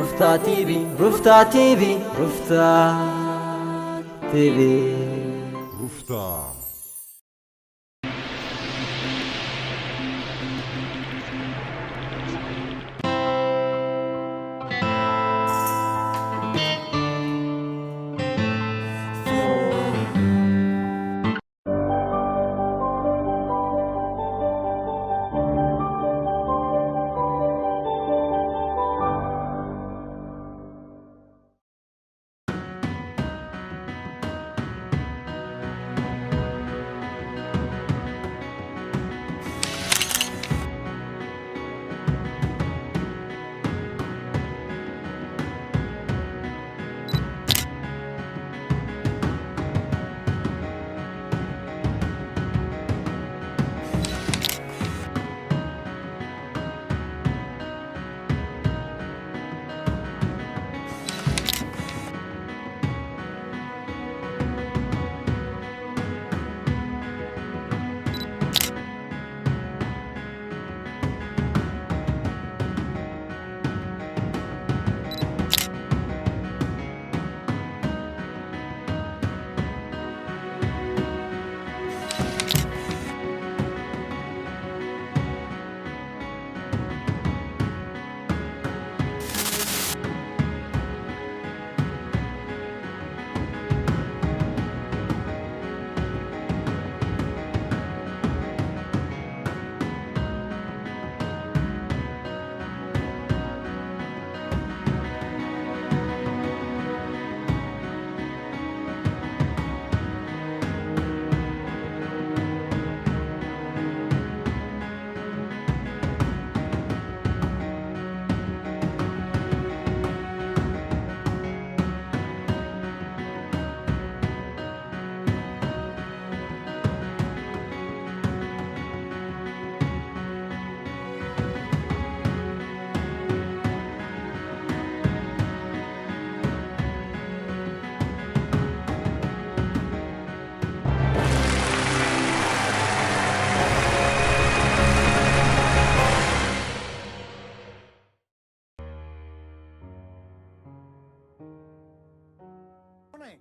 ሩፍታ ቲቪ፣ ሩፍታ ቲቪ፣ ሩፍታ ቲቪ። ሩፍታ። Morning.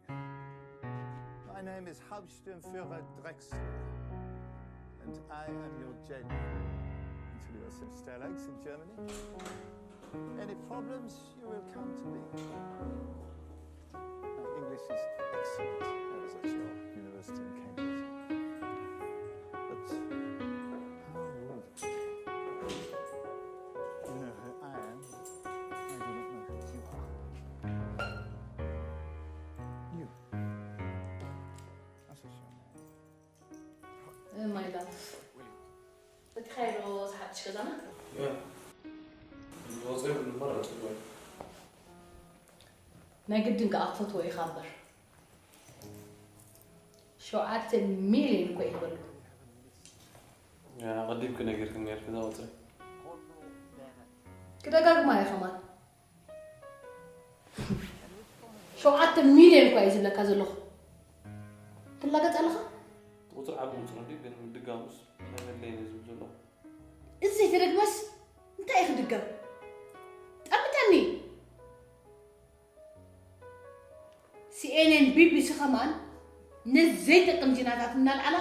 My name is Hauptsturmführer Drexler, and I am your general until you are sent to Stalag in Germany. Any problems, you will come to me. My English is excellent. I was at your university in Cambridge. But how rude. You know who I am. I do not know who you are. You. That's a shame. ማይ ላቭ፣ በቲ ካይሮ ዝሓድሽ ገዛና? ያ። ዝወፀ ይብሉ እምበር ኣፅልዋ እዩ። ናይ ግድን ከኣ ክፈትዎ ኢኻ እምበር። ሸውዓተ ሚልዮን እኮ እዩ ዝበሉ። ያ፣ ኣቐዲምኪ ነጊርክኒ ነይርኪ እዛ ቁፅሪ። ክደጋግማ እየ ከማን። ሸውዓተ ሚልዮን እኳ እዩ ዝብለካ ዘለኹ። ትላገጽ ኣለኻ? ቁፅሪ ዓቢ ቁፅሪ እንዲ ግን ምድጋሙስ ናይ መድለይን እዩ ዝብል ዘሎ። እዚ ዘይተደግመስ እንታይ እዩ ክድገም? ጠምተኒ። ሲኤንኤን፣ ቢቢሲ ከማን ነዚ ዘይጠቅም ዜናታት እናልዓላ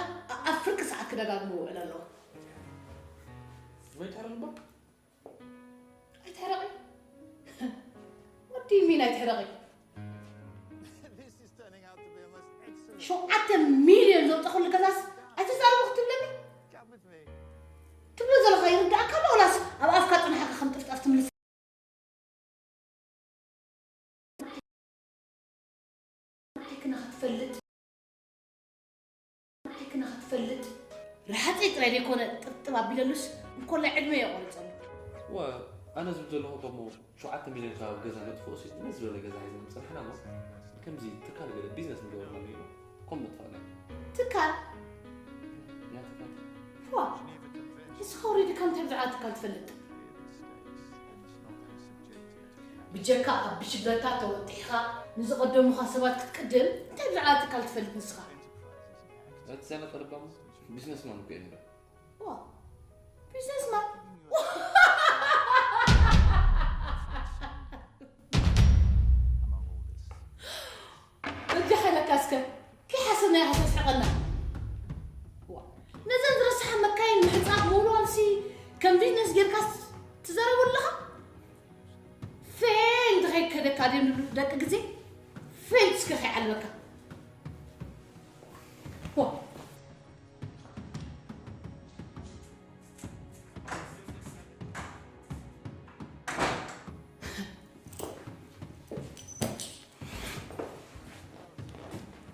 ኣብ ፍርቂ ሰዓት ክደጋግሙ ይውዕል ኣለዎ። ወይ ተረባ? ኣይትሕረቒ። What do you mean ኣይትሕረቒ? ሸውዓተ ሚልዮን ዘውፀኹሉ ገዛስ ኣይትዛረቡ ክትብለኒ? ትብሎ ዘለኻ ይርዳእካ ኣሎ ወላስ ኣብ ኣፍካ ፅንሓካ ከም ጥፍጣፍ ትምልስ? ንዓይ ክነኻ ትፈልጥ? ንዓይ ክነኻ ትፈልጥ? ረሃፀይ ጥራይ ዘይኮነ ጥብጥብ ኣቢለሉስ እንኮላይ ዕድመ የቆርፀሉ። ዋ፣ ኣነ ዝብል ዘለኹ ከሞ ሸውዓተ ሚልዮን ካብ ገዛ ነጥፍኦ ሲ፣ ነዚ ዝበለ ገዛ ሒዘ ምፅናሕና እሞ ከምዚ ትካል ገለ ቢዝነስ ምገበርና ነይሩ። ከም መጥፋእና። ትካል? ያ ትካል። ዋ፣ ንስኻ ወሪድካ እንታይ ብዛዕባ ትካል ትፈልጥ? ብጀካ ኣብ ብሽግረታ ተወጢሕኻ ንዝቐደሙኻ ሰባት ክትቅድም እንታይ ብዛዕባ ትካል ትፈልጥ ንስኻ? እቲ ሰነጠ ልባም ቢዝነስማን እኮ እየ ነይረ። ዋ፣ ቢዝነስማን? ዋ! ለካ ድዩ ንብሉ ደቂ ግዜ ፌንት እስከ ከይዓልበካ። ዋ።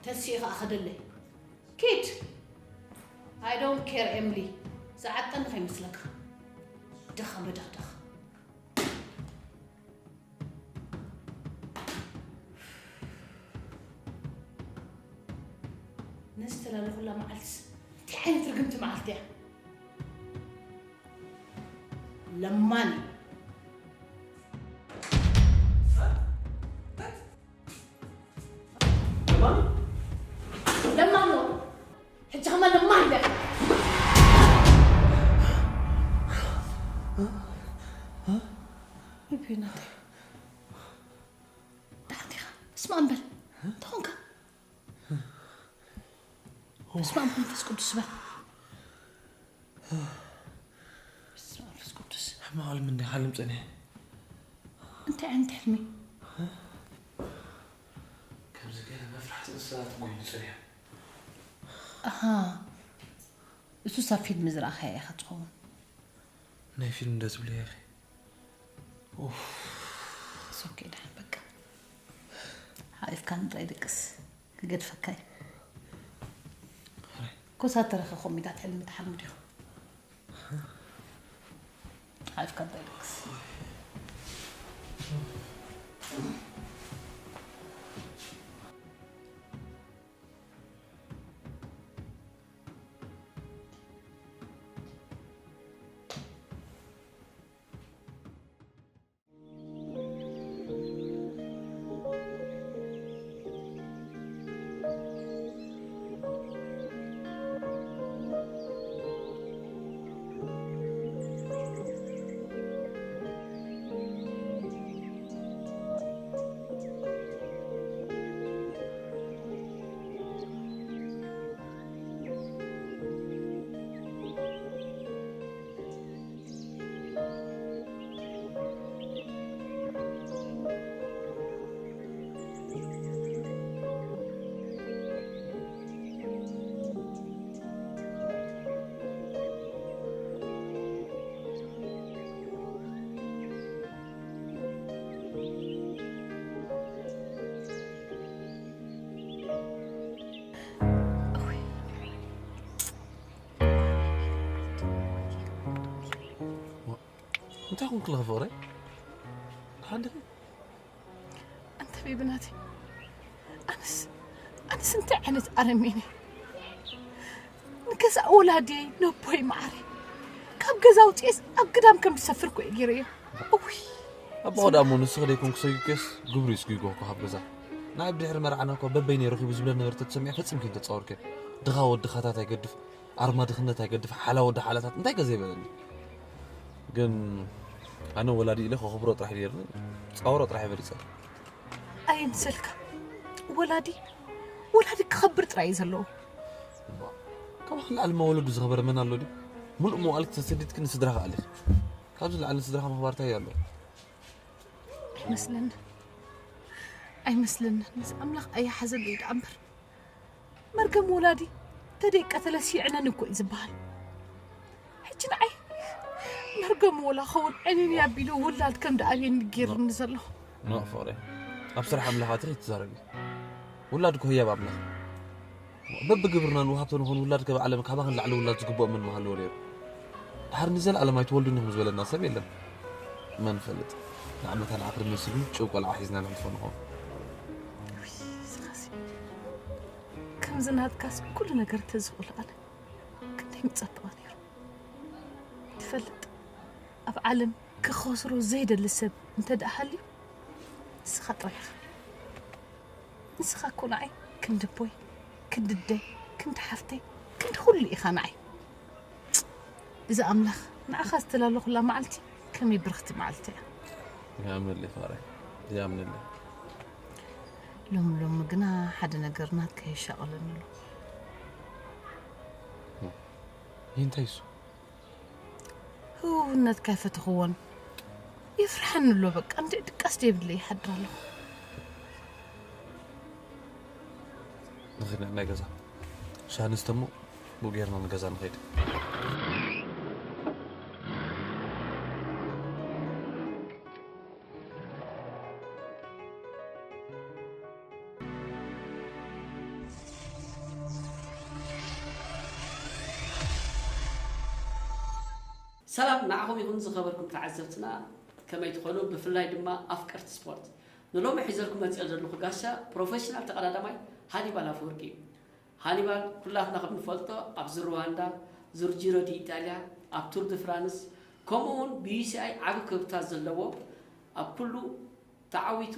ተሲኡ ኸኣ ኸደለይ። ኪድ። I don't care ኤምሊ። ዝዓጠኒ ከይመስለካ። ድኻ መደኽደኽ። ነዚ ተላለኹላ መዓልትስ እንታይ ዓይነት ርግምቲ መዓልቲ እያ? ለማኒ። ለማኒ። ሕጂ ከማን ለማኒ ኢለ። ልቢ ናተይ። ደሓን ዲኻ? እስማዕ እምበር። እንታይ ኾንካ? በስመ ኣብ መንፈስ ቅዱስ በል። በስመ ኣብ መንፈስ ቅዱስ። ሕማቕ ሕልሚ እንደ ሓልም ጸኒሐ። እንታይ ዓይነት ሕልሚ? ከምዚ ገለ መፍራሕቲ እንስሳታት ኮይኑ ጸኒሐ። ኣሃ። እሱስ ኣብ ፊልም ዝረኣኻዮ ኢኻ ትኸውን። ናይ ፊልም እንደ ትብልዮ ኢኺ። ኡፍ። It's okay፣ ደሓን በቃ። ሓቂፍካኒ ጥራይ ደቅስ። ክገድፈካ እዩ። ሕራይ። ኮሳተረ ከ ኮሚታት ሕልሚ ትሓልሙ ዲኹም? ሓቂፍካ እንታይ ደቅስ? እንታይ ኾንክ ለኸ ፍቕረይ? ደሓን ዲኺ? ኣንተ ቤቢ ናተይ፣ ኣነስ ኣነስ እንታይ ዓይነት ኣረሜን እየ? ንገዛእ ወላዲየይ ነቦይ መዓረይ ካብ ገዛ ኣውፅኤስ ኣብ ግዳም ከም ዝሰፍር እኮ እየ ገይረዮ። እውይ። ኣቦ ደኣ እሞ ንስኺ ደይኮንኩ ሰጊግክስ ግብሩ እዩ ስጊጉ እኮ ካብ ገዛ። ንዓይ ብድሕሪ መርዓና እኮ በበይነይ ረኺቡ ዝብለኒ ነበረ ተትሰሚዐ ፈጺምኪ እንተጻወርክን። ድኻ ወዲ ኻታት ኣይገድፍ፣ ኣርማ ድኽነት ኣይገድፍ፣ ሓላ ወዲ ሓላታት እንታይ ገ ዘይበለኒ። ግን ኣነ ወላዲ ኢለ ከኽብሮ ጥራሕ ነይርኒ፣ ጻወሮ ጥራሕ መሪጸ። ኣይምሰልካ። ወላዲ፣ ወላዲ ክኸብር ጥራይ እዩ ዘለዎ። እባ፣ ካባኺ ንላዕሊ መወለዱ ዝኸበረ መን ኣሎ ድዩ? ሙሉእ መዋእልኪ ተሰዲድኪ ንስድራኺ ኣለኺ። ካብዚ ንላዕሊ ንስድራኻ ምኽባር እንታይ ኣሎ? ኣይመስለንን። ኣይመስለንን። ምስ ኣምላኽ ኣያሓዘሉ እዩ ደኣ እምበር። መርገም ወላዲ ተደይ ቀተለስ ይዕነን እኮ እዩ ዝበሃል። ሕጂ ንዓይ መርገም ወላ ኸውን ዕንኒ ኣቢሉ ውላድ ከም ደኣብየኒ ገይሩኒ ዘሎ። ኖእ ፍቕረይ፣ ኣብ ስራሕ ኣምላኽ ኣትኺ ትዛረቢ። ውላድ እኮ ህያብ ኣምላኽ። በብግብርና ንውሃብቶ ንኾን ውላድ ከብ ዓለም ካባኽን ላዕሊ ውላድ ዝግብኦ መን ምሃለዎ ነይሩ? ድሓር ንዘለኣለም ኣይትወልዱን ኢኹም ዝበለና ሰብ የለን። መን ፈልጥ? ንዓመታ ንዓኽሪ መሲሉ ጭው ቆልዓ ሒዝና ንሕልፎ ንኸውን። ውይ፣ ስኻሲ ከምዚ ናትካስ ኩሉ ነገር ተዝኽእሉ ኣነ ክንደይ ምጸበቐ ነይሩ። ትፈልጥ፣ ኣብ ዓለም ክኸስሮ ዘይደሊ ሰብ እንተ ደኣ ሃልዩ ንስኻ ጥራይ ኢኻ። ንስኻ እኮ ንዓይ ክንዲ ኣቦይ፣ ክንዲ ኣደይ፣ ክንዲ ሓፍተይ፣ ክንዲ ኩሉ ኢኻ ንዓይ። እዚ ኣምላኽ ንዓኻ ዝተላለኹላ መዓልቲ ከመይ ብርኽቲ መዓልቲ እያ። ይኣምነለይ ፍቕረይ፣ ይኣምነለይ። ሎሚ ሎሚ ግና ሓደ ነገር ናትካ የሻቕለኒ ኣሎ። ይህ እንታይ እሱ? ህውውነትካ ኣይፈተኽዎን። የፍርሐኒ ኣሎ በቃ፣ እንደ ድቃስ ደይብለይ ይሓድር ኣለኹ። ንኽድ ናይ ገዛ ሻሃ ንስተ እሞ ብኡ ጌርና ንገዛ ንኸይድ። ሰላም ንዓኹም ይኹን ዝኸበርኩም ተዓዘብትና፣ ከመይ ትኾኑ? ብፍላይ ድማ ኣፍቀርቲ ስፖርት፣ ንሎሚ ሒዘልኩም መፂኦ ዘለኹ ጋሻ ፕሮፌሽናል ተቐዳዳማይ ሃኒባል ኣፈወርቂ እዩ። ሃኒባል ኩላትና ከም ንፈልጦ ኣብዚ ሩዋንዳ፣ ዙር ጂሮ ዲ ኢጣልያ፣ ኣብ ቱር ድ ፍራንስ ከምኡ እውን ብዩሲኣይ ዓቢ ክብርታት ዘለዎ ኣብ ኩሉ ተዓዊቱ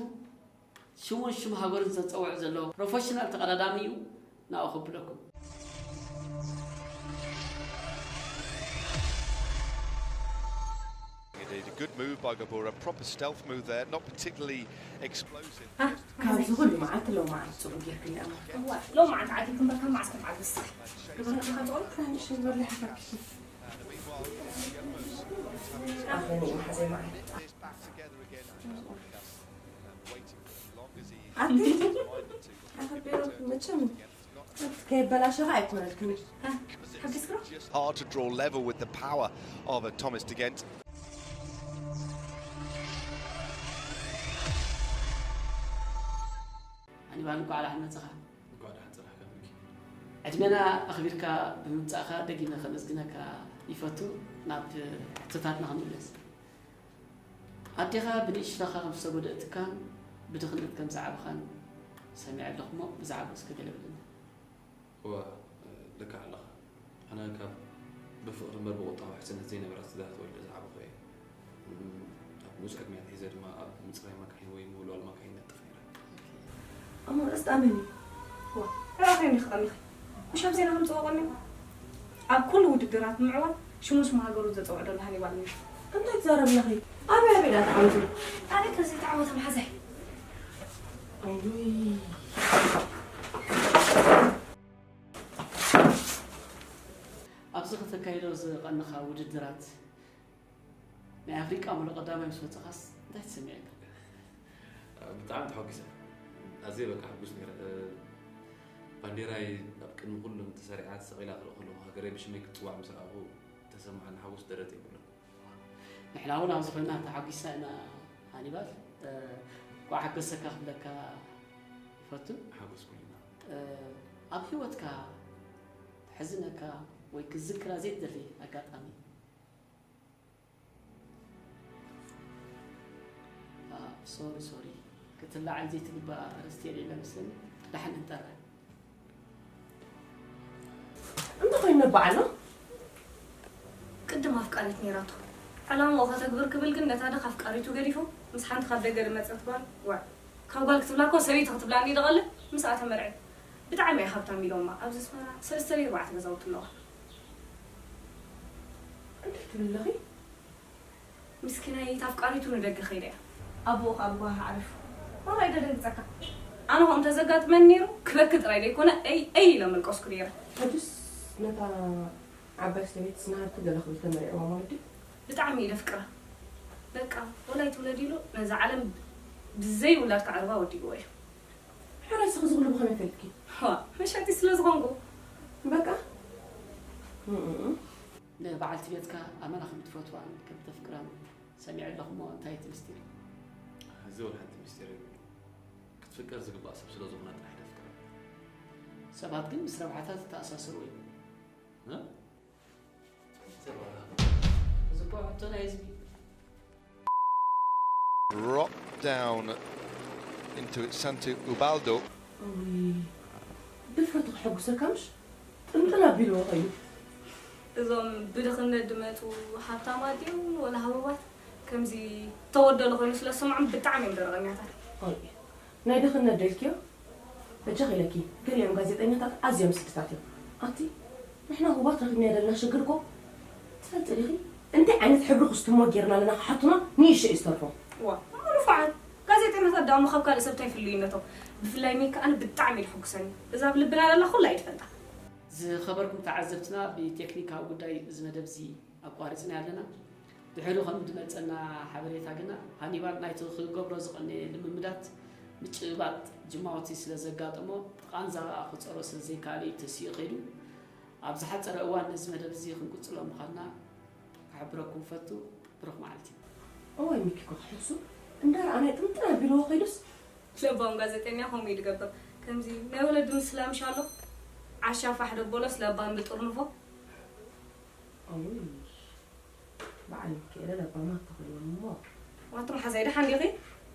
ሽሙን ሽም ሃገሩን ዘጸውዕ ዘሎ ፕሮፌሽናል ተቐዳዳሚ እዩ። ናብኡ ከብለኩም። It is a good move by Gabor, a proper stealth move there, not particularly explosive. ካብዚ ኩሉ መዓልቲ ሎማዓንቲ ፅሩይ ጌርክኒ ኣማ። እዋ ሎማዓንቲ ዓዲግኩም በካ መዓስ ክትዓግስ? ግብርና ኢኻ ትቕሩ? ንእሽተይ ዝበልሕ ፈኪ። ኣኽኒ መሓዘይ መዓል። This back together again. ኣቲ ኣኸቢሮ መቸም ከይበላሸኻ ኣይኮነልክኒ። ሓጊዝክሮ? Hard to draw level with the power of a Thomas De Gendt. ሃኒባል እንኳዕ ደሓን መጻኻ። እንኳዕ ደሓን ጸናሕካ ብርኪ። ዕድመና ኣኽቢርካ ብምምጻእካ ደጊመ ከመስግነካ ይፈቱ። ናብ ሕቶታትና ክንምለስ። ኣዴኻ ብንእሽቶኻ ከም ዝተጎድኣትካን ብድኽነት ከም ዝዓበኻን ሰሚዐ ኣለኹ እሞ ብዛዕባኡ እስከ ገለ በለና። እዋ ልክዕ ኣለኻ። ኣነ ካብ ብፍቕሪ እምበር ብቑጣ ውሕስነት ዘይነበራ ስድራ ተወሊደ ዝዓበኹ እየ። ኣብ ንኡስ ዕድመ ኣትሒዘ ድማ ኣብ ምጽራይ መካይን ወይ ምውልዋል መካይን ነጥፍ ነይረ። እሞ ርእስ ጠመኒ። ዋ፣ ተራኺ እንዲኺ ቀኒኺ። ምሽ ኣብ ዜና ከምጽኦ ቀኒኹ። ኣብ ኩሉ ውድድራት ምዕዋት ሽሙን ሽሙ ሃገሩ ዘጸውዕ ዘሎ ሃኒባል እዩ። እንታይ ትዛረቢ ኣለኺ? ኣበይ ኣበይ ደኣ ተዓዊቱ? ኣበይ ከዚ ተዓወተ መሓዛይ? ኣውይ። ኣብዚ ከተካይዶ ዝቐነኻ ውድድራት ናይ ኣፍሪቃ ሙሉእ ቀዳማይ ምስ ወጻኻስ እንታይ ተሰሚዕካ? ብጣዕሚ ተሓጒሰ። ኣዝየ በቃ ሕጉስ ነይረ። ባንዴራይ ኣብ ቅድሚ ኩሎም ተሰሪዓ ተሰቒላ ክርኢ ከለኹ ሃገረይ ብሽመይ ክትጽዋዕ ምስ ረኣኹ ተሰማዓኒ ሓጎስ ደረት የብሉን። ንሕና እውን ኣብዚ ኮይና ተሓጒስና ኢና ሃኒባል። እንኳዕ ሓጎሰካ ክብለካ ይፈቱ። ሓጎስ ኩልና። ኣብ ህይወትካ ተሕዝነካ ወይ ክትዝክራ ዘይትደሊ ኣጋጣሚ? ሶሪ ሶሪ፣ ክትለዓል ዘይትግባእ ኣርእስቲ የለ መስለኒ። ዳሕን እንጠረ። እንታይ ኮይኑ ነባዓልና? ቅድም ኣፍቃሪት ነይራቶ። ዕላምኡ ከተግብር ክብል ግን ነታ ደኻ ኣፍቃሪቱ ገዲፉ ምስ ሓንቲ ካብ ደገ ዝመጸት ጓል ዋዕ። ካብ ጓል ክትብላ እኮ ሰበይቲ ክትብላ እንዲ ደቐለ ምስኣ ተመርዐ። ብጣዕሚ እያ ሃብታም ኢሎማ። ኣብዚ ኣስመራ ሰለስተ ድዩ ኣርባዕተ ገዛውቲ ኣለዋ። እንታይ ትብሊ ኣለኺ? ምስኪናይ ታፍቃሪቱ ንደገ ከይዳ እያ። ኣቦኡ ከኣ ብጓሂ ዓሪፉ። ዋላ ኣይደደንግጸካ። ኣነ ከምኡ እንተዘጋጥመኒ ነይሩ ክበኪ ጥራይ ዘይኮነ እይ እይ ኢለ መልቀስኩ ነይረ። ሕጅስ ነታ ዓባይ ሰበይትስ ንሃብቲ ገለ ክብል ተመሪዕዋ ማለት ድዩ? ብጣዕሚ ኢለ ኣፍቅራ። በቃ ወላ ኣይትውለድ ኢሉ ነዛ ዓለም ብዘይ ውላድ ከዕርባ ወዲእዎ እዩ። ሕራይ እስኺ እዚ ኩሉ ብኸመይ ፈሊጥኪ? ዋ መሻጢ ስለ ዝኾንኩ። በቃ እም። ንበዓልቲ ቤትካ ኣመና ከም ትፈትዋን ከም ተፍቅራን ሰሚዐ ኣለኹ እሞ እንታይ እቲ ምስጢር? እዚ ወላ ሓንቲ ምስጢር የብሉን። ክትፍቀር ዝግባእ ሰብ ስለ ዝኾነ ጥራሕ ደፍቅራ። ሰባት ግን ምስ ረብሓታት ዝተኣሳሰሩ እዮም። እ? እዚ እኮ ሕቶ ናይ ህዝቢ። Drop down into it, Santo Ubaldo. እውይ፣ ድፍረቱ ክሕጉሰካ ምሽ? ጥንጥን ኣቢልዎ እዩ። እዞም ብድኽነት ድመፁ ሃብታማት ድዮም ወላ ህቡባት? ከምዚ ተወደሉ ኮይኑ ስለ ዝስምዖም ብጣዕሚ እዮም ደረቐኛታት። ቆይ፣ ናይ ድኽነት ዶ ኢልክዮ? በጃኺ ኢለኪ፣ ገሊኦም ጋዜጠኛታት ኣዝዮም ስድታት እዮም። ኣቲ ንሕና ህቡባት ረኺብናዮ ዘለና ሽግር እኮ ትፈልጢ ዲኺ? እንታይ ዓይነት ሕብሪ ክስትሞ ጌርና ኣለና ክሓቱና ንእሽቶ እዩ ዝተርፎም። ዋ ንፉዓት ጋዜጠኛታት ደኣ እሞ ካብ ካልእ ሰብ እንታይ ፍልዩነቶም? ብፍላይ ሚካ ኣነ ብጣዕሚ እዩ ዝሕጉሰኒ። እዛ ኣብ ልብና ዘላ ኩላ እዩ ትፈልጣ። ዝኸበርኩም ተዓዘብትና ብቴክኒካዊ ጉዳይ እዚ መደብ እዚ ኣቋሪፅና ኣለና። ድሕሪ ከም ዝመጸና ሓበሬታ ግና፣ ሃኒባል ናይቲ ክገብሮ ዝቐነየ ልምምዳት ምጭብባጥ ጅማውቲ ስለ ዘጋጠሞ፣ ቃንዛ ከኣ ክጸሮ ስለ ዘይከኣለ እዩ ተሲኡ ከይዱ። ኣብ ዝሓጸረ እዋን ነዚ መደብ እዚ ክንቅጽሎ ምዃንና ክሕብረኩም ፈቱ። ብሩኽ መዓልቲ። እዋይ ሚኪ እኮ ክሕሱ እንዳረኣናይ ጥምጥም ኣቢልዎ ከይዱስ። ለባም ጋዜጠኛ ከምኡ እዩ ዝገብር። ከምዚ ናይ ወለዲ ምስላ ምሽ ኣሎ። ዓሻ ፋሕ ደበሎስ ለባም ብጥርንፎ። እውይ፣ በዓል ሚካኤለ ለባማት ተኽእልዎም እሞ። ዋትም ሓዛይ ደሓን ዲኺ?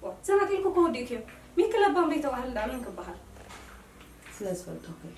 ዋ፣ ዘናጢልኩ እኮ ወዲእክዮ። ሚኪ ለባም ደይተባህለ ደኣ መን ክበሃል? ስለ ዝፈልጦ እኮ እዩ።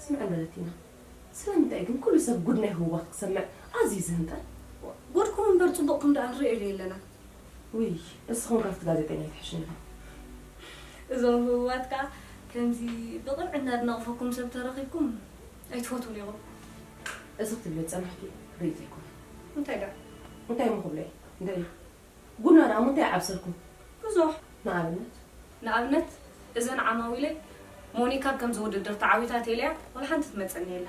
ስምዒ በለቲና፣ ስለምንታይ ግን ኩሉ ሰብ ጉድ ናይ ህዋት ክሰምዕ ኣዝዩ ዝህንጠል? ጉድኩም እምበር ጽቡቕኩም ደኣ ንርእየሉ የለና። ውይ፣ እስኹም ካብቲ ጋዜጠኛ ኣይትሕሹን ኢኹም። እዞም ህዋት ከኣ ከምዚ ብቕንዒ እናድነቕፈኩም ሰብ ተረኺብኩም ኣይትፈትዉን ኢኹም። እዚ ክትብሊ ዝጸናሕኪ ርእይቶ ኣይኮነን። እንታይ ደኣ? እንታይ እሞ ክብሎ እየ? እንድዒ። ጉና ደኣ እሞ እንታይ ይዓብሰልኩም? ብዙሕ። ንኣብነት? ንኣብነት፣ እዘን ዓማዊለይ ሞኒካ ከምዚ ውድድር ተዓዊታ ተይለያ ዋላ ሓንቲ ትመጸኒ የላ።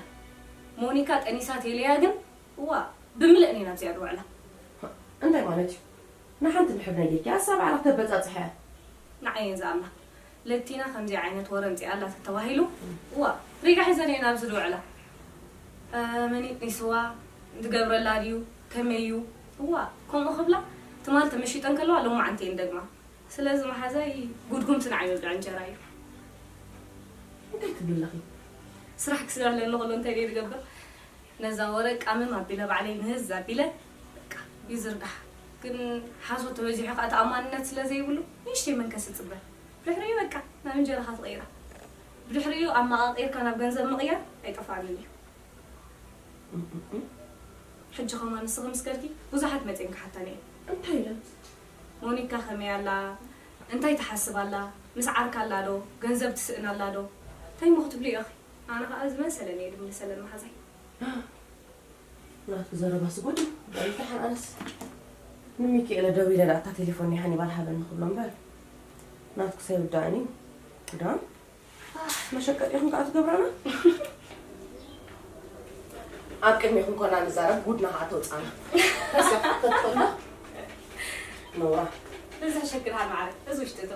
ሞኒካ ጠኒሳ ተይለያ ግን፣ እዋ፣ ብምልእን ኢና ኣብዚኣ ዝውዕላ። እንታይ ማለት እዩ? ንሓንቲ ድሕር ነጊርኪ፣ ኣሳ ባዕላ ከተበጻጽሕያ። ንዓይ እየን ዝኣምና። ለቲና ከምዚ ዓይነት ወረ ኣምጺኣ ኣላ ተተባሂሉ፣ እዋ፣ ሪጋ ሒዘን እየን ኣብዚ ዝውዕላ። እ፣ መን ይጥኒስዋ? ዝገብረላ ድዩ? ከመይ እዩ? እዋ፣ ከምኡ ክብላ፣ ትማል ተመሺጠን ከለዋ፣ ሎማዓንቲ እየን ደግማ። ስለዚ መሓዛይ፣ ጉድጉምቲ ንዓይ መብልዒ እንጀራ እዩ። እንታይ ትብሊ ኣለኺ? ስራሕ ክስራሕ ኣለኒ ከሎ እንታይ ድየ ዝገብር? ነዛ ወረ ቃምም ኣቢለ ባዕለይ ንህዝ ኣቢለ፣ በቃ፣ ይዝርጋሕ። ግን ሓሶት ተበዚሑ ከኣ ተኣማንነት ስለ ዘይብሉ፣ ንእሽተይ መንከስ እጽበ። ብድሕሪኡ በቃ ናብ እንጀራኻ ትቕይራ። ብድሕሪኡ ኣመቓቒርካ ናብ ገንዘብ ምቕያር ኣይጠፍኣንን እዩ። ሕጂ ከማን ንስኺ ምስ ከድኪ ብዙሓት መጺኤን ክሓታኒ እየን። እንታይ ኢለን? ሞኒካ ከመይ ኣላ? እንታይ ትሓስብ ኣላ? ምስ ዓርካ ኣላ ዶ? ገንዘብ ትስእን ኣላ ዶ? እንታይ እሞ ክትብሊ ኢኺ? ኣነ ኸኣ ዝመሰለኒ እየ ድምልሰለን መሓዛይ። ናቱ ዘረባስ ጉድ እዩ። ደሓን ኣነስ ንሚኪኤለ ደዊለ፣ "እታ ቴሌፎን ናይ ሃኒባል ሃበኒ" ክብሎ እምበር፣ ናትኩስ ኣይውዳእን እዩ። ጉዳም፣ ኣህ፣ መሸቀጢኹም ከኣ ትገብረና። ኣብ ቅድሚኹም ኮና ንዛረብ፣ ጉድና ከኣ ተውጻና። ተስፋ ክትፈትፈላ ነውራ። እዚ ሕሸግርሃል ማዕረ፣ እዚ ውሽጢ እቶ።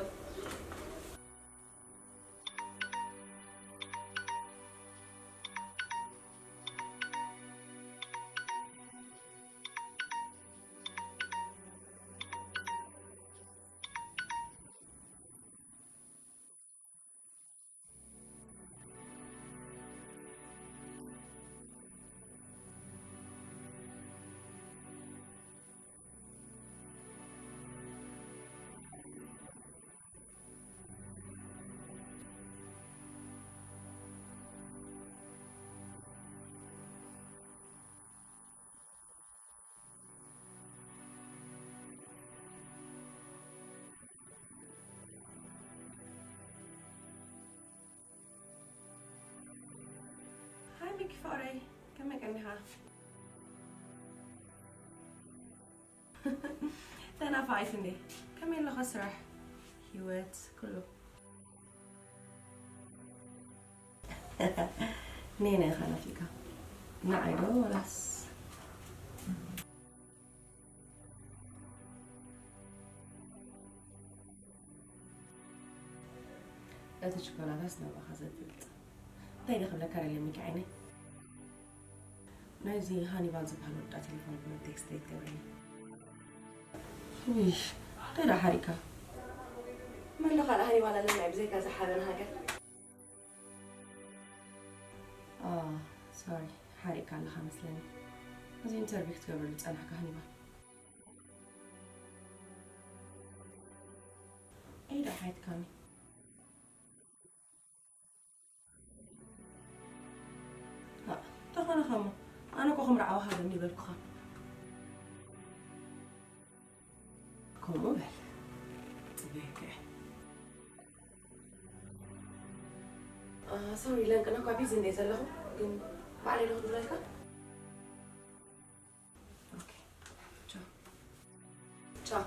ሃይ ሚኪ ፍቕረይ፣ ከመይ ቀኒኻ? ተናፋቒት እንዴ? ከመይ ኣለኻ ስራሕ፣ ህይወት፣ ኩሉ? ነይ ነይ ኢኻ ናፊቕካ። ንዓይ ዶ ዋላስ? እቲ ችኮላታስ ናባኻ ዘብልጥ። እንታይ ዶ ክብለካ ደልየ ሚኪ ዓይነይ? ናይዚ ሃኒባል ዝበሃል ወዳ ቴሌፎን ብሎ ቴክስት ኣይትገብረኒ። ውይ፣ እንታይ ደኣ ሓሪካ? መን ዶ ካልእ ሃኒባል ኣለና ብዘይካ እዛ ሓበን ሃገር? ሶሪ፣ ሓሪቕካ ኣለኻ መስለኒ። እዚ ኢንተርቪው ክትገብረሉ ዝጸናሕካ ሃኒባል። ኢዳ ሓይትካኒ። ተኾነ ኸሞ ኣነ እኮ ከም ርዓዊ ሃገር ይበልኩኻ። ከምኡ በል። ጽበየካ እየ። ሶሪ፣ ለንቅና እኳ ቢዚ እንደ ዘለኹ፣ ግን ባዕለይ ዶ ክድውለልካ? ኦኬ። ቻው። ቻው።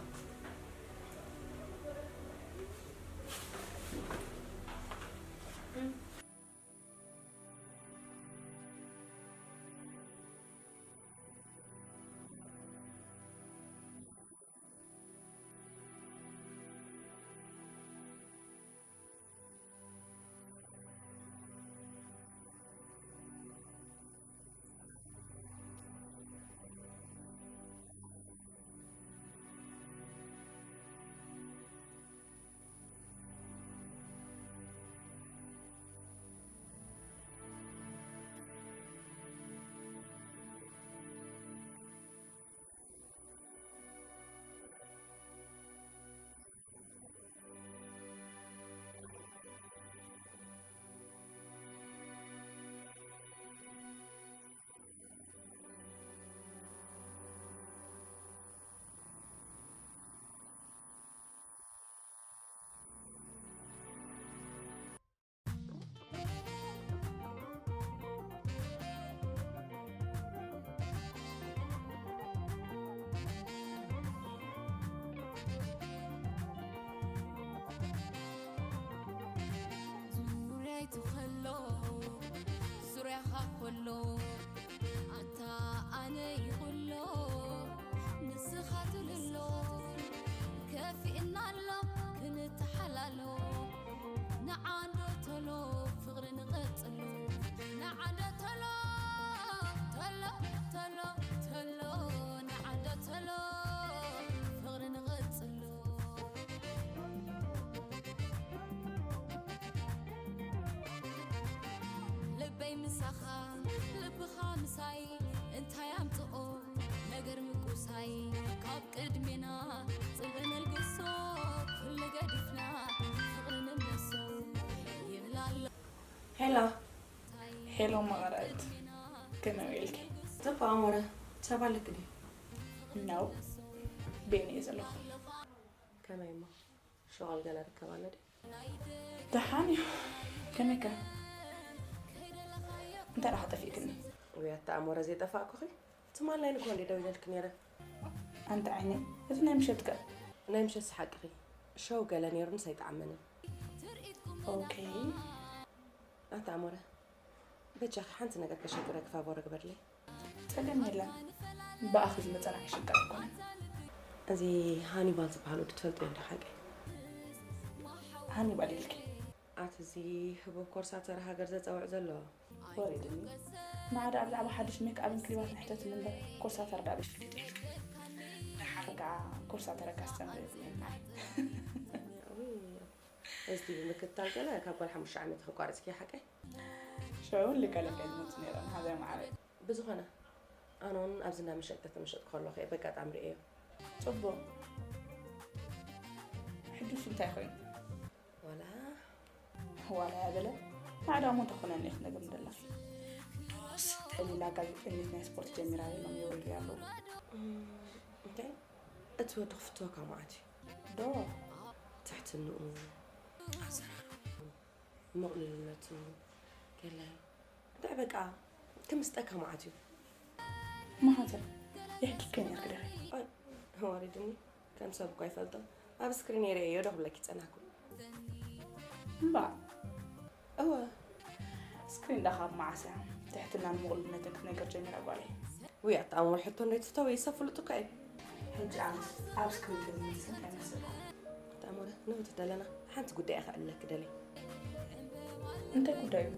ዙርያይ ትኸሎ ዙርያኻ ኮሎ ኣታ ኣነ ይኹሎ ንስኻ ትልሎ ከፊእና ኣሎ ክንተሓላሎ ንዓዶ ተሎ ፍቕሪ ንቐጽሎ ንዓዶ ተሎ ተሎ ተሎ ተሎ ንዓዶ ተሎ ፍቕሪ ንቐጽሎ ልበይ ምሳኻ ልብኻ ምሳይ እንታይ ኣምጽኦ ነገር ምቁሳይ ካብ ቅድሜና ጽልኢ ነልግሶ ኩሉ ገዲፍና ፍቕሪ ንምለሶ ይብላሎ ሄላ ሄሎ መቐረት ከመይ ውዒልኪ? ጽቡቕ ኣሞረ ሰብ ኣለኪ ድዩ? ነው ቤን እየ ዘለኹ። ከመይ እሞ ሸቐል ገለ ርከብ ኣሎ ድዩ? ደሓን እዩ። ከመይ ከ? እንታይ ደኣ ጠፊእክኒ? ውይ ኣታ ኣሞረ ዘይጠፋእኩኺ ትማል ናይ ንግሆ እንደ ደው ኢለልኪ ነይረ። ኣንቲ ዓይነይ እቲ ናይ ምሸት ከ? ናይ ምሸት ሓቅኺ ሸው ገለ ነይሩንስ ኣይጠዓመንን። ኦኬ። ኣታ ኣሞረ በጃኺ ሓንቲ ነገር ከሸግረኪ ፋቮር ግበርለይ። ጸገም የለን ብኣኺ ዝመጸና ኣይሽግር ኣይኮነን። እዚ ሃኒባል ዝበሃል ወዲ ትፈልጥዮ እንዶ ሓቂ? ሃኒባል ኢልኪ? ኣቲ እዚ ህቡብ ኮርሳተር ሃገር ዘጸውዕ ዘሎ። ወሪድኒ። ንዓ ደኣ ብዛዕባ ሓድሽ ሜክኣፕን ክሊባትን ሕተትኒ እምበር ኮርሳተር ደኣ በይ ትፈልጥዮ ኢልኪ? ደሓር ከኣ ኮርሳተር ከስተምር እየ ዝብል። እዚ ቲቪ ምክትታል ገለ ካብ ጓል ሓሙሽተ ዓመት ከቋርጽኪ ሓቀይ? ሽዑ እውን ልቀለቀ ዝመፁ ነይሮም ሃዛይ ማዕረ። ብዝኾነ ኣነ እውን ኣብዚ እንዳ መሸጢ ተመሸጥኩ ከለኹ እየ በጋጣሚ ርእየዮ። ፅቡቕ። ሕጂስ እንታይ ኮይኑ? ዋላ ዋላ ያበለ ማዕዳ እሞ እንተኾነ እኒኦ ክትነግርኒ ደለኺ። ዶስ ደሊላ ጋዜጠኝነት ናይ ስፖርት ጀሚራ ኢሎም የውርዩ ኣለዉ። እንታይ እቲ ወዲ ክፍትወካ መዓት እዩ። ዶ ትሕትንኡ ኣዘራርብኡ ምቕልልነቱ ገለ እንታይ በቃ ክምስጠካ መዓት እዩ። ማሓዘር የሕኪከ ነርክ ደኸ ወሪድኒ ከም ሰብ እኳ ይፈልጦ ኣብ ስክሪን የርእየዮ ዶ ክብለኪ ጸናኩ እምባ እወ እንዳ ካብ መዓስ እያ ትሕትናን ምቕሉልነትን ክትነግር ጀሚራ ጓለይ? ውይ ኣተኣማምር ሕቶ እንዶ ይትፍተው ወይ ሰብ ፍሉጥ እኮ እዩ። ሕጂ ኣነስ ኣብ ስክሪን ተዝመስል እንታይ መስል? ኣተኣማምር ንህውት ደለና ሓንቲ ጉዳይ እየ ከዕልለኪ ደልየ። እንታይ ጉዳይ እዩ?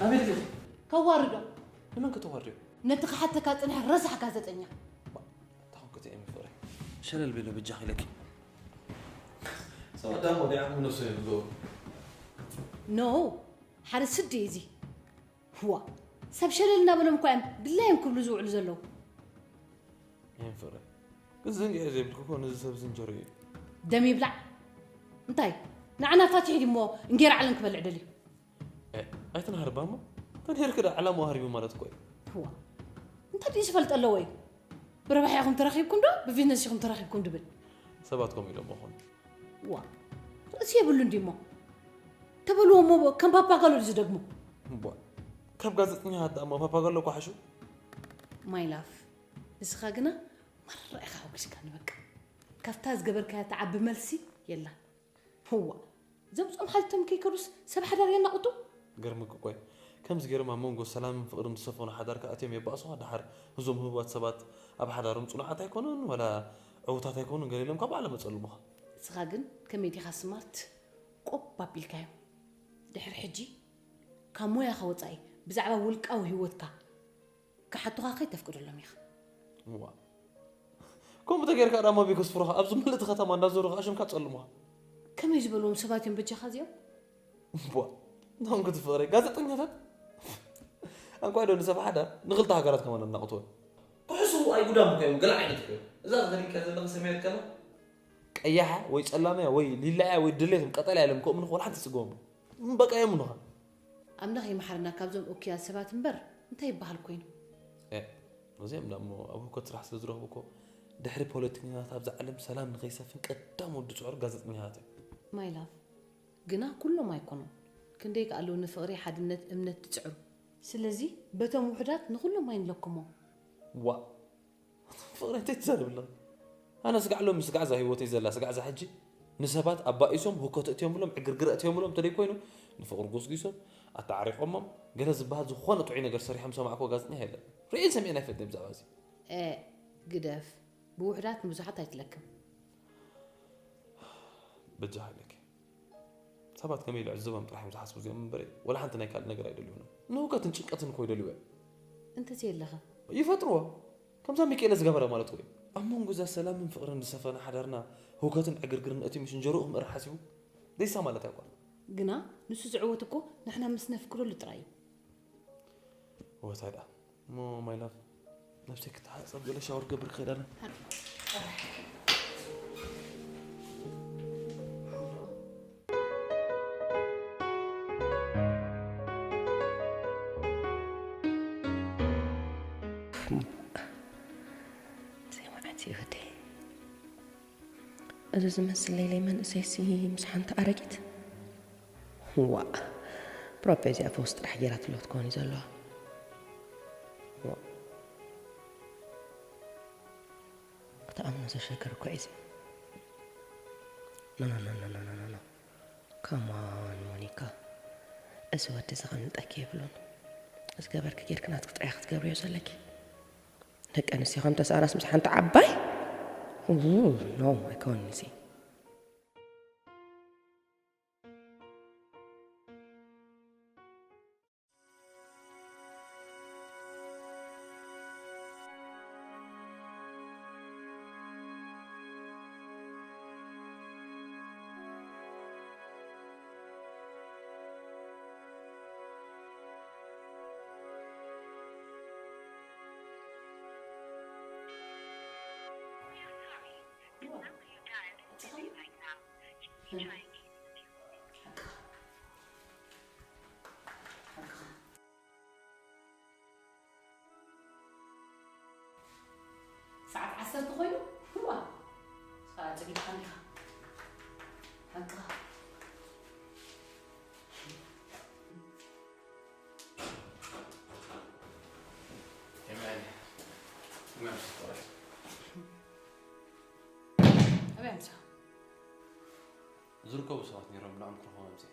ኣቤት ቤት ከዋርዶ። ንመን ከተዋርድዮ? ነቲ ክሓተካ ጽንሐ ረሳሕ ጋዜጠኛ። ታኹም ክትእም ፍቕሪ። ሸለል ቤሎ ብጃ ኺለኪ። ሰባት ዳሞ ዲዓኹም ነፍሶ የብሎ። ኖ፣ ሓደ ስዲ እዩ እዚ። ዋ፣ ሰብ ሸለል እናበሎም እኳ እዮም ድላዮም ክብሉ ዝውዕሉ ዘለዉ። ይህን ፍቕሪ። ግን ዝንግዕ ዘይብልኩ እኮ ነዚ ሰብ ዝንጀሮ እዩ። ደም ይብላዕ። እንታይ? ንዓና ፋቲሕ ድሞ እንጌራ ዓለም ክበልዕ ደልዩ? እ፣ ኣይትንሃርባ እሞ። ተንሄርክ ዳ ዕላማኡ ሃሪቡ ማለት እኮ እዩ። ዋ፣ እንታይ ድዩ ዝፈልጥ ኣለዎ እዩ? ብረብሓ ኢኹም ተራኺብኩም ዶ ብቢዝነስ ኢኹም ተራኺብኩም ድብል? ሰባት ከምኡ ኢሎም መኾኑ። ዋ፣ ርእሲ የብሉ እንዲ እሞ። ተበልዎ እሞ ከም ፓፓጋሎ ድዩ ዝደግሙ? እምቧ፣ ካብ ጋዜጠኛታት ደኣ እሞ ፓፓጋሎ እኮ ሓሹ። ማይ ላፍ፣ ንስኻ ግና ማራ ኢኻ ሓጒስካኒ በቃ። ካብታ ዝገበርካያ ትዓቢ መልሲ የላን። ህዋ፣ ዘምጾም ሓሊቶም ከይከዱስ ሰብ ሓዳር የናቑቱ? ገርምክ እኮ እዩ። ከምዚ ገይሮም ኣብ መንጎ ሰላምን ፍቕርን ዝሰፈኑ ሓዳርካ ኣትዮም የባእሱኻ። ደሓር እዞም ህቡባት ሰባት ኣብ ሓዳሮም ጽኑዓት ኣይኮኑን፣ ወላ ዕዉታት ኣይኮኑን፣ ገለ ኢሎም ካብ ባዕሎም መጸልሙኻ። ንስኻ ግን ከመይ ዲኻ ስማርት? ቆብ ኣቢልካዮም። ድሕሪ ሕጂ ካብ ሞያኻ ወጻኢ ብዛዕባ ውልቃዊ ህይወትካ ክሓቱኻ ከይተፍቅደሎም ኢኻ። እዋ። ከምኡ ተጌርካ ዳሞ ቤት ከስፍሩኻ፣ ኣብዚ ምልእቲ ከተማ እንዳዞሩ ኸኣ ሽምካ ጸልሙኻ። ከመይ ዝበልዎም ሰባት እዮም በጃኻ እዚኦም? እዋ። እንታኹም ክትፍቕረይ፣ ጋዜጠኛታት? ኣንኳይ ዶ ንሰብ ሓዳር፣ ንኽልተ ሃገራት ከማን ኣናቕትወን። ክሕስዉ ኣይጉዳም እኮ እዮም፣ ገለ ዓይነት እኮ እዮም። እዛ ተኸዲንካ ዘለኻ ሰማያዊት ከላ? ቀያሓ ወይ ጸላምያ ወይ ሊላያ ወይ ድሌቶም ቀጠልያ ኢሎም ከምኡ ንኽወል ሓንቲ ጽገቦም። በቃ እዮም ንኻ። ኣምላኽ ይምሓረና ካብዞም እኩያት ሰባት እምበር እንታይ ይበሃል ኮይኑ። እ፣ እዚኦም ደሞ ኣብ ህውከት ስራሕ ስለ ዝረኽቡ እኮ ድሕሪ ፖለቲከኛታት ኣብዛ ዓለም ሰላም ንኸይሰፍን ቀዳም ወዲ ጽዑር ጋዜጠኛታት እዮም። My love፣ ግና ኩሎም ኣይኮኑን። ክንደይ ከ ኣለዉ ንፍቕሪ፣ ሓድነት፣ እምነት ዝጽዕሩ። ስለዚ በቶም ውሑዳት ንኹሎም ኣይንለክሞም። ዋእ! ፍቕሪ እንታይ ትዛረቢ ኣለኺ? ኣነ ስጋዕ ሎሚ ስጋዕ እዛ ህይወተይ ዘላ ስጋዕ እዛ ሕጂ ንሰባት ኣባኢሶም ህውከት እእትዮምሎም ዕግርግር እእትዮምሎም እንተደይ ኮይኑ ንፍቕሪ ጎስጒሶም ኣተዓሪቖሞም ገለ ዝበሃል ዝኾነ ጥዑይ ነገር ሰሪሖም ዝሰማዕክዎ ጋዜጠኛ የለን። ርእየን ሰሚዐን ኣይፈልጥን ብዛዕባ እዚ። ኤእ ግደፍ፣ ብውሑዳት ንብዙሓት ኣይትለክም። በጃኻ ኢለኪ። ሰባት ከመይ ኢሉ ዕዝቦም ጥራሕ እዮም ዝሓስቡ እዚኦም እምበር፣ ወላ ሓንቲ ናይ ካልእ ነገር ኣይደልዩን እዮም። ንህውከትን ጭንቀትን እኮ ይደልዩ እዮም። እንተዘየለኸ? ይፈጥርዎ። ከምዛ ሚካኤለ ዝገበረ ማለት እኮ እዩ። ኣብ መንጎ እዛ ሰላምን ፍቕርን ዝሰፈነ ሓዳርና ህውከትን ዕግርግርን እቲ ሚሽንጀሮኡ ክምእር ሓሲቡ ዘይሳ ማለት ኣይኳ። ግና ንሱ ዝዕወት እኮ ንሕና ምስ ነፍቅደሉ ጥራይ እዩ። እወታይ ደኣ እሞ ማይ ላቭ፣ ነብሰይ ክትሓጸብ ገለ ሻወር ክገብር ክኸይድ ኣነ። ዘይመዓት እዩ ወደይ። እዚ ዝመስል ለይለይ መንእሰይሲ ምስ ሓንቲ ኣረጊት? ዋእ፣ ፕሮፖ እዚኣ ፈውሲ ጥራሕ ገይራትሉ ክትኮን እዩ ዘለዋ። ዋእ። ክትኣምኖ ዘሸግር እኮ እዩ እዚ። ኖ፣ ኖ፣ ኖ። Come on ሞኒካ። እዚ ወዲ እዚ ከንልጠኪ የብሉን። ዝገበርኪ ጌርኪ ናትኪ ጥራይ ክትገብርዮ ዘለኪ። ደቂ ኣንስትዮ ከም ተሰኣናስ ምስ ሓንቲ ዓባይ? ው፣ ኖ፣ ኣይከውንን እዚ። ኮይኑ ዋ ኣጽጊብካኒ ኢኻ ሓቅኻ። ኣበይ ኣምሳ ዝርከቡ ሰባት ነይሮም ብንዕም ክረኽቦም ኣምሲ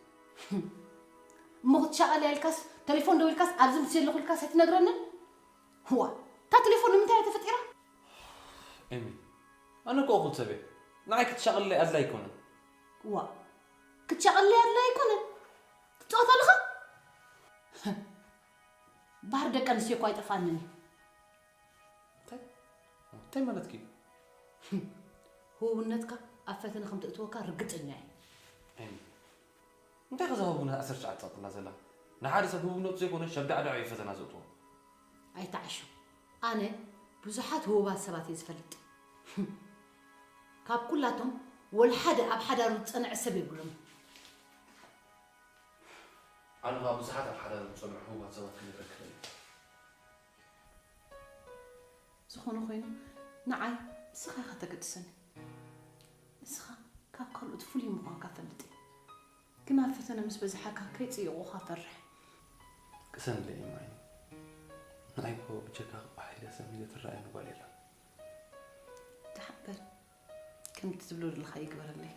እሞ ክትሻቐል ኢልካስ ተሌፎን ደው ኢልካስ ኣብዚ ምስ ዘለኹ ኢልካስ ኣይትነግረንን? ዋ እታ ተሌፎን ንምንታይ እያ ተፈጢራ? ኤሚ ኣነ እኮ እኹል ሰብ እየ። ንዓይ ክትሻቐለይ ኣድላይ ኣይኮነን። ዋ ክትሻቐለይ ኣድላይ ኣይኮነን? ትጫወት ኣለኻ? ባህር ደቂ ኣንስትዮ እኮ ኣይጠፍኣንን እዩ። እንታይ? እንታይ ማለትኪ? ህቡብነትካ ኣብ ፈተነ ከም ተእትወካ ርግጸኛ እየ። ኤሚ እንታይ ከዛ ህቡብነት ዓሰርተ ትሽዓተ ትቕጽላ ዘላ? ንሓደ ሰብ ህቡብነቱ ዘይኮነ ሸብዳዕዳዕ እዩ ፈተና ዘእትዎ። ኣይተዓሹ። ኣነ ብዙሓት ህቡባት ሰባት እየ ዝፈልጥ። ካብ ኩላቶም ወልሓደ ኣብ ሓዳሩ ዝጸንዐ ሰብ የብሉን። ኣነ ኸኣ ብዙሓት ኣብ ሓዳሮም ዝጸንሑ ህቡባት ሰባት ክነግረኪ እኽእል እየ። ዝኾነ ኾይኑ ንዓይ ንስኻ ኢኻ ተገድሰኒ። ንስኻ ካብ ካልኦት ፍሉይ ምዃንካ እፈልጥ እየ። ግን ኣብ ፈተነ ምስ በዝሓካ ከይጽይቑኻ እፈርሕ። ቅሰንለይ እማኒ። ንዓይ እኮ ብጀካ ክበሓይለ ሰብ ኢለ ትረኣየኒ ጓል የላን። ደሓን በል። ከምቲ ትብሎ ዘለኻ ይግበረለይ።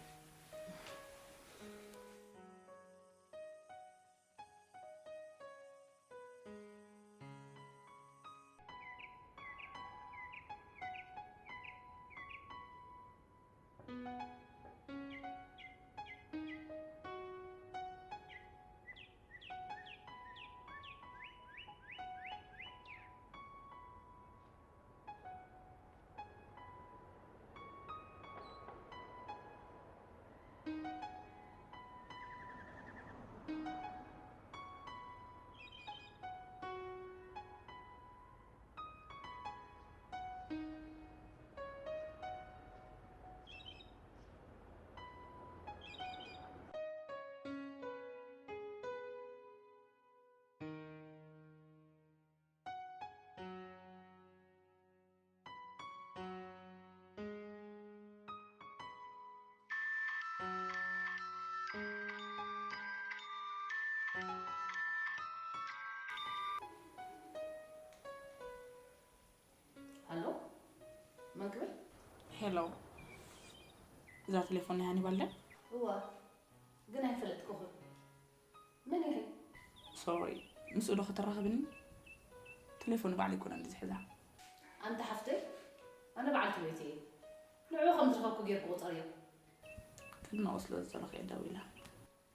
ሃሎ፣ መግቢ? ሄሎ፣ እዛ ቴሌፎን ናይ ሃኒባል ድያ? እዋ፣ ግን ኣይፈለጥኩኹን። መን ኢኺ? ሶሪ፣ ምስኡ ዶ ከተራኽብኒ? ቴሌፎን ባዕለይ ኣይኮነን ዝሕዛ። ኣንቲ ሓፍተይ፣ ኣነ በዓልቲ ቤት እየ። ንዕኡ ከም ዝረኸብኩ ጌርኩ ቁጸርዮ። ተድንቖ ስለ ዝጸለኹ እየ ደዊለ።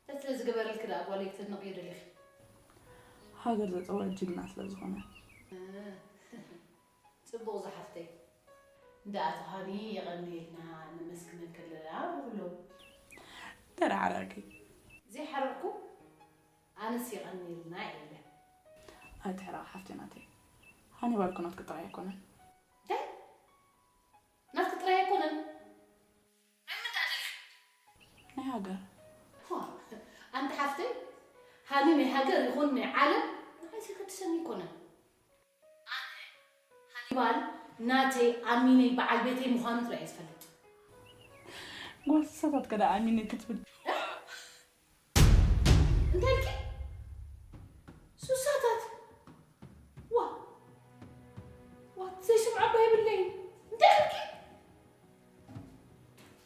እንታይ ስለ ዝገበረልኪ ደኣ ጓለይ ክተድንቕዮ ደሊኺ? ሃገር ዘጸወዐ ጅግና ስለ ዝኾነ። እ፣ ጽቡቕ ዝሓፍተይ። እንዳ ኣቶ ሃኒ የቐንየልና፣ ነመስግነን ከለና ብኹሎም። ተደሓረቕኪ? ዘይሓረቕኩ? ኣነስ የቐንየልና ኢለ። ኣይትሕረቒ ሓፍተይ ናተይ። ሃኒባል እኮ ናትኪ ጥራይ ኣይኮነን። እንታይ? ናትኪ ጥራይ ኣይኮነን? ናይ መን ደኣ ደሊኺ? ናይ ሃገር። ዋ፣ ኣንቲ ሓፍተይ፣ ሃኒ ናይ ሃገር ይኹን ናይ ዓለም ንዓይ ዘገድሰኒ ኣይኮነን። ኣነ ሃኒባል ናተይ ኣሚነይ በዓል ቤተይ ምዃኑ ጥራይ እየ ዝፈልጥ። ጓል ስሳታት ከ ደኣ ኣሚነይ ክትብል? እንታይ ኢልኪ? ሱሳታት? ዋ፣ ዋ፣ ዘይስምዖ እባ የብለይን። እንታይ ኢልኪ?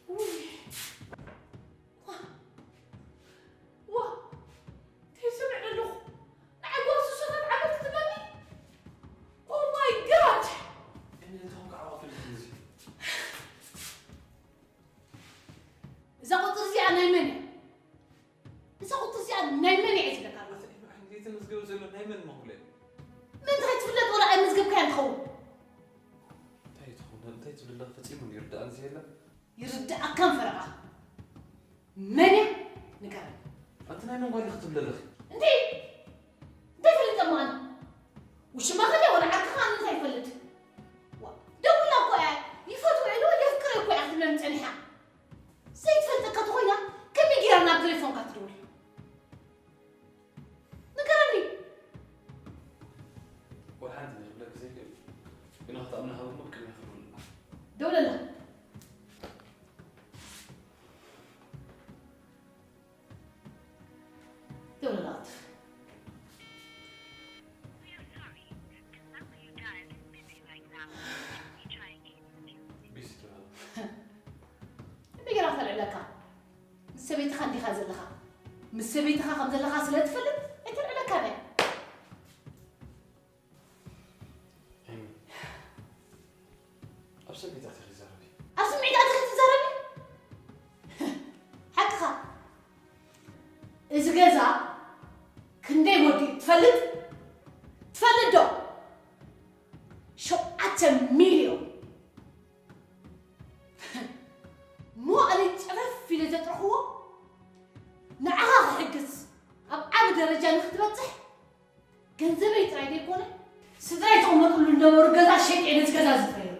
ውይ። ዋ፣ ዋ፣ እንታይ ይሰምዕ ዘለኹ? ንዓይ ጓል ሱሳታት ዓመት ክትብለኒ? Oh my God! እዛ ቁጽሪ እዚኣ ናይ መን እያ? እዛ ቁጽሪ እዚኣ ናይ መን እያ ዝብለካ ኣለኹ? ዘይተመዝገበ ዘሎ ናይ መን መኹለ? ምእንቲ ከይትፍለጥ ወላ ኣይመዝገብካያን ትኸውን። እንታይ ትኸውን? እንታይ ትብል ኣለኻ? ፈጺሙ ይርድኣኒ ዘየለ። ይርድኣካን ፈረቓ። መን እያ? ንገረኒ። ኣቲ ናይ መን ጓል ኢኺ ትብሊ ኣለኺ? እንዴ? እንታይ ፈሊጠ ምዃኑ? ውሽማኻ ድያ ወላ ዓርክኻ ኣነ እንታይ ይፈልጥ? ዋ፣ ደዊላ እኮ እያ። ይፈትዎ ኢሉ የፍቅረ እኮ እያ ክትብለኒ ጸኒሓ። ዘይትፈልጠካ ተኾይና ከመይ ጌራ ናብ ቴሌፎንካ ትድውል? ንገረኒ። ወላ ሓንቲ ክብለኪ ዘይክእል፣ ግና ክትኣምኒ ሃብሞ ቅድሚያ ክብሉ ኣለና። ደውለ ለካ ምስ ሰበይትኻ እንዲኻ ዘለኻ። ምስ ሰበይትኻ ከም ዘለኻ ስለ ትፈልጥ ኣይተልዕለካን እያ። ኣብ ስምዒት ኣቲኺ ትዛረቢ። ኣብ ስምዒት ኣቲኺ ትዛረቢ? ሓቅኻ። እዚ ገዛ ክንደይ ወዲኡ ትፈልጥ? ትፈልጥ ዶ? ሸውዓተ ሚልዮን። መዋእለይ ጨፈፍ ኢለ ዘጥረኽዎ ንዓኻ ክሕግዝ፣ ኣብ ዓቢ ደረጃ ንኽትበጽሕ፣ ገንዘበይ ጥራይ ዘይኮነ፣ ስድራይ ዝቕመጥሉ ዝነበሩ ገዛ ሸይጠ ነዚ ገዛ ዝጥረዮ።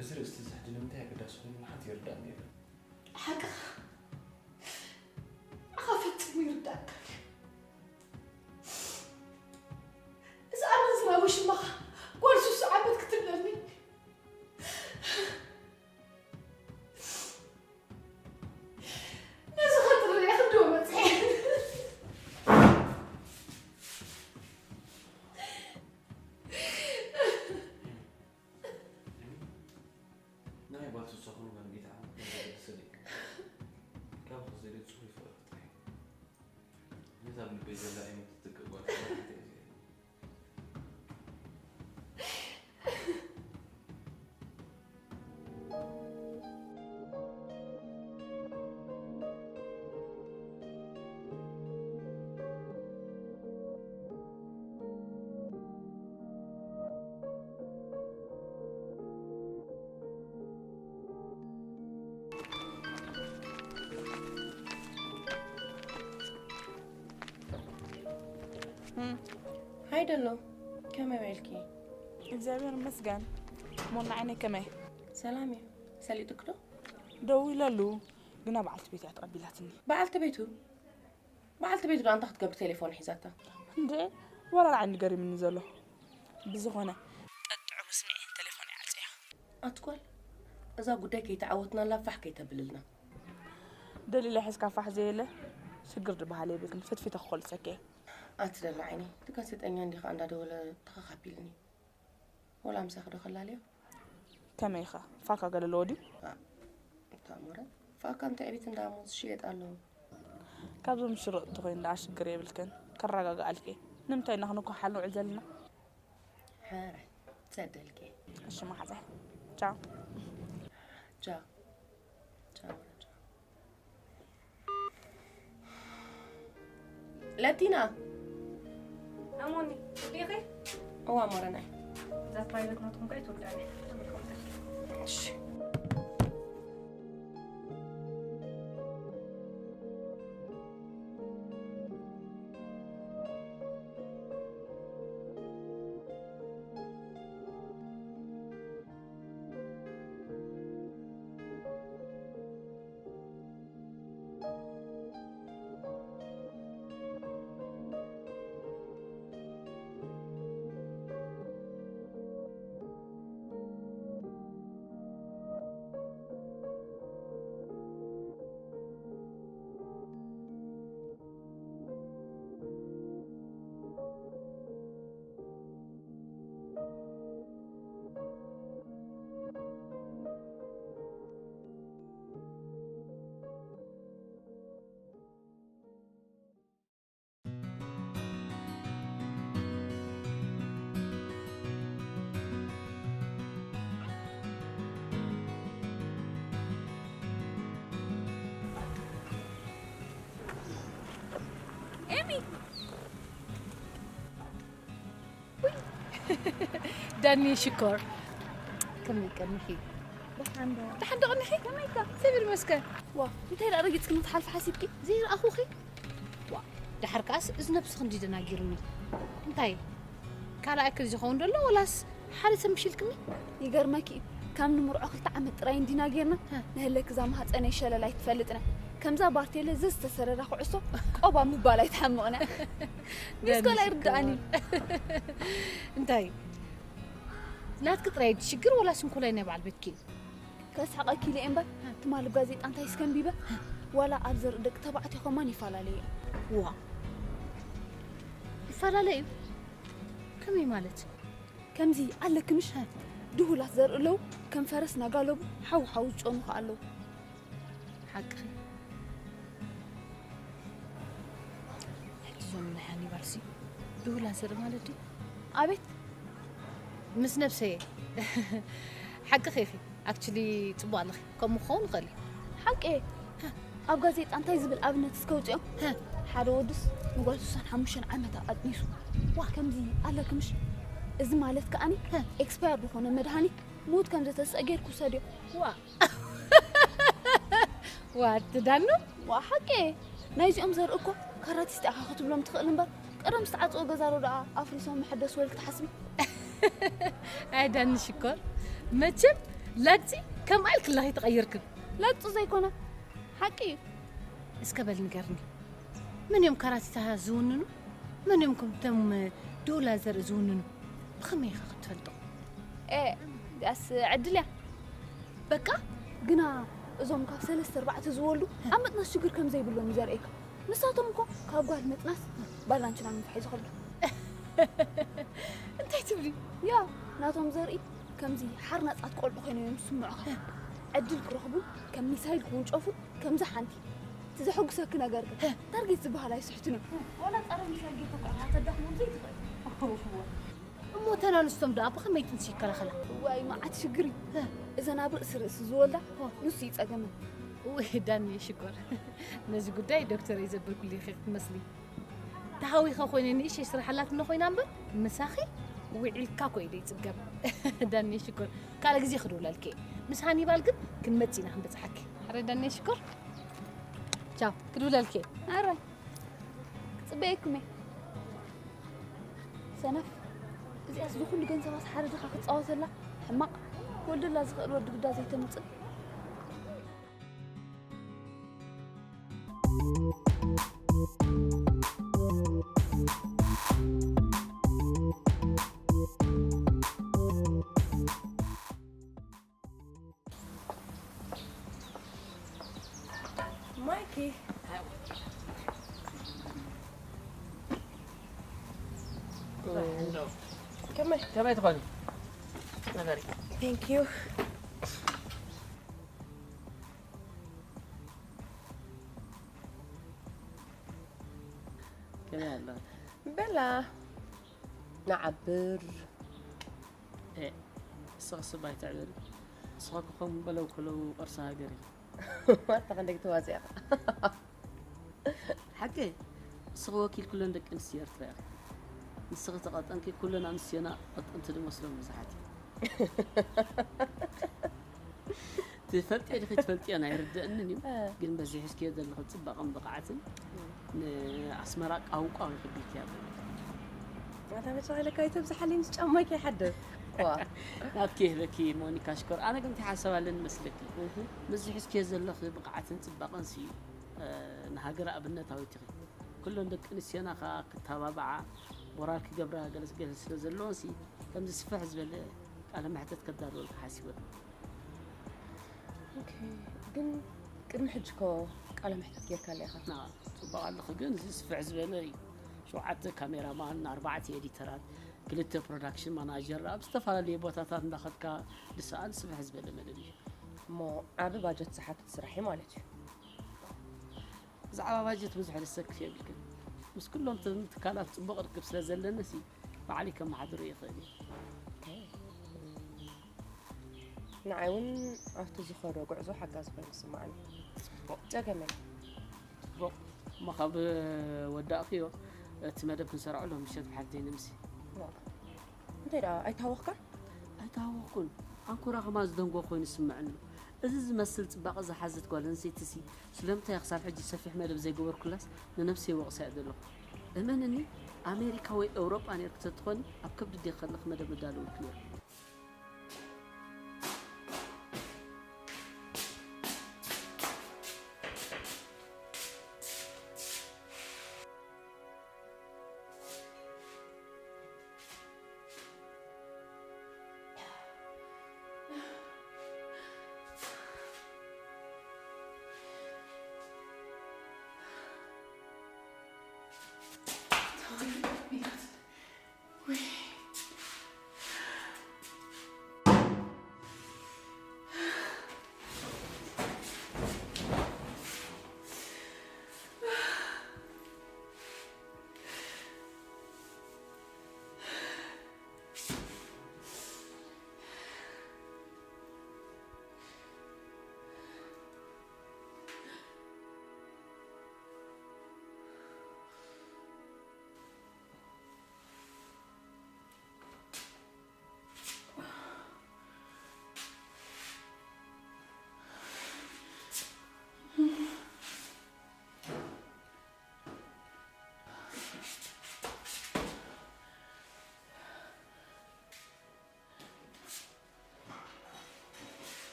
እዚ ርእስቲ እዚ ሕጂ ንምንታይ ኣገዳሲ ኮይኑ ንሓንቲ ይርዳእኒ የለን። ሓቅኻ፣ ንዓኻ ፈጺሙ ይርዳእካ። እዚ ኣመንዝራ ውሽማኻ ጓል ሱሱ ዓመት ክትብለኒ። ነዚ ኸጥርየ ክንድኡ በጽሐ። ናይ ጓል ሱሱ ኹሉ መንጌታ ዓመት ዘገድሰ ደቂ ካብ ኸዘደ ጽሑፍ ይፈጥረ። ነዛ ኣብ ልበይ ዘላ እየ ምትትክ ጓል ሱሱ። ሃይ ደሎ፣ ከመይ ውዒልኪ? እግዚኣብሔር ይመስገን። ሞና ዓይነይ ከመይ? ሰላም እዩ። ሰሊጡክ ዶ? ደዊለሉ፣ ግና በዓልቲ ቤት እያ ተቐቢላትኒ። በዓልቲ ቤቱ? በዓልቲ ቤቱ ደኣ እንታይ ክትገብር ቴሌፎን ሒዛታ? እንዴ፣ ዋላ ንዓይ ገሪምኒ ዘሎ። ብዝኾነ፣ ጠጥዑ ምስምዒ ቴሌፎን ይዓጽያ። ኣትኳል፣ እዛ ጉዳይ ከይተዓወትናላ ፋሕ ከይተብልልና። ደሊላ ሒዝካ ፋሕ ዘየለ፣ ሽግር ዝበሃል የብልክን። ፍትፊተ ክኾልሰኪ እየ። ኣቲ ደላ ዓይኒ፣ እቲ ጋዜጠኛ እንዲኻ እንዳደወለ ተኸኻቢልኒ። ወላ ምሳኺ ዶ ከላልዮ? ከመይ ኢኻ? ፋካ ገለ ኣለዎ ድዩ? ኣ፣ እታ ሞረ፣ ፋካ እንተ ዕቤት እንዳ ሙዝ ዝሽየጥ ኣለዎ። ካብዞም ዝሽረጡ ተኾይኑ ደኣ ሽግር የብልክን። ከረጋግኣልኪ። ንምንታይ ኢና ክንኳሓል ንውዕል ዘለና? ሕራይ፣ ትሰደልኪ። እሺ መሓዛይ። ቻው። ቻው። ቻው፣ ቻው። ለቲና። ኣሞኒ፣ ዲኺ? እዋ፣ ሞረናይ። እዛ ፕራይቬት ናትኩም ከ ኣይትወዳእን እያ። እሺ። ኤሚ! ዳኒ ሽኮር፣ ከመይ ቀኒኺ? ደሓን ዶ? ደሓን ዶ ቀኒኺ? ከመይ ከ? እግዚኣብሔር ይመስገን። ዋ፣ እንታይ ደኣ ረጊጽክኒ ክትሓልፊ ሓሲብኪ? ዘይረኣኹኺ? ዋ፣ ደሓር ከኣስ እዚ ነብስኺ እንዲ ደናጊርኒ። እንታይ? ካልኣይኪ ዝኸውን ደሎ ወላስ ሓደ ሰብ ምሽ ኢልክኒ? ይገርመኪ እዩ፣ ካብ ንምርዖ ክልተ ዓመት ጥራይ እንዲና ጌርና፣ ሃ። ንህለክ እዛ ማህፀነይ ሸለል ኣይትፈልጥን እያ። ከምዛ ባርቴለ ዘዝተሰረራ ኩዕሶ ቆባ ምባል ኣይትሓምቕን እያ። ሚስኮል ኣይርድኣኒ። እንታይ? ናትኪ ጥራይ ሽግር ወላስ እንኮላይ ናይ በዓል ቤትኪ? ከስሕቐኪ ኢለ እየ እምበር፣ ትማሊ ኣብ ጋዜጣ እንታይ እስከ ኣንቢበ? ዋላ ኣብ ዘርኢ ደቂ ተባዕትዮ ከማን ይፈላለዩ እዮም። ዋ። ይፈላለዩ? ከመይ ማለት? ከምዚ ኣለክምሽ ድሁላት ዘርኢ ኣለዉ፣ ከም ፈረስ ናጋለቡ ሓው ሓው ዝጨኑ ከኣ ኣለዉ። ሓቅኺ። ሕጂ እዞም ናይ ሃኒባልሲ ድሁላት ዘርኢ ማለት ድዩ? ኣቤት። ምስ ነብሰየ። ሓቅኺ ኢኺ። ኣክቹሊ ጽቡቕ ኣለኺ። ከምኡ ክኸውን ይኽእል እዩ። ሓቂ እየ። ኣብ ጋዜጣ እንታይ ዝብል ኣብነት እስከ ኣውጽኦም? ሓደ ወድስ ንጓል ስሳን ሓሙሽተን ዓመታ ኣጥኒሱ። ዋ፣ ከምዚ ኣለክምሽ። እዚ ማለት ከኣኒ ኤክስፓየር ዝኾነ መድሃኒት ሞት ከም ዘተስእ ጌርኩ ሰድዮ። ዋ። ዋ፣ ትዳኑ? ዋ፣ ሓቂ እየ። ናይዚኦም ዘርኢ እኮ ካራቲስት ኢኻ ክትብሎም ትኽእል እምበር፣ ቀደም ዝተዓጽወ ገዛ ዶ ደኣ ኣፍሪሶም መሐደሲ ወል ክትሓስቢ? ኣይ ዳኒ ሽኮር፣ መቸም ላግጺ ከምኣ ኢልክላኺ ተቐይርክን። ላግጺ ዘይኮነ፣ ሓቂ እዩ። እስከ በል ንገርኒ፣ መን እዮም ካራቲታ ዝውንኑ? መን እዮም ከምቶም ዶላ ዘርኢ ዝውንኑ? ብኸመይ ኢኻ ክትፈልጦ? ኤ፣ ዳስ ዕድል እያ። በቃ፣ ግና እዞም ካብ ሰለስተ ኣርባዕተ ዝወልዱ ኣብ ምጥናስ ሽግር ከም ዘይብሎም እዩ ዘርእየካ። ንሳቶም እኮ ካብ ጓል ምጥናስ ባላንችና ምንፋሕ እዩ ዝኸብዶ። እንታይ ትብሊ? ያ፣ ናቶም ዘርኢ ከምዚ ሓርናጻት ቆልዑ ኮይኖም እዮም ዝስምዑኻ። ዕድል ክረኽቡን ከም ሚሳይል ክውንጨፉን ከምዛ ሓንቲ። እቲ ዘሐጉሰኪ ነገር ግን ታርጌት ዝበሃል ኣይስሕቱን እዮም። ዋላ ጸረ ሚሳይል ጌርካ እኳ ኢኻ ከተዳኽሞም ዘይትኽእል። እሞ እተን ኣንስቶም ደኣ ብኸመይ ጥንሲ ይከላኸላ? እዋይ፣ መዓት ሽግር እዩ። እዘን ኣብ ርእሲ ርእሲ ዝወልዳ ንሱ እዩ ጸገመን። እወ ዳኒ ሽኮር፣ ነዚ ጉዳይ ዶክተር እዩ ዘበልኩሉ ኢኺ ክትመስሊ። ተሃዊኸ ኮይነ ንእሽተይ ስራሕ ኣላትኒ ኮይና እምበር ምሳኺ ውዒልካ እኮ እዩ ዘይጽገብ። ዳኒ ሽኮር፣ ካልእ ግዜ ክድውለልኪ እየ። ምስ ሃኒባል ግን ክንመጽእ ኢና ክንበጽሓኪ። ኣረ ዳኒ ሽኮር፣ ቻው፣ ክድውለልኪ እየ። ኣረ፣ ክጽበየኩም እየ። ሰነፍ፣ እዚኣስ ዝኹሉ ገንዘባስ ሓረድኻ ክጻወተላ? ሕማቕ፣ ክወልደላ ዝኽእል ወዲ ግዳ ዘይተምጽእ። ማይኪ። ከመይ? ከመይ ትኾኒ? ንበሪ። Thank you። ከመይ ኣሎ? በላ። ንዓብር። ኤ፣ ንስኺ ስብ ኣይትዕብሪ። ንስኺ እኮ ከም በለው ከለው ቅርሲ ሃገር ኢኺ። ኣታ ክንደይ ክትዋጽእ ኢኻ። ሓቂ፣ ንስኺ ወኪል ኩለን ደቂ ኣንስትዮ ኤርትራ ኢኺ። ንስኺ ተቐጠንኪ፣ ኩለን ኣንስትዮና ቀጠንቲ ዝመስሎም ብዙሓት እዮም። ትፈልጥዮ ዲኺ ትፈልጥዮን ኣይርደእንን እዩ። እ። ግን በዚ ሒዝክዮ ዘለኺ ጽባቐን ብቕዓትን ንኣስመራ ቃውቃው ይኽብልኪ ኣለኒ። ኣታ መቸ ኢለካ ኣይተብዝሓለይ ምስ ጫማይ ከይሓድር። ዋ። ናትኪ ይህበኪ ሞኒካ ሽኮር። ኣነ ግን እንታይ ሓሳብ ኣለኒ መስለኪ? እህ። ምስዚ ሒዝክዮ ዘለኺ ብቕዓትን ጽባቐን ሲ፣ እ፣ ንሃገር ኣብነታዊት ኢኺ። ኩለን ደቂ ኣንስትዮና ኸኣ ክተባብዓ፣ ሞራል ክገብራ ገለ ገለ ስለ ዘለወን ሲ፣ ከምዚ ስፍሕ ዝበለ ቃለ መሕተት ከዳልወልካ ሓሲበ። ኦኬ፣ ግን ቅድሚ ሕጂ እኮ ቃለ መሕተት ጌርካለይ ኢኻ። ና፣ ጽቡቕ ኣለኺ፣ ግን እዚ ስፍሕ ዝበለ እዩ። ሸውዓተ ካሜራማን፣ ኣርባዕተ ኤዲተራት፣ ክልተ ፕሮዳክሽን ማናጀር፣ ኣብ ዝተፈላለዩ ቦታታት እንዳኸድካ ዝሰኣል ስፍሕ ዝበለ መደብ እዩ። እሞ ዓቢ ባጀት ዝሓትት ስራሕ እዩ ማለት እዩ። ብዛዕባ ባጀት ብዙሕ ዘሰክፍ የብልክን። ምስ ኩሎም እቶም ትካላት ጽቡቕ ርክብ ስለ ዘለኒ ሲ፣ ባዕለይ ከመሓድሮ ይኽእል እየ። ኦኬ። ንዓይ እውን ኣብቲ ዝኸዶ ጉዕዞ ሓጋዚ ኮይኑ ይስምዓኒ። ጽቡቕ። ጸገም የለን። ጽቡቕ። እሞ ካብ ወዳእክዮ፣ እቲ መደብ ክንሰርዖ ሎም ምሸት ብሓፍተይ ንምሲ። ዋ። እንታይ ደኣ ኣይተሃወኽካን? ኣይተሃወኽኩን። ኣንኮራ ከማን ዝደንጎ ኮይኑ ይስምዐኒ። እዚ ዝመስል ጽባቐ ዝሓዘት ጓል ኣንስተይቲ ሲ፣ ስለምንታይ ክሳብ ሕጂ ሰፊሕ መደብ ዘይገበርኩላስ ንነብሰይ ወቕሳ እየ ዘለኹ። እመንኒ፣ ኣሜሪካ ወይ ኤውሮጳ ኔርኪ ተትኾኒ፣ ኣብ ከብዲ ዴኺ ከለኺ መደብ ምዳለወልኪ ነይረ።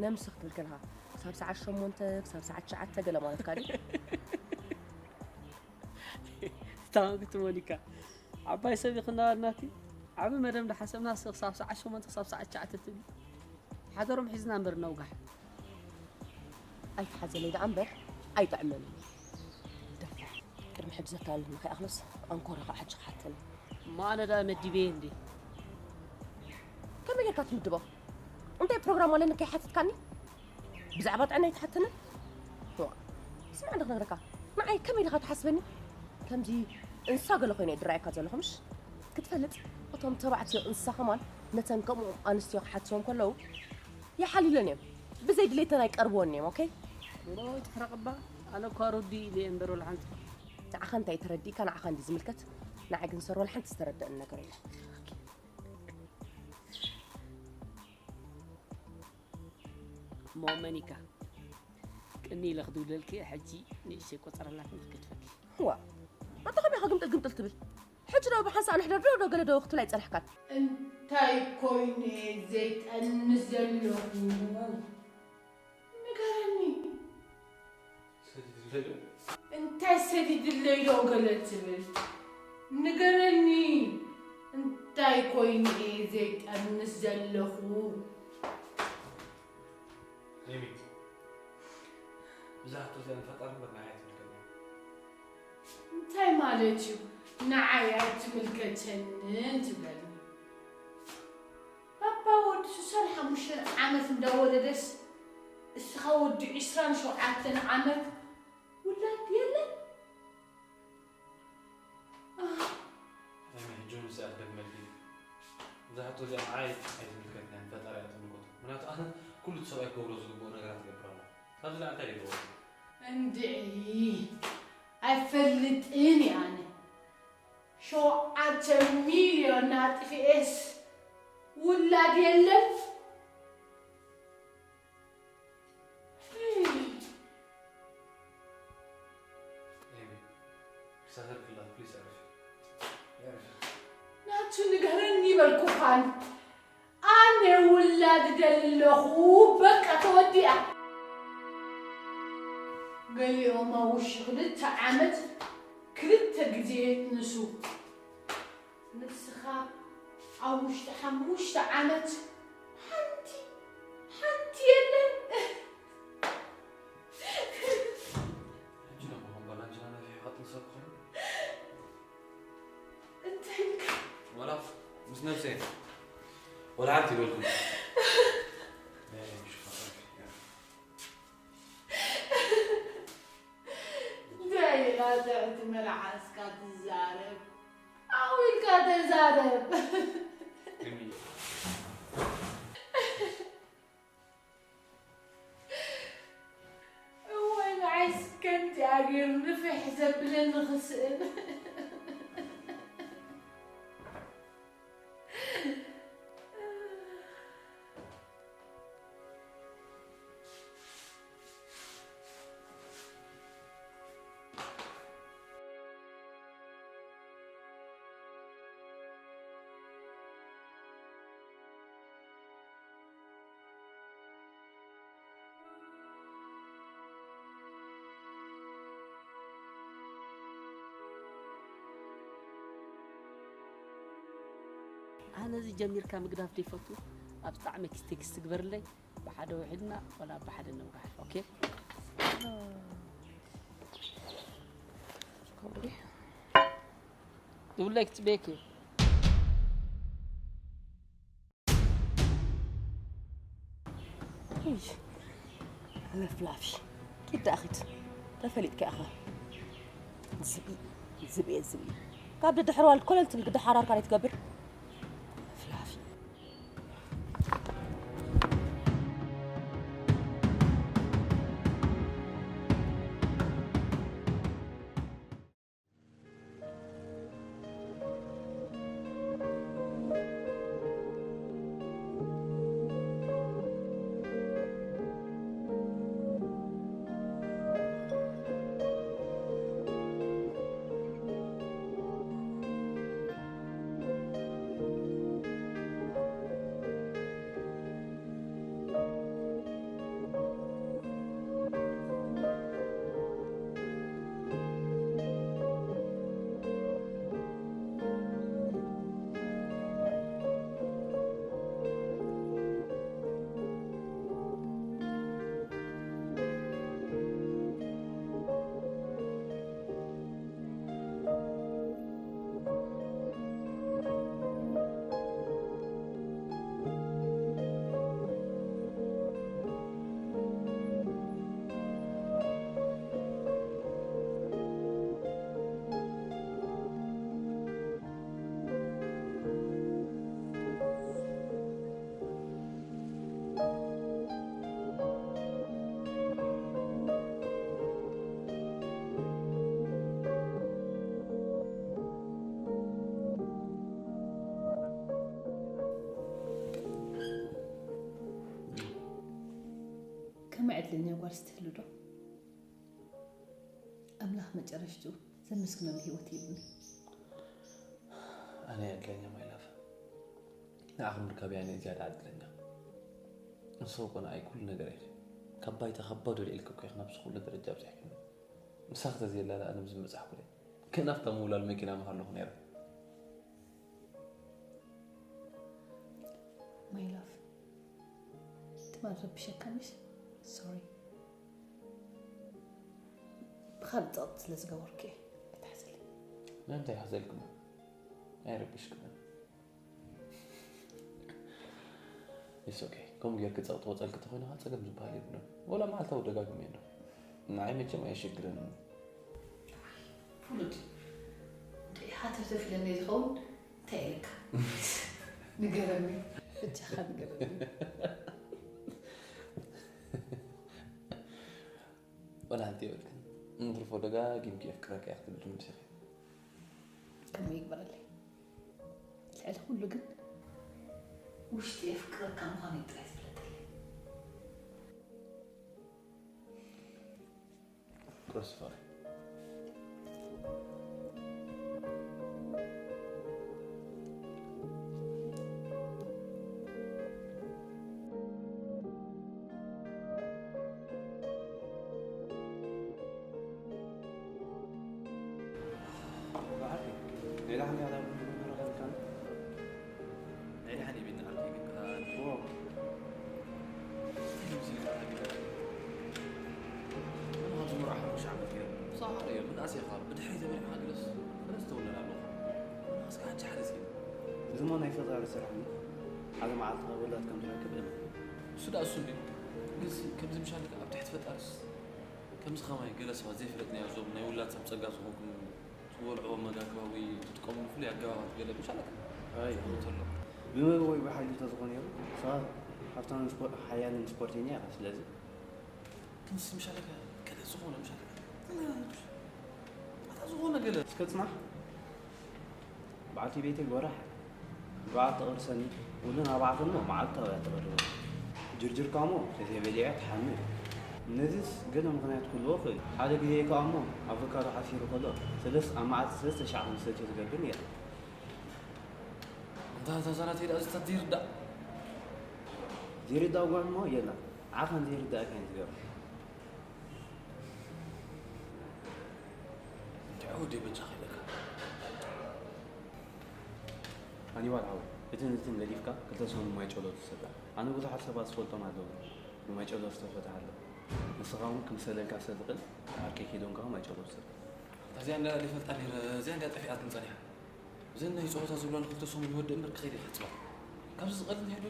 ነምሲ ክትብል ከለኻ ክሳብ ሰዓት ሸሞንተ ክሳብ ሰዓት ትሽዓተ ገለ ማለትካ ድዩ? ታንክት ሞኒካ፣ ዓባይ ሰብ ይኽናዋል ናቲ። ዓቢ መደብ እንዳሓሰብና ስ ክሳብ ሰዓት ሸሞንተ ክሳብ ሰዓት ትሽዓተ ትብል። ሓደሮም ሒዝና እምበር ነውጋሕ። ኣይትሓዘለይ ደኣ እምበር ኣይጥዕመን። ደፋር። ቅድሚ ሕጂ ዘታለልና ከይኣኽሎስ ኣንኮራ ከዓ ሕጂ ክሓተኒ። እሞ ኣነ ደኣ መዲበየ እንዴ? ከመይ ጌርካ ትምድቦ? እንታይ ፕሮግራም ኣለኒ ከይሓተትካኒ? ብዛዕባ ጥዕና ኣይትሓተንን? ዋ፣ ስማዕ እንዶ ክነግረካ። ንዓይ ከመይ ኢልካ ትሓስበኒ? ከምዚ እንስሳ ገለ ኮይነ እየ ዝረኣየካ ዘለኹ ምሽ? ክትፈልጥ እቶም ተባዕትዮ እንስሳ ከማን ነተን ከምኡ ኣንስትዮ ክሓትዎም ከለዉ ይሓልዩለን እዮም። ብዘይ ድሌተን ኣይቀርብወን እዮም። ኦኬ? ወይ ትሕረቕባ። ኣነ እኳ ሩዲ ኢለ እየ እምበር ወላ ሓንቲ። ንዓኻ እንታይ ተረዲእካ ንዓኻ እንዲ ዝምልከት። ንዓይ ግን ሰር ወላ ሓንቲ ዝተረደእን ነገር የለን። ሞመኒካ ቅኒ ኢለ ክድውለልኪ ሕጂ ንእሽተይ ቆጸራ ኣላትኒ ክገድፈኪ። ዋ፣ ኣታ ከመይ ኢኻ ግምጥል ግምጥል ትብል? ሕጂ ዶ ብሓንሳእ ንሕደር ዶ ዶ ገለ ዶ ክትብል ኣይጸናሕካን። እንታይ ኮይነ ዘይጠንስ ዘለኹ ንገረኒ። እንታይ ሰዲድለይ ዶ ገለ ትብል ንገረኒ። እንታይ ኮይነ ዘይጠንስ ዘለኹ። ሪሚ፣ እዛ ሕቶ እዚኣ ንፈጣሪ እምበር ንዓይ ኣይትምልከተኒ። እንታይ ማለት እዩ ንዓይ ኣይትምልከተንን ትብለኒ? ባባ ወዲ ሱሳን ሓሙሽተ ዓመት እንዳወለደስ እስኻ ወዲ ዒስራን ሸውዓተን ዓመት ውላድ የለን? ሪሚ፣ ሕጂ እውን እዚኣ ክደግመልኪ እዩ። እዛ ሕቶ እዚኣ ንዓይ ኣይትምልከትንያን ንፈጣሪ እያ ትምልከቶ። ምክንያቱ ኣነ ኩሉ እቲ ሰብኣይ ክገብሮ ዝግብኦ ነገራት እገብር ኣለኹ። ካብዚ ላዕሊ እንታይ ድገብሮ? እንድዒ ኣይፈልጥን እየ ኣነ። ሸውዓተ ሚልዮን ኣጥፊኤስ ውላድ የለን? ኤሚ፣ ክሳተልክላ ፕሊስ ኣረፊ። ኣረፊ። ናቱ ንገረኒ ይበልኩኻን ኣነ ውላድ ደለኹ። በቃ ተወዲኣ። ገሊኦም ኣብ ውሽጢ ክልተ ዓመት ክልተ ግዜ የጥንሱ። ንስኻ ኣብ ውሽጢ ሓሙሽተ ዓመት ሓንቲ ሓንቲ የለን። ሕጂ ደሞ ከም ባላንጅና ነፊሑ ከጥንሰ ክኾኑ እንታይ ኢልካ? ዋላ ምስ ነብሰይ ወላ ሓንቲ ይበልኩም። እንታይ ኢላ ትዕቲ መልሓስካ ትዛረብ? ዓው ኢልካ ተዛረብ። እወ ንዓይስ ከምዚኣ ገይሩ ንፍሕ ዘብለኒ ክስእን። ኣነ እዚ ጀሚርካ ምግዳፍ ዘይፈቱ ኣብ ጣዕመ ቴክስት ግበርለይ። ብሓደ ውዒልና ወላ ብሓደ ነውጋሕ። ኦኬ። ንብለይ ክትጽበየኪ። ለፍላፊ ኪድ ደኣ ኺድ ተፈሊጥካ ኢኻ። ዝብኢ ዝብኢ ዝብኢ ካብ ደድሕረዋ ኮለል ትብል ግዳ ሓራርካ ናይ ትገብር ለፍላፊ። ዕድለኛ ጓል ስትህሉ ዶ? ኣምላኽ መጨረሽትኡ ዘመስግነሉ ህይወት ይብኒ። ኣነ ዕድለኛ ማይላፍ ንዓኺ ምርካብ ያኔ ዝያዳ ዕድለኛ። ንስኺ እኮ ንዓይ ኩሉ ነገር ኢኺ። ካብ ባይታ ካብ ባዶ ልዒልኪ እኮ ኢኺ ናብዚ ኩሉ ደረጃ ኣብዚሕክኒ። ምሳኺ ተዘየላ ኣነ ኣብዚ ምበጻሕኩ ዶ ከናፍታ ምውላል መኪና ምሃለኹ ነይረ። My love ትማል ረብሸካ ምሽ sorry ብኻልእ ጸቕጢ ስለ ዝገበርኩ እየ ኣይትሓዘለይ። ምንም ዘይሓዘልኩም ኣይረብሽኩም። It's okay። ከምኡ ጌርኪ ጸቕጢ ወጸልኪ ተኾይኑ ኸዓ ጸገም ዝበሃል የብሉን። ወላ መዓልታዊ ደጋግመ ኣሎ። ንዓይ መቸም ኣየሸግረንን። ፍሉጥ እንደ ሃተፍተፍ ኢለኒ ዝኸውን እንታይ ኢልካ ንገረኒ። ብቻኻ ንገረኒ። ወላ ሓንቲ የብልክን። እንትርፎ ደጋጊምኪ የፍቅረካ እየ ክትብሊ ምድሲ ኢኺ። ከምኡ ይግበረለይ። ልዕሊ ኩሉ ግን ውሽጢ የፍቅረካ ምዃነይ ጥራይ ዝፍለጠለይ። Crossfire. ናይ ደሓን የቤት ንዓርኪ ግን ከኣ ንፍዎ። እንታይ እዩ ዝብል ከኣ ቢላ? ኣነ ካብ ዝመርዓኹ ሓሙሽተ ዓመት ገይሩ። ብዛዕባ ርእዮ፣ ምንኣስ ኢኻ፣ ብድሕሪ ተመሪዕኻ ግደስ። ፈረስ ተወለድ ኣለኹ። ምንኣስ ከኣ ሓንቲ ሓደ ዜና። እዚ እሞ ናይ ፈጣሪ ስራሕ እዩ። ሓደ መዓልቲ ውላድ ከም ትረክብ እመን። እሱ ደኣ እሱ እንድዩ። ግንሲ ከምዚ ምሻል ከኣ ኣብ ትሕቲ ፈጣርስ ከምዚ ኸማይ ገለ ሰባት ዘይፈለጥናዮ እዞም ናይ ውላድ ሰብ ጸጋ ዝኾንኩም ትበልዕዎ መጋግባ ወይ ትጥቀምሉ ፍሉይ ኣገባባት ገለ ምሻለካ ኣይ። ትኸውን ተሎ። ብመግቢ ወይ ብሓይሊ ተዝኾነ እዮም። ሰባት ሃብታምን ስፖ- ሓያልን ስፖርተኛ ኢኻ። ስለዚ ክንስ ምሻለካ ገለ ዝኾነ ምሻለካ ኣታ ዝኾነ ገለ እስከ ጽናሕ በዓልቲ ቤተይ ጎራሕ በዓል ተቕርሰኒ ውልን ኣባዕትን እሞ መዓልታዊ እያ ተቕርበ። ጅርጅርካ እሞ ተዘይበሊዐ ትሓምም። ነዚስ ገለ ምኽንያት ክህልዎ ይኽእል። ሓደ ግዜ ከኣ እሞ ኣቮካዶ ሓሲሩ ከሎ ሰለስ ኣብ መዓልቲ ሰለስተ ሻዕ ከም ዝሰትዮ ትገብር ነይራ። እንታ እታ ዛናተይ ደኣ ዝታት ዘይርዳእ ዘይርዳእ ጓል እሞ የላን። ዓኻን ዘይርዳእካ እየን ዝገብራ። እንታይ ወዲ በጃ ከይለካ ሃኒባል ሓወይ፣ እትን እትን ገዲፍካ ክልተ ሰሙን ማይ ጨሎ ትሰታ። ኣነ ብዙሓት ሰባት ዝፈልጦም ኣለዉ ንማይ ጨሎ ዝተፈትሐ ኣሎ። ንስኻ እውን ክምሰለልካ ስለ ዝኽእል ዓርከይ ኪዶን ከኣ ማይ ጨሎ ትሰታ። እዚኣ እንዳ ዘይፈልጣ ነይረ፣ እዚኣ እንዳ ጠፊኣትኒ ጸኒሓ። እዘን ናይ ጸወታ ዝብላ ንክልተ ሰሙን ይወድእ እምበር ክኸይድ እየ ጽባሕ። ካብዚ ዝቐልል እንታይ ኣሎ?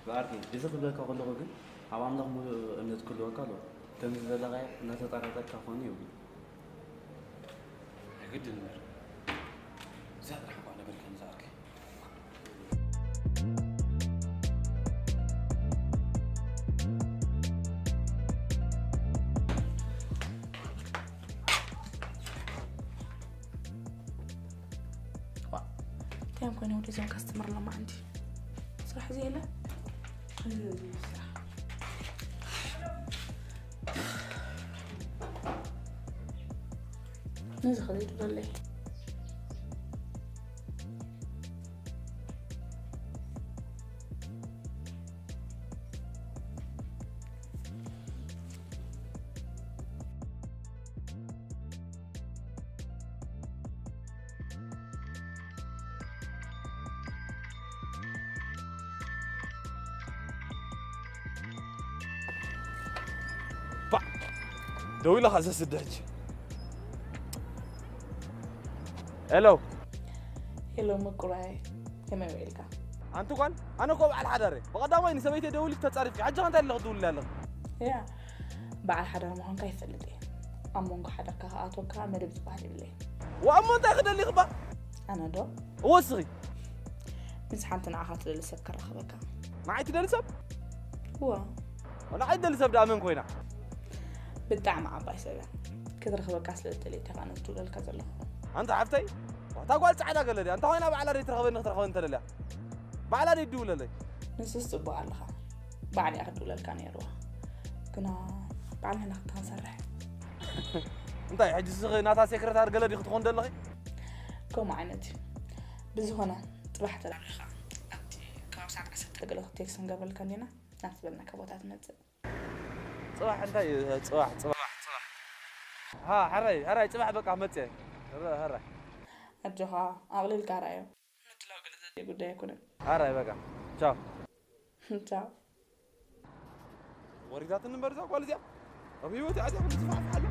ብዓርከይ፣ እዚ ክብለካ ከለኹ ግን ኣብ ኣምላኽ ሙሉእ እምነት ክህልወካ ኣለዎ። ከምዚ ዘለኻዮ እናተጠራጠርካ ክኾን የብሉን። ኣይግድን እምበር። እዚኣ ጥራሕ እኳ ነገርካኒ ዝዓርከይ። እንታይ እዮም ኮይኖም ወደዞም ካስተመር ሎማዓንቲ ስራሕ ዘየለ ነዚ ከዘይድለለይ ደው ኢላ ኸዓ ዘስደ ሕጂ። ሄሎ። ሄሎ ምቁራይ፣ ከመይ ውዒልካ? ኣንቲ ጓል፣ ኣነ እኮ በዓል ሓዳር እየ። ብቐዳማይ ንሰበይተይ ደዊልኪ ተጻሪፍኪ፣ ሕጂ ኸ እንታይ ኢልኪ ትድውልለይ ኣለኺ? ያ፣ በዓል ሓዳር ምዃንካ ይፈልጥ እየ። ኣብ መንጎ ሓዳርካ ክኣትወካ መደብ ዝበሃል የብለይን። ዋእ እሞ እንታይ ክደሊኺ እባ? ኣነ ዶ? እወ እስኺ። ምስ ሓንቲ ንዓኻ ትደሊ ሰብ ከራኽበካ። ንዓይ ትደሊ ሰብ? እወ። ንዓይ ትደሊ ሰብ ደኣ መን ኮይና? ብጣዕሚ ዓባይ ሰብ እያ። ክትረኽበካ ስለ እትደሊ እየ ከኣ ነዚ ትውለልካ ዘለኹ። ኣንታ ሓፍተይ፣ እታ ጓል ጻዕዳ ገለ ድያ? እንተ ኮይና ባዕላ ደይ ትረኽበኒ ክትረኽበኒ እንተ ደልያ? ባዕላ ደይ ትድውለለይ? ንስስ ጽቡቕ ኣለኻ። ባዕል እያ ክድውለልካ ነይርዋ። ግና ባዕል ንሕና ክንሰርሕ። እንታይ ሕጂ ስኺ ናታ ሴክረታሪ ገለ ዲኺ ትኾን ዘለኺ? ከምኡ ዓይነት እዩ። ብዝኾነ ጽባሕ ተላሪኻ ኣብቲ ከባቢ ሰዓት ዓሰርተ ገለ ቴክስት ንገብረልካ እንዲና ናብ ዝበልናካ ቦታ ትመጽእ። ጽባሕ እንታይ እዩ? ጽባሕ ጽባሕ ጽባሕ ሃ ሕራይ ሕራይ ጽባሕ በቃ መጽእ። ሕራይ ኣጆኻ ኣቕልልካ ራዮ። ምድላው ገለ ዘድልዮ ጉዳይ ኣይኮነን። ሕራይ በቃ ቻው። ቻው። ወሪዳትኒ እምበር እዛ ጓል እዚኣ ኣብ ህይወት ኣዚኣ ክሉ ዝፋሕፋሕ ኣሎ።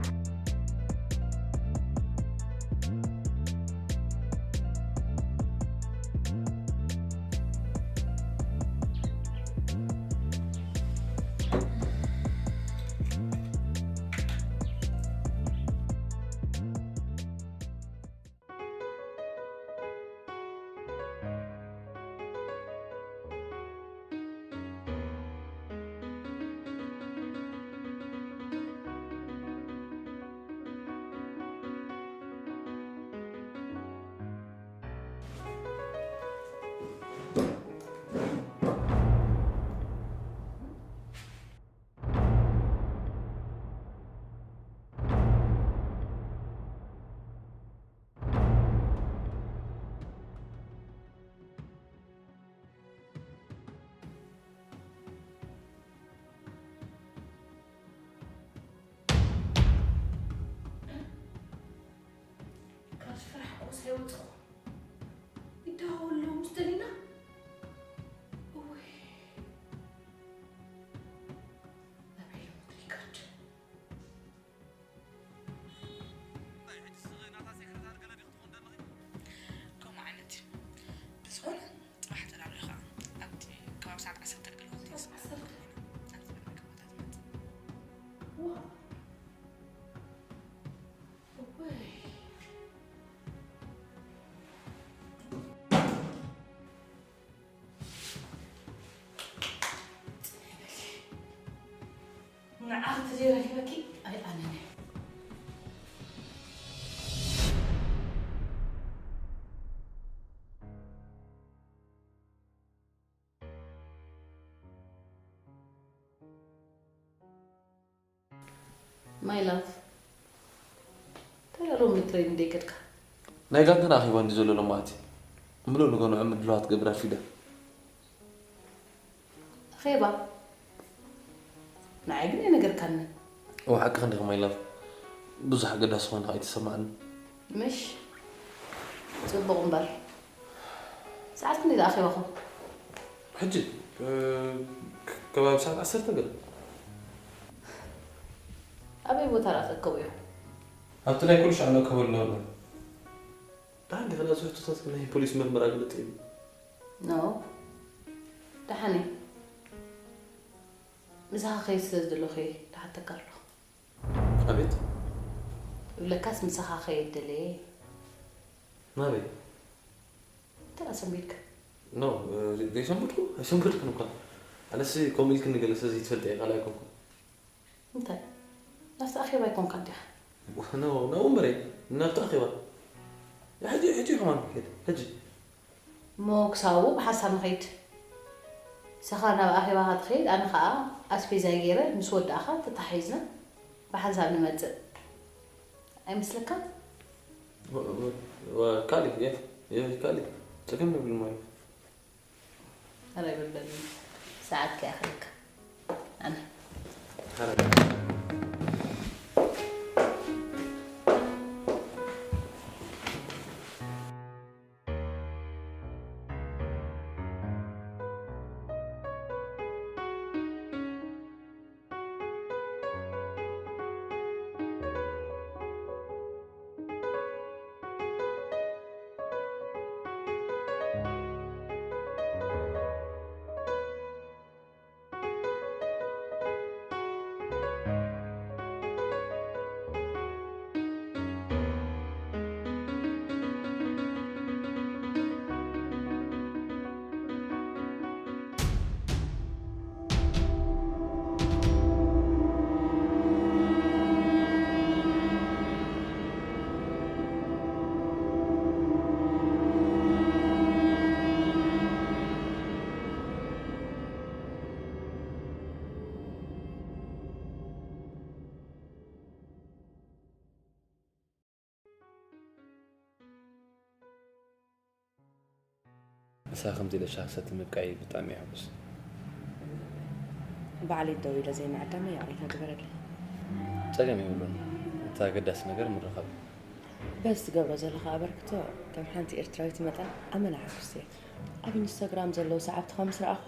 ካብ ስራሕ ቁርሲ ኣይወፅኹ ይደዋወሉ ምስ ደሊና እውይ ኣበይ ሎምኩ ሊካድ ከምኡ ዓይነት እዩ። ብዝኾነ ፅባሕ ተላብለ ከዓ ኣብቲ ከባቢ ሰዓት ዓሰርተ ገለ ሆቴል ስለ ዝኾነ ኢና ናብ ዝበልናካ ቦታ ትመፅእ። ንዓኺ ተዘይረኪበኪ ኣይኣነነ My love ተለ ሎሚ ትሬኒንግ ደይከድካ ናይ ጋንተን ኣኺባ እንዲ ዘሎ ሎማዓቲ እምብሎ ንጎንዖ ምድላዋት ገብር ኣርፊዳ ኣኼባ ንዓይ ግን ኣይነገርካንን እወ ሓቅኺ እንዲኺ my love ብዙሕ ኣገዳሲ ኮይኑ ኣይተሰማዕኒ ምሽ ጽቡቕ እምበር ሰዓት ክንደይ ዝኣኼባኹም ሕጂ ከባቢ ሰዓት ዓሰርተ ገለ ኣበይ ቦታ ዳኣ ትእከቡ ኢኹም ኣብቲ ናይ ኩሉ ሻዕ ንእከበሉ ነበርና ደሓን ዲኺ ናብዚ ሕቶታት ናይ ፖሊስ ምርመራ ግልጥ ኢሉ ኖ ደሓን እየ ምሳኻ ከይድ ስለ ዝደለኹ እየ ደሓተካ ኣለኹ ኣቤት እብለካስ ምሳኻ ከይድ ደለየ ናበይ ተራ ሰንቢድካ ኖ ዘይሰንበድኩ ኣይሰንበድኩን እኳ ኣነሲ ከምኡ ኢልክኒ ገለ ስለ ዘይትፈልጢ እየ ካልእ ኣይኮንኩን እንታይ ናብቲ ኣኼባ ኣይኮንካን ዲኻ ኖ ናብኡ እምበር እየ ናብቲ ኣኼባ ሕጂ ሕጂ ከማን ክድ ሕጂ እሞ ክሳቡ ብሓንሳብ ንኸይድ ንስኻ ናብ ኣኼባኻ ትኸይድ ኣነ ኸዓ ኣስቤዛይ ገይረ ምስ ወዳእኻ ተተሓሒዝና ብሓንሳብ ንመፅእ ኣይመስለካን ካልእ እየ ካልእ ፀገም የብሉ ማለት ኧረ ይበልበል ሰዓት ከይኣኽለካ ኣነ እታ ከምዚ ኢለ ሻሂ ክሰቲ ምብቃይ ብጣዕሚ የሐጉስ። ባዕለይ ደው ኢለ ዘይምዕዳመይ ይቕሬታ ግበረለይ። ጸገም የብሉን። እቲ ኣገዳሲ ነገር ምርኻብ እዩ። በዚ ትገብሮ ዘለኻ ኣበርክቶ ከም ሓንቲ ኤርትራዊት መጠን ኣመና ሕጉስቲ እየ። ኣብ ኢንስታግራም ዘለዉ ሰዓብትኻ ምስ ረኣኹ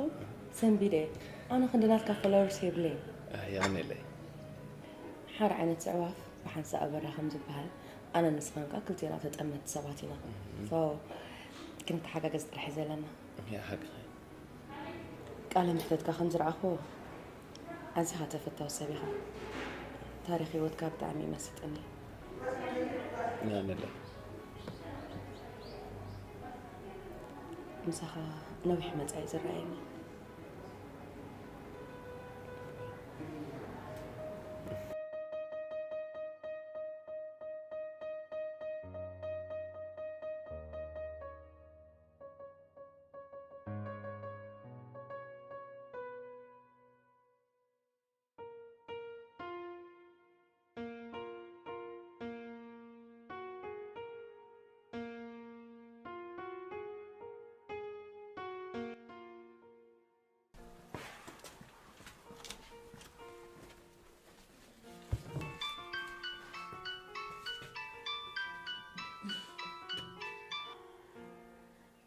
ሰንቢደ እየ። ኣነ ክንዲ ናትካ ፎሎወርስ የብለይን። ኣህ የቐንየለይ። ሓደ ዓይነት ኣዕዋፍ ብሓንሳእ ኣበራ ከም ዝበሃል ኣነ ንስኻን ከኣ ክልቴና ተጠመትቲ ሰባት ኢና። ሶ ክንተሓጋገዝ ጥራሕ እዩ ዘለና። እያ ሓቅኺ። ቃለ መሕተትካ ከም ዝረኣኹ ኣዚኻ ተፈታዊ ሰብ ኢኻ። ታሪኽ ህይወትካ ብጣዕሚ እዩ መሲጥኒ። የቐንየለይ። ምሳኻ ነዊሕ መጻኢ ዝረኣየኒ።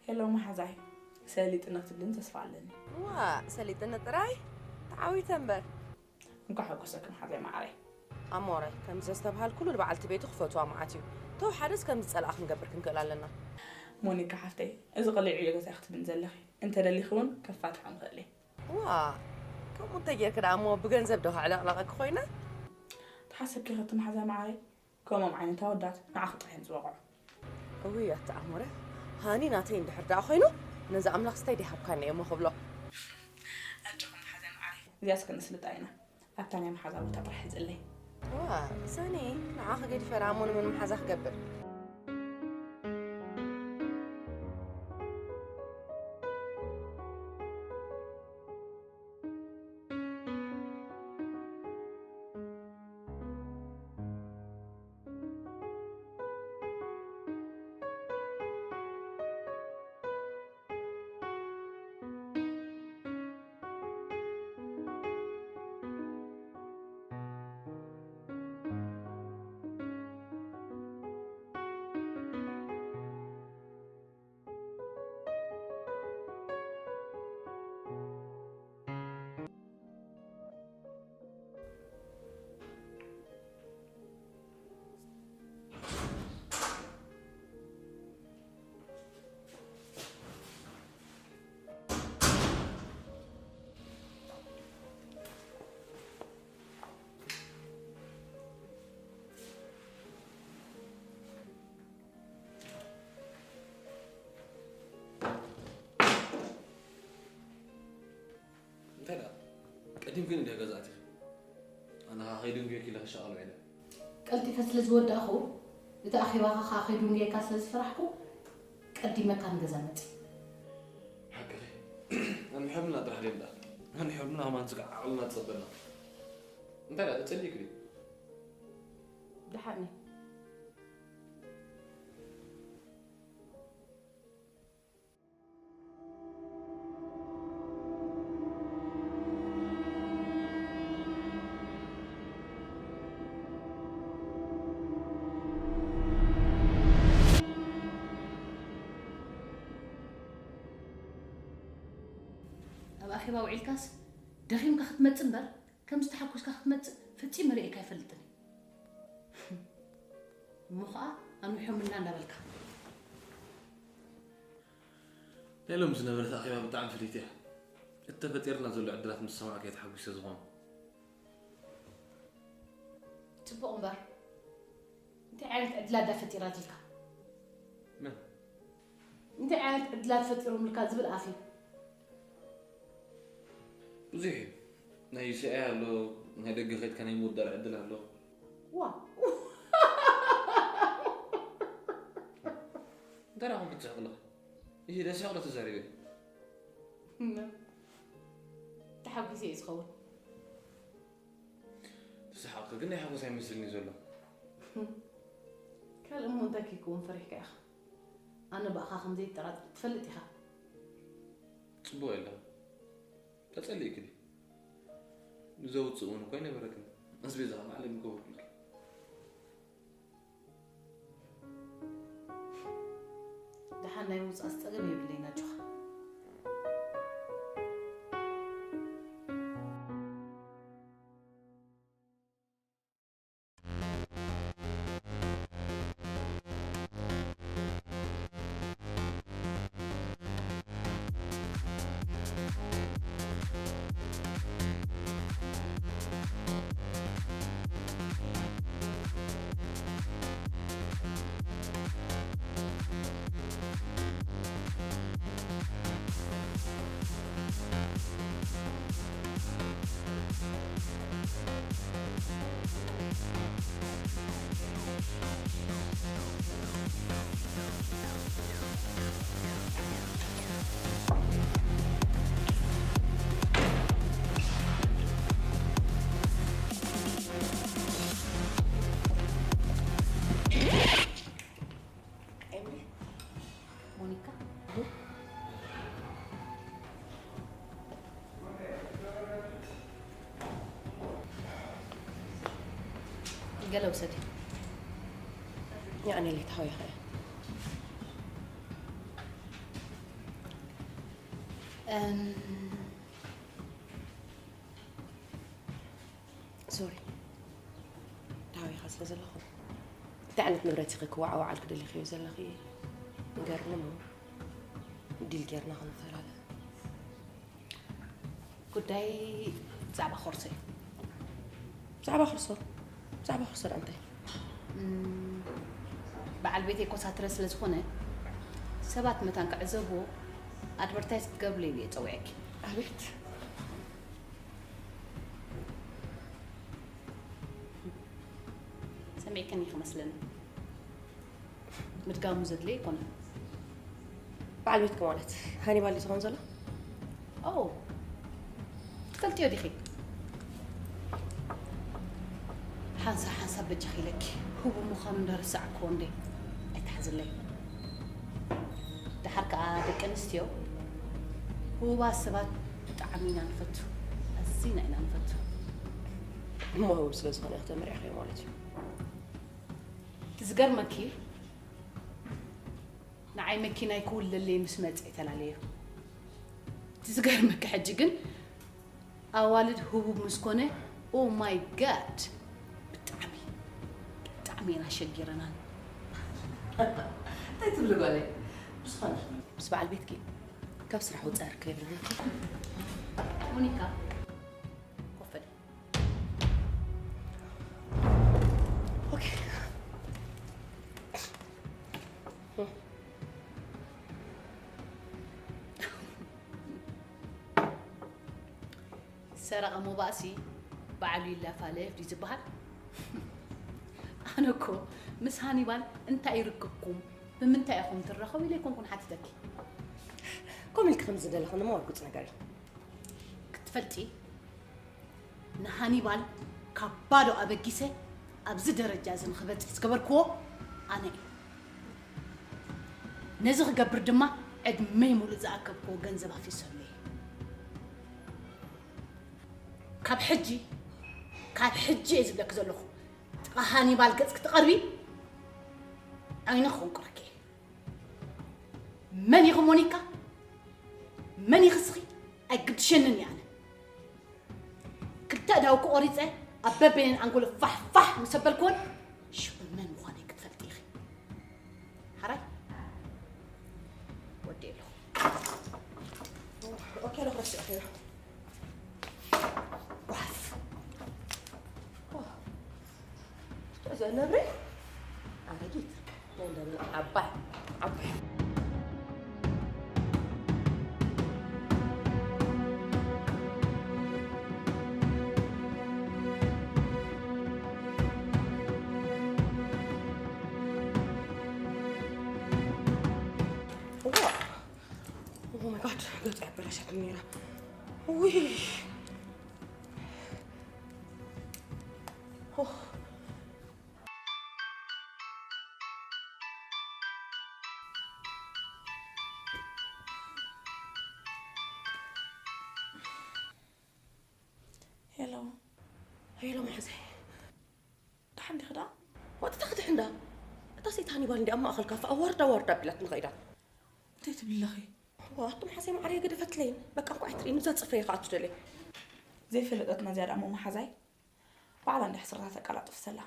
ሄሎ መሓዛይ፣ ሰሊጥነ ክትብልኒ ተስፋ ኣለኒ። ዋ ሰሊጥነ ጥራይ ተዓዊተ እምበር። እንኳዕ ሓጎሰኪ መሓዛይ መዓረይ። ኣሞረ ከምዚ ዘስተብሃልኩሉ ንበዓልቲ ቤቱ ክፈትዋ መዓት እዩ። ተወሓደስ ከም ዝጸልኣ ክንገብር ክንክእል ኣለና። ሞኒካ ሓፍተይ፣ እዚ ቀሊዕ ዕዮ ገዛ ክትብልኒ ዘለኺ። እንተደሊኺ እውን ከፋትሖ ንኽእል እየ። ዋ ከምኡ እንተጌርክ ደኣ እሞ ብገንዘብ ዶ ከዕለቕለቐኪ ኮይነ? ተሓሰብኪ ከቲ መሓዛይ መዓረይ፣ ከምኦም ዓይነት ኣወዳት ንዓኺ ጥራሕ እዮም ዝበቕዑ። እውይ ኣተኣሙረ ሃኒ ናተይ እንድሕር ደኣ ኮይኑ ነዚ ኣምላኽ ስታይ ደይሃብካኒ እየ እሞ ክብሎ። ኣጆኹም መሓዛይ መዓረይ፣ እዚኣስ ከነስልጣ ኢና። ኣብታ ናይ መሓዛ ቦታ ጥራሕ ሕዝለይ። ዋ ሰኒ ንዓኺ ገዲፈ ደኣ እሞ ንመን መሓዛ ክገብር? እንታይ ደኣ ቀዲምክኒ ድያ ገዛ ኣቲኺ? ኣነ ኸዓ ከይድንጉየኪ ኢለ ክሻቐል ውዒለ። ቀልጢፈ ስለ ዝወዳእኹ፣ እቲ ኣኼባኻ ኸዓ ከይድንጉየካ ስለ ዝፈራሕኩ፣ ቀዲመካ ንገዛ መጺእ። ሓቅኺ። ኣንሕርምና ጥራሕ ድዮም ደኣ? ኣንሕርምና ከማን ስጋዕ ዓቕልና ትጸበና። እንታይ ደኣ ተጸሊእኪ ድዩ? ደሓን እየ። ኣብ ኣኼባ ውዒልካስ ደኺምካ ክትመጽእ እምበር፣ ከምዚ ተሓጒስካ ክትመጽእ ፈጺመ ርእየካ ኣይፈልጥን እየ። እሞ ኸኣ ኣንዊሖምልና እንዳበልካ። ናይ ሎሚ ዝነበረት ኣኼባ ብጣዕሚ ፍልይቲ እያ። እቲ ተፈጢርና ዘሎ ዕድላት ምስ ሰማዕኩ እየ ተሓጒሰ ዝኾነ። ጽቡቕ እምበር፣ እንታይ ዓይነት ዕድላት ድያ ፈጢራትልካ? መን? እንታይ ዓይነት ዕድላት ፈጢሮምልካ ዝብል ኣፍ እዩ። ብዙሕ እዩ። ናይ ዩሲኣይ ኣሎ፣ ናይ ደገ ከይድካ ናይ ምውዳር ዕድል ኣሎ። ዋው! እንታይ ደኣ ከምኡ ትስሕቕ ኣለኻ? ይሂ ደስ ይቕሎ ተዛሪበ። ተሓጒሰ እዩ ዝኸውን። ትስሓቕ ግን ናይ ሓጎስ ኣይመስልን እዩ ዘሎ። ካልእ እሞ እንታይ ከይከውን ፈሪሕካ ኢኻ? ኣነ ብኣኻ ከም ዘይጠራጠር ትፈልጥ ኢኻ። ጽቡቕ የለን። ተጸሊእክኒ። ንዘውጽእ እውን እኮ ኣይነበረክን። ኣስቤዛ ባዕለይ ምገበርኩልኪ። ደሓን ናይ ምውጻእ ጸገም የብለይን ኣጆኻ። ኤምሪ፣ ሞኒካ፣ ገለ ውሰዲ። ያኔ ሌት ሀው ያኸ እም፣ ሶሪ፣ ተሃዊኻ ስለ ዘለኹ፣ እንታይ ዓይነት ንብረት ኢኺ ክወዓወዓልኪ ደሊኽዮ ዘለኺ? ንገርኒ እሞ፣ ዲል ጌርና ክንፈላለ። ጉዳይ ብዛዕባ ኮርሶ እዩ። ብዛዕባ ኮርሶ? ብዛዕባ ኮርሶ ደኣ እንታይ? እም፣ በዓል ቤተይ ኮሳትረ ስለ ዝኾነ፣ ሰባት መታን ክዕዘብዎ ኣድቨርታይዝ ክገብርለይ ኢለ እየ ጸዊዐኪ። ኣቤት። ሰሚዕክኒ ክመስለኒ። ምድጋሙ ዘድልየ ኣይኮነን። በዓል ቤትኪ ማለት ሃኒባል እዩ ዝኸውን ዘሎ? ኦ፣ ትፈልጥዮ ዲኺ? ሓንሳብ ሓንሳብ በጃኺ ኢለኪ፣ ህቡብ ምዃኑ እንዳረሳዕክዎ እንዴ፣ ኣይትሓዝለይ። ደሓር ከኣ ደቂ ኣንስትዮ ህቡባት ሰባት ብጣዕሚ ኢና ንፈቱ፣ ኣዚና ኢና ንፈቱ። እሞ ህቡብ ስለ ዝኾነ ኢኺ ተመርዒኽዮ ማለት እዩ። እቲ ዝገርመኪ፣ ንዓይ መኪናይ ክውለለይ ምስ መጸ ተላለዮ። እቲ ዝገርመኪ ሕጂ ግን ኣዋልድ ህቡብ ምስ ኮነ፣ ኦ ማይ ጋድ፣ ብጣዕሚ፣ ብጣዕሚ ኢና ሸጊረናን። እንታይ ትብሊ ጓለይ? ብዝኾነ። ምስ በዓል ቤትኪ ካብ ስራሕ ውጻእ ርከብ ይብለኪ። ሞኒካ፣ ኮፍ በሊ። ኦኬ። ሰረቐ ሞባእሲ ባዕሉ ይላፋለፍ ድዩ ዝበሃል? ኣነ እኮ ምስ ሃኒባል እንታይ ይርክብኩም፣ ብምንታይ ኢኹም ትራኸቡ ኢለ ኣይኮንኩን ሓቲተኪ። ከምኡ ኢልኪ ከም ዝደለኽኒ እሞ ርጉጽ ነገር እዩ። ክትፈልጢ፣ ንሃኒባል ካብ ባዶ ኣበጊሰ ኣብዚ ደረጃ እዚ ንኽበጽሕ ዝገበርክዎ ኣነ እየ። ነዚ ክገብር ድማ ዕድመይ ሙሉእ ዝኣከብክዎ ገንዘብ ኣፊሰሉ እየ። ካብ ሕጂ፣ ካብ ሕጂ እየ ዝብለኪ ዘለኹ፣ ጥቓ ሃኒባል ገጽ ክትቐርቢ ዓይኒ ክኾንቁረኪ እየ። መን ኢኺ ሞኒካ? መን ኢኺ እስኺ? ኣይግድሸንን እየ ኣነ። ክልተ ኣእዳውኪ ቆሪጸ ኣብ በበይነን ኣንጎሎ ፋሕ ፋሕ ምስ ኣበልክወን ሽዑ መን ምዃነይ ክትፈልጢ ኢኺ። ሓራይ ወዲ ኣለኹ። ኦኬ፣ ኣለኹ፣ ረሲዕክዮ። ጓፍ። እዛ ነብሪ ኣረጊት፣ ወንደር ዓባይ፣ ዓባይ። ዋ! ኦ ማይ ጋድ፣ ገጹ ኣበላሻትኒ ነይራ። ውይ! ኦ። ሄሎ መሓዘይ፣ ደሓን ዲኺ ደኣ? ዋጥታ ክትሕንዳ። እታ ሴት ሃኒባል እንዲ ኣብ ማእኸል ካፈ ኣዋርዳ ኣዋርዳ ኣቢላት ንኸይዳ። እንታይ ትብሊ ኣለኺ? ዋ ኣቱም ሓዘይ ማዕረይ ገደፈትለይን። በቃ እንኳ ኣይትርኢ፣ ንዛ ጽፍረይ ከኣ ትደለይ። ዘይፈለጠትና ዝያዳ እሞ መሓዛይ ባዕላ እንዳ ሕስረታ ተቀላጥፍ ዘላ።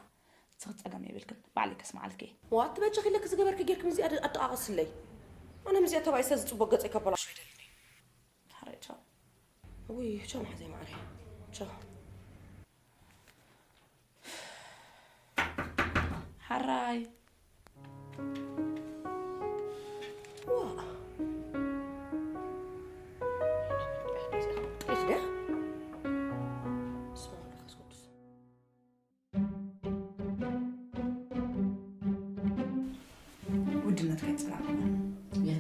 ንስኺ ጸገም የብልክን፣ ባዕለይ ከስምዓልኪ። ዋ ኣቲ በጃኺ ኢለኪ ዝገበርኪ ጌርኪ ምስዚኣ ኣደቃቕስለይ። ኣነ ምስዚኣ ተባኢሰ ዝጽቡቕ ገጸይ ከበላሾ ኣይደልን። ሓራይ ቻው። ውይ ቻው መሓዘይ ማዕረይ። ቻው። ሓራይ። ዋ። ጤፍ ድያ? በስመ ኣብ ወወልድ ወመንፈስ ቅዱስ። ውድነት ከይጽላእ። የ፣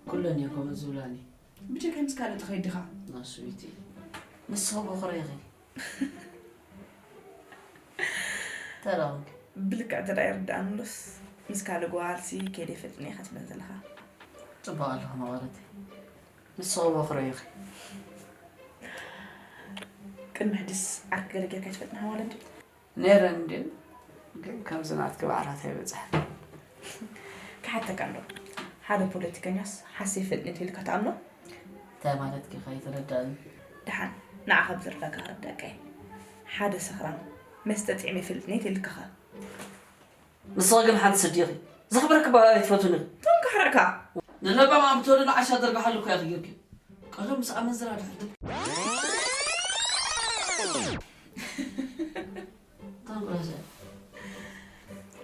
ኩለን እየ ከምኡ ዝብላኒ። ብጀካይ ምስ ካልእ ትኸይድ ዲኻ? ናሱ ቤቲ። ንስኺ በኹሪ ኢኺ። ተራውን። ብልክዕ እንተ ደኣ ይርድኣኒ እምበስ፣ ምስ ካልእ ጓልሲ ከይደ ይፈልጥን እየ ኢኻ ትብለኒ ዘለኻ። ጽቡቕ ኣለኻ መቐረተይ። ንስኺ በኹሪ ኢኺ። ቅድሚ ሕጂስ ዓርኪ ገለ ጌርካ ኣይትፈልጥን ሓዋለ እንድዩ? ነይረን እንድየን፣ ግን ከምዚ ናትኪ ባዕላት ኣይበጽሐን። ክሓተካ እንዶ፣ ሓደ ፖለቲከኛስ ሓሰይ ፈልጥኒ ኢልካ ትኣምኖ? እንታይ ማለትኪ ኢኻ? ኣይተረዳእን። ደሓን፣ ንዓኻ ብዝርዳእካ ክርዳእካ እየ። ሓደ ሰኽራም መስተ ጥዒመ ይፈልጥኒ ኢልካኸ? ንስኺ ግን ሓንቲ ስዲ ኢኺ። ዘኽብረኪ እባ ኣይትፈትዉን ኢኺ። ቶም ካሕረቕካ። ንለባም ኣምትወሉ ንዓሻ ደርግሓሉ እኮ ኢኺ ጌርኪ። ቀደም ምስ ኣመንዝራ ድሕር ድብ-፣ ተንኮለሰ።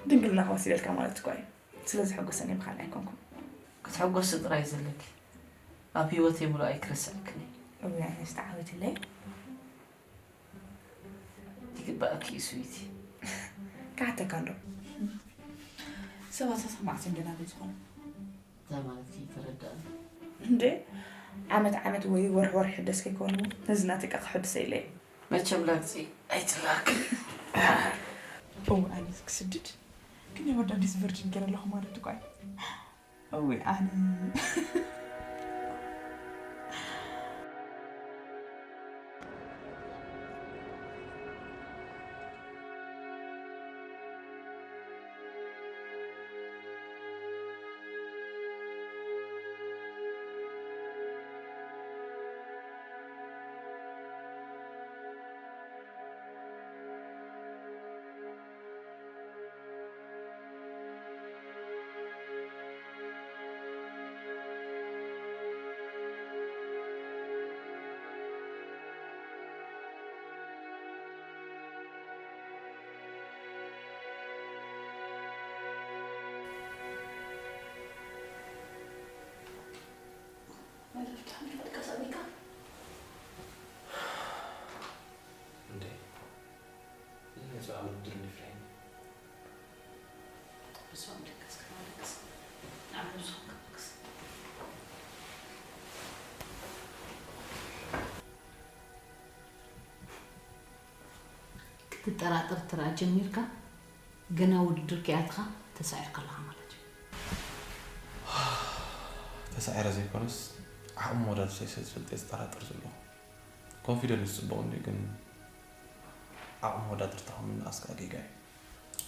ድንግልና ክወስደልካ ማለት እኮ እዩ። ስለዚ ሕጎሰኒ ምዃን ኣይኮንኩን። ክትሕጎሲ ጥራይ ዘለኪ። ኣብ ህይወተይ ሙሉእ ኣይክረስዐክን እየ። እውይ፣ ኣነስ ተዓዊትለይ። ይግባእኪ እዩ ስዊቲ። ክሓተካ እንዶ። ሰባት ኣስማዕቲ እንደናበይ ዝኾኑ? እንታይ ማለትኪ? ይተረዳእኒ። እንዴ፣ ዓመት ዓመት ወይ ወርሒ ወርሒ ሕደስ ከይኮኑ፣ ነዚ ናተይ ከኣ ክሕድሰ ኢለ እየ። መቸም ላግጺ ኣይትላክ። እው፣ ኣነስ ክስድድ፣ ግን የወዳ ኣዲስ ቨርጂን ገይረ ኣለኹ ማለት እኮ እዩ። እውይ ኣነ። መልእኽቲ ሓሊፋ ድቃስ ኣቢልካ? እንዴ? ይህ ንጹህ ኣመት ድል ይፍለኝ። ብስም ደቀስ ከማደቀስ ንዓለም ዝኾንካ ደቀስ። ክትጠራጠር ትረኣ ጀሚርካ፣ ገና ውድድር ከይኣተኻ ተሳዒርካ ኣለኻ ማለት እዩ። ተሳዒረ ዘይኮነስ፣ ዓቕሚ መወዳድርተይ ስለ ዝፈልጥ እየ ዝጠራጠር ዘለኹ። ኮንፊደንስ ጽቡቕ እንድዩ፣ ግን ዓቕሚ መወዳድርትኻ ምንኣስ ከኣ ጌጋ እዩ።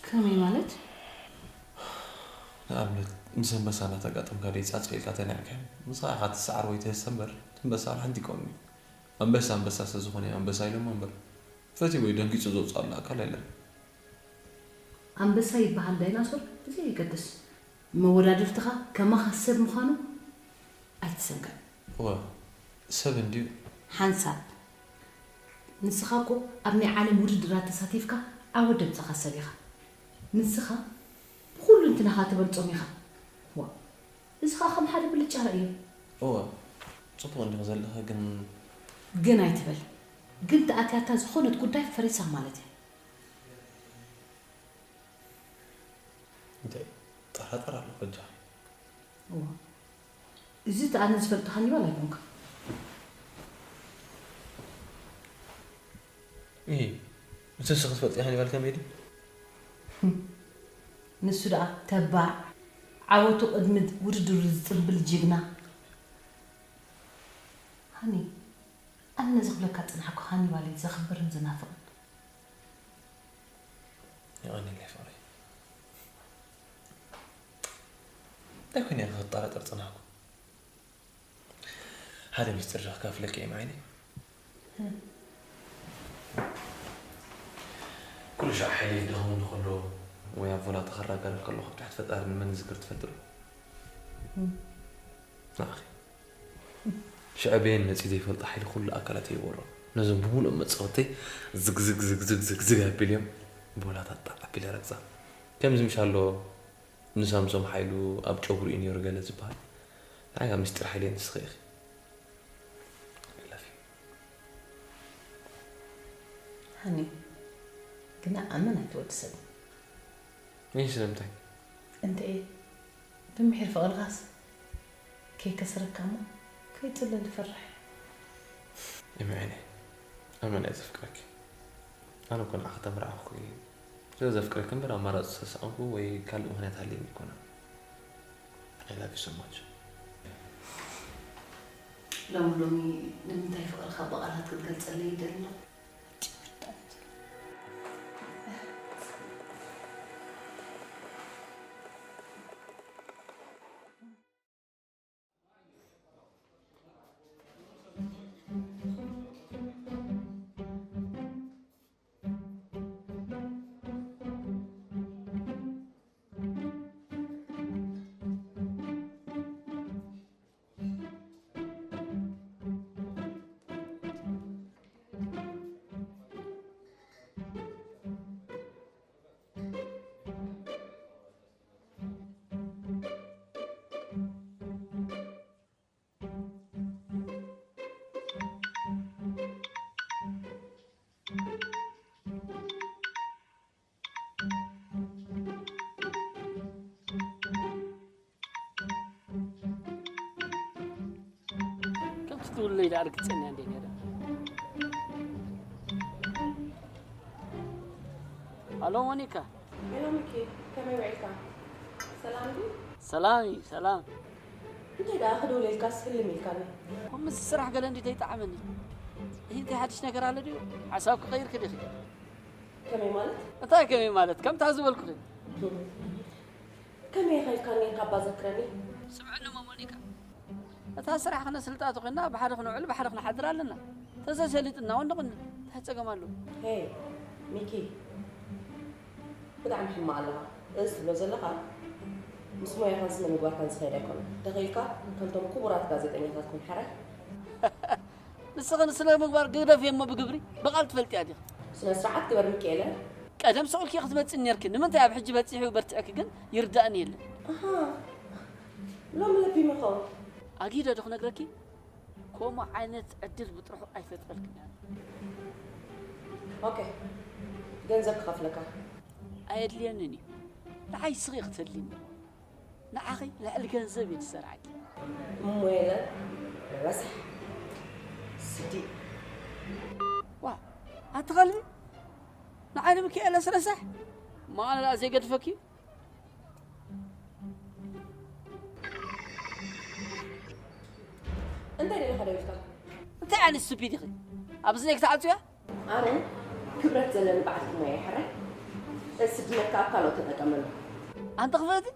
ከመይ ማለት? ንኣብነት፣ ምስ ኣንበሳ እናተጋጠምካ ደይጻጸ ኢልካ ተኒዕካ፣ ንስኻ ኢኻ ትሰዓር ወይ ትህሰ እምበር፣ እቲ ኣንበሳ ዋላ ሓንቲ ይቀውም እዩ። ኣንበሳ ኣንበሳ ስለ ዝኾነ እዩ ኣንበሳ ኢሎሞ እምበር፣ ፈትዩ ወይ ደንጊጹ ዘውጽኣሉ ኣካል የለን። ኣንበሳ ይበሃል ዳይናሶር ብዘየገድስ፣ መወዳድርትኻ ከማኻ ሰብ ምዃኑ ኣይትሰንግዕ። እወ፣ ሰብ እንድዩ። ሓንሳብ። ንስኻ እኮ ኣብ ናይ ዓለም ውድድራት ተሳቲፍካ ዓወት ደምጸኻ ሰብ ኢኻ። ንስኻ ብኹልንትናኻ ትበልጾም ኢኻ። ዋ፣ እዚ ኸኣ ከም ሓደ ብልጫ ርእዮ። እወ፣ ጽቡቕ እንዲኺ ዘለኺ፣ ግን ግን ኣይትበል። ግን ተኣትያታ ዝኾነት ጉዳይ ፈሪሳ ማለት እያ። እንታይ? ጠራጠር ኣለኹ በጃኺ። እወ። እዚ ተኣነ ዝፈልጥኻ ሃኒባል ኣይኮንካ። እይ፣ ንስኺ ክትፈልጢ ሃኒባል ከመይ ድዩ? ንሱ ደኣ ተባዕ፣ ዓወቱ ቅድሚ ውድድሩ ዝጽንብል ጅግና። ሃኒ፣ ኣነ ነዚ ክብለካ ዝጸናሕኩ ሃኒባል እዩ ዘኽብርን ዝናፍቕን። የቐንየለይ ፍቕረይ። እንታይ ኮይነ ኢኺ ክጠራጠር ጸናሕኩ? ሓደ ሚስጥር ዶ ክካፍለኪ እየ ማዓይነይ? ኩሉ ሻዕ ሓይለይ ክደኽመኒ ከሎ ወይ ኣብ ቮላታ ክራጋረፍ ከለኹ ኣብ ትሕቲ ፈጣሪ ንመን ዝዝክር ትፈልጢ ዶ? ንዓኺ። ሽዕበየን መጺኡ ዘይፈልጦ ሓይሊ ኩሉ ኣካላተይ ይወሮ። ነዞም ብምሉኦም መጻወተይ ዝግዝግ ዝግዝግ ዝግዝግ ኣቢለዮም ብወላታ ጣዕ ኣቢለ ረግጻ። ከምዚ ምሽ ኣሎ ንሳምሶም ሓይሉ ኣብ ጨጉሩ እዩ ነይሩ ገለ ዝበሃል። ንዓይ ካብ ምስጢር ሓይለይ ንስኺ ኢኺ። I love you። ሃኒ፣ ግና ኣመን ኣይትወዲ ሰብ። ይህ ስለምንታይ? እንተ እየ ብምሒር ፍቕርኻስ ከይከስረካ እሞ ከይጽለል ይፈርሕ። እምዕነ፣ ኣመን እየ ዘፍቅረኪ። ኣነ እኮ ንዓኺ ተመርዓኹ እየ። ስለ ዘፍቅረኪ እምበር ኣማራጺ ዝተሰኣንኩ ወይ ካልእ ምኽንያት ሃልዩኒ ኣይኮነን። I love you so much። ሎሚ ሎሚ ንምንታይ ፍቕርኻ ብቓላት ክትገልጸለይ ይደሊ ኣለኹ? ከምቲ ትብለይ ደኣ ርግጸኛ እንደ ነይረ። ኣሎ ሞኒካ። ሄሎ ሚኪ፣ ከመይ ውዒልካ? ሰላም ድዩ? ሰላም እዩ፣ ሰላም። እንታይ ደኣ ክድውለልካስ ህልም ኢልካኒ? እኮ ምስ ስራሕ ገለ እንዲ ዘይጠዓመኒ። ይህ እንታይ ሓድሽ ነገር ኣሎ ድዩ? ሓሳብ ክቐይርክ ዲኺ? ከመይ ማለት? እንታይ ከመይ ማለት? ከምታ ዝበልኩኺ። ከመይ ኢኻ ኢልካኒ ኢልካ እባ ዘክረኒ? ስምዕኒ እሞ ሞኒካ፣ እታ ስራሕ ክነስልጣ ተኾይንና ብሓደ ክንውዕል ብሓደ ክንሓድር ኣለና። ተዘይሰሊጥና እውን ንቕኒ። እንታይ ጸገም ኣለዎ? ሄይ ሚኪ፣ ብጣዕሚ ሕማቕ ኣለኻ። እዚ ትብሎ ዘለኻ ምስ ሞያኻን ስነ ምግባርካን ዝኸይድ ኣይኮነን። ተኽኢልካ ከምቶም ክቡራት ጋዜጠኛታት ኩን ሕራይ። ንስኺ ንስነ ምግባር ግደፍዮ እሞ ብግብሪ፣ ብቓል ትፈልጥያ ዲኺ? ስነ ስርዓት ግበር ሚኪኤለ። ቀደም ስቕ ኢልኪ ክትመጽእ ነይርኪ። ንምንታይ ኣብ ሕጂ በጺሑ በርቲዕኪ ግን ይርዳእኒ የለን። ኣሃ፣ ሎሚ ለቢመ ኸውን። ኣጊደ ዶ ክነግረኪ? ከምኡ ዓይነት ዕድል ብጥርሑ ኣይፈጥረልክን እያ። ኦኬ፣ ገንዘብ ክኸፍለካ። ኣየድልየንን እዩ። ንዓይ ስኺ ክትህልኒ። ንዓኺ ልዕሊ ገንዘብ እየ ዝሰርዓኪ። እሞ የለ ረሳሕ ስዲ። ዋ፣ ኣቲ ኸልቢ፣ ንዓይ ንምክኤለስ ረሳሕ? እሞ ኣነ ደኣ ዘይገድፈኪ? እንታይ ደሊኻ ደው ኢልካ? እንታይ ዓይነት ስቱፒድ ኢኺ? ኣብ እዝነይ ክትዓጽያ? ኣነ ክብረት ዘለኒ በዓልቲ ሞያ እየ ሕራይ። እዚ ድመት ከኣ ኣብ ካልኦት ተጠቀመሉ። ኣንቲ ክፍእቲ፣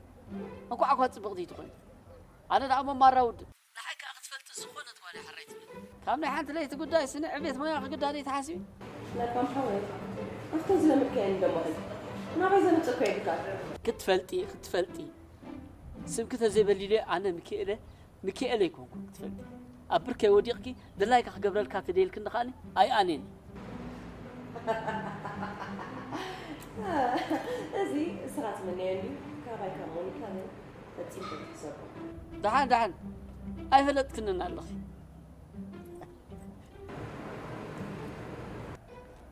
እንኳዕ እኳ ጽብቕቲ ትኾኒ። ኣነ ደኣ እሞ ማራ ውድእ። ንዓይ ከኣ ክትፈልጢ ዝኾነት ጓል እያ ሕራይ ትብል። ካብ ናይ ሓንቲ ለይቲ ጉዳይ ስኒ ዕቤት ሞያ ክግዳደይ ትሓስቢ? ለባም ሓወይ፣ ኣብተን ዝለመድካየን ደሞ ኸይድ። ናባይ ዘምጽእ እኮ የብልካን። ክትፈልጢ፣ ክትፈልጢ። ስምኪ ተዘይበሊለ ኣነ ሚኪኤለ፣ ሚኪኤለ ኣይኮንኩን ክትፈልጢ። ኣብ ብርከይ ወዲቕኪ ድላይካ ክገብረልካ ተደይልክኒ ከኣኒ ኣይኣኔን። እዚ እስኻ ትምነዮ እንድዩ። ካባይ ካብ ሞኒካ ግን ፈጺምካ ትሕሰቦ። ደሓን፣ ደሓን። ኣይፈለጥክንን ኣለኺ።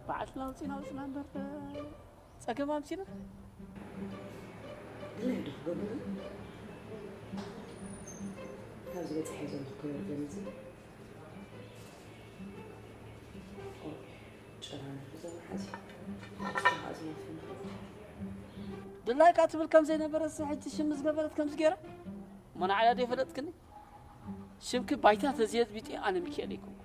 በዓልትና ውጺና ውጽና እምበር ጸገም ኣምጺና። ድላይ ዶ ክገብር? ካብዚ በጺሐ ዘለኹ ከይወርደኒ እዚ። ኦ፣ ጨና ነርኩ ዘመሓዚ። ጨና ዝመፍና። ድላይካ ትብል ከም ዘይነበረስ ሕጂ ሽም ዝገበረት ከምዚ ገይራ? እሞ ንዓይ ዶ ይፈለጥክኒ? ሽምኪ ባይታ ተዝየዝቢጢ ኣነ ሚኪኤል ኣይኮንኩ።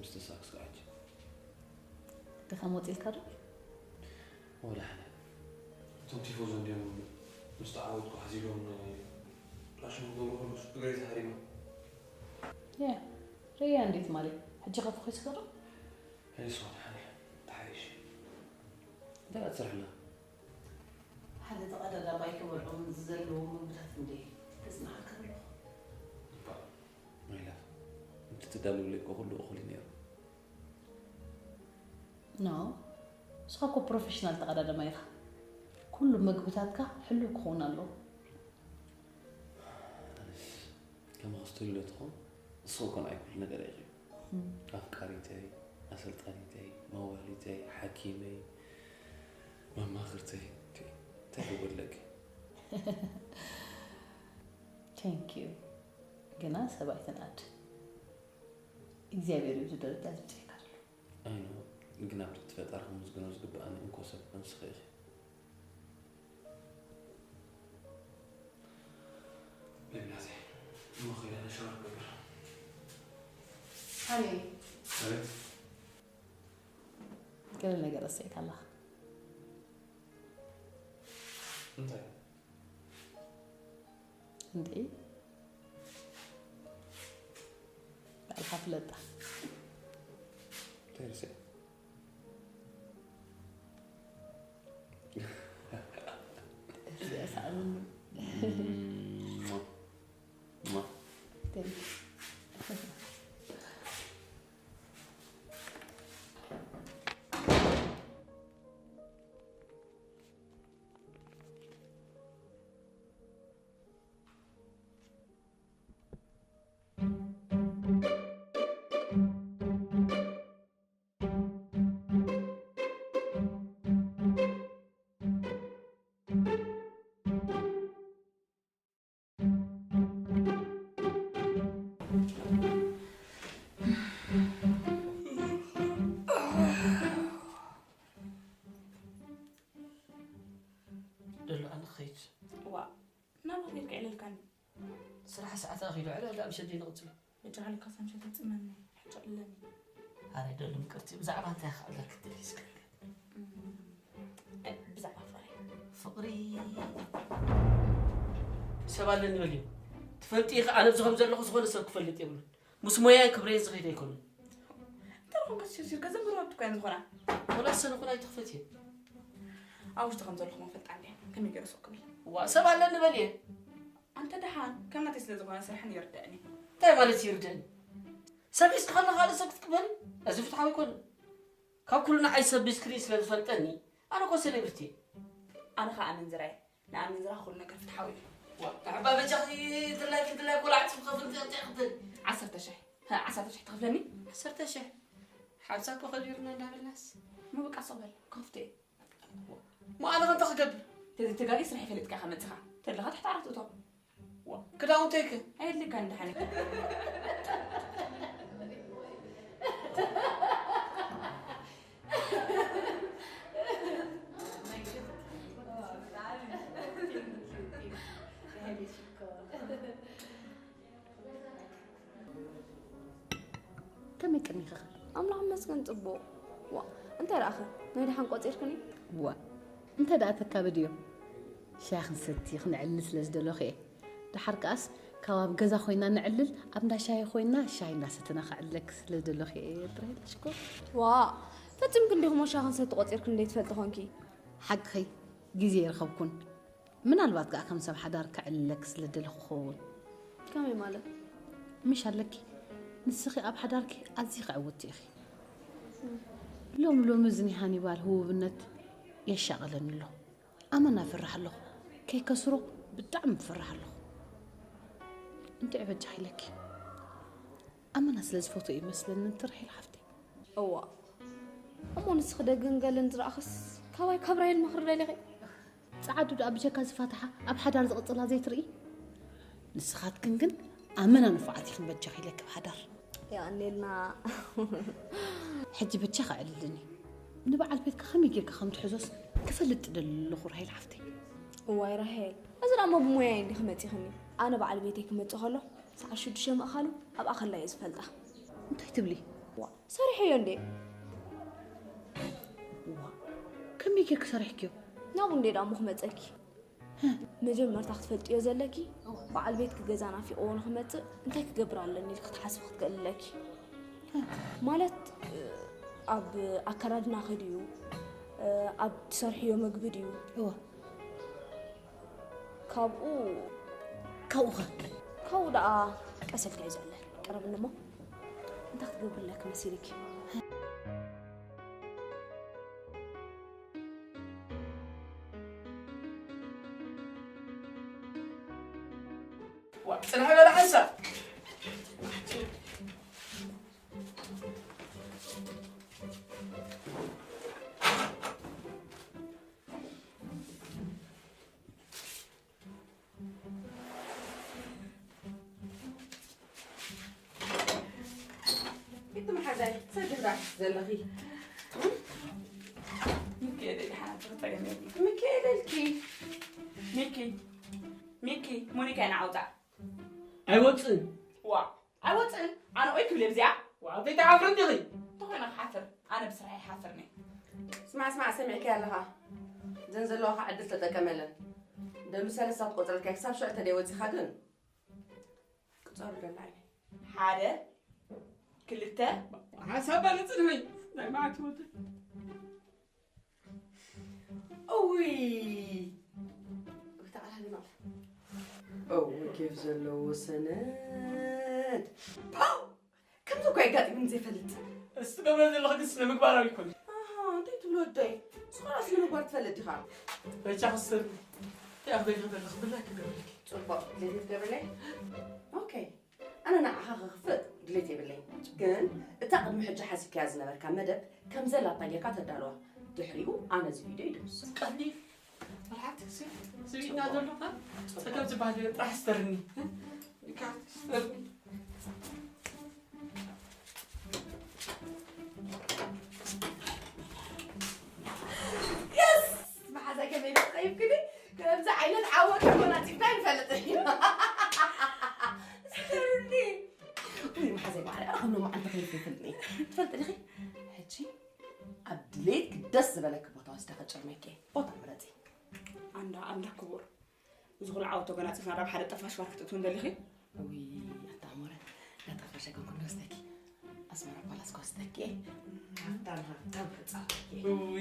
Mister Sachs ከዓች። ገዛ መውፅልካ ዶ? ወደ ሓደ እቶም ቲፎዞ እንዲኦም ምስ ተዓወትኩ ሓዚሎም ራሽን ክገብሩ ከለስ እግረይ ተሃሪማ። ያ ርያ እንዴት ማለት ሕጂ ከፍኺ ስገዶ? ሄስ ወደ ሓደ ተሓይሽ። እንታይ ትስርሕና? ሓደ ተቐዳዳማይ ክበልዖም ዘለዎም ምግብታት እንደ ተጽናሓካ ኣለኹ። ማይላ፣ እቲ ትዳለውለይ እኮ ኩሉ እኹል እዩ ነይሩ። ኖ፣ ንስኻ እኮ ፕሮፌሽናል ተቐዳዳማይ ኢኻ። ኩሉ ምግብታትካ ሕሉው ክኸውን ኣለዎ። ኣነስ ከማኹ ስትህሉ ትኾን፣ ንስኺ እኮ ንዓይ ኩሉ ነገር ኢኺ። ኣፍቃሪተይ፣ ኣሰልጣኒተይ፣ መዋሊተይ፣ ሓኪመይ፣ መማኽርተይ። እንታይ ክጎድለኪ? Thank you። ግና ሰብ ኣይትንኣድ። እግዚኣብሔር እዩ እዚ ደረጃ ዘብፅሐካ ዘሎ። ኣይኖ፣ ግን ኣብ ትሕቲ ፈጣሪ ክምስግኖ ዝግብኣኒ እንኮ ሰብ ንስኺ ኢኺ። በእናትህ እሞ ኸይደ ኣነ ሻወር ክገብር። ሃኒ ኣቤት። ገለ ነገር ረሲዕካ ኣለኻ። እንታይ? እንዴ ባዕልኻ ፍለጣ። እንታይ ረሲዐ? እዚኣ ሰኣልኒ። ማ ማ Thank you። ደሎ ኣነ ክኸይድ። ዋ ናብኡ ጌርካ ኢለልካኒ። ስራሕ ሰዓት ኣኺሉ ዕለ ዕለ ኣብ ሸዲ ንቕጽሎ። በጃኻ ልካ ሳምሸት ትጽመኒ ሕቶ ኣለኒ። ኣረ ደሎ ምቅርቲ ብዛዕባ እንታይ ክዕለክ ትደሊ እስከ። እ፣ ብዛዕባ ፍቕሪ። ፍቕሪ ሰብ ኣለኒ በልዮ። ትፈልጢ ኢኺ ኣነ ኣብዚ ከም ዘለኹ ዝኾነ ሰብ ክፈልጥ የብሉን። ምስ ሞያይ ክብረይ ዝኸይድ ኣይኮኑን። እንታይ ደኹም ከስሲርሲር ከዘምሩ ኣብቲ ኮይን ዝኾና። ወላ ሰነ ኩላይ ትኽፈት እየ። ኣብ ውሽጢ ከም ዘለኹም ፈልጣ እንዲያ ከመይ ገይረ ሱቕ ክብል። ዋ ሰብ ኣለኒ በልየ። ኣንተ ደሓን ከም ናተይ ስለ ዝኾነ ስርሕን ይርድእኒ። እንታይ ማለት ይርድእኒ? ሰብ ሒዝኪ ከለኻ ካልእ ሰብ ክትቅበሊ? እዚ ፍትሓዊ ኣይኮነን። ካብ ኩሉ ንዓይ ሰብ ብስክሪን ስለ ዝፈልጠኒ ኣነ እኮ ሴሌብሪቲ እየ። ኣነ ኸዓ ኣመንዝራ እየ። ንኣመንዝራ ኩሉ ነገር ፍትሓዊ እዩ። ዋ፣ ኣባ በጃኺ ድላይኪ ድላይ ቆልዓ ጽብኸ ፍንጥቕጢ ክትል። ዓሰርተ ሽሕ። ሀ፣ ዓሰርተ ሽሕ ትኸፍለኒ? ዓሰርተ ሽሕ። ሓብሳ እኮ ከቢርና እንዳበልናስ። ምብቃ ሱቕ በል ክኸፍቶ እየ። ሞ ኣነ ኸ እንታይ ክገብር? ተዘይተጋግየ ስራሕ ይፈልጥካ ከመጽኻ ተለኻ ትሕቲ ዓራት እቶ። ክዳውንተይ ከ? ኣየድልካን ደሓን። ከመይ ቅድሚኻ? ኣምላኽ ይመስገን ጽቡቕ። ዋ እንታይ ደኣኸ ናይ ደሓን ቆጺርክኒ? ዋ እንታይ ደኣ ተካብድ እዮም። ሻሂ ክንሰቲ ክንዕልል ስለ ዝደለኹ እየ። ደሓር ከኣስ ካብ ኣብ ገዛ ኮይና ንዕልል ኣብ እንዳ ሻሂ ኮይና ሻሂ እንዳሰተና ክዕልለክ ስለ ዝደለኹ እየ። ጥራይ ሽኮር። ዋ ፈጺምኪ እንዲኹም ሻሂ ክንሰቲ ቆጺርክኒ ዘይትፈልጢ ኮንኪ። ሓቅኺ ግዜ ይረኸብኩን። ምናልባት ከኣ ከም ሰብ ሓዳር ከዕልለክ ስለ ደለኹ ክኸውን። ከመይ ማለት? ምሽ ኣለኪ ንስኺ ኣብ ሓዳርኪ ኣዝኺ ዕውቲ ኢኺ። ሎሚ ሎሚ እዚ ናይ ሃኒባል ህውብነት የሻቕለኒ ኣሎ። ኣመና እፈርሕ ኣለኹ። ከይከስሮ ብጣዕሚ እፈርሕ ኣለኹ። እንድዒ በጃኺ ኢለኪ። ኣመና ስለ ዝፈትዎ እዩ መስለኒ እንትርሒል ሓፍተይ። እዋ እሞ ንስኺ ደግን ገልን ዝረኣኽስ ካባይ ካብ ራሄል ምኽሪ ደሊኺ? ጸዓዱ ደኣ ብጀካ ዝፋትሓ ኣብ ሓዳር ዝቕጽላ ዘይትርኢ? ንስኻትክን ግን ኣመና ንፉዓት ኢኽን በጃኺ ኢለኪ ኣብ ሓዳር። የቐንየልና። ሕጂ በጃኻ ኣዕልልኒ። ንበዓል ቤትካ ከመይ ጌርካ ከም ትሕዞስ ክፈልጥ ደሊ ኣለኹ ራሄል ሓፍተይ። እዋይ ራሄል፣ እዚ ደኣ እሞ ብሞያይ እንዲኺ መጺኽኒ። ኣነ በዓል ቤተይ ክመጽእ ከሎ ሰዓት ሽዱሽተ ምእኻሉ ኣብ ኣኸላ እየ ዝፈልጣ። እንታይ ትብሊ? ዋ፣ ሰሪሐዮ እንዴ? ዋ፣ ከመይ ጌርኪ ሰሪሕክዮ? ናብኡ እንዴ ደኣ እሞ ክመጸኪ? መጀመርታ ክትፈልጥዮ ዘለኪ፣ በዓል ቤትኪ ገዛ ናፊቕዎ ንኽመጽእ እንታይ ክገብር ኣለኒ ኢልኪ ክትሓስቢ ክትክእሊ ኣለኪ። ማለት፣ ኣብ ኣከዳድናኺ ድዩ፣ ኣብ ትሰርሕዮ ምግቢ ድዩ? እወ። ካብኡ ካብኡ ኸ? ካብኡ ደኣ ቀስ ኢልካ እዩ ዝዕለል። ቅረብኒ እሞ። እንታይ ክትገብሪ ኣለኪ መሲልኪ? ዋ፣ ጽንሒ በላ ሓንሳብ። እቲ መሓዛይ ሰድራ ዘለኺ ሚካኤል ሓናት ተጠቀመ ሚካኤል ኢልኪ ሚኪ ሚኪ ሞኒካ ኢና ዓውፃ ኣይወፅእን ዋ ኣይወፅእን ኣነ ኦይ ክብል እዚኣ ዋዕተይ ተዓፍር እንዲኺ እንተኾይነ ክሓፍር ኣነ ብስራሕ ይሓፍርኒ ስማዕ ስማዕ ሰሚዕኪ ኣለኻ ዘን ዘለዋኻ ዕድል ተጠቀመለን ደሉ ሰለስታ ትቆፅረልካ ክሳብ ሽዑ ተደይ ወፂኻ ግን ቅፀሩ ደላ ዓይነ ሓደ ክልተ ሓሳብ ባለ ፅንሐይ ናይ መዓልቲ ወደ እውይ ተቃላልና እው ኬፍ ዘለዎ ሰነድ ፓው! ከምዚ እኮ የጋጢሙን ዘይፈልጥ እስቲ ገብረ ዘለኹ ግን ስነ ምግባራዊ ይኮን ኣሃ፣ እንታይ ትብሎ ወደይ ንስኻ ስነ ምግባር ትፈልጥ ዲኻ በጃ ክስር ያኽበይ ከበለኽ ብላይ ክገብርልኪ ፅቡቅ ድሌት ትገብርለይ ኦኬ ኣነ ንዓኻ ክኽፍእ ድሌት የብለይ ግን እታ ቅድሚ ሕጂ ሓሲብካያ ዝነበርካ መደብ ከም ዘላታ ጌርካ ተዳልዋ ድሕሪኡ ኣነ እዚ ቪድዮ ይድምስ ቀሊል መርሓት ስብኢና ዘሎ ጸገም ዝበሃል የለን ጥራሕ ስተርኒ ስተርኒ የስ መሓዛ ከመይ ትኸይብ ክዲ ከምዚ ዓይነት ዓወት ተጎናፂፍና ይፈልጥ እዩ ስተርኒ ወይ መሓዘይ ባዕላ ከም ሎማዓንቲ ከይፍ ይፈልጥኒ ትፈልጥ ዲኺ ሕጂ ኣብ ድሌት ደስ ዝበለኪ ቦታ ወስደ ከጨርመኪ ቦታ ምረፂ ኣንዳ ኣንዳ ክቡር እዚ ኩሉ ዓወት ተጎናፂፍና ናብ ሓደ ጠፋሽ ባር ክትእትው እንደሊኺ እዊ ኣታ ኣሞረ ናጠፋሽ ኣይኮንኩ ንወስደኪ ኣስመራ ፓላስ ክወስደኪ ሃብታም ሃብታም ክፃወተኪ እዊ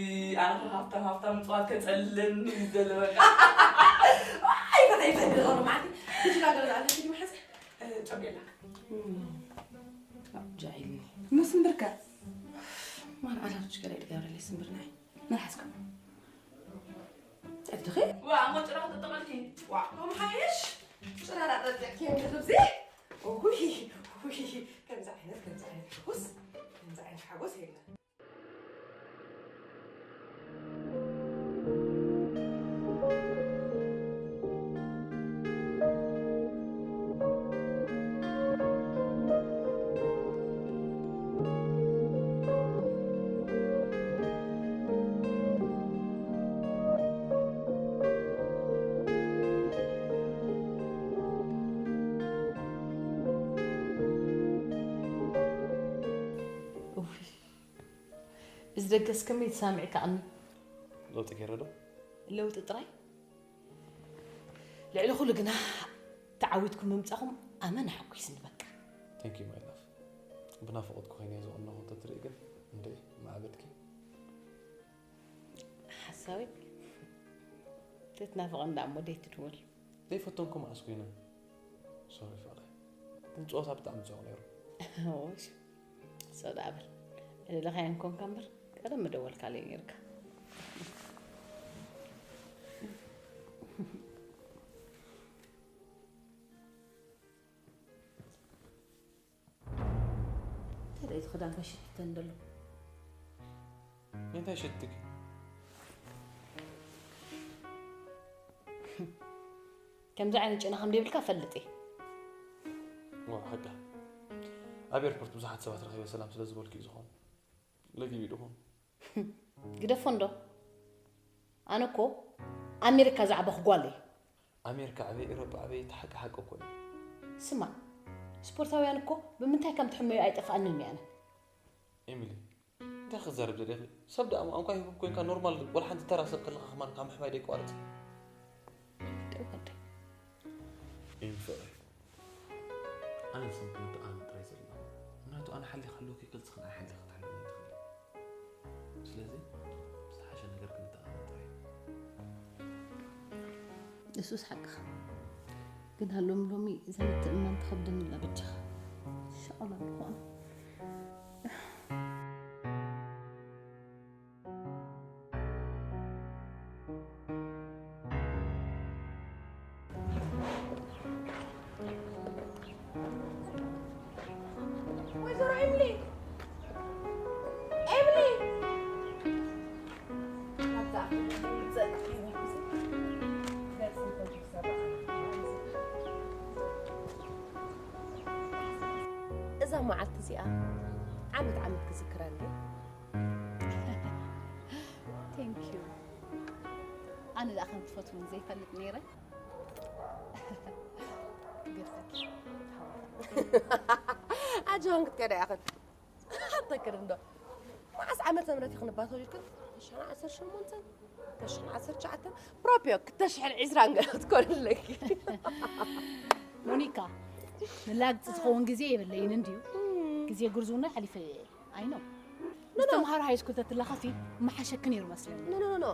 ኣነ ሃብታም ሃብታም ምፅዋት ከፀልለኒ እዩ ዘሎ በቃ ኣይፈታ ይፈልጥ ዞሎ ማለት ትሽጋገር ኣለኪ መሓዘ ጨቤላ ጃዒልኒ ምስንብርከ ማር ኣላብች ገለ ድገብረለይ ስንብርናይ መልሓስኩም ዕድኺ ዋ እሞ ጭራ ክጥጥቐልኪ ዋ ከምሓየሽ ጭራራ ጠጥዕኪ የምልኽብዚ ውይ ውይ ከምዚ ዓይነት ከምዚ ዓይነት ሓጎስ ከምዚ ዓይነት ሓጎስ የለን እዚ ደገስ ከመይ ትሳምዒ ከኣኒ ለውጢ ገይረ ዶ ለውጢ ጥራይ ልዕሊ ኩሉ ግና ተዓዊትኩም ምምጻኹም ኣመና ሓጒስኒ በቃ Thank you my love ብናፍቖት ኮይነ ዝቕነኹ እንተትርኢ ግን እንደ ማዕበድኪ ሓሳዊ ተትናፍቐ እንዳ እሞ ደይ ትድወል ዘይፈተንኩ መዓስ ኮይነ ሶሪ ፍቕረ ግን ፀወታ ብጣዕሚ ፅዑቕ ነይሩ ሰው ዳኣ በል እልልኻያን ኮንካ እምበር ቀደም ምደወልካለይ ነይርካ እንታይ ደኣ እቲ ክዳንካ ሽትተን ደሎ እንታይ ሸትትኪ ከምዚ ዓይነት ጨና ከም ደይብልካ ፈልጥ እየ ዋው ሓቃ ኣብ ኤርፖርት ብዙሓት ሰባት ረኺበ ሰላም ስለ ዝበልኩ እዩ ዝኾኑ ለጊቢ ድኹም ግደፎ እንዶ ኣነ እኮ ኣሜሪካ ዝዓበኹ ጓል እየ ኣሜሪካ ኣበይ ኤሮጳ ኣበይ እቲ ሓቂ ሓቂ እኮ እዩ ስማ ስፖርታውያን እኮ ብምንታይ ከም ትሕመዩ ኣይጠፍኣንን እዩ ኣነ ኤሚሊ፣ እንታይ ክትዛረብ ደሊኺ? ሰብ ደኣ እኳ ህቡብ ኮይንካ ኖርማል ዋላ ሓንቲ ተራ ሰብ ከለኻ ከማን ካብ ምሕማይ ደይቋርጽ። ደው በል። ኤሚ ፍቕረይ፣ ኣነ ንስኺ ክንተኣማመን ጥራይ ዘድሊ። ምኽንያቱ ኣነ ሓሊኻ ኣለኹ ከይከልስኽን ኣይሓሊኻ ክትሓልፍኒ ትኽእሊ። ስለዚ ዝሓሸ ነገር ክንተኣማመን ጥራይ። እሱስ ሓቅኻ። ግን ሃሎም ሎሚ እዛ ምትእምማን ትኸብደኒ ኣላ በጃኻ። ሻቕላ ምዃኑ። ወይዘሮ ኤምሊ! ኤምሊ! እዛ መዓልቲ እዚኣ ዓመት ዓመት ክዝክራ እንድየ። Thank you። ኣነ ደኣ ከም ትፈትውኒ ዘይፈልጥ ነይረ። ገርሰኪ ሓወታ። ኣጆን ክትከዳ ኢኽን። ኣተክር እንዶ። መዓስ ዓመተ ምህረት ኢኽን እባ ተወሊድክን? ተሽሕን ዓሰርተ ሸሞንተን፣ ተሽሕን ዓሰርተ ትሽዓተን፣ ፕሮፕዮ ክልተ ሽሕን ዕስራን ገለ ክትኮን ኣለኪ። ሞኒካ፣ ንላግፂ ዝኸውን ግዜ የብለይን እንድዩ። ግዜ ጉርዝውና ሓሊፈ እየ። ኣይ ኖ። ምስ ተምሃሮ ሃይ ስኩል ተትለኻሲ መሓሸኪ ነይሩ መስለኒ። ኖ፣ ኖ፣ ኖ፣ ኖ።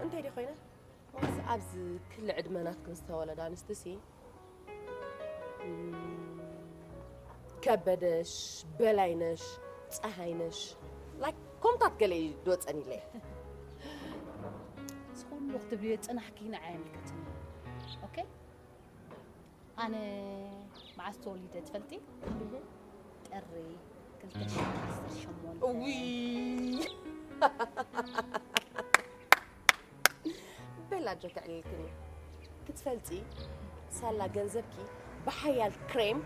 እንታይ ድየ ኮይነ? ዋስ ኣብዚ ክሊ ዕድመ ናትክን ዝተወለዳ ኣንስቲ ሲ፣ እም፣ ከበደሽ፣ በላይነሽ፣ ፀሃይነሽ፣ ላይክ፣ ኮምታት ገለ እዩ ዝወፀኒ ኢለ። እዚ ኩሉ ክትብልዮ ዝፀናሕኪ ንዓይ ኣይምልከትኒ። ኦኬ? ኣነ መዓስ ተወሊደ ትፈልጢ? ጥሪ ክልተ ሽሕን ዓሰርተ ሸሞንተ። እውይ! በል ኣጆ ከዕልልክን እዩ። ክትፈልጢ፣ ሳላ ገንዘብኪ ብሓያል ክሬም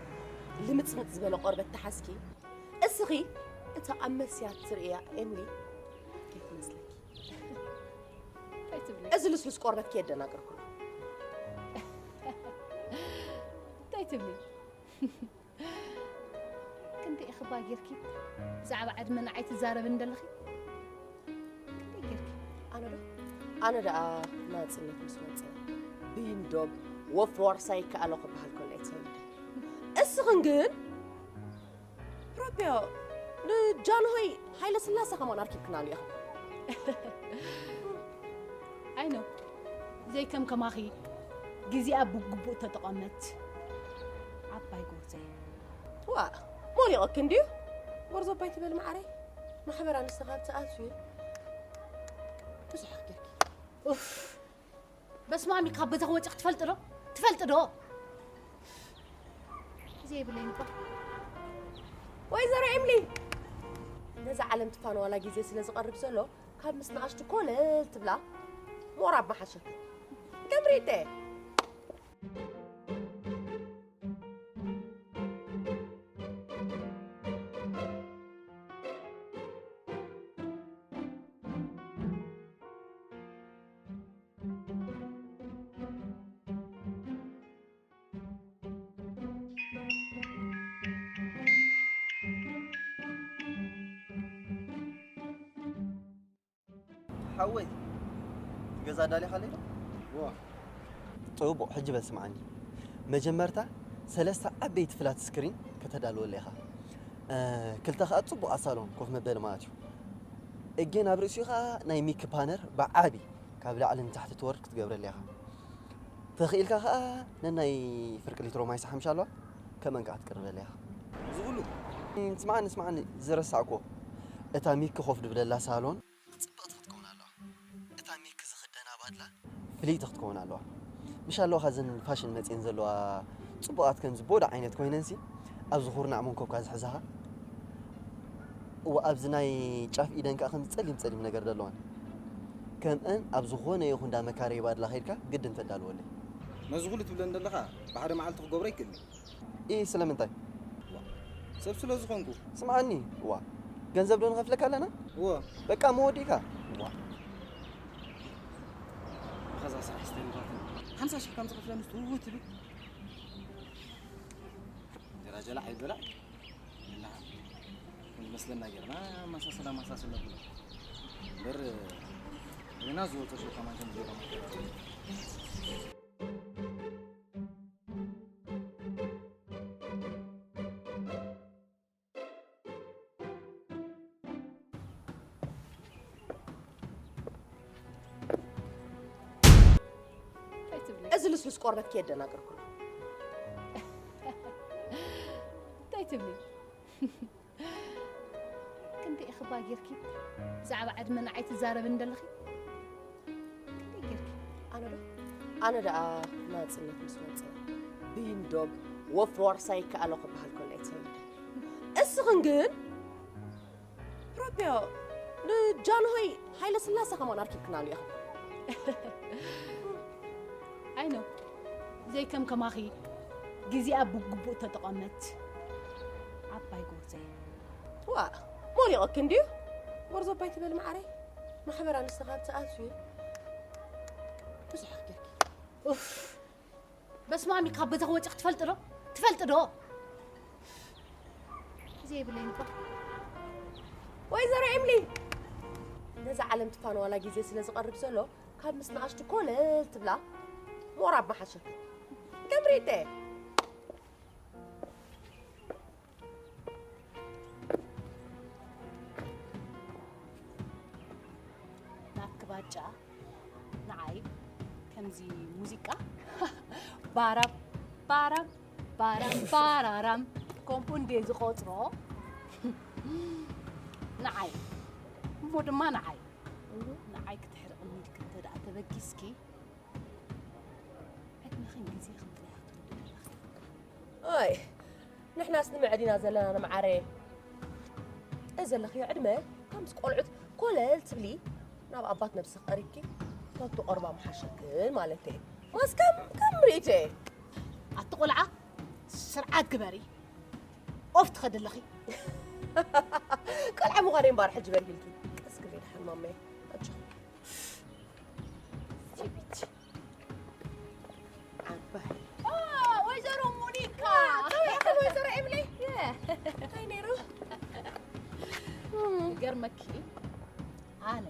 ልምጽምጽ ዝበለ ቆርበት ተሓዝኪ፣ እስኺ እታ ኣብ መስትያት ትርእያ ኤምሊ ከይትመስለኪ። እንታይ ትብሊ? እዚ ልስሉስ ቆርበትኪ የደናግርኩ። እንታይ ትብሊ? ክንደይ ኢኺ እባ ጌርኪ ብዛዕባ ዕድመ ንዓይ ትዛረብኒ ዘለኺ? ክንደይ ጌርኪ? ኣነ ዶ? ኣነ ደኣ ናጽነት ምስ መጸ ብይንዶብ ወፍሪ ዋርሳይ ይከኣሎ ክበሃል ከሎ እየ ተሰሚዐ። እስኽን ግን ፕሮፕዮ ንጃንሆይ ሃይለ ስላሴ ከማን ኣርኪብክናሉ ኢኹም። ኣይ ኖ። ዘይከም ከማኺ ግዜኣ ብግቡእ ተጠቐመት ዓባይ ጎርዞ እየ። ዋእ፣ ሞሊቐኪ እንድዩ። ጎርዞ ኣባይ ትበሊ መዓረይ። ማሕበር ኣንስቲ ካብ ትኣትዩ ብዙሕ ጌርኪ። ኡፍ። በስማሚ ካብ ገዛኺ ወፂኺ ትፈልጢ ዶ? ትፈልጢ ዶ? ግዜ የብለይን እኮ። ወይዘሮ ኤምሊ፣ ነዛ ዓለም ትፋነዋላ ግዜ ስለ ዝቐርብ ዘሎ፣ ካብ ምስ ንኣሽቱ ኮለል ትብላ፣ ሞራብ ምሓሸኪ። ተምሪተ። ሓወይ፣ ገዛ ኣዳሊኻለይ ዶ? እዋ። ጽቡቕ፣ ሕጂ በል ስምዓኒ። መጀመርታ ሰለስተ ዓበይቲ ፍላት ስክሪን ከተዳልወለይ ኢኻ። እ፣ ክልተ ከኣ ጽቡቓት ሳሎን ኮፍ መበሊ ማለት እዩ። እጌን ኣብ ርእሲኡ ከኣ ናይ ሚክ ፓነር ብዓቢ ካብ ላዕሊ ንታሕቲ ትወርድ ክትገብረለይ ኢኻ። ተኽኢልካ ከኣ ነናይ ፍርቂ ሊትሮ ማይ ሳሕምሻ ኣለዋ፣ ከምአን ከኣ ክትቅርበለይ ኢኻ። እዚ ኩሉ? እም፣ ስምዓኒ፣ ስምዓኒ፣ ዝረሳዕኩዎ። እታ ሚክ ኮፍ ድብለላ ሳሎን ጽብቕቲ ክትከውን ኣለዋ። እታ ሚክ ዝኽደና ባድላ ፍልይቲ ክትከውን ኣለዋ። ምሽ ኣለዋ እዘን ፋሽን መጺኤን ዘለዋ ጽቡቓት ከምዚ ቦዳ ዓይነት ኮይነንሲ ኣብዚ ኩርናዕ መንኮብካ ዝሕዛኻ። እወ ኣብዚ ናይ ጫፍ ኢደን ከኣ ከምዚ ጸሊም ጸሊም ነገር ዘለወን። ከምአን ኣብ ዝኾነ ይኹን እንዳ መካረይ ባድላ ከይድካ ግድን ተዳልወለይ። ነዚ ኩሉ ትብለኒ ዘለኻ ብሓደ መዓልቲ ክገብሮ ኣይክእልን። ኢ ስለምንታይ? ዋ፣ ሰብ ስለ ዝኾንኩ። ስምዓኒ፣ ዋ፣ ገንዘብ ዶ ንኸፍለካ ኣለና? እወ። በቃ መወዲእካ? ዋ። ብኸዛ ስራሕ ስተንባትን ሓምሳ ሽሕ ከም ዝኸፍለኒ ትውውት ትብል። ጀላጀላ ኣይበላዕ። የላ። መስለና ጌርና ማሳሰላ ማሳሰላ ብሎ እምበር፣ ንሕና ዝወጾ ሸው ከማን ከም ዜሮ መከራ። እንታይ ትብሊ? እዚ ልስሉስ ቆርበት ከየደናገርኩ። እንታይ ትብሊ? ክንደይ ኢኺ እባ ጌርኪ ብዛዕባ ዕድመ ንዓይ ትዛረብኒ ዘለኺ? ክንደይ ጌርኪ? ኣነ ዶ? ኣነ ደኣ ናጽነት ምስ መጸ ብይንዶግ ወፍሪ ዋርሳይ ይከኣሎ ክበሃል ከሎ እየ ተሰሚዐ። እስኽን ግን ሮቢዮ ንጃንሆይ ሃይለ ስላሴ ከማን ኣርኪብክናሉ ኢኹም። ኣይ ኖ፣ ዘይከም ከማኺ ግዜኣ ብግቡእ ተጠቐመት ዓባይ ጎርዞ እየ። ዋእ፣ ሞሊቑኪ እንድዩ። ጎርዞ ኣባይ ትበሊ መዓረይ። ማሕበር ኣንስቲ ካብ ትኣትዊ ብዙሕ ጌርኪ። ኡፍ፣ በስማሚ ካብ በተኽ ወፂኽ ትፈልጥ ዶ? ትፈልጥ ዶ? ግዜ የብለይን እኳ። ወይዘሮ ኤምሊ፣ ነዛ ዓለም ትፋነዋላ ግዜ ስለ ዝቐርብ ዘሎ፣ ካብ ምስ ንኣሽቱ ኮለል ትብላ ሞራብ መሓሸኪ። ከምሪተ። ናትኪ ባጫ ንዓይ ከምዚ ሙዚቃ ባራም ባራም ባራም ባራራም ከምኡ እንዴ ዝቆጽሮ ንዓይ እሞ ድማ ንዓይ ንዓይ ክትሕርቕ ሚድክ እንተ ደኣ ተበጊስኪ ዕድመኽን ግዜኽን ጥራሕ ክትወድእ ኣለኺ። ኣይ ንሕናስ ንምዕድ ኢና ዘለና ንመዓረ። እዚ ዘለኽዮ ዕድመ ከምዚ ቆልዑት ኮለል ትብሊ ናብ ኣባት ነብስኺ ቀሪብኪ ተቱ ቀርባ ምሓሸክን ማለት እየ። ማስ ከም ከም ርእይቶ እየ። ኣቲ ቆልዓ ስርዓት ግበሪ። ኦፍ ትኸዲ ኣለኺ። ቆልዓ ምዃነይ እምበኣር ሕጂ በርሂልኪ። ቀስ ክብሊ ደሓን ማመይ። ኣጆኺ። ፊቢት። ዓባይ። ኦ፣ ወይዘሮ ሞኒካ። ከመይ ኢኺ ወይዘሮ ኤምሊ? የ። እንታይ ነይሩ? ይገርመኪ፣ ኣነ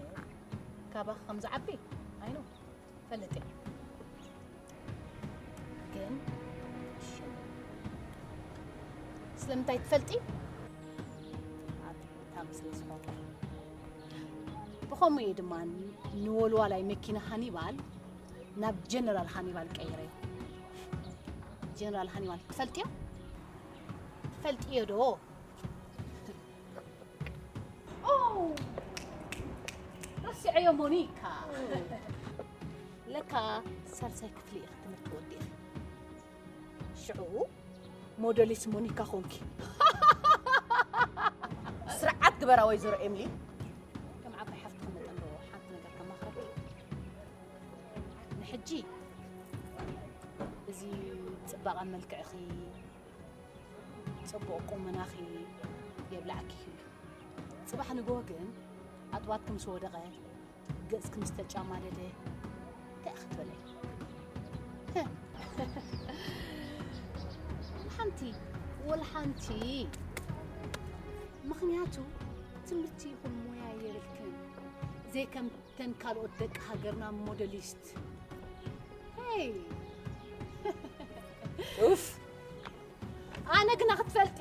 ካባኺ ከም ዝዓቢ ኣይኖ ፈልጥ እየ። ግን ሽም ስለምንታይ ትፈልጢ? ኣትሌት ስለ ዝኾንኩ። ብኸምኡ እየ ድማ ንወልዋላይ መኪና ሃኒባል ናብ ጀነራል ሃኒባል ቀይረዮ። ጀነራል ሃኒባል ትፈልጥዮ? ትፈልጥዮ ዶ? ኦ! ረሲዐዮ ሞኒካ። ለካ ሳልሳይ ክፍሊ ኢኺ ትምህርቲ ወዲእኺ። ሽዑ ሞዴሊስት ሞኒካ ኾንኪ። ስርዓት ግበራ ወይዘሮ ኤምሊ። ከም ዓባይ ሓፍትኺ መጠን ዶ ሓንቲ ነገር ከማኽረኪ? ንሕጂ እዚ ጽባቐ መልክዕኺ፣ ጽቡቕ ቁመናኺ የብልዓኪ እዩ። ጽባሕ ንግሆ ግን ኣጥባትኪ ምስ ወደቐ፣ ገጽኪ ምስ ተጫማደደ፣ እንታይ ክትበሊ? ሓንቲ፣ ወላ ሓንቲ። ምኽንያቱ ትምህርቲ ይኹን ሞያ የብልክን። ዘይከም ተን ካልኦት ደቂ ሃገርና ሞዴሊስት። ሄይ! ኡፍ! ኣነ ግና ክትፈልጢ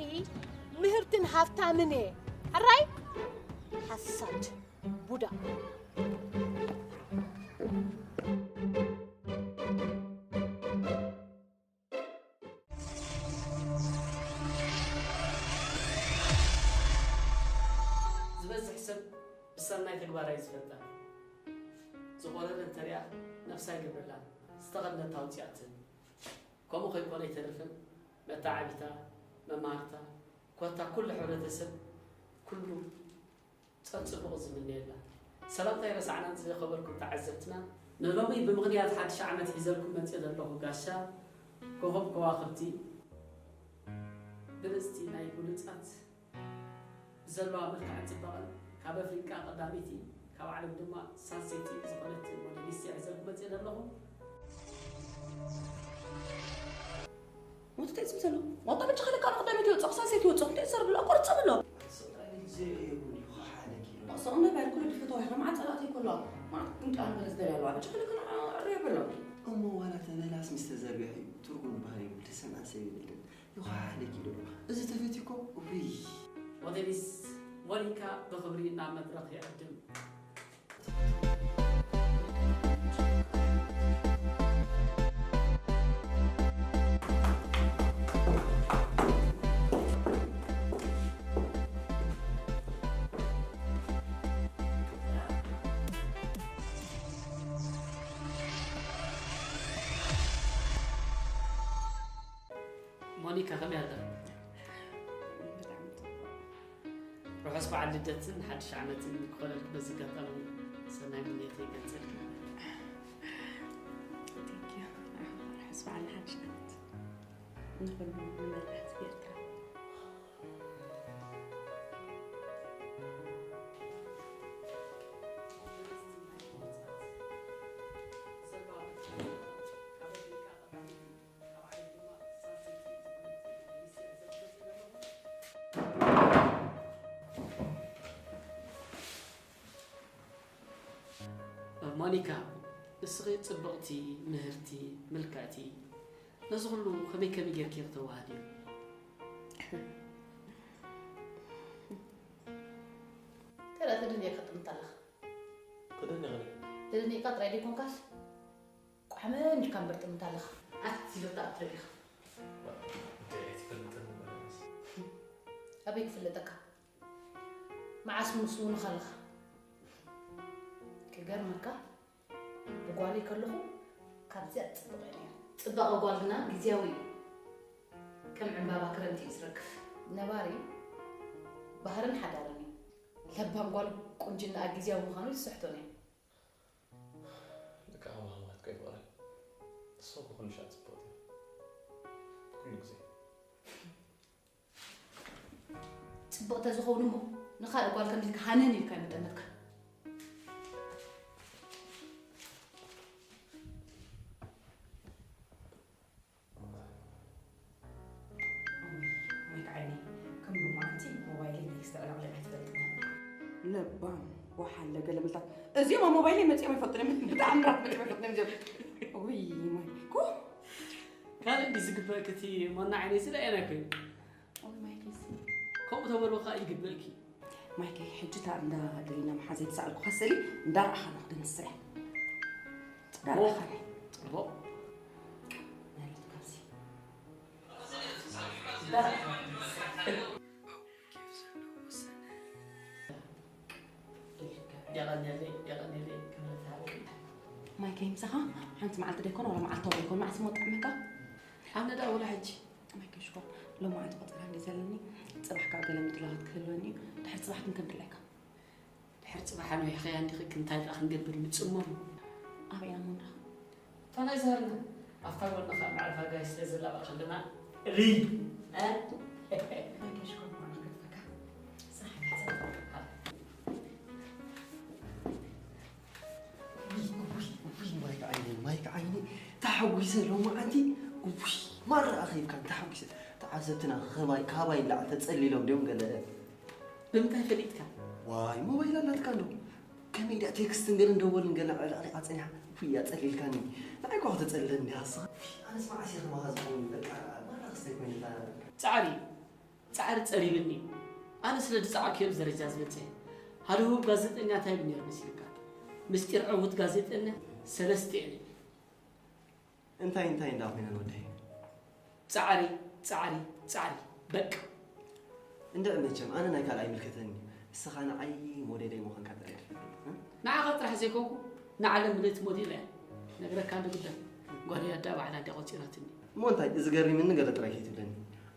ምህርትን ሃፍታምን እየ። ሕራይ? ሓሳድ ቡዳ። ዝበዝሕ ሰብ ብሰናይ ተግባራ እዩ ዝፈልጣ። ዝቖረረ እንተሪኣ ነብሳ ኣይገብረላን፣ ዝተኸድነታ ኣውፂኣ ትህብ። ከምኡ ከይኮነ ኣይተርፍን፣ መተዓቢታ፣ መማህርታ፣ ኮታ ኩሉ ሕብረተሰብ፣ ኩሉ ጸ-፣ ጽቡቕ ዝምነየላ። ሰላምታ ኣይረሳዕናን ዝኸበርኩም ተዓዘብትና። ንሎሚ ብምኽንያት ሓድሽ ዓመት ሒዘልኩም መጽየ ዘለኹ ጋሻ ኮኸብ ከዋኽብቲ ብልጽቲ ናይ ብሉጻት ብዘለዋ መልክዕን ጽባቐን ካብ ኣፍሪቃ ቀዳመይቲ ካብ ዓለም ድማ ሳልሰይቲ ዝኾነት ሞዴሊስት እየ ሒዘልኩም መጽየ ዘለኹ። ሞት እንታይ ዝብል ዘሎ? ዋጣ በጃኻ ለካ ቀዳመይቲ ይወጽእ፣ ሳልሰይቲ ይወጽእ፣ እንታይ ዝሰርብ ኣሎ? ኣቋርጾም ኣሎ። ስቕ ንበል፣ ኩሉ ድፍተዋ ኢኻ። መዓት ጸላእተይ ከለዋ፣ መዓት ግን ጥራን ገለ ዝደልያ ኣለዋ። ብቻ ኩሉ ግን ኣዕርዮ በሎ። እሞ ዋላ ተበላስ ምስ ተዘርግሐ እዩ። ትርጉም ዝበሃል የብሉ። ተሰምዐን ሰብ የብልን። ይኹሓሓለኪ ዶ? እዚ ተፈትዩ እኮ፣ ውይ። ሞዴሊስት ሞኒካ ብኽብሪ ናብ መድረኽ ይዕድም። ሞኒካ፣ ከመይ ኣለኺ? ብጣዕሚ ጽቡቕ። ርሑስ በዓል ልደትን ሓድሽ ዓመትን ክኾነልኪ በዚ ኣጋጣሚ ሰናይ ምንዮተይ ይገልጸልኪ። Thank you። ርሑስ በዓል ሓድሽ ዓመት ንኹሉ ንመላእ ህዝቢ ኤርትራ። ሞኒካ፣ እስኺ ጽብቕቲ፣ ምህርቲ፣ ምልክዕቲ፣ ነዚ ኩሉ ከመይ ከመይ ጌርኪ ኢኺ ተዋሃድዮ? ተራ ተደኒቕካ ጥምት ኣለኻ። ተደኒቐ ድየ? ተደኒቕካ ጥራይ ዘይኮንካስ፣ ቋሕመን ኢልካ እምበር ጥምት ኣለኻ። ኣቲ ዶ ተኣትረዲኻ? እንታይ ኣይትፈልጥን ማለት። ኣበይ ክፍለጠካ? መዓስ ምስ እውን ከለኻ? ክገርመካ፣ ብጓለይ ከለኹ ካብዚኣ ጽብቕ እየ ነይረ። ጽባቐ ጓል ግና ግዝያዊ እዩ። ከም ዕምባባ ክረምቲ እዩ ዝረግፍ። ነባሪ ባህርን ሓዳርን እዩ። ለባም ጓል ቁንጅናኣ ግዝያዊ ምዃኑ ዝስሕቶን እዩ። ደቂ ኣማማት ከይፍቕረን። እሶ ብኹሉ ሻዕ ጽብቕቲ እያ። ኩሉ ግዜ። ጽብቕ ተዝኸውን እሞ ንኻልእ ጓል ከምዚ ኢልካ ሃነን ኢልካ ኣይምጠመትካ። እውይ፣ ማይክ ዓይነይ፣ ከም ሎማዓንቲ ሞባይለይ ቴክስት ኣዕለቕሊቓ ኣይትፈልጥን እያ። ለባም፣ ወሓለ፣ ገለመልታት። እዚኦም ኣብ ሞባይለይ መጺኦም ኣይፈልጡን እዮም። ብጣዕሚ ራት መጺኦም ኣይፈልጡን እዮም እዚኦም። እውይ፣ ማይኮ። ካልእ እንዲ ዝግበእክ እቲ ሞና ዓይነይ ዝለኣየና እኮ እዩ። እውይ፣ ማይከይሲ። ከምኡ ተበልዎ ከኣ ይግበእኪ። ማይከይ፣ ሕጂ እታ እንዳ ገሊና መሓዘይ ዝሰኣልኩኻ ስእሊ እንዳረኣኻ ንኽድንስያ። እንዳረኣኻ። ጽቡቕ። መሬት ካብዚ። እንዳረኣኻ ንድንስያ። የቐንየለይ፣ የቐንየለይ፣ ክብረት ሃበይ። ማይከይ፣ ምሳኻ ሓንቲ መዓልቲ ደይኮነ፣ ዋላ መዓልታዊ ደይኮነ፣ መዓስ እሞ ጥዕመካ? ኣነ ደኣ ወላ ሕጂ። ማይከይ ሽኮር፣ ሎማዓንቲ ቆጸራ እንድዩ ዘለኒ፣ ጽባሕ ከኣ ገለ ምድላዋት ክህልወኒ እዩ። ድሕሪ ጽባሕ ግን ከም ድላይካ። ድሕሪ ጽባሕ ኣነ ይሕኸያ እንዲኺ፣ እንታይ ደኣ ክንገብር ንጽመም? ኣበይ ኢና እሞ ንራኸብ? እታ ናይ ዛርና ኣብታ ጎንኻ መዕረፋ ጋይ ስለ ዘላ በቃ ከለና ሪ፣ እ? ማይከይ ሽኮር፣ እኳ ንኽገድፈካ። ስራሕ ይሓሰብ። ውይ፣ ውይ፣ ውይ፣ ማይክ ዓይኒ፣ ማይክ ዓይኒ፣ ተሓጒሰ ሎማዓንቲ፣ ውይ፣ ማራ ኣኺብካ ተሓጒሰ። ተዓዘብትና ኸባይ፣ ካባይ ንላዕሊ ተጸሊሎም ድዮም ገለ? ብምንታይ ፈሊጥካ? ዋይ፣ ሞባይል ኣላትካ እንዶ። ከመይ ድያ ቴክስትን ገለን ደወልን ገለ ዕልቕሊቓ ጸኒሓ? ውይ፣ ኣጸሊልካኒ። ንዓይ እኳ ከተጸልለኒ እንዲኻ ንስኻ። ኣነስ መዓስ እየ ከማኻ ዝኸውን? በቃ፣ ማራ ክስተይ ኮይነ እታ ጻዕሪ፣ ጻዕሪ ጸሪብኒ። ኣነ ስለ ዝጸዓኩ እየ ኣብዚ ደረጃ ዝበጽሐ። ሓደ ህቡብ ጋዜጠኛ እንታይ ይብል ነይሩ መሲልካ? ምስጢር ዕዉት ጋዜጠኛ ሰለስተ እየን። እንታይ እንታይ እንዳ ኮይነን ወደይ? ጻዕሪ፣ ጻዕሪ፣ ጻዕሪ። በቃ። እንድዒ መቸም ኣነ ናይ ካልእ ኣይምልከተኒ። ንስኻ ንዓይ ሞዴለይ ምዃንካ ጥራይ እየ ዝፈልጥ። እ? ንዓኻ ጥራሕ ዘይኮንኩ ንዓለም ብለይቲ ሞዴል እያ። ነግረካ እንዶ ግዳ ጓለይ ኣዳ ባዕላ እንድያ ቆጺራትኒ። እሞ እንታይ እዚ ገሪምኒ ገለ ጥራይ ከይትብለኒ።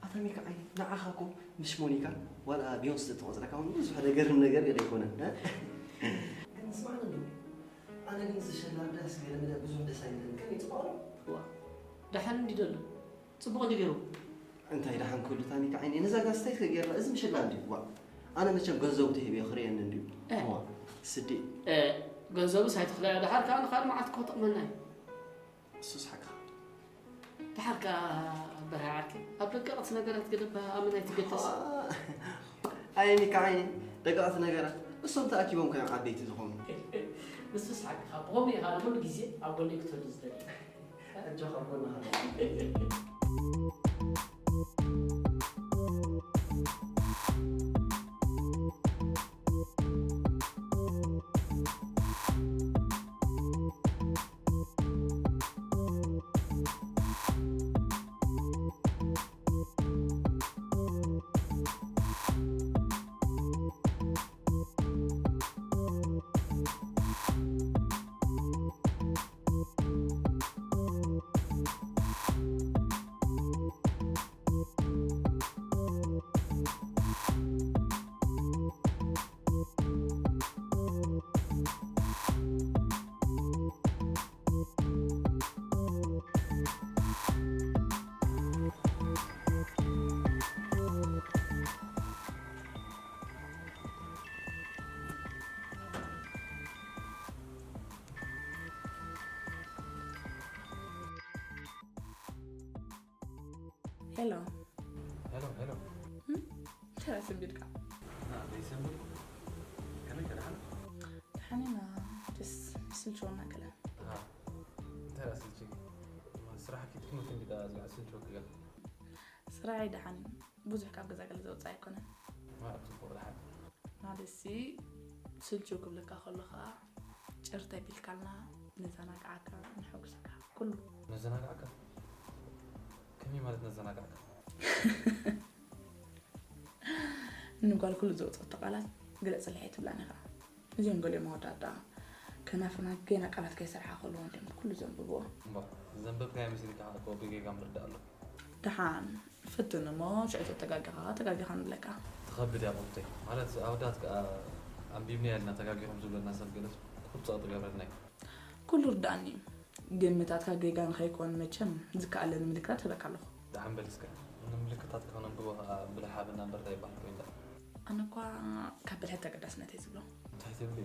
ኣታ ሚካኤል ንዓኻ እኮ ምሽ ሞኒካ ዋላ ቢዮንስ ተቆጽረካ እውን ብዙሕ ነገር ነገር ገለ ኣይኮነን። እ? ግን ስማዕኒ እንዶ ኣነ ግን እዚ ሸላርዳስ ገለ መለ ብዙሕ ደስ ኣይብለኒ። ከመይ ጽቡቕ ኣሎ? ዋ፣ ደሓን እንዲ ደሎ። ጽቡቕ እንዲ ገይሩ። እንታይ ደሓን ክህሉ ታኒካ ዓይነይ፣ ነዛ ጋስተይ ከገይርና፣ እዚ ምሽላ እንዲ። ዋ፣ ኣነ መቸም ገንዘቡ ተሂበዮ ክርእየኒ እንዲ። እ። ዋ፣ ስዲ። እ፣ ገንዘቡስ ኣይትኽለያ፣ ደሓር ከኣ ንኻልእ መዓልቲ ክጠቕመና እዩ። እሱስ ሓቅኻ። ደሓር ከኣ በርሃ ዓርከይ፣ ኣብ ደቀቕቲ ነገራት ገደባ ኣመና ኣይትገደስ። ኣይ ሚካ ዓይነይ፣ ደቀቕቲ ነገራት። እሶም ተኣኪቦም ከዮም ዓበይቲ ዝኾኑ። ንሱ ሳቅ ካብ ብኸምኡ ኢኻ ንኹሉ ግዜ ኣብ ጎነይ ክትህሉ ዝደሊ። ኣጆኻ ኣብ ጎንኻ። ሄሎ። ሄሎ ሄሎ። ተራ ሰንቢድካ። ና ደይሰንብድ። ከመይ ከደሓን? ደሓን ኢና። ደስ ስልችወና ገለ። እንታይ ደኣ ስልችይ? ስራሕ ኪድኩም ክንዲ ደኣ ዝለዓል ስልችወኪ ገለ? ስራሐይ ደሓን እዩ። ብዙሕ ካብ ገዛ ገለ ዘውፅእ ኣይኮነን። ማዕረ ጽቡቕ ደሓን። ማለትሲ ስልችው ክብለካ ከሎ ከዓ ጭርት ኣቢልካልና ነዘናግዓካ፣ ነሐጉሰካ፣ ኩሉ። ነዘናግዓካ? ከመይ ማለት ነዘናግዓካ? ንጓል ኩሉ ዘውፅኣቶ ቃላት ግለፅለይ ኣይትብላን ኢኻ። እዚኦም ገሊኦም ኣወዳድኣ ከናፍርና ገና ቃላት ከይሰርሓ ከለዉ እንዲም ኩሉ ዘንብብዎ። እምባ ዘንበብካዮ መሲልካ እኮ ብጌጋ ምርዳእ ኣሎ። ደሓን ፈትን እሞ ሽዑ ተተጋጊኻ ተጋጊኻ ንብለካ። ትኸብድ እያ ቡርተይ። ማለት ኣወዳት ከኣ ኣንቢብናዮ ኢልና ተጋጊኹም ዝብለና ሰብ ገለስ ቁርጻ ትገብረና እዩ። ኩሉ ርዳእኒ እዩ። ግምታትካ ጌጋ ንኸይኮን መቸም ዝከኣለኒ ምልክታት ህበካ ኣለኹ። ደሓን በል እስከ ንምልክታትካ ከነንብቦ ከኣ ብልሒ ሃበና እምበር እንታይ ይበሃል ኮይንካ። ኣነ እኳ ካብ ብልሒ ተገዳስነት እየ ዝብሎ። እንታይ ትብሊ?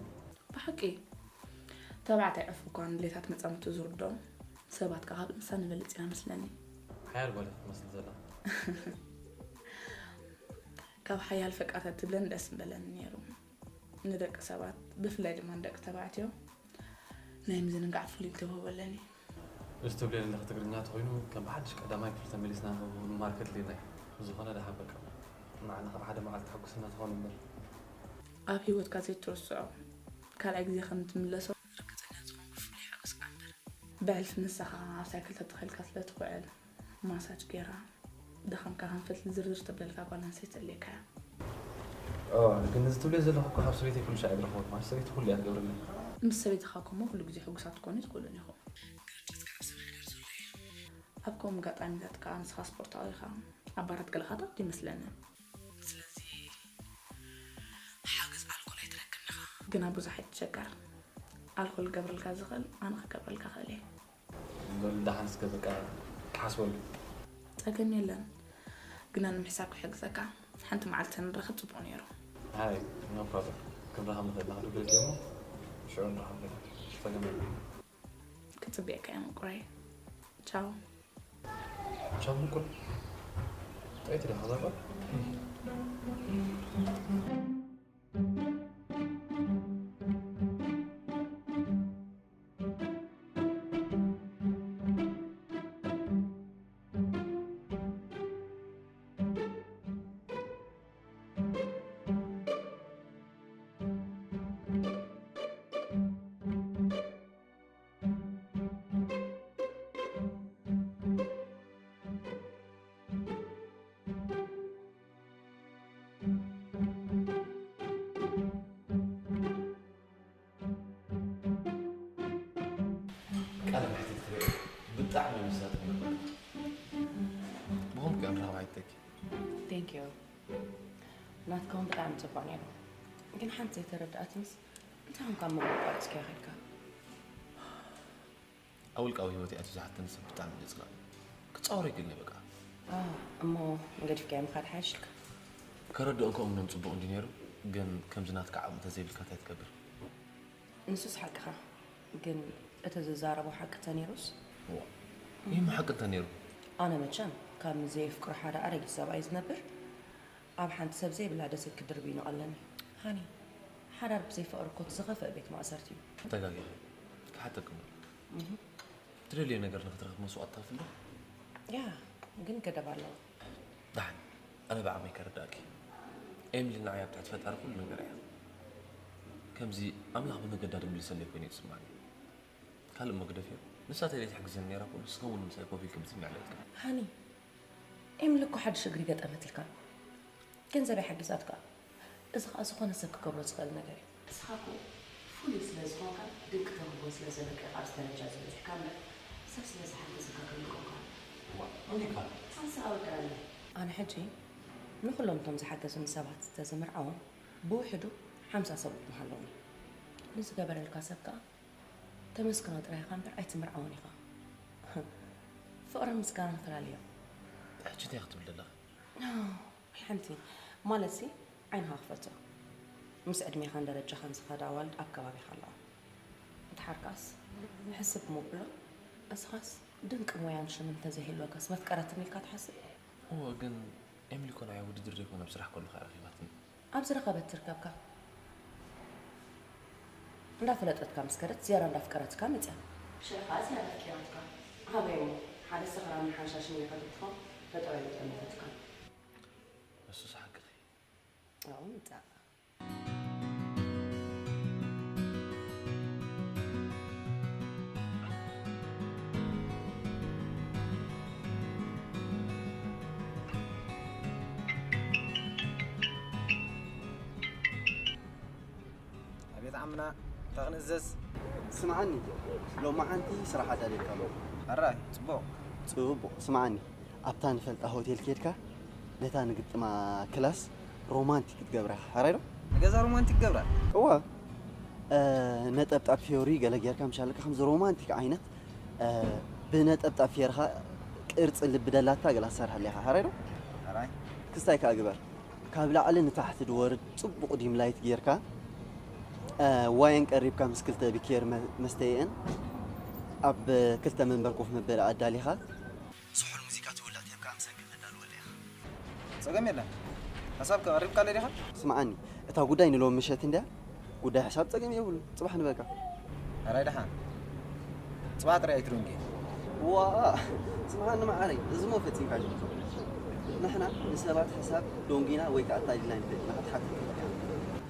ብሓቂ ተባዕታይ ዕፉ እኳ ንድሌታት መጻምድቱ ዝርዶ ሰባት ከኣ ካብ እንስሳ ንበልጽ ኢና መስለኒ። ሓያል ጓል እያ ክትመስል ዘላ። ካብ ሓያል ፈቃታት ትብለኒ ደስ ምበለኒ ነይሩ። ንደቂ ሰባት ብፍላይ ድማ ንደቂ ተባዕትዮ ናይ ምዝንጋዕ ፍሉይ ተውህቦ ኣለኒ። እዚ ትብልዮ ዘለኺ ትግርኛ ተኾይኑ ከም ብሓድሽ ቀዳማይ ክፍሊ ተመሊስና ንማርከት ሊና እዩ። ብዝኾነ ደሓን በቃ ንዓና ከዓ ሓደ መዓልቲ ተሐጉስና ትኾን እምበር። ኣብ ህይወትካ ዘይትርስዖ ካልኣይ ግዜ ከም ትምለሶ ርግፀኛ ዝኾንኩ ፍሉይ ሓጎስካ እምበር። ብሕልፊ ንስኻ ኣብ ሳይክል ተተኺልካ ስለ ትውዕል ማሳጅ ገይራ ድኻምካ ከም ፈትሊ ዝርዝር ተብለልካ ጓል ኣንስተይቲ ተድልየካ እያ። ግን እዚ ትብልዮ ዘለኹ እኮ ካብ ሰበይተይ ኩሉ ሻዕ ይረኽቦ ማለት ሰበይቲ ኩሉ እያ ትገብረለይ። ምስ ሰበይትኻ እኮ እሞ ኩሉ ግዜ ሕጉሳት ክትኮኑ ኣይትኽእሉን ኢኹም። ግርጭት ከዓ ኣብ ሰብ ሓዳር ዘሎ እዩ። ኣብ ከምኡ ኣጋጣሚታት ከዓ ንስኻ ስፖርታዊ ኢኻ፣ ኣብ ባራት ገለ ከዓ ትኣቱ ይመስለኒ። ስለዚ ሓገዝ ኣልኮል ኣይትረክብን ኢኻ። ግና ብዙሕ ኣይትሸገር። ኣልኮል ክገብረልካ ዝኽእል ኣነ ክገብረልካ እኽእል እየ። በሉ ደሓን እስከ በቃ ክሓስበሉ። ጸገም የለን፣ ግና ንምሕሳብ ክሕግዘካ ሓንቲ መዓልቲ ተንራኸብ ጽቡቕ ነይሩ። ኣይ no problem፣ ክንራኸብ ንኽእል ኢና። ክድውል እሞ ሽዑ ንራኸብ። ጸገም የለን። ክጽብየካ እየ ምቁረይ። ቻው። ቻው ምቁር። ጠይት ዲኻ እዛ ጓል? ቃለ መሕትት ክርኢ ብጣዕሚ እዩ መሳጢ ነይሩ። ብኸምኡ ከኣ ንራኸብ ኣይትተኪ። Thank you። ናትካ እውን ብጣዕሚ ጽቡቕ ነይሩ። ግን ሓንቲ ዘይተረድኣትንስ እንታይ ኾንካ ኣብ መንጎ ኣቋሪጽካዮ ኸድካ? ኣብ ውልቃዊ ህይወተይ ኣትዩ ዝሓተኒ ሰብ ብጣዕሚ እየ ዝጽላእ። ክጻወሮ ይክእል እየ በቃ። ኣህ፣ እሞ ገዲፍካዮ ምኻድ ይሓይሽ ኢልካ? ከረድኦን ከእምኖን ጽቡቕ እንድዩ ነይሩ፣ ግን ከምዚ ናትካ ዓቕሚ እንተዘይብልካ እንታይ ትገብር? ንሱስ ሓቅኻ፣ ግን እቲ ዝዛረቦ ሓቂ ተነይሩስ? እዋ፣ ይህ እሞ ሓቂ እንተነይሩ? ኣነ መቸም ካብ ምስ ዘየፍቅሮ ሓደ ኣረጊት ሰብኣይ ዝነብር ኣብ ሓንቲ ሰብ ዘይብላ ደሴት ክድርብ ይንቐለኒ። ሃኒ፣ ሓዳር ብዘይ ፍቕሪ እኮ እቲ ዝኸፍአ ቤት ማእሰርቲ እዩ። ተጋጊኺ። ክሓተኩም። እህ። ትደልዮ ነገር ንክትረኽብ መስዋእቲ ትኸፍል ዶ? ያ፣ ግን ገደብ ኣለዎ። ደሓን፣ ኣነ ብዓቕመይ ከረዳእኪ። ኤምሊ ንዓይ ኣብ ትሕቲ ፈጣሪ ኩሉ ነገር እያ። ከምዚ ኣምላኽ ብመገዳ ድምልሰለይ ኮይኑ እዩ ዝስማዓኒ። ካልእ መግደፍ እዩ። ንሳ ተለይ ትሕግዘኒ ነይራ እኮ፣ ንስኻ እውን ምሳይ ኮፍ ኢልኪ ምጽንዕ ኣለካ። ሃኒ፣ ኤምሊ እኮ ሓድሽ እግሪ ገጠመትልካ። ገንዘብ ይሓግዛትካ። እዚ ኸኣ ዝኾነ ሰብ ክገብሮ ዝኽእል ነገር እዩ። ንስኻ እኮ ፍሉይ ስለ ዝኾንካ፣ ድንቂ ተውህቦ ስለ ዘለካ ኢኻ ኣብዚ ደረጃ እዚ በጺሕካ እምበር፣ ሰብ ስለ ዝሓገዘካ ከምዚ ኮንካ። ዋ፣ ሞኒካ። ኣንሳ ኣወዳኒ። ኣነ ሕጂ ንኹሎም እቶም ዝሓገዙኒ ሰባት ተዝምርዓዎም፣ ብውሕዱ ሓምሳ ሰብኡት ምሃለዉኒ። ንዝገበረልካ ሰብ ከኣ ተመስግኖ ጥራይ ኢኻ እምበር ኣይትምርዓዎን ኢኻ። ፍቕርን ምስጋናን ፈላልዮም። ሕጂ እንታይ ክትብል ዘለኺ? ኣዎ፣ ሓንቲ ማለትሲ ዓይንኻ ክፈቶ። ምስ ዕድሜኻን ደረጃኻን ዝኸዳ ኣዋልድ ኣብ ከባቢኻ ኣለዋ። ድሓር ከኣስ ሕስብ እሞ ብሎ፣ እስኻስ ድንቂ ሞያን ሽምን እንተዘይህልወካስ መፍቀረትኒ ኢልካ ትሓስብ? እወ፣ ግን ኤምሊ እኮ ንዓይ ውድድር ዘይኮነ ኣብ ስራሕ ከለኹ እያ ረኺባትኒ። ኣብ ዝረኸበት ትርከብካ። እንዳፈለጠትካ ምስ ከደት ዝያዳ እንዳፍቀረትካ መጽያ። ሽዑ ከኣ ዝያዳ ኣፍቂራትካ። ኣበይ እሞ ሓደ ሰኽራምን ሓንሻሽን ኢኻ ተትኾን ፈጠረ ኣይጠመተትካ። ንሱስ ሓቅኺ። ኣብኡ ምጻእ። ኣቤት ዓምና፣ እንታይ ክንእዘዝ? ስምዓኒ፣ ሎማዓንቲ ስራሕ ኣዳልየልካ ኣለኹ። ሕራይ፣ ጽቡቕ። ጽቡቕ፣ ስምዓኒ፣ ኣብታ ንፈልጣ ሆቴል ኬድካ፣ ነታ ንግጥማ ክላስ ሮማንቲክ ክትገብራ፣ ሕራይ ዶ? ንገዛ ሮማንቲክ ገብራ? እወ፣ እ፣ ነጠብጣብ ፊዮሪ ገለ ጌርካ ምሽ ኣለካ፣ ከምዚ ሮማንቲክ ዓይነት፣ እ፣ ብነጠብጣብ ፊዮርኻ ቅርጺ ልቢ ደላታ ገለ ኣሰርሓለይ ኢኻ፣ ሕራይ ዶ? ሕራይ። ክስታይ ከኣ ግበር። ካብ ላዕሊ ንታሕቲ ድወርድ ጽቡቕ ዲም ላይት ጌርካ፣ እ፣ ዋይን ቀሪብካ ምስ ክልተ ቢኬር መ-፣ መስተይአን ኣብ ክልተ መንበር ኮፍ መበሊ ኣዳሊኻ፣ ስሑል ሙዚቃ ትውላዕ ቴፕ ከኣ ምሳይ ክነዳልወላ ኢኻ። ጸገም የለን። ሓሳብካ ቀሪብካለይ ዲኻ? ስምዓኒ፣ እታ ጉዳይ ንሎሚ ምሸት እንድያ። ጉዳይ ሕሳብ ጸገም የብሉ፣ ጽባሕ ንበልካ። ሕራይ ደሓን። ጽባሕ ጥራይ ኣይትደንጉየ። ዋእ፣ ስምዓኒ መዓረይ፣ እዚ እሞ ፈጺምካዮ። ንሕና ንሰባት ሕሳብ ደንጉይና ወይ ከኣ ኣታሊልና ኣይንፈልጥን ኢና፣ ክትሓትት ትኽእል ኢኻ።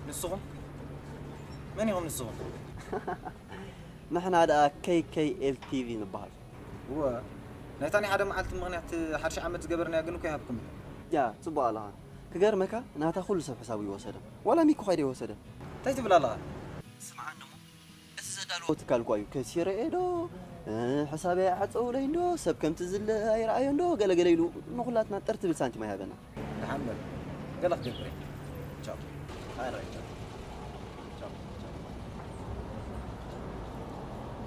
ንስኹም? መን ኢኹም ንስኹም? ንሕና ደኣ ኬይ ኬይ ኤል ቲ ቪ ንበሃል። እወ፣ ናይታ ናይ ሓደ መዓልቲ ምኽንያት ሓድሽ ዓመት ዝገበርናያ ግን እኮ ይሃብኩም። ያ፣ ጽቡቕ ኣለኻ። ክገርመካ፣ ናታ ኩሉ ሰብ ሕሳቡ ይወሰደ። ዋላ ሚኩ ኸይደ ይወሰደ። እንታይ ትብል ኣለኻ? ስምዓኒ እሞ፣ እቲ ዘዳለዎ ትካል እኳ እዩ። ከሲረ እየ ዶ፣ እ፣ ሕሳበይ ኣይዓጸውለይን ዶ፣ ሰብ ከምቲ ዝለ ኣይረኣዮን ዶ፣ ገለ ገለ ኢሉ ንኹላትና ጥር ትብል ሳንቲም ኣይሃበና። ደሓን በል። ገለ ክገብር እየ። ቻው። ኣረ፣ ቻው። ቻው፣ ቻው።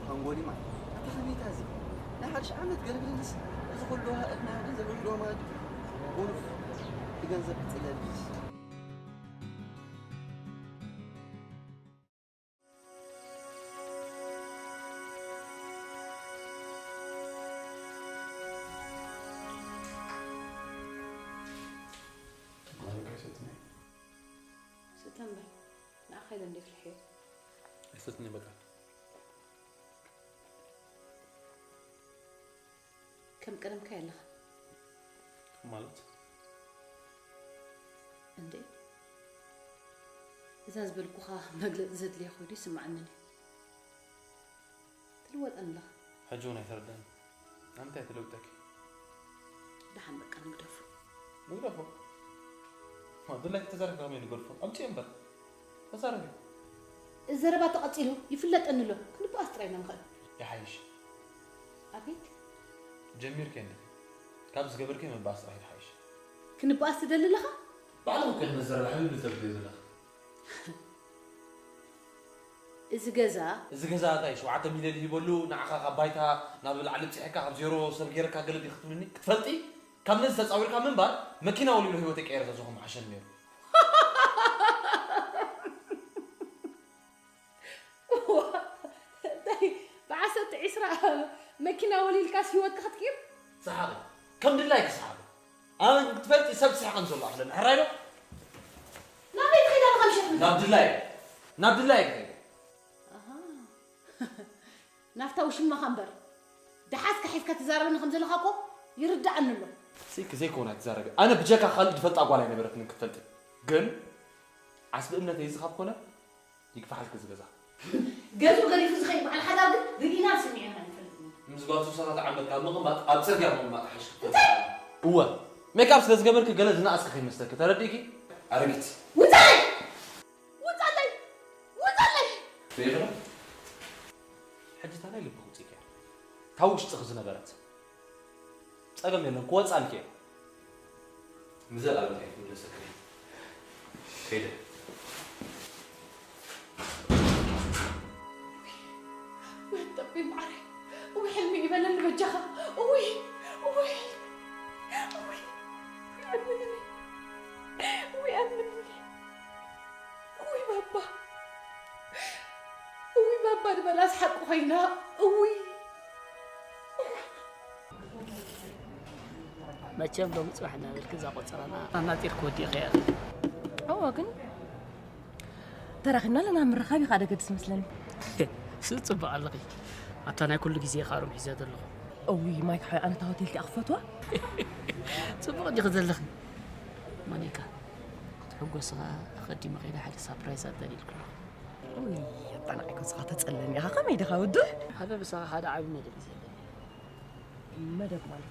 ሓንጎሊማ፣ ኣታ ከመይካ እዚ? ናይ ሓድሽ ዓመት ገለ ብልልስ፣ እዚ ኩሉ ሃእፍናዮ ገንዘብ ውዒልዎ ማለት እዩ። ጎኑፍ ብገንዘብ ክጽለል። ማሪካ ይሰጥኒ። ስተ እምበር፣ ንዓኻ ኢለ እንድየ ፍልሕዮ። ኣይሰጥኒ በቃ። ከም ቀደምካ የለኻ። ማለት? እንዴ፣ እዛ ዝበልኩኻ መግለጺ ዘድልያ ኮይኑ ይስምዓኒ። ትልወጠኒ ኣለኻ። ሕጂ እውን ኣይተረድኣኒ። ኣንታይ ትለውጠኪ? ደሓን በቃ ንግደፎ። ንግደፎ? ማ፣ ድላይኪ ተዛሪብካ ከመይ ንገድፎ? ኣምፅዮ እምበር። ተዛረቢ። እዚ ዘረባ ተቐፂሉ ይፍለጠኒ ኣሎ። ክንበኣስ ጥራይ ኢና ንኽእል። ይሓይሽ። ኣቤት። ጀሚርኪ እንዲ። ካብ ዝገበርኪ ምባኣስ ጥራሕ ይሓይሽ። ክንበኣስ ትደሊ ኣለኻ? ባዕልኺ እኮ ኢኺ ነዚ ዘረባ ሕልል ተብልዮ ዘለኺ። እዚ ገዛ እዚ ገዛ እንታይ ሸውዓተ ሚልዮን ሂበሉ ንዓኻ ካብ ባይታ ናብ ላዕሊ ኣብፂሕካ ካብ ዜሮ ሰብ ገይርካ ገለ ድዩ ክትብልኒ? ክትፈልጢ? ካብ ነዚ ተፃዊርካ ምንባር መኪና ወሊሉ ህይወተይ ቀይረ ተዝኾ ምሓሸኒ ነይሩ። እንታይ ብዓሰርተ ዒስራ መኪና ወሊልካስ ህይወትካ ክትቅይር? ሰሓቂ። ከም ድላይኪ ሰሓቂ። ኣነ ግን ክትፈልጢ ሰብ ዝስሕቐን ዘሎ ኣይኮነን። ሕራይ ዶ? ናበይ ትኸይድ ኣለኻ ምሸት ምሸት? ናብ ድላይ። ናብ ድላየ ክኸይድ። ናፍታ ውሽማኻ እምበር ደሓስካ ሒዝካ ትዛረበኒ ከም ዘለኻ እኮ ይርድኣኒ ኣሎ። ስኢልኪ ዘይኮነ ኣይትዛረቢ። ኣነ ብጀካ ካልእ ዝፈልጣ ጓል ኣይነበረትንን ክትፈልጢ። ግን ዓስቢ እምነተይ እዚ ካብ ኮነ ይግፋሓልኪ እዚ ገዛ። ገዝኡ ገዲፉ ዝኸይድ በዓል ሓዳር ግን ርኢናን ሰሚዕናን ኣይንፈልጥን ኢና። ምስ ጓል ሱሳ ተዓመት ካብ ምቕማጥ ኣብ ጽርግያ ምቕማጥ ይሓይሽ ክትፈልጢ። እንታይ? እወ ሜክኣፕ ስለ ዝገበርኪ ገለ ዝነኣስኪ ከይመስለኪ ተረዲእኪ? ኣረጊት። ውጻለይ! ውጻለይ! ውጻለይ! ሪኢኺ ዶ? ሕጂ እታ ናይ ልብኺ ውጽኢኪ እያ። እታ ውሽጥኺ ዝነበረት ጸገም የለን ክወጻልኪ እየ። ንዘለኣለም ኣይትምለሰክን እየ። ከይደ። ወይ ጠቢ ማዕረ ወይ ሕልሚ ይበለኒ በጃኻ። ወይ ወይ ወይ ኣምንኒ ወይ ኣምንኒ። እውይ ባባ እውይ ባባ ድበላስ ሓቂ ኮይና። እውይ መቸም ሎሚ ፅባሕ እናበልክ እዛ ቆፀራና ኣናፂርክ ወዲእኸያ። እወ ግን ተራኺብና ኣለና ምርኻብ እዩ ከዓ ደገድስ መስለኒ። ስፅብቕ ኣለኺ ኣታ ናይ ኩሉ ግዜ ኻሩም ሒዘ ዘለኹ። እውይ ማይክ ሓወይ ኣነ እታ ሆቴል እቲኣ ክፈትዋ። ፅቡቕ ዲኺ ዘለኺ ማኒካ ክትሕጎስኻ ኣቐዲመ ከይደ ሓደ ሳፕራይዝ ኣዳልየልኩ ኣለኹ። ውይ ኣጣናቒ ገዝኻ ተጸለኒ ኢኻ ከመይ ዲኻ ውዱእ? ኣነ ምሳኻ ሓደ ዓቢ መደብ እዩ ዘለኒ። መደብ ማለት?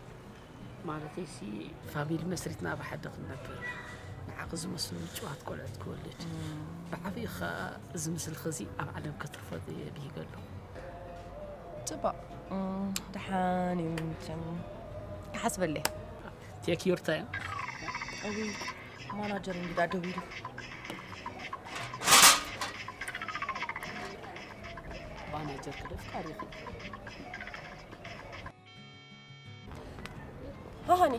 ማለተይሲ ፋሚሊ መስሪትና ብሓደ ክንነብር ንዓኺ ዝመስሉ ምጭዋት ቆልዑት ክወልድ ብዓብዪ ኸኣ እዚ ምስልኺ እዚ ኣብ ዓለም ከትርፎ እየ ብሂገ ኣለኹ። ጽቡቕ ደሓን እዩ መቸም ክሓስበለይ። Take your time. እውይ ማናጀር እንግዳ ደዊሉ። ማናጀር ክደፍቃ ሪኹ። ሃሃኒ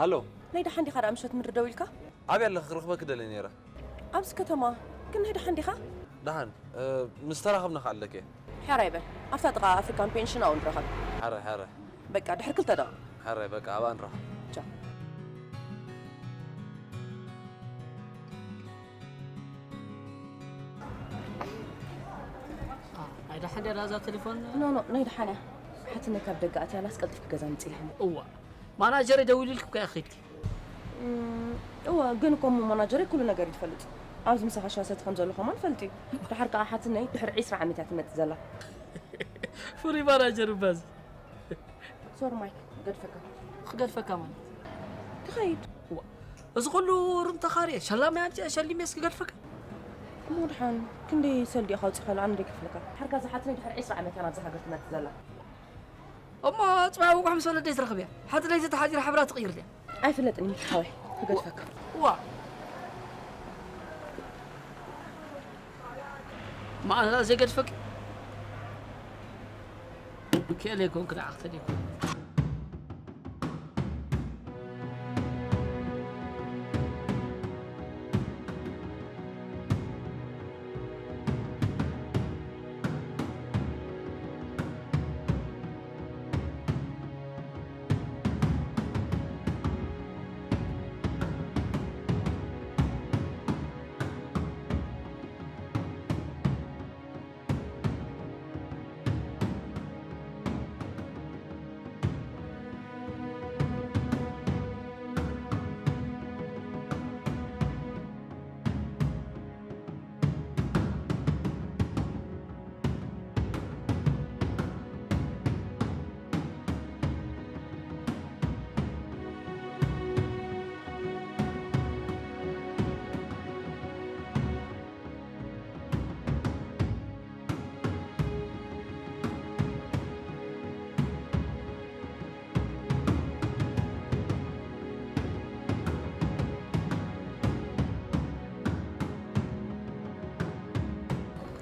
ሃሎ ናይ ደሓን ዲኻ ደኣ ምሸት ምድሪ ደው ኢልካ? ኣበይ ኣለኺ ክረኽበኪ ደልየ ነይረ። ኣብዚ ከተማ ግን ናይ ደሓን ዲኻ? ደሓን ምስ ተራኸብና ከኣ ኣለኪ። ሕራይ በል ኣብታ ጥቓ ኣፍሪካን ፔንሽን ኣብኡ ንራኸብ። ሕራይ ሕራይ። በቃ ድሕሪ ክልተ ደቒቕ። ሕራይ በቃ ኣብኣ ንራኸብ። ቻው። ናይ ደሓን ድያ እዛ ቴሌፎን? ኖ ኖ ናይ ደሓን እያ። ሓትነይ ካብ ደገ ኣትያ ኣላስ ቀልጢፍኪ ገዛ ምጺ ኢልሃኒ። እዋ ማናጀረይ ደዊሉልኪ እኮ እያ ኺድኪ። እወ ግን እኮ እሞ ማናጀረይ ኩሉ ነገር እዩ ትፈልጥ። ኣብዚ ምሳኻ ሻሂ ሰቲ ከም ዘሎ ከማን ፈልጥ እዩ። ደሓር ከኣ ሓትነይ ድሕሪ ዒስራ ዓመት እያ ትመጽእ ዘላ። ፍሉይ ማናጀር እባ እዚ። ሶሪ ማይክ ክገድፈካ። ክገድፈካ ማለት? ክኸይድ። እዋ እዚ ኩሉ ሩም ተኻርየ ሸላማይ ኣምፅአ ሸሊመስ ክገድፈካ? እሞ ድሓን ክንደይ ሰልዲ ኢኻ ኣውፂእካላ ኣነ ዶ ይከፍለካ? ሓርካ ዝሓትነይ ድሕሪ ዒስራ ዓመት እያ ናብዚ ሃገር ትመፅእ ዘላ። እሞ ፅባሕ ውጉሕ ምስ ወለደይ ትረኽብ እያ ሓንቲ ለይቲ ተሓዲራ ሕብራ ትቕይር ድያ? ኣይፍለጥን እዩ ሓወይ ክገድፈካ። እዋ መዓዛ ዘይገድፈኪ ክእል ኣይኮንክ ንዓኽ ተደይኮ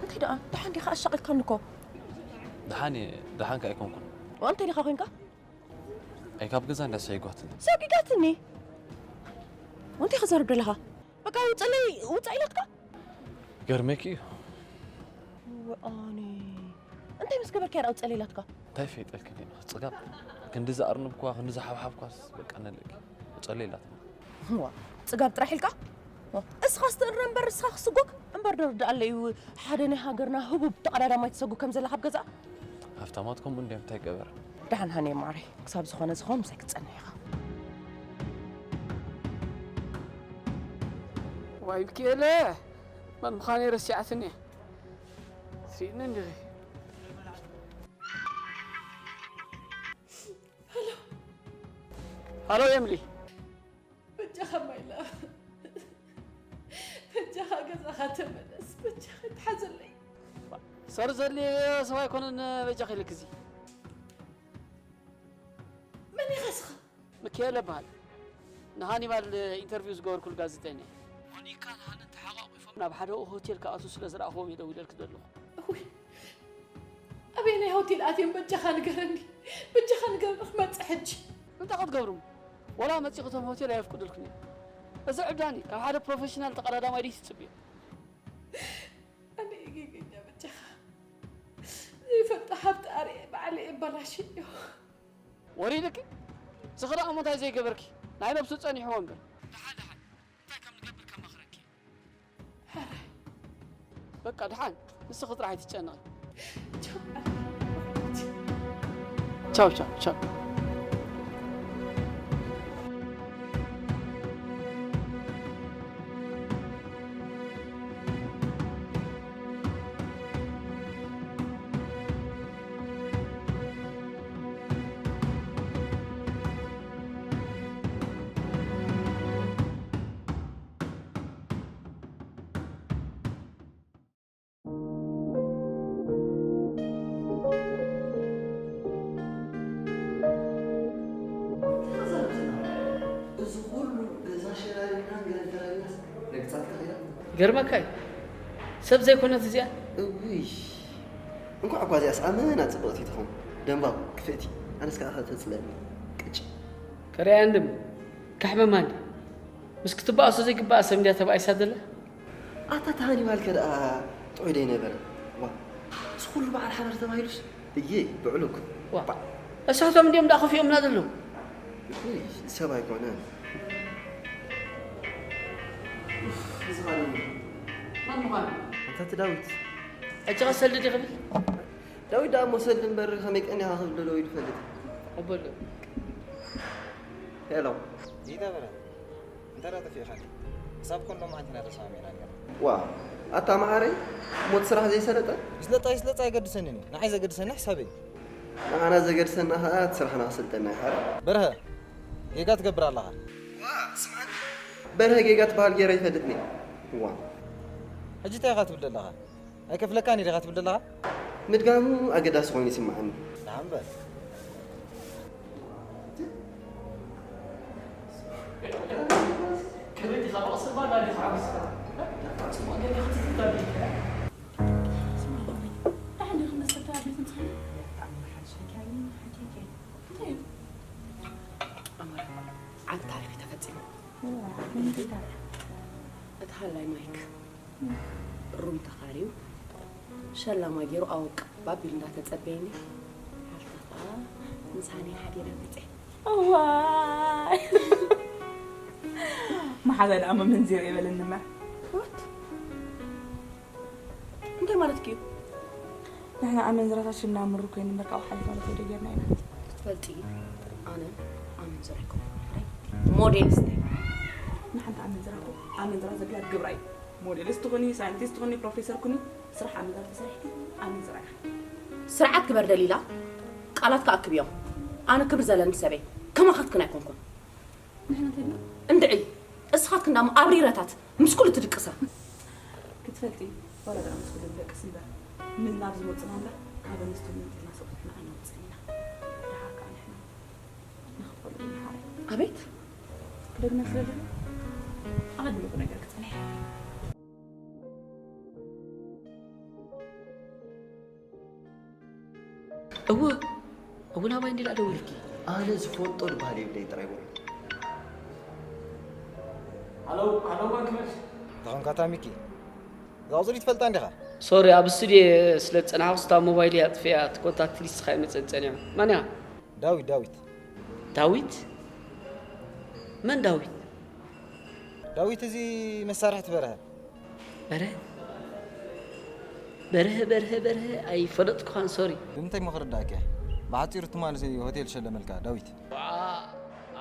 እንታይ ደኣ ደሓን ዲኻ ኣሻቒልካኒ እኮ። ደሓን እየ ደሓን ከኣ ኣይኮንኩን። እንታይ ዲኻ ኮንካ? ኣይ ካብ ገዛ እንዳስሒጓትኒ። ሰጒጋትኒ? እንታይ ክዛረብ ደለኻ? በቃ ውፅለይ ውፃ ኢላትካ? ገርመኪ እዩ። ወኣኒ እንታይ ምስ ገበርካ ዳ ውፅለይ ኢላትካ? እንታይ ፈይጠልኪ ጽጋብ ክንዲ ዝኣርንብኳ ክንዲ ዝሓብሓብኳስ በቃ ነለኪ ውፀለይ ኢላትኒ። ዋ ጽጋብ ጥራሕ ኢልካ? እስኻ ስትእረ እምበር እስኻ ክስጎግ እምበር ደርዳኣለ እዩ። ሓደ ናይ ሃገርና ህቡብ ተቐዳዳማይ ትሰጉ ከም ዘለኻ ኣብ ገዛ። ሃፍታማት ከምኡ እንድዮም እንታይ ገበር። ደሓን ሃኒ ማሪ፣ ክሳብ ዝኾነ ዝኾኑ ምሳይ ክትጸንሕ ኢኻ። ዋይ ብኪኤለ መን ምዃነይ ረሲዓትኒ እየ። ስኢኒ እንዲኺ። ሃሎ ኤምሊ። በጃኻ ማይላ በጃኻ ገዛኻ ተመለስ በጃኻ ይትሓዘለይ። ሰር ዘድልየ ሰብ ኣይኮነን በጃኺ ኢልክዚ። መን ኢኻ ስኻ? ምክኤለ እበሃል። ንሃኒባል ኢንተርቪው ዝገበርኩሉ ጋዜጠኛ። ሞኒካን ሃንን ተሓቋቒፎም ናብ ሓደ ሆቴል ክኣትዉ ስለ ዝረኣኽዎም እየ ደዊለልኪ ዘለኹ። እውይ ኣበየናይ ሆቴል ኣትዮም በጃኻ ንገረኒ በጃኻ ንገረኒ ክመፅእ ሕጂ። እንታይ ክትገብሩ እሞ ዋላ መፂኹ እቶም ሆቴል ኣየፍቅዱልኩን እዮም። እዚ ዕብዳኒ ካብ ሓደ ፕሮፌሽናል ተቐዳዳማይ ድዩ ትፅብዮ? ኣነ እየ ጌገኛ በጃኻ ዘይፈልጦ ሃብቲ ኣርየ ባዕለ እየ ኣባላሽዮ። ወሪድኪ? ንስኺ ደኣ እሞ እንታይ ዘይገበርኪ? ናይ ነብሱ ጸኒሕዎ እምበር። ደሓን ደሓን እንታይ ከም ንገብር ከማኽረኪ። በቃ ደሓን ንስኺ ጥራሕ ኣይትጨነቒ። ቻው ቻው ቻው። እዚ ኩሉ ገዛ ሸራሪናን ገለን ተራቢናስ ረግጻትካ ኸይዳ? ይገርመካ እዩ ሰብ ዘይኮነት እዚኣ። እውይ እንኳዕ እኳ እዚኣስ ኣመና ጽብቕቲ ትኾን ደንባብ ክፍእቲ ኣነስ ከዓ ተጽለኒ ቅጭ። ከረያ እንድም ካሕመማ እንዲ ምስ ክትበኣሶ ዘይግበኣ ሰብ እንድያ ተባኢሳ ዘላ። ኣታ ተሃኒባልከ ደኣ ጥዑይ ደይነበረ? ዋ እዚ ኩሉ በዓል ሓዳር ተባሂሉስ እየ ብዕሉግ። ዋ እሳቶም እንድዮም ደኣ ከፊኦምና ዘለዉ። ውይ ሰብ ኣይኮነን። ኡፍ እዚ ኻልእ እዩ። መን ምዃኑ? ኣታ እቲ ዳዊት። ሕጂ ኸ ሰልዲ ድዩ ክብል? ዳዊት ደኣ እሞ ሰልዲ እምበር ከመይ ቀኒኻ ክብል ደሎ ኢሉ ይፈልጥ። ኣበሎ። ሄሎ። ይታ በረ። እንታይ ደኣ ጠፊእኻኒ? ክሳብ ኮን ሎማዓንቲ ኢና ተሰማሚዕና ኔርና። ዋእ ኣታ መዓረይ እሞ እቲ ስራሕ ዘይሰለጠ? ይስለጥ ኣይስለጥ ኣይገድሰንን እዩ። ንዓይ ዘገድሰኒ ሕሳበይ እዩ። ንዓና ዘገድሰና ከኣ እቲ ስራሕና ክስልጠና እዩ ሓራይ። በርሀ ጌጋ ትገብር ኣለኻ። ዋእ ስምዓኒ በርሀ ጌጋ ትበሃል ገይረ ኣይፈልጥን እየ። ዋእ። ሕጂ እንታይ ኢኻ ትብል ዘለኻ? ኣይከፍለካን እየ ዲኻ ትብል ዘለኻ? ምድጋሙ ኣገዳሲ ኮይኑ ይስምዓኒ። ደሓን በል። ዓቢ ታሪኽ እዩ ተፈጺሙ። እቲ ሃላይ ማይክ ሩም ተኻርዩ ሸላማ ገይሩ ኣወቅ ባቢል እንዳተጸበየኒ ሓፍታ ከኣ ምሳኒ ሓዲረ መጸ። እዋይ መሓዛ ደኣ መመንዚር የበለኒ እምበር። What? እንታይ ማለትኪ እዩ? ንሕና ኣመንዝራታት ሽምና ምሩክ ኮይኑ እምበር ካብኡ ሓሊፍ ማለት ወደ ጌርና ኢና። ክትፈልጢ ኣነ ኣመንዝራ ኣይኮንኩን። ሞዴሊስት እየ። ንሓንቲ ኣመንዝራ እኮ ኣመንዝራ ዘድልያ ግብራ እዩ። ሞዴሊስት ትኹኒ፣ ሳይንቲስት ትኹኒ፣ ፕሮፌሰር ኩኒ፣ ስራሕ ኣመንዝራ ተሰሪሕኪ ኣመንዝራ ኢኺ። ስርዓት ግበር ደሊላ፣ ቃላትካ ኣክብዮም። ኣነ ክብሪ ዘለኒ ሰበይ ከማኻትክን ኣይኮንኩን። ንሕና እንታይ ድና? እንድዒ እስኻትክን ዳሞ ኣብሪረታት ምስ ኩሉ ትድቅሳ። ክትፈልጢ ዋላ ደኣ ምስ ኩሉ ንደቅስ እምበር ምዝናብ ዝመጽና እምበር ካብ ኣንስቲ ምንጢልና ሰብኡት ንሕና ኣይንወጽእን ኢና። ደሓር ከኣ ንሕና ንኽፈሉ ኢና ሓራይ። ኣቤት ክደግመ ስለ ዘሎ ኣቐድመ ክነግረኪ ጸኒሐ። እወ እወ ናባይ እንዲላ ደዊልኪ። ኣነ ዝፈልጦ ዝበሃል የብለይ ጥራይ በሎ። ሃሎ ሃሎ ማን ክመልስ? ተኾንካ ታሚኪ እዛ ቁፅሪ ትፈልጣ እንዲኻ? ሶሪ ኣብ ስቱድዮ ስለ ዝፀናሕኩ ስታ ሞባይል እያ ኣጥፊኣ እቲ ኮንታክት ሊስትኻ ይመፀኒ ፀኒሑ። ማን እያ? ዳዊት ዳዊት። ዳዊት? መን ዳዊት? ዳዊት፣ እዚ መሳርሕቲ በርሀ። በርሀ በርሀ በርሀ በርሀ ኣይፈለጥኩኻን፣ ሶሪ። ብምንታይ እሞ ክርዳእካ እየ? ብሓፂሩ ትማሊ ሆቴል ሸለመልካ ዳዊት። ዋእ፣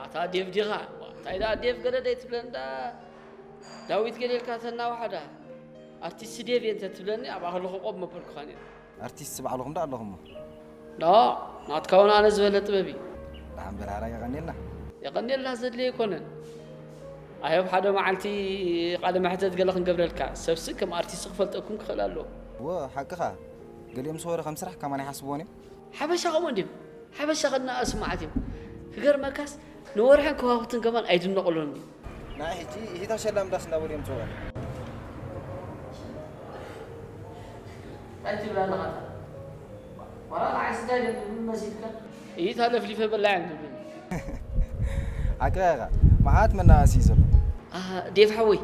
ኣታ ዴቭ ዲኻ? ዋእ፣ እንታይ ደኣ ዴቭ ገለ ደይ ትብለኒ ደኣ? ዳዊት ገለ ኢልካ ተናዋሓዳ። ኣርቲስት ዴቭ እየ እንተ ትብለኒ ኣብኣ ከለኹ ቆብ መበልኩኻ ነይረ። ኣርቲስት ባዕልኹም ዶ ኣለኹም? ኖ፣ ናትካ እውን ኣነ ዝበለ ጥበብ እዩ። ደሓን በል ሓራይ የቐንየልና። የቐንየልና ዘድልዮ ኣይኮነን። ኣየብ ሓደ መዓልቲ ቃለ መሕተት ገለ ክንገብረልካ። ሰብሲ ከም ኣርቲስት ክፈልጠኩም ክኽእል ኣለዎ። እወ ሓቅኻ። ገሊኦም ዝኸበረ ከም ስራሕ ከማን ኣይሓስብዎን እዮም። ሓበሻ ከምኡ እንድዮም። ሓበሻ ከና ስማዓት እዮም። ክገርመካስ ንወርሕን ከዋኽብትን ከማን ኣይድነቑሎን እዩ። ናይ ሕጂ እሂታ ሸላም ዳስ እንዳበሉ እዮም ዝፅውዑ። እንታይ ትብል ኣለኻ? ዋላ ንዓይ ስጋ የለን መሲልካ። እሂታ ለፍሊፈ በላዕ እዮም ዝብሉኒ። ሓቅኻ ኢኻ። መዓት መናእሲ እዩ ዘሎ። ኣሃ፣ ዴቭ ሓወይ፣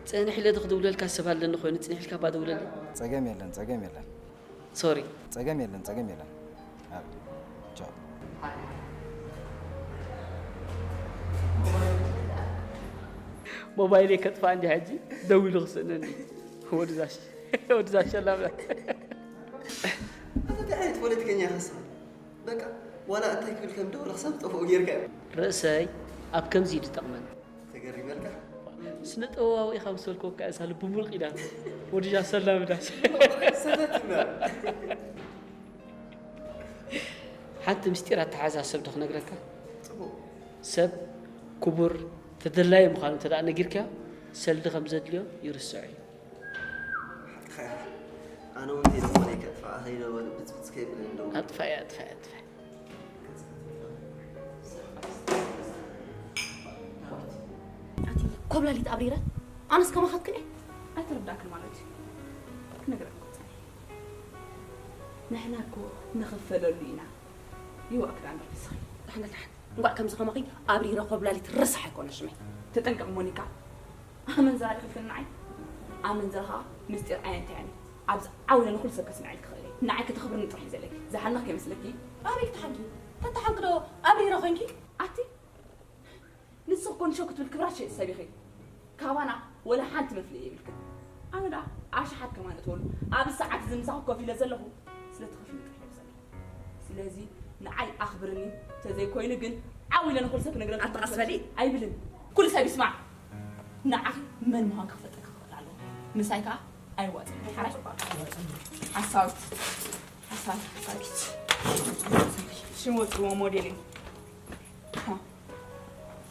ጽንሕ ኢለ ዶ ክድውለልካ ሰብ ኣለኒ ኮይኑ ጽንሕ ኢልካ እባ ደውለለይ። ጸገም የለን፣ ጸገም የለን። ሶሪ። ጸገም የለን፣ ጸገም የለን። ኣብ፣ ቻው። ሞባይለይ ከጥፋ እንዲ ሕጂ ደዊሉ ክስእነኒ። ወድዛሽ፣ ወድዛሽ ኣላምላ። ኣታ እንታይ ዓይነት ፖለቲከኛ ኢኻስ? በቃ ዋላ እንታይ ክብል ከም ደወለ ክሳብ ጠፍኦ ጌርካ። ርእሰይ ኣብ ከምዚ እዩ ዝጠቕመኒ። ተገሪመልካ። ስነ ጥበባዊ ኢኻ ምስ በልክዎ እካ እዛ ልቡ ሙልቕ ኢላ ወድጃ ሰላም ዳስ። ሰተት ይበል። ሓንቲ ምስጢር ኣተሓዛሰብ ዶ ክነግረካ? ጽቡቕ። ሰብ ክቡር ተደላዪ ምዃኑ እንተ ደኣ ነጊርካዮ ሰልዲ ከም ዘድልዮ ይርስዖ እዩ። ሓቅኻ ኢኻ። ኣነ እውን ተይጽሞነይ ከጥፍኣ ከይደ በሉ ብጽብጽ ከይብለኒ ደው። ኣጥፋኢ ኣጥፋኢ ኣጥፋኢ። ኣቲ ኮብላሊት ኣብሪረ ኣነስ ከማኻትክን እየ። ኣይተረዳእክን ማለት እዩ። ክነግረካ እኮ ጸኒሐ። ንሕና እኮ ንኽፈለሉ ኢና። ይዋእ ክዳን ርክስኺ። ዳሕና ዳሕን እንኳዕ ከምዚ ከማኺ ኣብሪረ ኮብላሊት ርሳሕ ኣይኮነ ሽመይ። ተጠንቀቕ ሞኒካ። ኣመንዝራ ዲኺ ኢልክኒ ንዓይ? ኣመንዝራ ኸኣ ምስጢር ኣየንትዕን እዩ። ኣብዚ ዓው ኢለ ንኹሉ ሰብ ከስምዐልኪ ክኽእል እየ። ንዓይ ከተኽብርኒ ጥራሕ እዩ ዘለኪ። ዝሓነኽኪ ይመስለኪ? ኣበይ ክትሓንኪ? ተተሓንኪ ዶ ኣብሪረ ኮይንኪ? ኣቲ ንስኺ እኮ ንሸው ክትብል ክብራት ሸይጥ ሰብ ኢኺ። ካባና ወላ ሓንቲ መፍለዪ የብልክን። ኣነ ደኣ ኣሽሓት ከማን እተወሉ ኣብዚ ሰዓት እዚ ምሳኺ ኮፍ ኢለ ዘለኹ ስለ ትኸፍኒ ጥራሕ እየ ብሰለይ። ስለዚ ንዓይ ኣኽብርኒ፣ ተዘይኮይኑ ግን ዓው ኢለ ንኹሉ ሰብ ክነግረልኩም ኣታ ቀስ በሊ። ኣይብልን። ኩሉ ሰብ ይስማዕ። ንዓኺ መን ምዃንኪ ክፈልጠኪ ክኽእል ኣለዎ። ምሳይ ከኣ ኣይዋጽን። ሓራይ? ሓሳዊት። ሓሳዊት፣ ሓሳዊት። ሽም ወጽዎ ሞዴል እዩ። ሃ።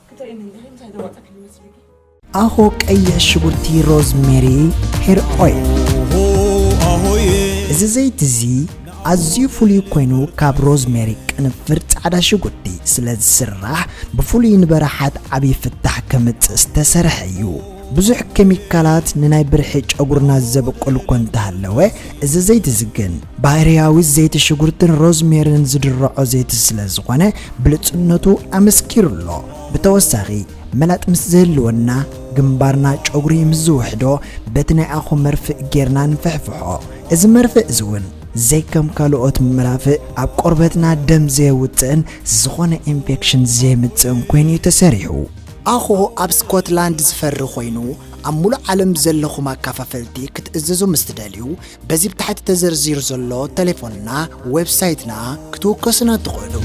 ክተርእየኒ እንዲኺ እንታይ ዘዋጸኪ ይመስልኪ? ኣኾ ቀይሕ ሽጉርቲ ሮዝሜሪ ሄር ኦይል። እዚ ዘይቲ እዚ ኣዝዩ ፍሉይ ኮይኑ ካብ ሮዝሜሪ ቅንፍር ጻዕዳ ሽጉርቲ ስለ ዝስራሕ ብፍሉይ ንበራሓት ዓብዪ ፍታሕ ከምጽእ ዝተሰርሐ እዩ። ብዙሕ ኬሚካላት ንናይ ብርሒ ጨጉርና ዘብቁል እኮ እንተሃለወ እዚ ዘይቲ እዚ ግን ባህርያዊ ዘይቲ ሽጉርትን ሮዝሜርን ዝድርዖ ዘይቲ ስለ ዝኾነ ብልጽነቱ ኣመስኪሩ ኣሎ። ብተወሳኺ መላጥ ምስ ዝህልወና ግንባርና ጨጉሪ ምስ ዝውሕዶ በቲ ናይ ኣኹ መርፍእ ጌርና ንፍሕፍሖ። እዚ መርፍእ እዚ እውን ዘይከም ካልኦት መራፍእ ኣብ ቆርበትና ደም ዘየውፅእን ዝኾነ ኢንፌክሽን ዘየምፅእን ኮይኑ እዩ ተሰሪሑ። ኣኹ ኣብ ስኮትላንድ ዝፈሪ ኮይኑ ኣብ ሙሉእ ዓለም ዘለኹም ኣካፋፈልቲ ክትእዝዙ ምስ ትደልዩ በዚ ብታሕቲ ተዘርዚሩ ዘሎ ተሌፎንና ዌብሳይትና ክትውከሱና ትኽእሉ።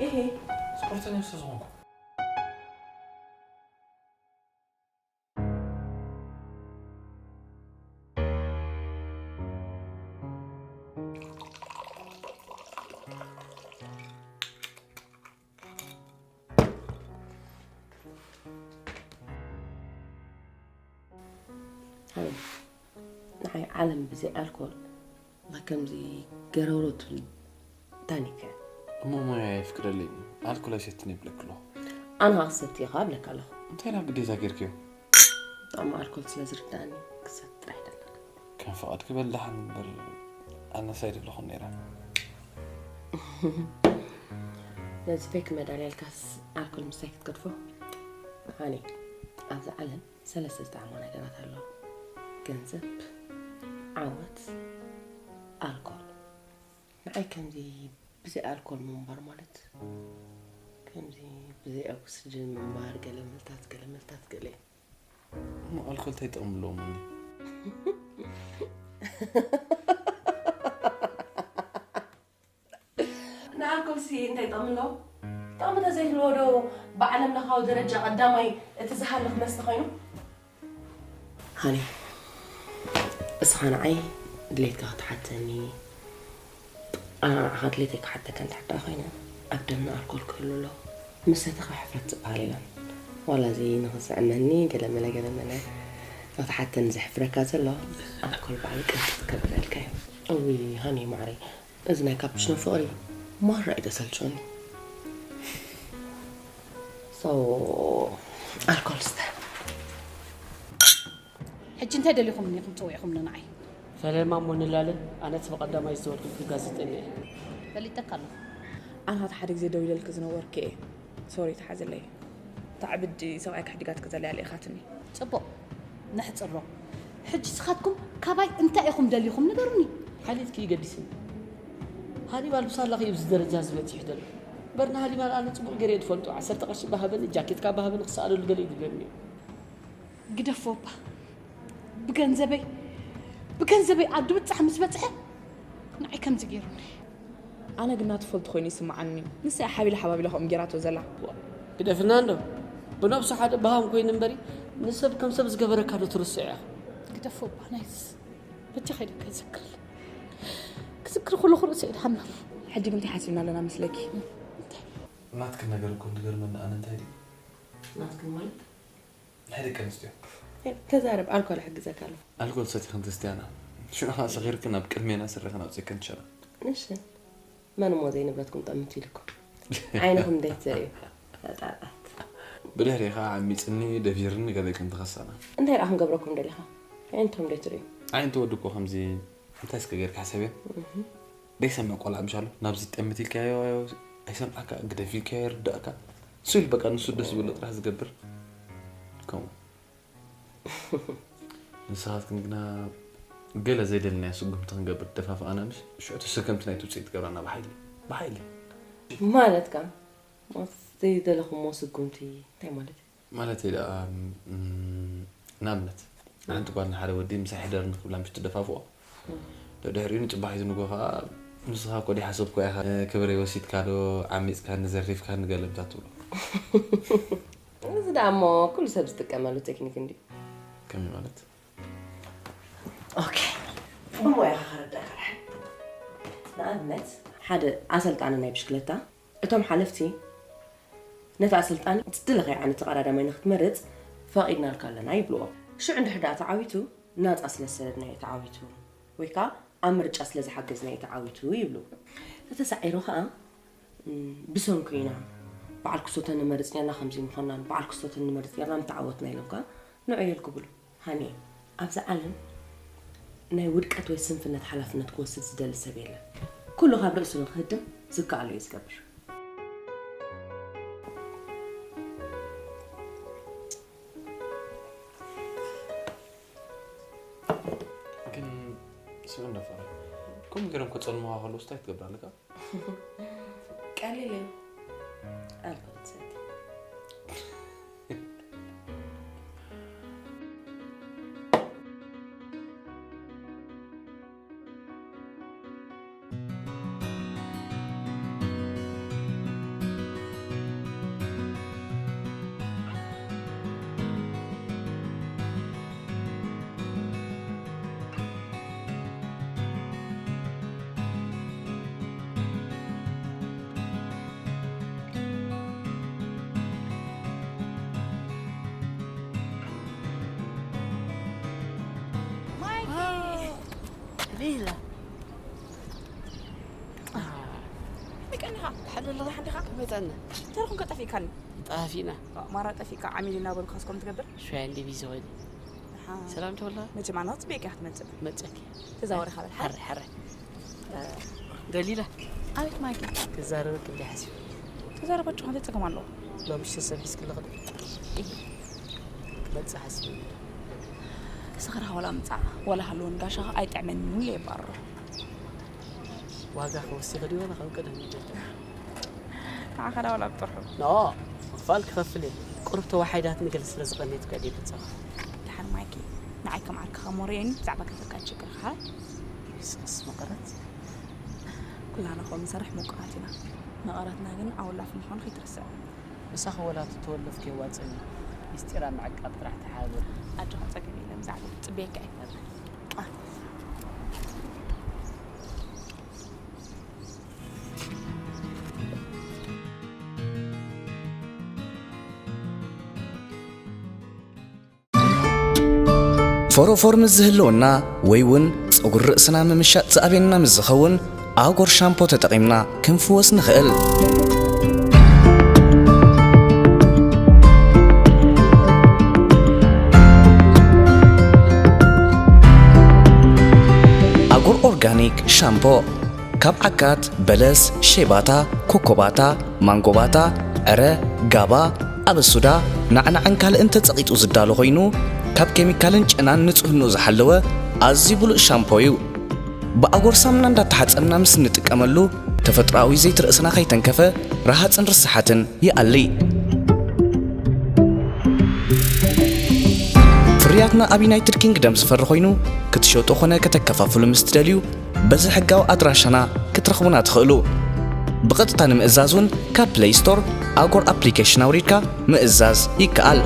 እሄ ስፖርተኛ ስለዝኾንኩ። ንዓይ ዓለም ብዘይ ኣልኮል ከምዚ ገረውሮ ትብል ታኒካ። እሞ ሞያ የፍቅደለይ። ኣልኮል ኣይሰትን ይብለክ ኣለኹ። ኣነ ኸዓ ክሰቲ ኢኻ እብለካ ኣለኹ። እንታይ ናብ ግዴታ ጌርክዮ? ብጣዕሚ ኣልኮል ስለ ዝርዳእኒ ክሰቲ ጥራሕ ይደለካ። ከም ፍቓድ ክበል ደሓን እምበር ኣነስ ኣይደለኹን ነይረ። ነዚ ፌክ መዳልያ ኢልካስ ኣልኮል ምስታይ ክትገድፎ? ሃኒ፣ ኣብዚ ዓለም ሰለስተ ዝጠዓማ ነገራት ኣለዋ። ገንዘብ፣ ዓወት፣ ኣልኮል። ንዓይ ከምዚ ብዘይ ኣልኮል ምንባር ማለት ከምዚ ብዘይ ኦክስጅን ምንባር ገለ መልታት ገለ መልታት ገለ እዩ። እሞ ኣልኮል እንታይ ጥቕሚ ኣለዎም? ንኣልኮልሲ እንታይ ጥቕሚ ኣለዎ? ጥቕሚ ተዘይህልዎ ዶ ብዓለም ለኻዊ ደረጃ ቀዳማይ እቲ ዝሃልኽ መስተ ኮይኑ? ሃኒ፣ እስኻ ንዓይ ድሌትካ ክትሓተኒ፣ ኣነ ንዓኻ ድሌተይ ክሓተካ እንድሕር ደኣ ኮይነ፣ ኣብ ደምና ኣልኮል ክህሉ ኣለዎ። ምስ ሰተኻ ሕፍረት ዝበሃል የለን። ዋላ እዚ ንኽስዕመኒ ገለመለ ገለመለ ንኽትሓተኒ ዘሕፍረካ ዘሎ ኣልኮል ባዕሉ ቅንጥጥ ከብለልካ እዩ። እውይ ሃኒ ማዕረይ፣ እዚ ናይ ካፕችኖ ፍቕሪ ማራ እዩ ዘሰልችወኒ። So ኣልኮል ስተ። ሕጂ እንታይ ደሊኹምኒ ኢኹም ፀዊዕኹምኒ ንዓይ? ፈለማ እሞ ንላለ ኣነስ ብቐዳማይ ዝተወልኩ ጋዜጠኛ እየ። ፈሊጠካ ኣለኹ። ኣነ ኸዓ ሓደ ግዜ ደዊለልኪ ዝነበርኩ እየ። ሶሪ ተሓዝለይ። እታ ዕብዲ ሰብኣይ ክሕድጋትኪ ዘላ እያ ልኢኻትኒ። ፅቡቕ ነሕፅሮ። ሕጂ ስኻትኩም ካባይ እንታይ ኢኹም ደሊኹም ንገሩኒ። ሓልየትኪ እዩ ገዲስኒ። ሃኒባል ብሳላኺ እዩ ኣብዚ ደረጃ እዚ በፂሑ ዘሎ። እምበር ንሃኒባል ኣነ ፅቡቕ ገይረ እየ ዝፈልጦ። ዓሰርተ ቅርሺ እባ ሃበኒ፣ ጃኬት እባ ሃበኒ ክሰኣለሉ ገለ እዩ ዝብለኒ ነይሩ። ግደፎ እባ። ብገንዘበይ ብገንዘበይ ዓዲ ብፃሕ ምስ በፅሐ ንዓይ ከምዚ ገይሩኒ። ኣነ ግና ትፈልጡ ኮይኑ ይስምዓኒ። ንሳ እያ ሓቢላ ሓባቢላ ከምኡ ጌራቶ ዘላ። ግደፍና እንዶ። ብነብሱ ሓደ በሃም ኮይኑ እምበሪ ንሰብ ከም ሰብ ዝገበረካ ዶ ትርስዕ ኢኻ? ግደፎ እባ ናይስ በጃኻ ኢለ ከይዝክር ክዝክር ከለኹ ርእሰይ ይሓምም። ሕጂ ግን እንታይ ሓሲብና ኣለና መስለኪ? ናትክን ነገር እኮ ዝገርመኒ ኣነ እንታይ ድዩ ናትክን ማለት ናይ ደቂ ኣንስትዮ ተዛረብ ኣልኮል ሕግዘካ ኣሎ ኣልኮል ሰቲኽን ተስትያና ሽዑ ኸዓ ሰኺርክን ኣብ ቅድሜና ስረኽን ኣውፂእክን ትሸና ንሽ መን እሞ ዘይንብረትኩም ጠምት ኢልኩም ዓይንኹም ደይትርእዩ ፈጣጣት ብድሕሪ ኸዓ ዓሚፅኒ ደፊርኒ ገለ ከም ትኸሳና እንታይ ደኣ ክንገብረኩም ደሊኻ ኣዒንቶም ደይትርእዩ ኣዒንቲ ወዲ እኮ ከምዚ እንታይ እስከ ገይርካ ሕሰብዮ ደይሰምዕ ቆልዓ ምሻሉ ናብዚ ጠምት ኢልካዮ ኣይሰምዓካ ግደፍ ኢልካዮ ይርዳእካ ስል በቃ ንሱ ደስ ዝብሎ ጥራሕ ዝገብር ከምኡ ንስኻትክን ግና ገለ ዘይደለናዮ ስጉምቲ ክንገብር ደፋፍኣና ምሽ ሽዑ ተሰከምቲ ናይቲ ውፅኢት ትገብራና ብሓይሊ ብሓይሊ ማለት ከ ዘይደለኹሞ ስጉምቲ እንታይ ማለት እዩ ማለተይ ደኣ ንኣብነት ንሓንቲ ጓል ንሓደ ወዲ ምሳይ ሕደርኒ ክብላ ምሽ ትደፋፍኦ ደድሕሪኡ ንፅባሒቱ ንጎ ከዓ ንስኻ እኮ ደይሓሰብኩ ኢኻ ክብረይ ወሲድካ ዶ ዓሚፅካኒ ዘሪፍካኒ ገለ ምታ ትብሎ እዚ ደኣ እሞ ኩሉ ሰብ ዝጥቀመሉ ቴክኒክ እንድዩ ከመይ ማለት ኦኬ ብሞያኻ ከረዳእካ ንኣብነት ሓደ ኣሰልጣኒ ናይ ብሽክለታ እቶም ሓለፍቲ ነቲ ኣሰልጣኒ እቲ ዝደለኻዮ ዓይነት ተቐዳዳማይ ንኽትመርጽ ፈቒድናልካ ኣለና ይብልዎ። ሽዑ እንድሕር ደኣ ተዓዊቱ ናጻ ስለ ዝሰደድናዮ እዩ ተዓዊቱ ወይ ከኣ ኣብ ምርጫ ስለ ዝሓገዝናዮ እዩ ተዓዊቱ ይብሉ። ተተሳዒሩ ከኣ ብሰንኩ ኢና በዓል ክስቶተ ንመርጽ ኔርና ከምዚ ምኾንናን በዓል ክስቶተ ንመርጽ ኔርና ምተዓወትና ኢሎም ከኣ ንዑ የልግብሉ። ሃኒ፣ ኣብዚ ዓለም ናይ ውድቀት ወይ ስንፍነት ሓላፍነት ክወስድ ዝደሊ ሰብ የለን። ኩሉ ካብ ርእሱ ንክህድም ዝከኣሎ እዩ ዝገብር። ግን ስቕ እንዳፈረ ከምኡ ገይሮም ከጸልሙኻ ከለውስ እንታይ ክትገብር ኣለካ? ቀሊል እዩ ኣልኮል ትሰቲ ኢላ። መቀኒኻ? ሓደለኻ ሓንዲኻ? መጸና። ተረኹም ከጠፊእካኒ። ጠፊእና። ማራ ጠፊእካ ዓሚል እናበልካ እስኮም ትገብር? ሸያ እንዲ ቢዚ ኾይኑ። ኣሓ። ሰላም ተወላ? መቸም ኣነ ጽቤክ እያ ክትመጽእ። መጸኪ። ተዛወሪ ኻበል። ሓረ፣ ሓረ። ደሊላ። ኣቤት ማይክል። ክዛረበክ እንዲ ሓሲብ። ተዛረባችሁ ከንተ ጸገም ኣለዎ? ሎምሽ ሰብ ሒዝክለኺ ዶ? እሂ። ክመጽእ ሓሲብ። ስኽራ ዋላ ምጻእ፣ ዋላ ሃለወን ጋሻኻ ኣይጥዕመንን ኢለ የባርሮ። ዋጋ ክወስኺ ድዩ ዋላ ካብ ቀደም ይጀምር? ንዓኻ ዳ ዋላ ብጥርሑ? ኖ፣ ምኽፋል ክኸፍል እየ። ቁሩብ ተዋሓይዳትኒ ገለ ስለ ዝቐነየት ከ ድየ ክጸባ? ደሓን ማይኪ፣ ንዓይ ከም ዓርክኻ እሞ ርእየኒ ብዛዕባ ገንዘብካ ኣይትሸገር ኢኻ። ይስቕስ መቐረት። ኩላና እኮ ምንሰርሕ ምቁራት ኢና። መቐረትና ግን ኣወላፊ ምዃኑ ከይትርስዕ። ምሳኺ ወላ ተወለፍኪ የዋጽእኒ። ሚስጢራ ምዕቃብ ጥራሕ ተሓባበሪ። ኣጆኻ ጸገም የለን፣ ብዛዕባ ጽበየካ እየ። ፎሮፎር ምስ ዝህልወና ወይ እውን ጸጉሪ ርእስና ምምሻጥ ዝኣብየና ምስ ዝኸውን ኣጎር ሻምፖ ተጠቒምና ክንፍወስ ንኽእል። ኣጎር ኦርጋኒክ ሻምፖ ካብ ዓካት፣ በለስ፣ ሼባታ፣ ኮኮባታ፣ ማንጎባታ፣ ዕረ፣ ጋባ፣ ኣበሱዳ፣ ናዕናዕን ካልእን ተጸቒጡ ዝዳሎ ኮይኑ፣ ካብ ኬሚካልን ጨናን ንጽህንኡ ዝሓለወ ኣዝዩ ብሉጽ ሻምፖ እዩ። ብኣጎር ሳሙና እንዳተሓጸብና ምስ እንጥቀመሉ፣ ተፈጥሮኣዊ ዘይቲ ርእስና ከይተንከፈ፣ ረሃጽን ርስሓትን ይኣሊ። ፍርያትና ኣብ ዩናይትድ ኪንግደም ዝፈሪ ኮይኑ፣ ክትሸጡ ኾነ ከተከፋፍሉ ምስ ትደልዩ፣ በዚ ሕጋዊ ኣድራሻና ክትረኽቡና ትኽእሉ። ብቐጥታ ንምእዛዝ እውን ካብ ፕለይ ስቶር ኣጎር ኣፕሊኬሽን ኣውሪድካ ምእዛዝ ይከኣል።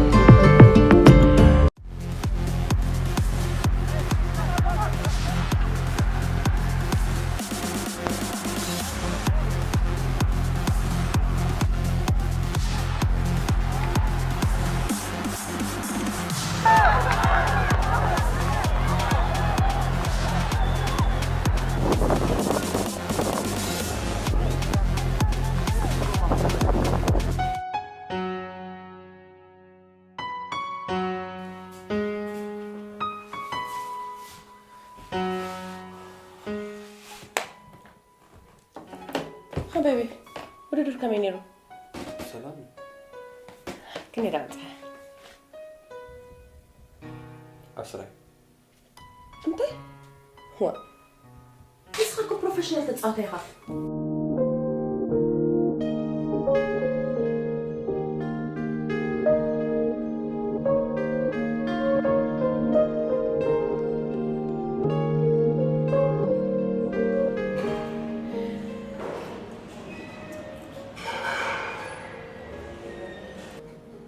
ሓቢቢ፣ ውድድር ከመይ ነይሩ? ሰላም። ክንደይ ደኣ በጽሐ? ዓስራይ። እንታይ? ዋ፣ ንስኻ እኮ ፕሮፌሽናል ተጻዋታይ ኢኻ።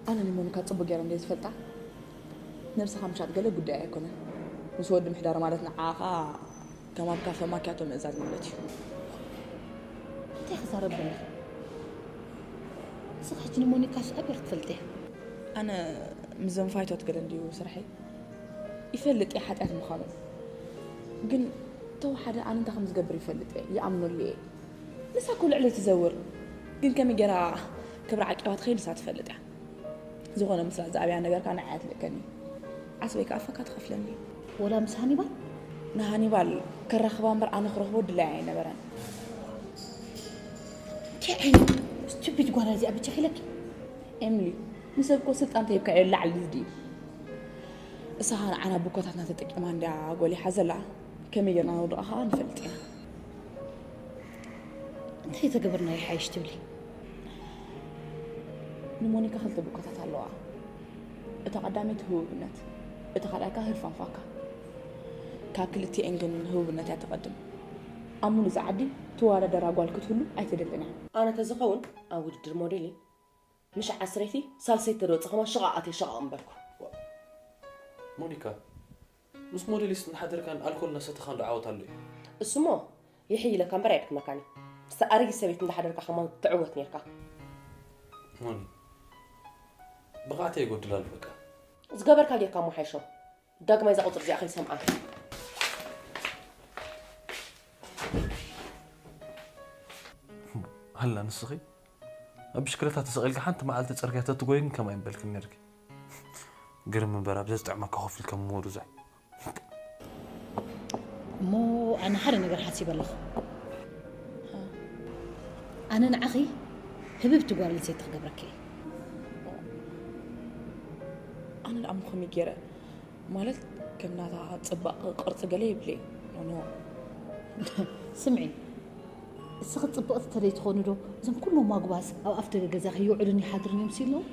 ኣነ ንሞኒካ ጽቡቕ ገይረ እንድየ ዝፈልጣ። ነብስኻ ምሻጥ ገለ ጉዳይ ኣይኮነን። ምስ ወዲ ምሕዳር ማለት ንዓኻ ከም ኣብ ካፈ ማኪያቶ ምእዛዝ ማለት እዩ። እንታይ ክዛረብ ዘለኹ? ንስኻ ሕጂ ንሞኒካ ስዕብ ኢኻ ክትፈልጥያ። ኣነ ምስዞም ፋይቶት ገለ እንድዩ ስርሐይ። ይፈልጥ እየ ሓጢኣት ምዃኑ። ግን ተወሓደ ኣነ እንታይ ከም ዝገብር ይፈልጥ እየ፣ ይኣምነሉ እየ። ንሳ እኮ ልዕለይ ትዘውር። ግን ከመይ ገይራ ክብራ ዓቂባ ትኸይድ ንሳ ትፈልጥ እያ። ዝኾነ ምስላ ዝኣብያ ነገር ከኣ ንዓይ ኣትልእከኒ። ዓስበይ ከኣ ኣፈካ ትኸፍለኒ። ወላ ምስ ሃኒባል? ንሃኒባል ከራኽባ እምበር ኣነ ክረኽቦ ድላይ ኣይነበረን። እንታይ ዓይነት ስቱፒድ ጓል እያ እዚኣ ብቻ ኢለኪ? ኤምሊ፣ ንሰብ እኮ ስልጣን ተሂብካዮ ላዕሊ ድዩ? እሳ ንዓና ቡኮታትና ተጠቂማ እንድያ ጎሊሓ ዘላ። ከመይ ጌርና ንውድቓ ኸኣ ንፈልጥ ኢና። እንታይ ተገብርና ይሓይሽ ትብሊ? ንሞኒካ ክልተ ቡኮታት ኣለዋ። እታ ቀዳመይቲ ህቡብነት፣ እታ ካልኣይ ከኣ ህርፋንፋካ። ካብ ክልቲኤን ግን ህቡብነት እያ ትቐድም። ኣብ ሙሉእ እዛ ዓዲ ትወዳደራ ጓል ክትህሉ ኣይትደልን እያ። ኣነ ተዝኸውን ኣብ ውድድር ሞዴሊን ምሽ ዓስረይቲ ሳልሰይቲ ተደወጽ ኸማ ሽቓቕ ኣትየ ሽቓቕ ምበልኩ። ሞኒካ፣ ምስ ሞዴሊስት እናሓደርካን ኣልኮል እናሰተኻን ዶ ዓወት ኣሎ እዩ? እሱሞ ይሕይለካ እምበር ኣየድክመካን እዩ። ምስታ ኣረጊት ሰበይቲ እንዳሓደርካ ኸማ ትዕወት ኔርካ። ሞኒ፣ ብቕዓተይ ይጎድል ኣሎ በቃ። ዝገበርካ ጌርካ እሞ ሓይሾ። ዳግማይ እዛ ቁጽሪ እዚኣ ከይሰምዓ። ኣላ ንስኺ ኣብ ብሽክለታ ተሰቒልካ ሓንቲ መዓልቲ ጽርግያ ተትጎይን ከምኣ ይምበልክን ነርኪ። ግርም እምበር ኣብዛ ዝጥዕመካ ኮፍ ኢልካ ምውርዛይ። እሞ ኣነ ሓደ ነገር ሓሲበ ኣለኹ። ኣነ ንዓኺ ህብብቲ ጓል ኣንስተይቲ ክገብረኪ እየ። ኣነ ደኣ እሞ ከመይ ገይረ ማለት ከም ናታ ፅባቕ ቅርፂ ገለ የብለይ ኖ ስምዒ፣ እስኺ ፅብቕቲ ተደይ ትኾኒ ዶ እዞም ኩሎም ኣጉባዝ ኣብ ኣፍ ደገ ገዛኺ ይውዕሉን ይሓድሩን እዮም ሲሎም?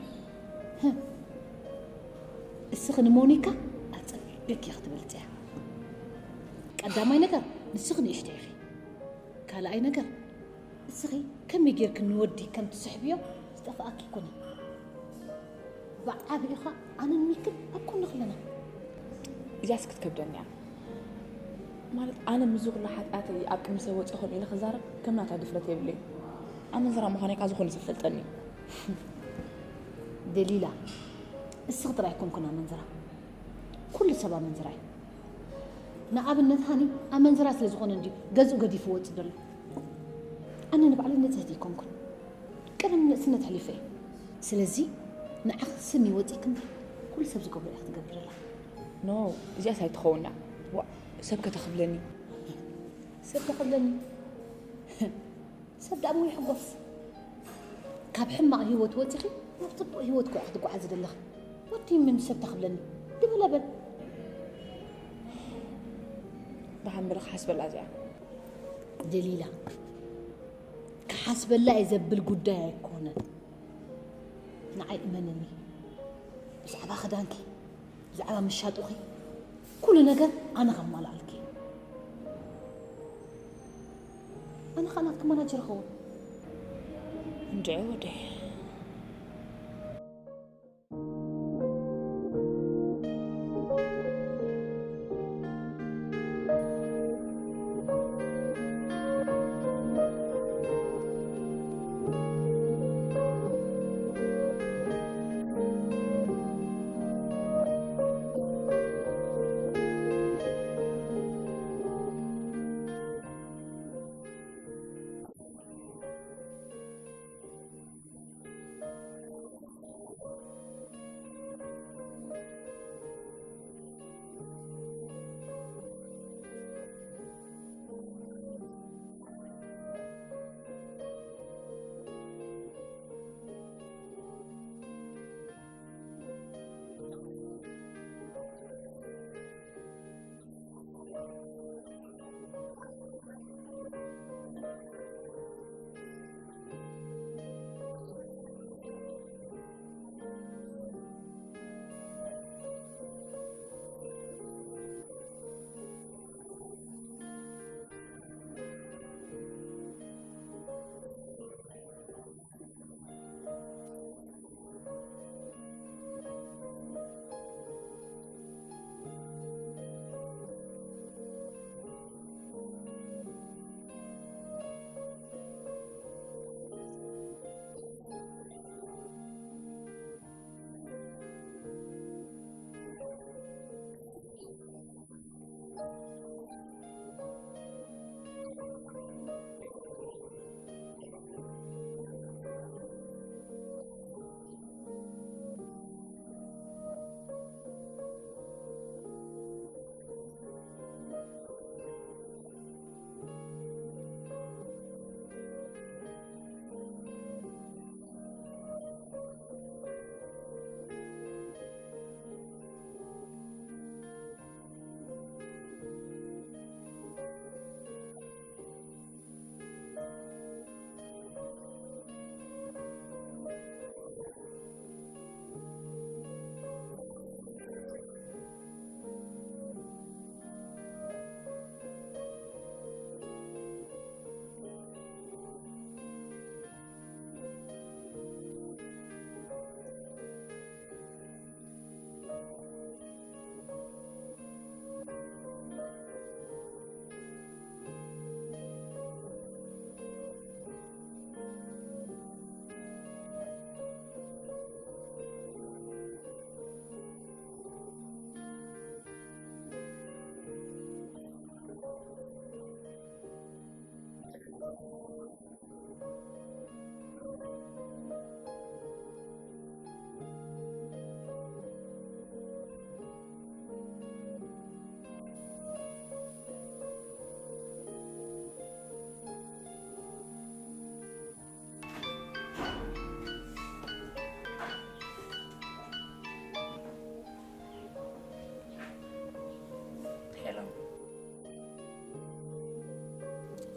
እስኺ ንሞኒካ ኣፀቢቕኪ ክትበልፅያ። ቀዳማይ ነገር ንስኺ ንእሽተይ ኢኺ። ካልኣይ ነገር እስኺ ከመይ ጌርኪ ንወዲ ከም ትስሕብዮ ዝጠፍኣኪ ይኮነን። ብዓቢኡ ኸኣ ኣነን ሚክን ኣብ ጎንኺ ኣለና። እዚኣስ ክትከብደኒ እያ ማለት ኣነ ምስዚ ኩሉ ሓጢኣተይ ኣብ ቅድሚ ሰብ ወፂ ከምኡ ኢለ ክዛረብ ከም ናታ ድፍረት የብለይ። ኣመንዝራ ምዃነይ ከኣ ዝኾነ ሰብ ይፈልጠኒ እዩ። ደሊላ፣ እስኺ ጥራይ ኣይኮንክን ኣመንዝራ፣ ኩሉ ሰብ ኣመንዝራ እዩ። ንኣብነት ሃኒ ኣመንዝራ ስለ ዝኾነ እንድዩ ገዝኡ ገዲፉ ወፂ ዘሎ። ኣነ ንባዕለይ ንፅህቲ ኣይኮንኩን፣ ቀደም ንእስነት ኣሕሊፈ እየ። ስለዚ ንዓኺ ስኒ ወፂእኪ እምበር ኩሉ ሰብ ዝገብሮ እያ ክትገብሪ ዘላ። ኖ እዚኣስ ኣይትኸውን እያ። ዋእ ሰብ ከተኽብለኒ። ሰብ ተኽብለኒ። ሰብ ደኣ እሞ ይሕጎስ። ካብ ሕማቕ ህይወት ወፂኺ ናብ ፅቡቕ ህይወት እኮ ኢኺ ክትጓዓዚ ዘለኺ። ወዲ ምን ሰብ ተኽብለኒ ድበለ በል። ደሓን በሊ ክሓስበላ እዚኣ። ደሊላ፣ ክሓስበላ እየ ዘብል ጉዳይ ኣይኮነን። ንዓይ እመንኒ፣ ብዛዕባ ክዳንኪ፣ ብዛዕባ ምሻጡኺ ኩሉ ነገር ኣነ ከማልኣልኪ። ኣነ ኸኣ ናትኪ ማናጀር ኸውን። እንድዒ ወደይ።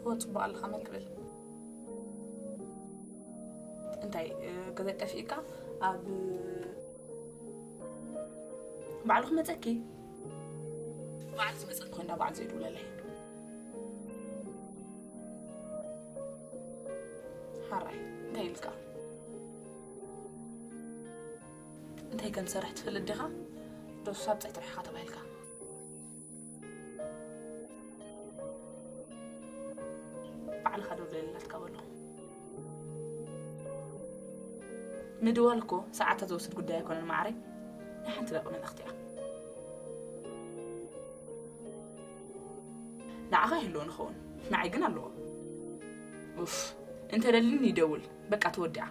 እወ፣ ጽቡቕ ኣለኻ፣ መን ክብል? እንታይ፣ እ፣ ገዛ ጠፊእካ ኣብ ባዕሉ ክመጸኪ? ባዕሉ ዝመጸኪ ኮይና ባዕሉ ዘይድውለለይ። ሓራይ፣ እንታይ ኢልካ? እንታይ ከም ትሰርሕ ትፈልጥ ዲኻ? ዶ ሳብ ጸይ ትርሕኻ ተባሂልካ? ባዕልኻ ደውለለላትካ በሎ። ምድዋል እኮ ሰዓታት ዝወስድ ጉዳይ ኣይኮነን ማዕረይ፣ ናይ ሓንቲ ደቂ መልእኽቲ እያ። ንዓኻ ይህልዎ ንኸውን፣ ንዓይ ግን ኣለዎ። ኡፍ፣ እንተ ደሊኒ ይደውል፣ በቃ ተወዲዓ።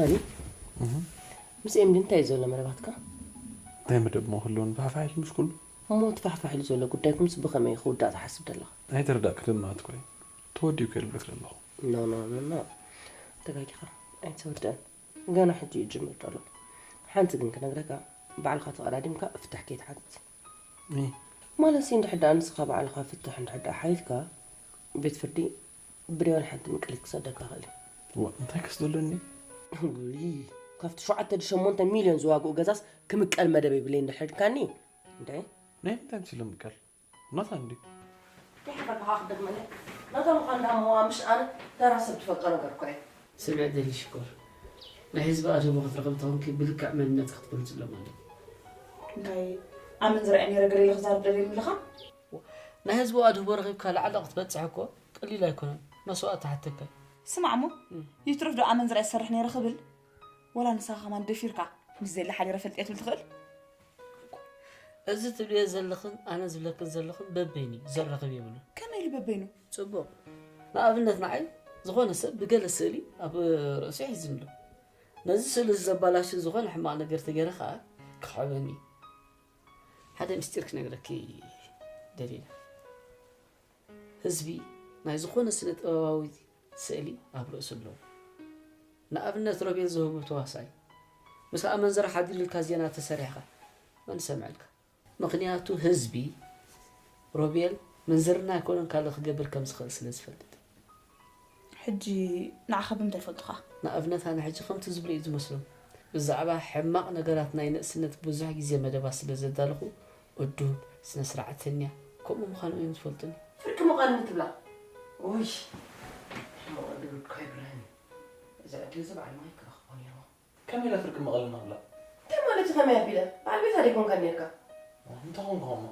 ኣሊ፣ እህ። ምስ ኤምዲ እንታይ እዩ ዘሎ መረባትካ? እንታይ መደብ ሞ ክህልወኒ? ፋሕፋሕ ኢሉ ምስ ኩሉ። እሞ እቲ ፋሕፋሕ ኢሉ ዘሎ ጉዳይኩምስ ብኸመይ ክውዳእ ትሓስብ ዘለኻ? ኣይተረዳእክን ማለት እኮ እዩ። ተወዲኡ እኮ እየ ዝብለክ ዘለኹ። ኖ፣ ኖ፣ ኖ፣ ኖ። ተጋጊኻ። ኣይተወድአን። ገና ሕጂ እዩ ዝጅምር ዘሎ። ሓንቲ ግን ክነግረካ፣ ባዕልኻ ተቐዳዲምካ ፍታሕ ከይትሓትት። እ። ማለት ሲ እንድሕር ደኣ ንስኻ ባዕልኻ ፍትሕ እንድሕር ደኣ ሓቲትካ፣ ቤት ፍርዲ ብደይወን ሓንቲ ምቅሊት ክሰደካ ይኽእል እዩ። ዋ፣ እንታይ ክስ ዘለኒ? ውይ፣ ካብቲ ሸውዓተ ድዩ ሸሞንተ ሚልዮን ዝዋግኡ ገዛስ ክምቀል መደብ የብለይ እንድሕር ኢልካኒ፣ እንደ ናይ ምንታይ ምሲሉ ምቀል? ናታ እንዲ? ይሕፈር ብኻ ክደግመለይ። ናታ ምዃን ደኣ እሞ ምሽ ኣነ ተራ ሰብ ትፈልጦ ነገር እኮ እየ። ስምዒ ደሊ ሽኮር። ናይ ህዝቢ ኣድህቦ ክትረኽብ እንተኾንኪ ብልክዕ መንነትኪ ክትገልጽሎም ኣለኪ። እንታይ ኣመንዝራ እየ ነይረ ገለ ኢለ ክዛረብ ደልየ ምልኻ? ናይ ህዝቢ ኣድህቦ ረኺብካ ላዕሊ ክትበጽሕ እኮ ቀሊል ኣይኮነን። መስዋእቲ ትሓተካ እዩ። ስማዕ እሞ፣ እም። ይትረፍ ዶ ኣመንዝራ እየ ዝሰርሕ ነይረ ክብል? ወላ ንስኻ ከማን ደፊርካ ምስ ዘየለ ሓዲረ ፈልጥየ ትብል ትኽእል? እዚ ትብልዮ ዘለኽን ኣነ ዝብለክን ዘለኹን በበይኑ እዩ፣ ዘራኽብ የብሉን። ከመይ ኢሉ በበይኑ? ጽቡቕ። ንኣብነት ንዓይ ዝኾነ ሰብ ብገለ ስእሊ ኣብ ርእሱ ሒዙኒ ኣሎ። ነዚ ስእሊ እዚ ዘባላሹ ዝኾነ ሕማቕ ነገር ተገይረ ከኣ ክሕበኒ እዩ። ሓደ ምስጢር ክነግረኪ ደሊና። ህዝቢ ናይ ዝኾነ ስነ ጥበባዊ ስእሊ ኣብ ርእሱ ኣለዎ። ንኣብነት ሮቤል ዝህቡ ተዋሳኣይ ምስ ኣመንዝራ ሓዲሩ ኢልካ ዜና ተሰሪሕካ መን ሰምዐልካ? ምኽንያቱ ህዝቢ ሮቤል ምንዝርና ኣይኮነን ካልእ ክገብር ከም ዝኽእል ስለ ዝፈልጥ። ሕጂ ንዓኻ ብምንታይ ይፈልጡኻ? ንኣብነት ኣነ ሕጂ ከምቲ ዝብሉ እዩ ዝመስሎም። ብዛዕባ ሕማቕ ነገራት ናይ ንእስነት ብዙሕ ግዜ መደባት ስለ ዘዳለኹ እዱብ፣ ስነ ስርዓተኛ ከምኡ ምዃኖም እዮም ዝፈልጡኒ። ፍርቂ መቐኒ ትብላ። ውይ፣ ሕማቕ ዕድል እኮ ኣይብርህን እዩ። እዚ ዕድል እዚ በዓል ማይ ክረኽቦ ነይርዎ። ከመይ ኢለ ፍርቂ መቐሊ ንኽብላ? እንታይ ማለት እዩ ከመይ ኣቢለ? በዓል ቤታ ደይኮንካ ነይርካ? እንታይ ኮንኩ እሞ?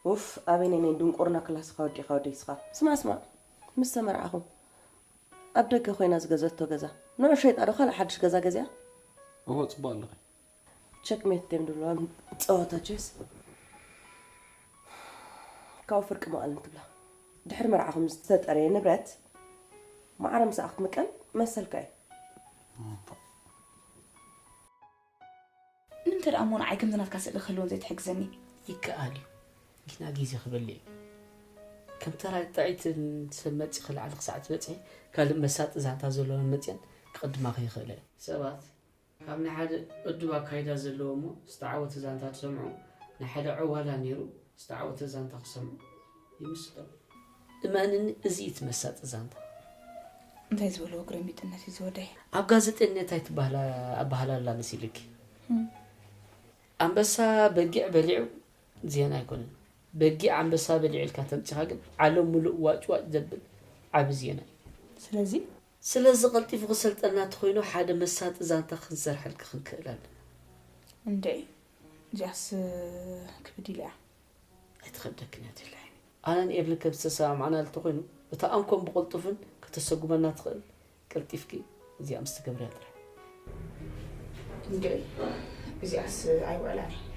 ኡፍ፣ ኣበይ ናይ ናይ ድንቁርና ክላስኻ ወዲእካ ወደይ ስኻ። ስማዕ፣ ስማዕ፣ ምስ ተመርዓኹም ኣብ ደገ ኮይና ዝገዘቶ ገዛ ንዑ ሸይጣ ዶ ካልእ ሓድሽ ገዛ ገዚኣ? እወ፣ ጽቡቕ ኣለኺ። ቸክሜት ድዮም ድብልዋ ጸወታ ቸስ። ካብኡ ፍርቂ መቐሊ ትብላ። ድሕሪ መርዓኹም ዝተጠረየ ንብረት ማዕረ ምሳኣ ክትምቀል መሰልካ እዩ። እም። ንምንታይ ደኣ እሞ ንዓይ ከምዚ ናትካ ስእሊ ክህልወን ዘይትሕግዘኒ? ይከኣል እዩ፣ ግና ግዜ ክበልዕ እዩ። ከም ተራ ጥዕይቲ ሰብ መጺኺ ላዕሊ ክሳዕ ትበጽሒ፣ ካልእ መሳጢ ዛንታ ዘለወን መጺአን ክቕድማኺ ይኽእላ እየን። ሰባት ካብ ናይ ሓደ እዱብ ኣካይዳ ዘለዎ እሞ ዝተዓወተ ዛንታ ዝሰምዑ፣ ናይ ሓደ ዕዋላ ነይሩ ዝተዓወተ ዛንታ ክሰምዑ ይምስጦም። እመንኒ፣ እዚ እዩ እቲ መሳጢ ዛንታ። እንታይ ዝበልዎ ግርምቢጥነት እዩ ዝወደይ? ኣብ ጋዜጠነት ኣይትበሃላ ኣበሃላላ መሲልኪ? እም። ኣንበሳ በጊዕ በሊዑ ዜና ኣይኮነን። በጊዕ ኣንበሳ በሊዑ ኢልካ ተምጺኻ ግን ዓለም ሙሉእ ዋጭ ዋጭ ዘብል ዓቢ ዜና እዩ። ስለዚ ስለዚ ቀልጢፉ ክሰልጠና እንተኾይኑ ሓደ መሳጢ ዛንታ ክንሰርሐልኪ ክንክእል ኣለና። እንዴ፣ እዚኣስ ክብድ ኢላ እያ። ኣይትኸብደክን እያ ትብሊ ዓይኒ። ኣነን ኤብልን ከም ዝተሰማማዕናሉ እንተኾይኑ፣ እታ ኣንኮን ብቕልጡፍን ከተሰጉመና ትኽእል ቀልጢፍኪ እዚኣ ምስ ትገብርያ ጥራይ። እንዴ፣ እዚኣስ ኣይውዕላን እየ።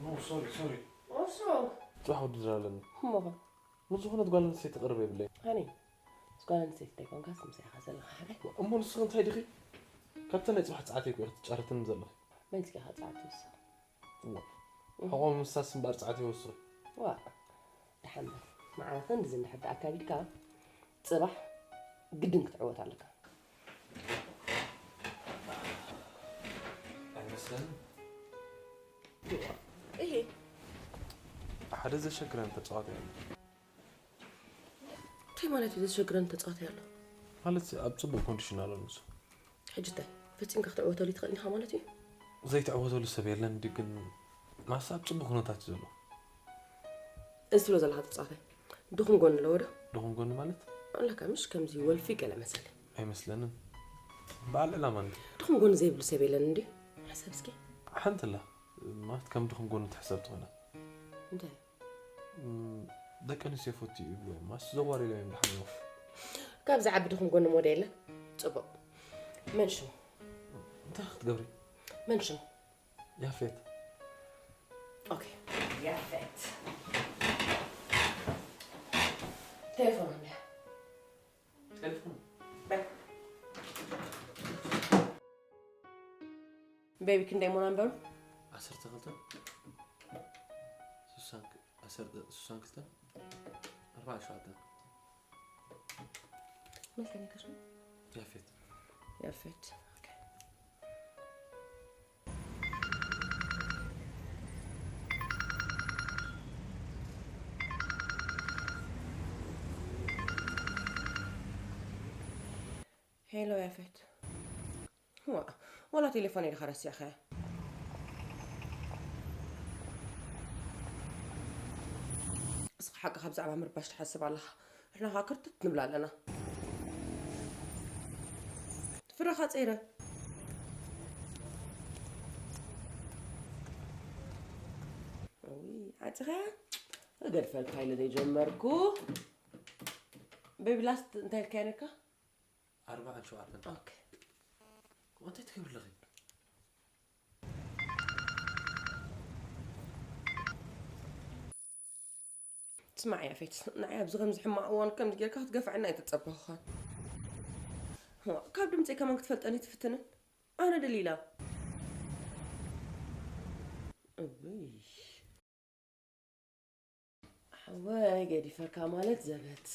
ኖ፣ ሶሪ፣ ሶሪ። What's wrong? ጽባሕ ውድድር ኣለኒ። እሞ ኸ? ምስ ዝኾነት ጓል ኣንስተይቲ ቅርብ የብለይ። ሃኒ፣ ምስ ጓል ኣንስተይቲ እንታይ ኮንካስ ምሳይ ኢኻ ዘለኻ ሓራይ? እሞ ንስኺ እንታይ ዲኺ? ካብተ ናይ ጽባሕ ጸዓተይ እኮ ኢኺ ትጫረትኒ ዘለኺ። መን እስኪ ኢኻ ጸዓት ትውስኽ? እዋ። እህ። ሕቖ ምምሳስ እምበኣር ጸዓት ይወስኽ። ዋ። ደሓን በል። መዓልኽን ብዚ እንድሕር ደኣ ኣካቢድካ፣ ጽባሕ ግድን ክትዕወት ኣለካ። ኣይመስለንን። እሄ። ሓደ ዘሸግረን ተጻዋታይ ኣሎ። እንታይ ማለት እዩ ዘሸግረን ተጻዋታይ ኣሎ? ማለት ኣብ ጽቡቕ ኮንዲሽን ኣሎ ንሱ። ሕጂ እንታይ? ፈጺምካ ክትዕወተሉ ይትኽእል ኢኻ ማለት እዩ? ዘይትዕወተሉ ሰብ የለን ድዩ ግን? ማሳ ኣብ ጽቡቕ ኩነታት እዩ ዘሎ። እዚ ትብሎ ዘለኻ ተጻዋታይ ድኹም ጎኒ ኣለዎ ዶ? ድኹም ጎኒ ማለት? ኣለካ ምሽ ከምዚ ወልፊ ገለ መሰለ። ኣይመስለንን። በዓል ዕላማ እንዲ። ድኹም ጎኒ ዘይብሉ ሰብ የለን እንዲ? ሕሰብ እስኪ። ሓንቲ ኣላ። ማለት ከም ድኹም ጎኒ ትሕሰብ ትኾና። እንታይ? እም፣ ደቂ ኣንስትዮ ፈቱ እዩ ይብሉ እዮም። ማስ ዘዋሪ ኢሎም እዮም ድሓን እዮም። ካብ ዝዓቢ ድኹም ጎኒ ሞዴል የለን? ጽቡቕ። መን ሽሙ? እንታይ ክትገብሪ? መን ሽሙ? ያፌት። ኦኬ። ያፌት። ቴሌፎን ኣምልያ። ቴሌፎን? በይ። ቤቢ ክንደይ እሞ ናምበሩ? ዓሰርተ ክልተ፣ ስሳን ክ-፣ ዓሰርተ፣ ስሳን ክልተ፣ ኣርባዓን ሸውዓተን። መን ከ ነይሩ ሽሙ? ያፌት። ያፌት። ኦኬ። ሄሎ ያፌት። ዋ፣ ዋላ ቴሌፎን ኢልካ ረሲዕኻያ? እስኻ ሓቅኻ ብዛዕባ ምርባሽ ትሓስብ ኣለኻ። ንሕና ኸኣ ክርትት ንብል ኣለና። ፍረኻ ጸይረ። ውይ፣ ዓጺኻያ? እገድፈልካ ኢለ ዘይጀመርኩ። ቤቢ ላስት እንታይ ኢልካያ ነርካ? ኣርባዓን ሸውዓተን። ኦኬ። እንታይ ትገብሪ ኣለኺ? ስማዕ ያፌት፣ ንዓይ ኣብዚ ከምዚ ሕማቕ እዋን ከምዚ ጌርካ ክትገፍዐና ኣይተጸበኹኻን። ዋ፣ ካብ ድምጸይ ከማን ክትፈልጠኒ ትፍትንን? ኣነ ደሊላ። እውይ። ሓወይ ገዲፈካ ማለት ዘበት።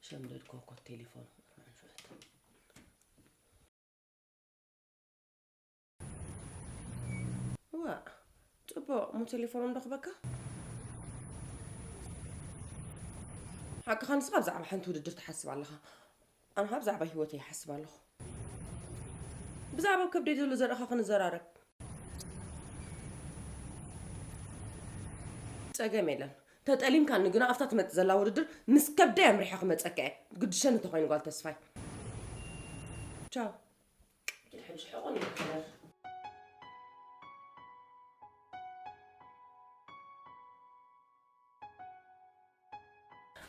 ሸምደድ ኮኮት ቴሌፎን ኣርባዓን ሸውዓተን። ዋእ፣ ጽቡቕ፣ እሞ ቴሌፎኖም ዶ ክበካ? ሓቅኻ ንስኻ ብዛዕባ ሓንቲ ውድድር ትሓስብ ኣለኻ። ኣነ ኸኣ ብዛዕባ ህይወተይ ይሓስብ ኣለኹ። ብዛዕባ ኣብ ከብደይ ዘሎ ዘርእኻ ክንዘራረብ። ጸገም የለን። ተጠሊምካኒ ግና ኣብታ ትመጽእ ዘላ ውድድር ምስ ከብደይ ኣምሪሐ ክመጸካ እየ። ግድሸኒ እንተኾይኑ ጓል ተስፋይ። ቻው። ሕጂ ሕቆን ይክበር።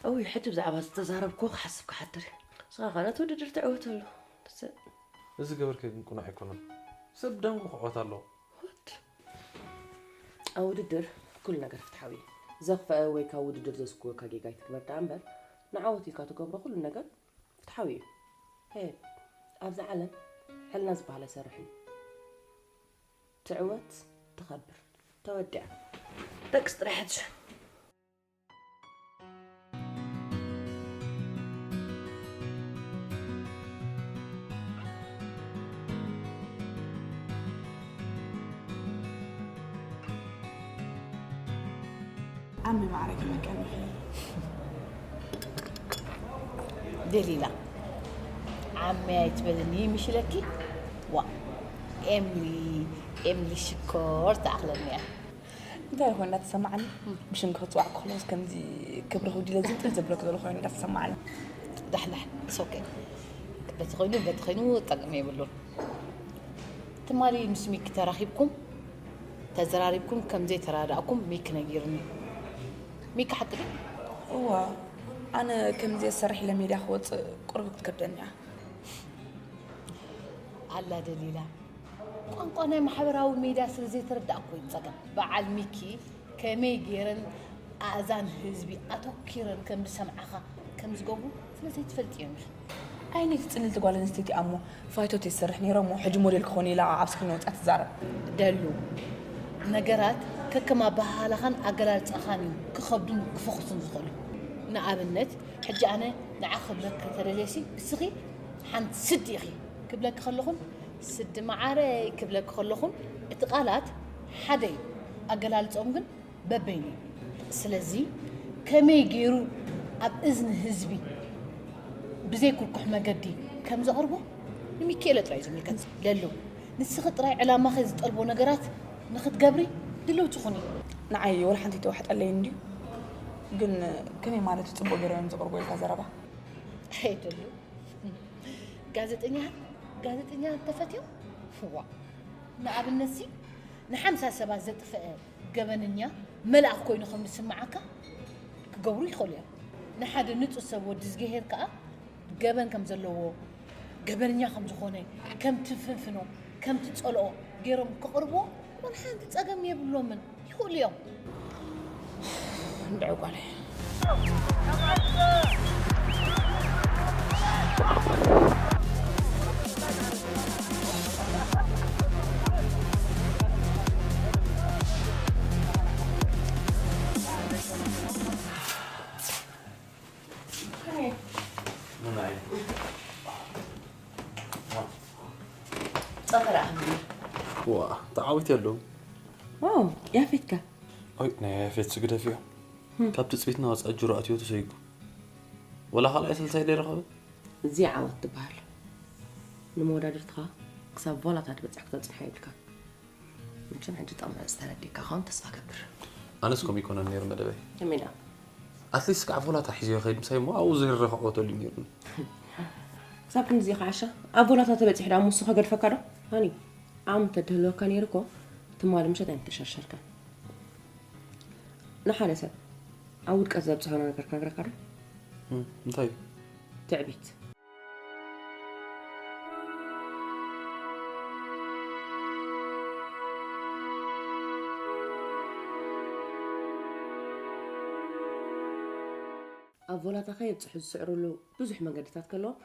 እውይ፣ ሕጂ ብዛዕባ ዝተዛረብክዎ ክሓስብ ክሓድር እየ። ንስኻ ኸኣ ነቲ ውድድር ትዕወተሉ። ትስእ። እዚ ገበርከ ግን ቅኑዕ ኣይኮነን። ሰብ ብደንጉ ክዕወት ኣለዎ። What? ኣብ ውድድር ኩሉ ነገር ፍትሓዊ እዩ። ዘኽፍአ ወይ ካብ ውድድር ዘስግወካ ጌጋ ኣይትግበር ደኣ እምበር፣ ንዓወት ኢልካ ትገብሮ ኩሉ ነገር ፍትሓዊ እዩ። ሄ፣ ኣብዛ ዓለም ሕልና ዝበሃል ኣይሰርሕን እዩ። ትዕወት፣ ትኸብር። ተወዲኣ። ደቅስ ጥራይ ሕጂ። ዓሚ ማዕረ ክመቀም ኢኺ። ደሊላ፣ ዓሚ ኣይትበልኒ ይምሽለኪ? ዋ፣ ኤምሊ፣ ኤምሊ ሽኮር ትኣኽለኒ እያ። እንታይ ኮይኑ እንዳተሰማዓኒ፣ ብሽም ክጽዋዕ ከለስ ከምዚ ክብሪ ክውዲለ ዝንጥል ዘብለክ ዘሎ ኮይኑ እንዳተሰማዓኒ። ዳሕዳሕ፣ it's okay። በቲ ኮይኑ በቲ ኮይኑ ጠቅሚ የብሉን። ትማሊ ምስ ሚኪ ተራኺብኩም ተዘራሪብኩም ከም ዘይተራዳእኩም ሚኪ ነጊርኒ። ሚኪ ሓቂ ድዩ? እዋ፣ ኣነ ከምዚ ዝሰርሕ ኢለ ሜድያ ክወጽእ ቁርብ ክትከብደኒ እያ። ኣላ ደሊላ፣ ቋንቋ ናይ ማሕበራዊ ሜድያ ስለ ዘይተረዳእኩ እዩ ጸገም። በዓል ሚኪ ከመይ ገይረን ኣእዛን ህዝቢ ኣተኪረን ከም ዝሰምዓኻ ከም ዝገብሩ ስለ ዘይትፈልጥ እዮም ኢኺ። ኣይነቲ ጽልልቲ ጓል ኣንስተይቲ እሞ ፋይቶት ይሰርሕ ነይረ እሞ ሕጂ ሞዴል ክኾን ኢላ ኣብ ስክሪን ወጻ ትዛረብ። ደሉ፣ ነገራት ከከም ኣበሃህላኻን ኣገላልጻኻን እዩ ክኸብዱን ክፈኹሱን ዝኽእሉ። ንኣብነት ሕጂ ኣነ ንዓ ክብለኪ ተደልየሲ እስኺ ሓንቲ ስዲ ኢኺ ክብለኪ ከለኹን ስዲ መዓረይ ክብለኪ ከለኹን እቲ ቃላት ሓደ እዩ፣ ኣገላልጾም ግን በበይኑ እዩ። ስለዚ ከመይ ገይሩ ኣብ እዝኒ ህዝቢ ብዘይ ኩርኩሕ መገዲ ከም ዘቕርቦ ንሚኪኤለ ጥራይ እዩ ዝምልከት። ለሉ፣ ንስኺ ጥራይ ዕላማኺ ዝጠልቦ ነገራት ንኽትገብሪ ድልውቲ ኩኒ። ንዓይ ወላ ሓንቲ ኣይተዋሕጠለይን እንድዩ። ግን ከመይ ማለት እዩ ጽቡቕ ገይሮም እዮም ዘቕርቦ ኢልካ ዘረባ? ኣይደሉ። ጋዜጠኛ ጋዜጠኛ ተፈትዮም? ዋ፣ ንኣብነትሲ ንሓምሳ ሰባት ዘጥፍአ ገበነኛ መልኣኽ ኮይኑ ከም ዝስምዓካ ክገብሩ ይኽእሉ እዮም። ንሓደ ንጹህ ሰብ ወዲ ዝገሄር ከኣ ገበን ከም ዘለዎ፣ ገበነኛ ከም ዝኾነ፣ ከም ትፍንፍኖ፣ ከም ትጸልኦ ገይሮም ክቕርብዎ ወላ ሓንቲ ጸገም የብሎምን። ይኽእሉ እዮም። እንድዒ ጓለይ። ጸፈር ኣህምድ። ዋ፣ ተዓዊት ኣለዉ። ኦ፣ ያፌትካ። ኦይ፣ ናይ ያፌት ስግደፍ እዩ። ካብ ትጽቢትና ወጻኢ ጅሮ ኣትዮ ተሰይጉ። ወላ ካልኣይ ስልሳይ ደይረኸበ? እዚ ዓወት ትበሃል። ንመወዳድርትኻ ክሳብ ቮላታ ትበጽሕ ክተጽንሓ የብልካ። መቸም ሕጂ ጠምዕ ዝተረዲካ ኸውን ተስፋ ገብር። ኣነስ ከምኡ ይኮነን ነይሩ መደበይ። ከመይ ደኣ? ኣትሊስት ከዓ ቮላታ ሒዘዮ ከይድ ምሳይ እሞ ኣብኡ ዘይረኸዖ ተልዩ ነይሩኒ። ክሳብ ክንድዚ ከዓሻ ኣብ ቮላታ ተበጺሑ ደኣ ሙሱ ከገድፈካ ዶ? ሃኒ፣ ዓቕሚ ተድህልወካ ነይሩ እኮ ትማሊ ምሸት ኣይምተሸርሸርካን። ንሓደ ሰብ ኣብ ውድቀት ዘብጽሖ ነገር ክነግረካ ዶ? እም፣ እንታይ እዩ? ትዕቢት። ኣብ ቮላታ ከየብጽሑ ዝስዕሩሉ ብዙሕ መንገድታት ከለዎም፣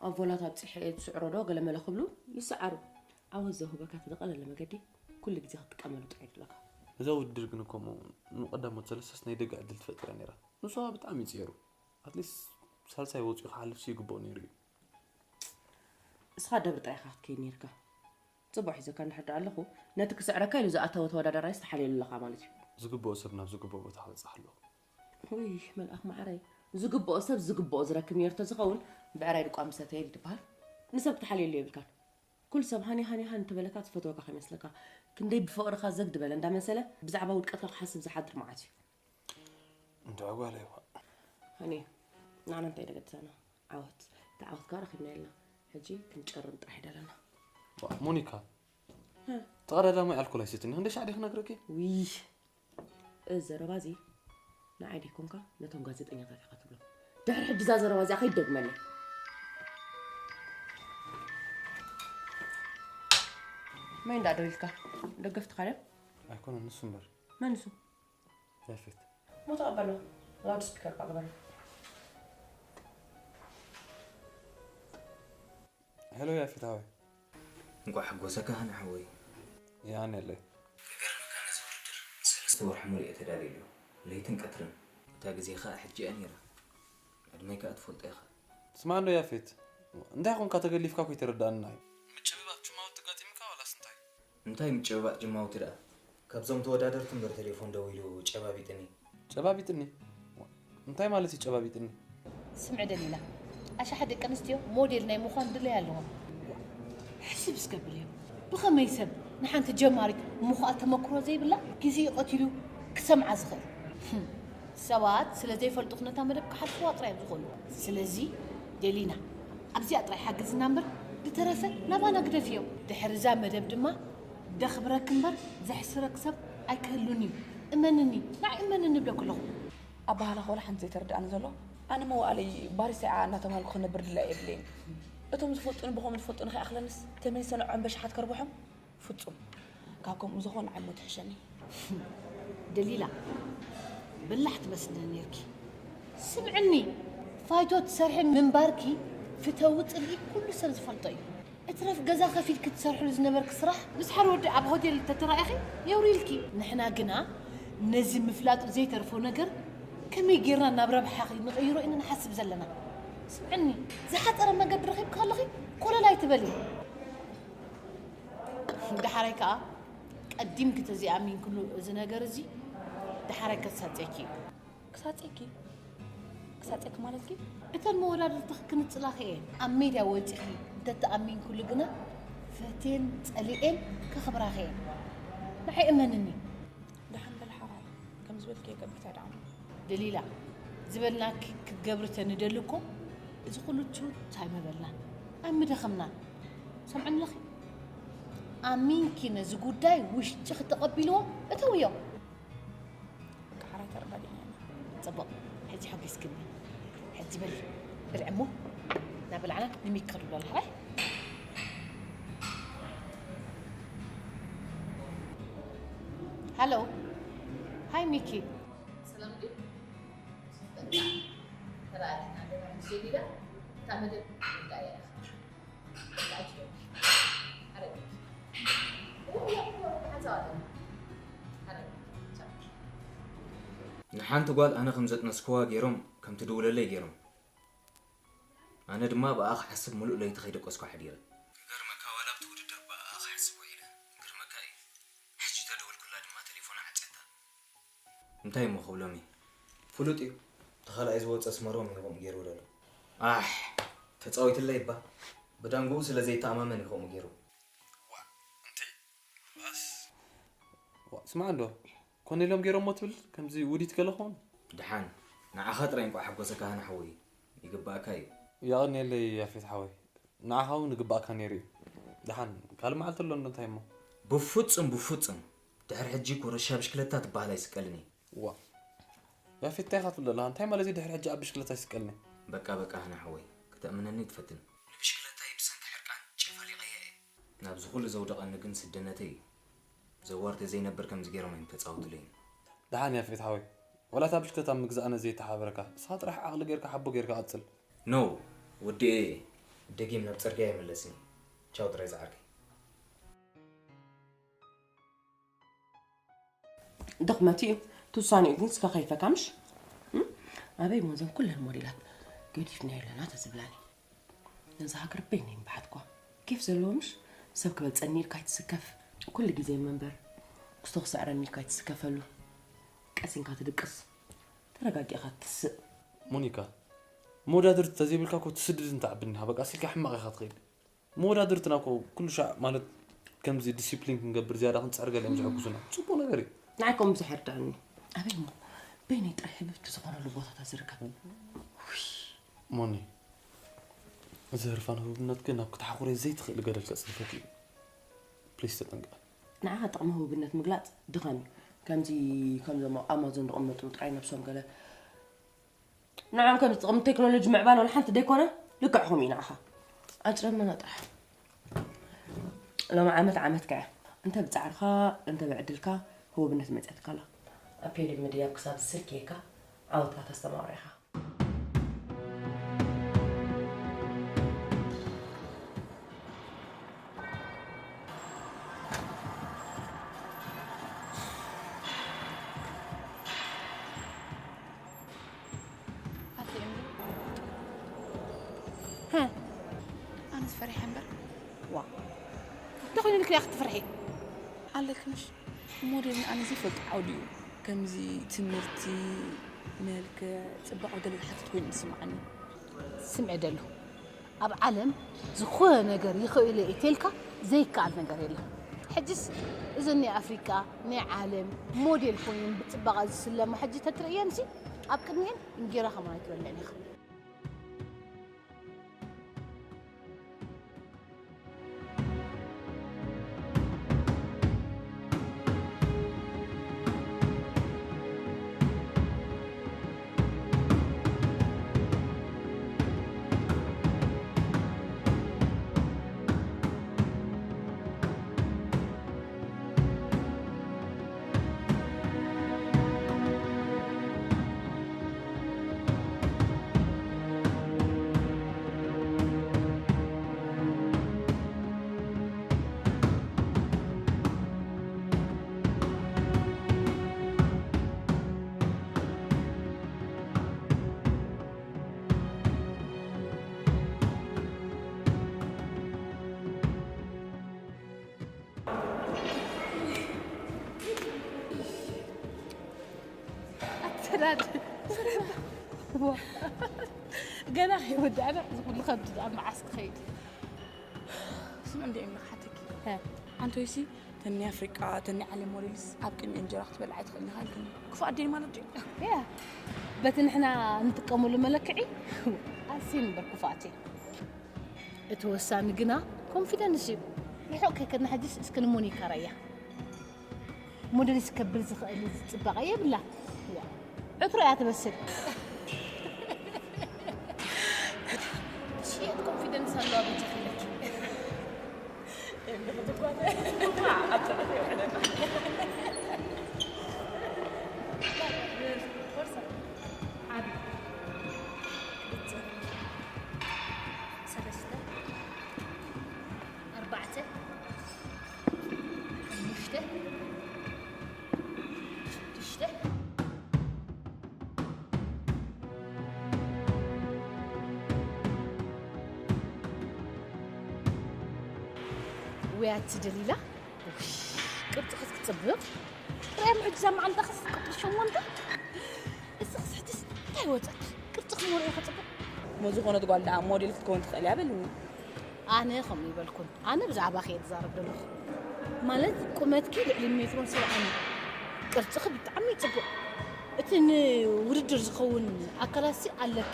ኣብ ቮላታ ኣብጺሐ እየ ዝስዕሮ ዶ ገለመለ ክብሉ ይስዓሩ። ዓወት ዘውህበካ እቲ ዝቐለለ መገዲ ኩሉ ግዜ ክትጥቀመሉ ጥራይ ይድለካ። እዛ ውድድር ግን እኮ እሞ ንቐዳሞት ሰለስተስ ናይ ደገ ዕድል ትፈጥር እያ ነይራ። ንሱ ብጣዕሚ እዩ ጽዒሩ። ኣትሊስት ሳልሳይ ወጺኡ ክሓልፍሲ ይግብኦ ነይሩ እዩ። እስኻ ደብሪ ጥራይ ኢኻ ክትከይድ ነይርካ። ጽቡቕ ሒዘካ እንድሕር ደኣ ኣለኹ፣ ነቲ ክስዕረካ ኢሉ ዝኣተወ ተወዳዳራይስ ተሓልየሉ ኣለኻ ማለት እዩ። ዝግብኦ ሰብ ናብ ዝግብኦ ቦታ ክበጽሕ ኣለዎ። ውይ መልኣኽ መዓረይ፣ ዝግብኦ ሰብ ዝግብኦ ዝረክብ ነይሩ ተዝኸውን ብዕራይ ድቋ ምሰተየ ድበሃል። ንሰብ ክትሓልየሉ የብልካን። ኩሉ ሰብ ሃኒ ሃኒ ሃኒ እንተበለካ ዝፈትወካ ከይመስለካ። ክንደይ ብፍቕርኻ ዘግ ድበለ እንዳመሰለ ብዛዕባ ውድቀትካ ክሓስብ ዝሓድር መዓት እዩ። እንድዒ ጓለይ እኳ። ሃኒ፣ ንዓና እንታይ ደገድሰና? ዓወት። እቲ ዓወት ከኣ ረኺብናዮ ኣለና። ሕጂ ክንጨርም ጥራሕ እዩ ደለና። ዋ፣ ሞኒካ፣ እ? ተቐዳዳማይ ኣልኮል ኣይሰትን። ክንደይ ሻዕ ድየ ክነግረኪ? ውይ፣ እዚ ዘረባ እዚ ንዓይ ደይኮንካ ነቶም ጋዜጠኛታት ኢኻ ትብሎ። ድሕሪ ሕጂ እዛ ዘረባ እዚኣ ከይትደግመለይ። መን ደኣ ደዊልካ? ደገፍትኻ ድዮም? ኣይኮነን፣ ንሱ እምበር። መን ንሱ? ያፌት። እሞ ተቐበሎ። ላውድ ስፒከር እኳ ግበሮ። ሄሎ ያፌት ሓወይ። እንቋዕ ሓጎሰካ ሃኒ ሓወይ። የቐንየለይ። ክገርመካ ነዚ ውድድር ሰለስተ ወርሒ ሙሉእ እየ ተዳልየሉ። ለይትን ቀትርን። እታ ግዜ ኸኣ ሕጂ እያ ነይራ። ዕድመይ ከኣ ትፈልጦ ኢኻ። ስማዕ እንዶ ያፌት፣ እንታይ ኾንካ ተገሊፍካ እኮ ኣይተረድኣንን እዩ። ምጭብባጥ ጅማውቲ ኣጋጢምካ ዋላስ እንታይ? እንታይ ምጭብባጥ ጅማውቲ ደኣ? ካብዞም ተወዳደርቲ እምበር ቴሌፎን ደዊሉ ጨባቢጥኒ። ጨባቢጥኒ? እንታይ ማለት እዩ ጨባቢጥኒ? ስምዒ ደሊላ፣ ኣሽሓት ደቂ ኣንስትዮ ሞዴል ናይ ምዃን ድሌት ኣለወን። ሕስብ እስከ ብልዮ፣ ብኸመይ ሰብ ንሓንቲ ጀማሪት ምኹኣት ተመክሮ ዘይብላ ግዜኡ ቀቲሉ ክሰምዓ ዝኽእል። ሰባት ስለ ዘይፈልጡኽ ነታ መደብ ክሓልፍዋ ጥራይ እዮም ዝኾኑ። ስለዚ ደሊና ኣብዚኣ ጥራይ ሓግዝና እምበር፣ ዝተረፈ ናባና ግደፍዮ። ድሕሪ እዛ መደብ ድማ ደኽብረክ እምበር ዘሕስረክ ሰብ ኣይክህሉን እዩ። እመንኒ፣ ንዓይ እመንኒ እብለክ ኣለኹ። ኣባህላኽ ወላ ሓንቲ ዘይተረድኣኒ ዘሎ፣ ኣነ መዋእለይ ባሪስታ ኢኣ እናተባህልኩ ክነብር ድላዩ የብለይን። እቶም ዝፈልጡኒ ብኸምኡ ዝፈልጡኒ ከይኣኽለንስ ተመሊሰ ንዕኦም በሽሓት ከርብሖም? ፍጹም። ካብ ከምኡ ዝኾነ ዓሞ ትሕሸኒ። ደሊላ፣ በላሕ ትመስልኒ ነርኪ። ስምዕኒ፣ ፋይቶ ትሰርሒ ምንባርኪ ፍተዊ ጽልኢ ኩሉ ሰብ ዝፈልጦ እዩ። እትረፍ ገዛ ከፊልኪ ትሰርሕሉ ዝነበርኪ ስራሕ ምስ ሓደ ወዲ ኣብ ሆቴል ተተራኢኺ የውሪልኪ። ንሕና ግና ነዚ ምፍላጡ ዘይተርፎ ነገር ከመይ ጌርና ናብ ረብሓኺ ንቕይሮ ኢና ንሓስብ ዘለና። ስምዕኒ፣ ዝሓጸረ መገዲ ረኺብኪ ከለኺ ኮለል ኣይትበሊ። ደሓራይ ከኣ ቀዲምኪ ተዘይኣሚንክሉ እዚ ነገር እዚ ደሓራይ ከሳጽየኪ እዩ። ክሳጽየኪ? ክሳጽየኪ ማለትኪ? እተን መወዳድርትኺ ክንጽላኺ እየን። ኣብ ሜድያ ወጺኺ እንተተኣሚንክሉ ግና ፈትየን ጸሊኤን ከኽብራኺ እየን። ንዓይ እመንኒ። ደሓን በል ሓራይ፣ ከም ዝበልክዮ ገብር ተድኣሞ። ደሊላ፣ ዝበልናኪ ክትገብሪ ተንደሊ እኮ እዚ ኩሉ ችውታይ ምበልናን ኣይምደኸምናን። ሰምዕኒ ኣለኺ? ኣሚንኪ ነዚ ጉዳይ ውሽጥኺ ተቐቢልዎ እተውዮ። በቃ ሓራይ ተረዳዲእና ኢና። ጽቡቕ፣ ሕጂ ሓጊዝክኒ። ሕጂ በሊ፣ ብልዒ እሞ እናበላዕና ንሚኪ ክድሎ ኣለና። ሃሎ፣ ሃይ ሚኪ። ሰላም ድዩ? በቃ፣ ተራእና ደራ ምስ ደሊላ፣ እታ መደብ ንብዳእ እያ። በቃ፣ ኣጅዶ። ኣረግኪ። ንሓንቲ ጓል ኣነ ከም ዘጥነስክዋ ገይሮም ከም ትድውለለይ ገይሮም። ኣነ ድማ ብኣ ክሓስብ ምሉእ ለይቲ ከይደቀስኩ ሓዲረ። ክገርመካ ዋላ ኣብቲ ውድድር ብኣ ክሓስብ ውዒለ። ክገርመካ እዩ። ሕጂ ተደወልኩላ ድማ ቴሌፎና ዓጸታ። እንታይ እሞ ክብሎም እዩ? ፍሉጥ እዩ። እቲ ካልኣይ ዝወጸ ስመሮም እዩ ከምኡ ገይርዎ ዘሎ። ኣሕ፣ ተጻዊትለይ እባ። ብዳንግኡ ስለ ዘይተኣማመን እዩ ከምኡ ገይሩ። ዋ፣ እንተ ባስ። ዋ፣ ስማዕ እንዶ፣ ኮነ ኢሎም ገይሮሞ ትብል፣ ከምዚ ውዲት ገለ ኾን? ደሓን፣ ንዓኻ ጥራይ እንቋዕ ሓጎሰካ ሃና ሓወይ። ይግባእካ እዩ። የቐንየለይ ያፌት ሓወይ። ንዓኻ እውን ይግባእካ ነይሩ እዩ። ደሓን፣ ካልእ መዓልቲ ኣሎ እንዶ እንታይ እሞ? ብፍጹም፣ ብፍጹም። ድሕሪ ሕጂ ኮረሻ ብሽክለታ ትበሃል ኣይስቀልን እየ። ዋ። ያፌት እንታይ ኢኻ ትብል ዘለኻ? እንታይ ማለት እዩ ድሕሪ ሕጂ ኣብ ብሽክለታ ይስቀልኒ? በቃ፣ በቃ፣ ሃና ሓወይ። ከተእምነኒ ትፈትን። ንብሽክለታይ ብሰንኪ ሕርቃን ጨፋሊቐያ እየ። ናብዚ ኩሉ ዘውደቐኒ ግን ስድነተይ እዩ። ዘዋር ተዘይነብር ከምዚ ገይሮም እዮም ተጻውትለይን። ደሓን ያፌት ሓወይ። ዋላ እታ ብሽክለታ ምግዛእ ነዚ የተሓባበረካ። ንስኻ ጥራሕ ዓቕሊ ጌርካ ሓቦ ጌርካ ቀጽል። ኖ፣ ወዲኤ እየ። ደጊም ናብ ጽርግያ ኣይምለስን እየ። ቻው ጥራይ ዝዓርከይ። ድኽመት እዩ። እቲ ውሳኔኡ ግን እስከ ከይፈካ ምሽ? እም? ኣበይ እሞ እዘን ኩለን ሞዴላት ገዲፍናዮ ኣለና ተዝብላኒ? ነዛ ሃገር በይነይ ምበሓትኳ። ኬፍ ዘለዎ ምሽ? ሰብ ክበልጸኒ ኢልካ ኣይትስከፍ። ኩሉ ግዜ መንበር ክስቶ ክስዕረኒ ኢልካ ኣይትስከፈሉ። ቀሲንካ ትድቅስ። ተረጋጊእካ ትስእ። ሞኒካ፣ መወዳድርቲ ተዘይብልካ እኮ ትስድድ እንተዓብኒ ኢኻ። በቃ፣ ስልካ ሕማቕ ኢኻ ትኸይድ። መወዳድርትና እኮ ኩሉ ሻዕ ማለት ከምዚ ዲሲፕሊን ክንገብር ዝያዳ ክንጽዕር ገለ እዮም ዝሕግዙና። ጽቡቕ ነገር እዩ። ንዓይ ከምኡ ብዙሕ የርድኣኒ። ኣበይ እሞ በይነይ ጥራይ ህብብቲ ዝኾነሉ ቦታታት ዝርከብ? ውይ። ሞኒ፣ እዚ ህርፋን ህቡብነት ግን ናብ ክትሓኹርዮ ዘይትኽእሊ ገደል ከጽድፈኪ እዩ። ፕሊስ ተጠንቀቂ። ንዓኻ ጥቕሚ ህቡብነት ምግላጽ ድኻም እዩ። ከምዚ ከምዞም ኣብ ኣማዞን ዝቕመጡ ጥራይ ነብሶም ገለ ንዖም ከም ዝጥቕም ቴክኖሎጂ ምዕባለ ወላ ሓንቲ ደይኮነ ልክዕኹም እዩ ንዓኻ። ኣጭረመና ጥራሕ። ሎሚ ዓመት ዓመትካ እያ። እንተ ብጻዕርኻ እንተ ብዕድልካ ህቡብነት መጽኣትካ ኣላ። ኣብ ፔድን ምድያብ ክሳብ ስልኪ የካ ዓወትካ ተስተማቕሮ ኢኻ። ኣቲ እምቢ። ሀ። ኣነስ ፈሪሐ እምበር። ዋ። እንታይ ኮይኑ ኢልክያ ክትፍርሒ? ኣለክንሽ ሞዴል ንኣነ ዘይፈልጦ ዓውዲ እዩ። ከምዚ ትምህርቲ፣ መልክዕ፣ ጽባቐ ገለ ዝሓትት ኮይኑ ዝስምዓኒ። ስምዒ ደሉ። ኣብ ዓለም ዝኾነ ነገር ይኽእሎ እየ ተልካ ዘይከኣል ነገር የለን። ሕጅስ እዘን ናይ ኣፍሪቃ ናይ ዓለም ሞዴል ኮይነን ብጽባቐ ዝስለማ ሕጂ ተትርእየንሲ ኣብ ቅድሚኤን እንጌራ ከማን ኣይትበልዕን ኢኻ። ኣተዳድ-፣ ገና ከይወዳእና እዚ ኩሉ ከብዲ ደኣ መዓስ ክኸይድ? ስምዒ እንደ እምኒ ክሓተኪ። ሀ። ኣንቶይሲ ተን ናይ ኣፍሪቃ፣ ተን ናይ ዓለም ሞዴልስ ኣብ ቅድሚ እንጀራ ክትበልዓ ኣይትኽእልን ኢኻ ኢልክኒ። ክፉኣት ድየን ማለት ድዩ? ያ፣ በቲ ንሕና እንጥቀመሉ መለክዒ ኣዝየን እምበር ክፉኣት እየን። እቲ ወሳኒ ግና ኮንፊደንስ እዩ። ርሑቕ ከይከድና ሕጅስ እስከ ንሞኒካ ራያ። ሞዴልስ ከብል ዝኽእል ጽባቐ የብላ። ዋ፣ ዕትሮ እያ ትመስል። ሽየጥ ኮንፊደንስ ኣለዋ በጃ ክብለኪ። ሓደ፣ ክልተ፣ ሰለስተ፣ ኣርባዕተ፣ ሓሙሽተ፣ ሽዱሽተ። ውያት ደሊላ፣ ውሽ፣ ቅርጽ ክትጽብቕ። ርኣዮም ሕጂ እዛ መዓልታኽስ ቁጽሪ ሸሞንተ። እስኽስ ሕጅስ እንታይ ወጸኪ? ቅርጽ ክመርኦ ከጽብቕ። እሞ ዝኾነት ጓል ደኣ ሞዴል ክትከውን ትኽእል እያ በልኒ። ኣነ ከምኡ ይበልኩን። ኣነ ብዛዕባኺ እየ ዝዛረብ ዘለኹ። ማለት ቁመትኪ ልዕሊ ሜትሮን ሰብዓን፣ ቅርጽኺ ብጣዕሚ እዩ ጽቡቕ። እቲ ንውድድር ዝኸውን ኣካላትሲ ኣለኪ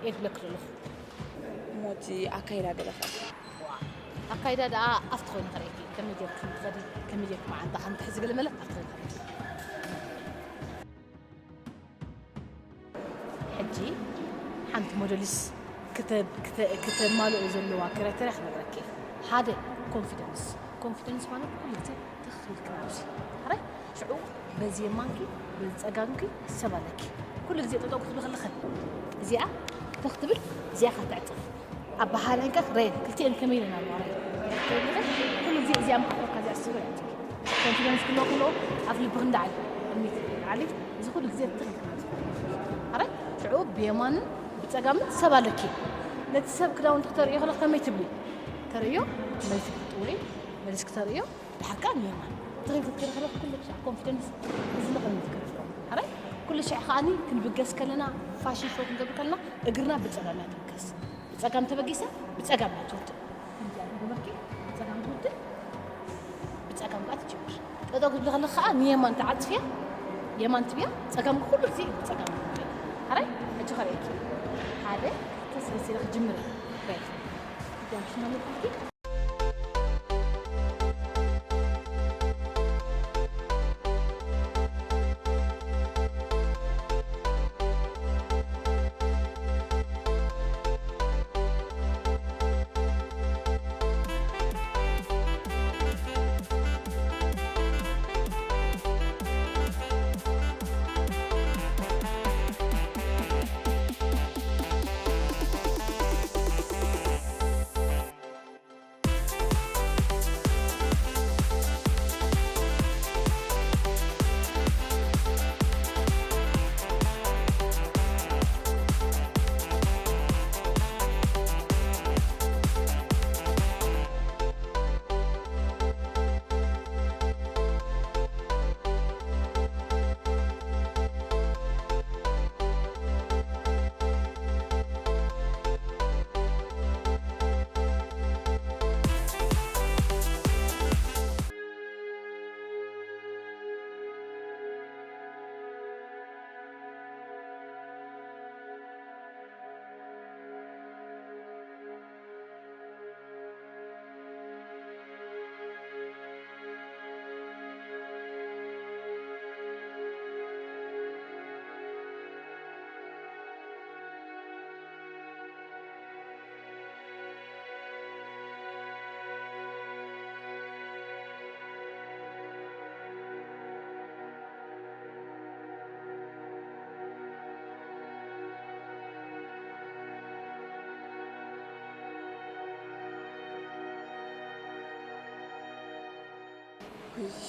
እየ ዝብለኪ ዘለኹ። እሞ እቲ ኣካይዳ ገለኸ? ዋ፣ ኣካይዳ ደኣ ኣብቲ ኮይኑ ከርእየኪ። ከመይ ጌርኪ ከም ትኸዲ፣ ከመይ ጌርኪ መዓንጣ ከም ትሕዚ ገለ መለ ኣብቲ ኮይኑ ከርእየኪ። ሕጂ ሓንቲ ሞዴልስ ክተ-፣ ክተ-፣ ክተማልኦ ዘለዋ ክራይተርያ ክነግረኪ። ሓደ፣ ኮንፊደንስ። ኮንፊደንስ ማለት ኩሉ ግዜ ትኽ ኢልኪ ናብዚ። ሕራይ? ሽዑ በዚ የማንኪ፣ በዚ ጸጋምኪ ሰብ ኣለኪ። ኩሉ ግዜ ጠጠው ክትብሊ ከለኺ፣ እዚኣ ትኽ ትብል፣ እዚኣ ከኣ ትዕጽፍ። ኣበሃህላንካ ሬን ክልቲኤን ከመይ ኢለን ኣለዋ ሬን? ኩሉ ግዜ እዚኣ ምሓፈርካ እዚኣ ስብር እያ ትብል። ኮንፊደንስ ክህልወካ ኣለዎ፣ ኣፍ ልብኺ እንዳዓል ቅድሚት ዓሊ፣ እዚ ኩሉ ግዜ ትኽክል ማለት እዩ። ኣረ ሽዑ ብየማንን ብጸጋምን ሰብ ኣለኪ። ነቲ ሰብ ክዳውንቲ ክተርእዮ ከለኺ ከመይ ትብሊ? ተርእዮ፣ መልሲ ክትጥውሪ፣ መልሲ ክተርእዮ፣ ድሓር ከኣ ንየማን። ትኽክል ክትከዲ ከለኺ ኩሉ ሻዕ ኮንፊደንስ እዚ ንቕድሚት ክርኢ ኣለዎ። ኣረ ኩሉ ሻዕ ከኣኒ ክንብገስ ከለና፣ ፋሽን ሾው ክንገብር ከለና እግርና ብጸጋም እያ ትብገስ። ብጸጋም ተበጊሳ፣ ብጸጋም እያ ትውድእ። ከምዚኣ ትግበርኪ፣ ብጸጋም ትውድእ፣ ብጸጋም ከኣ ትጅምር። ጠጠው ክትብሊ ከለኺ ከኣ ንየማን ትዓጽፍያ፣ የማን ትብያ፣ ጸጋም ኩሉ ግዜ ብጸጋም ትውድእ። ሕራይ፣ ሕጂ ከርእየኪ። ሓደ፣ ክልተ፣ ሰለስተ ኢለ ክጅምር እየ። በይ። እዚኣ ክሽና ኣለኩልኪ።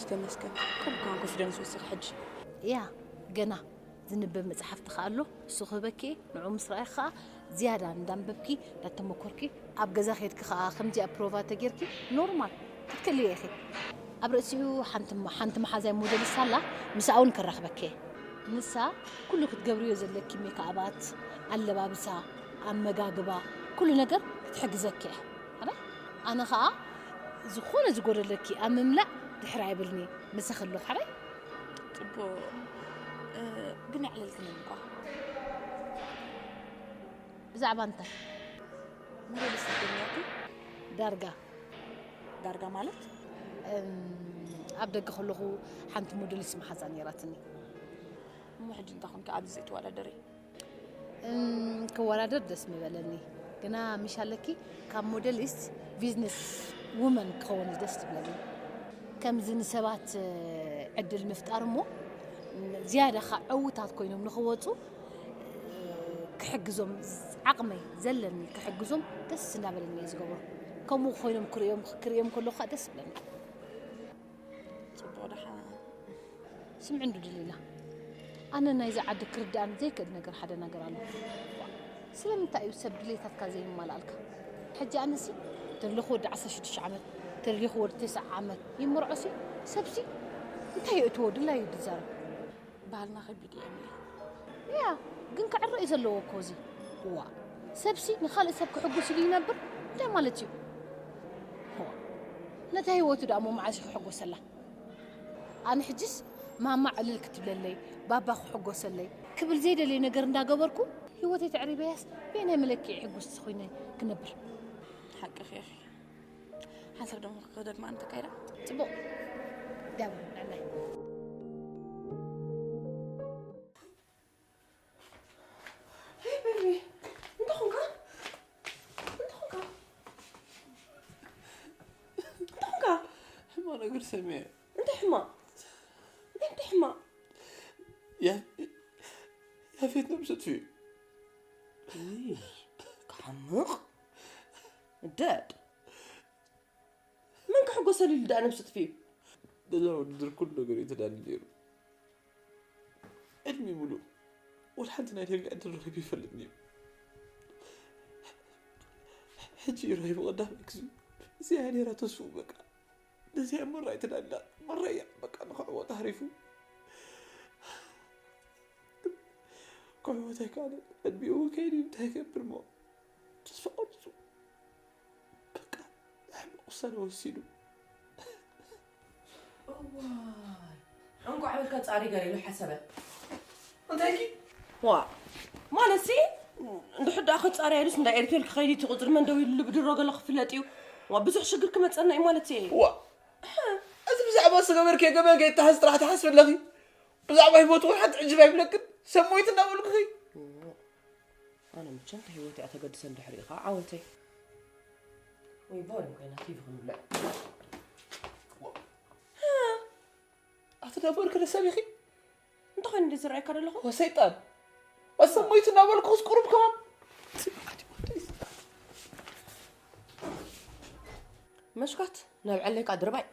ተመስገን። ከም ካንኮ ሽደን ስወስኽ ሕጂ። ያ፣ ገና ዝንበብ መጽሓፍቲ ከኣ ኣሎ፣ እሱ ክህበኪ፣ ንዑ ምስ ረኣይኪ ከኣ ዝያዳ እንዳንበብኪ፣ እንዳተመኮርኪ፣ ኣብ ገዛ ከድኪ ከኣ ከምዚኣ ፕሮቫ ተጌርኪ፣ ኖርማል ክትክእልዮ ኢኺ። ኣብ ርእሲኡ ሓንቲ ማ-፣ ሓንቲ መሓዛይ ሞዴሊስት ኣላ፣ ምስኣ እውን ከራኽበኪ እየ። ንሳ ኩሉ ክትገብርዮ ዘለኪ ሜክኣባት፣ ኣለባብሳ፣ ኣመጋግባ፣ ኩሉ ነገር ክትሕግዘኪ እያ። ኣረ፣ ኣነ ኸኣ ዝኾነ ዝጎደለኪ ኣብ ምምላእ ድሕር ኣይብልኒ፣ ምሳኺ ኣለኹ ሓራይ። ጽቡቕ፣ እ፣ ግን ኣዕለልክኒ እኳ። ብዛዕባ እንታይ? ሞዴሊስት ትገብርኒ ኣቲ? ዳርጋ። ዳርጋ ማለት? እም፣ ኣብ ደገ ከለኹ ሓንቲ ሞዴሊስት መሓዛ ነይራትኒ። እሞ ሕጂ እንታይ ኮንኪ ኣብዚ ዘይትወዳደሪ? እም፣ ክወዳደር ደስ ምበለኒ። ግና ምሽ ኣለኪ፣ ካብ ሞዴሊስት ቢዝነስ ውመን ክኸውን እዩ ደስ ዝብለኒ። ከምዚ ንሰባት፣ እ፣ ዕድል ምፍጣር እሞ፣ እም፣ ዝያዳ ኸዓ ዕዉታት ኮይኖም ንኽወጹ፣ እ፣ ክሕግዞም፣ ዓቕመይ ዘለኒ ክሕግዞም ደስ እናበለኒ እየ ዝገብሮ። ከምኡ ኮይኖም ክርእዮም፣ ክርእዮም ከለኹ ኸዓ ደስ ይብለኒ። ጽቡቕ ደሓ። ስምዒ እንዱ ድሊላ፣ ኣነ ናይዚ ዓዲ ክርድኣኒ ዘይክእል ነገር ሓደ ነገር ኣሎ። ስለምንታይ እዩ ሰብ ድሌታትካ ዘይማልኣልካ? ሕጂ ኣነሲ ተለኹ ወዲ ዓሰርተ ሽዱሽተ ዓመት፣ ተለኹ ወዲ ተስዓ ዓመት ይመርዖሲ፣ ሰብሲ እንታይ የእትዎ ድላዩ ድዛረብ። ባህልና ከቢድ እዩ፣ ኤሚሊ። ያ፣ ግን ክዕረ እዩ ዘለዎ እኮ እዚ። እዋ፣ ሰብሲ ንኻልእ ሰብ ክሕጉስ ኢሉ ይነብር፣ እንታይ ማለት እዩ? እዋ፣ ነታ ህይወቱ ደኣ እሞ መዓስ እዩ ክሕጎሰላ? ኣነ ሕጅስ ማማ ዕልል ክትብለለይ፣ ባባ ክሕጎሰለይ ክብል ዘይደለየ ነገር እንዳገበርኩ፣ ህይወተይ ተዕሪበያስ በየናይ መለክዒ ሕጉስቲ ኮይነ ክነብር? ሓቅኺ ኢኺ። ሓንሳብ ደሞ ክደግማ እንተካይዳ? ጽቡቕ። ዳቦ ንዕናይ። ሄይ ቤቢ፣ እንታይ ኾንካ? እንታይ ኾንካ? እንታይ ኾንካ? ሕማቕ ነገር ሰሚዐ። እንታይ ሕማቕ? እንታይ፣ እንታይ ሕማቕ? ያ-፣ ያፌት ነብሱ ኣጥፊኡ። ውይ፣ ክሓምቕ። ደድ። መን ክሕጎሰሉ ኢሉ ደኣ ነብሱ ኣጥፊኡ? ነዛ ውድድር ኩሉ ነገር እዩ ተዳልዩ ነይሩ። ዕድሚኡ ሙሉእ ወላ ሓንቲ ናይ ዳርጋ ዕድል ረኺቡ ይፈልጥን እዩ። ሕጂ እዩ ረኺቡ ቀዳማይ ግዜ። እዚኣ እያ ነይራ ተስፍኡ በቃ። ነዚኣ እሞ ራእይ ተዳልያ፣ እሞ ራእያ በቃ ንኽዕወት ተሃሪፉ። ክዕወት ኣይከኣለን። ዕድሚኡ እውን ከይዱ እዩ፣ እንታይ ይገብር እሞ? ተስፋ ቆሪጹ። በቃ፣ ሕማቕ ውሳነ ወሲኑ። እዋይ፣ እንቋዕ በልካ ጻሪ ገለ ኢሉ ሓሰበ። እንታይ ኢልኪ? ዋ፣ ማለት ሲ፣ እንድሕር ደኣ ክጻሪ ኢሉስ እንዳ ኤርቴል ክኸይድ እቲ ቁጽሪ መን ደው ኢሉሉ ብድሮ ገለ ክፍለጥ እዩ። ዋ፣ ብዙሕ ሽግር ክመጸና እዩ ማለት እየ። ዋ፣ እዚ ብዛዕባ ዝገበርክዮ ገበን ከይተሓዝ ጥራሕ ትሓስቢ ኣለኺ። ብዛዕባ ህይወቱ እውን ሓንቲ ዕጅብ ኣይብለክን። ሰብ ሞይቱ እናበልኩኺ። ኣነ መቸም ንህይወተይ እያ ተገድሰ እንድሕር ኢኻ ዓወተይ። ወይ ቦሪንግ ኮይና ቲቪ ክንብልዕ። ኣቲ ዳቦ እርክለ ሰብ ኢኺ? እንተኾይኑ እንደ ዝረኣየካ ዘለኹ? ወ ሰይጣን። ወሰብ ሞይቱ እናበልኩ ክስ ቁሩብ ከማን። መሽካት፣ ናብ ዕለይካ ድርባይ።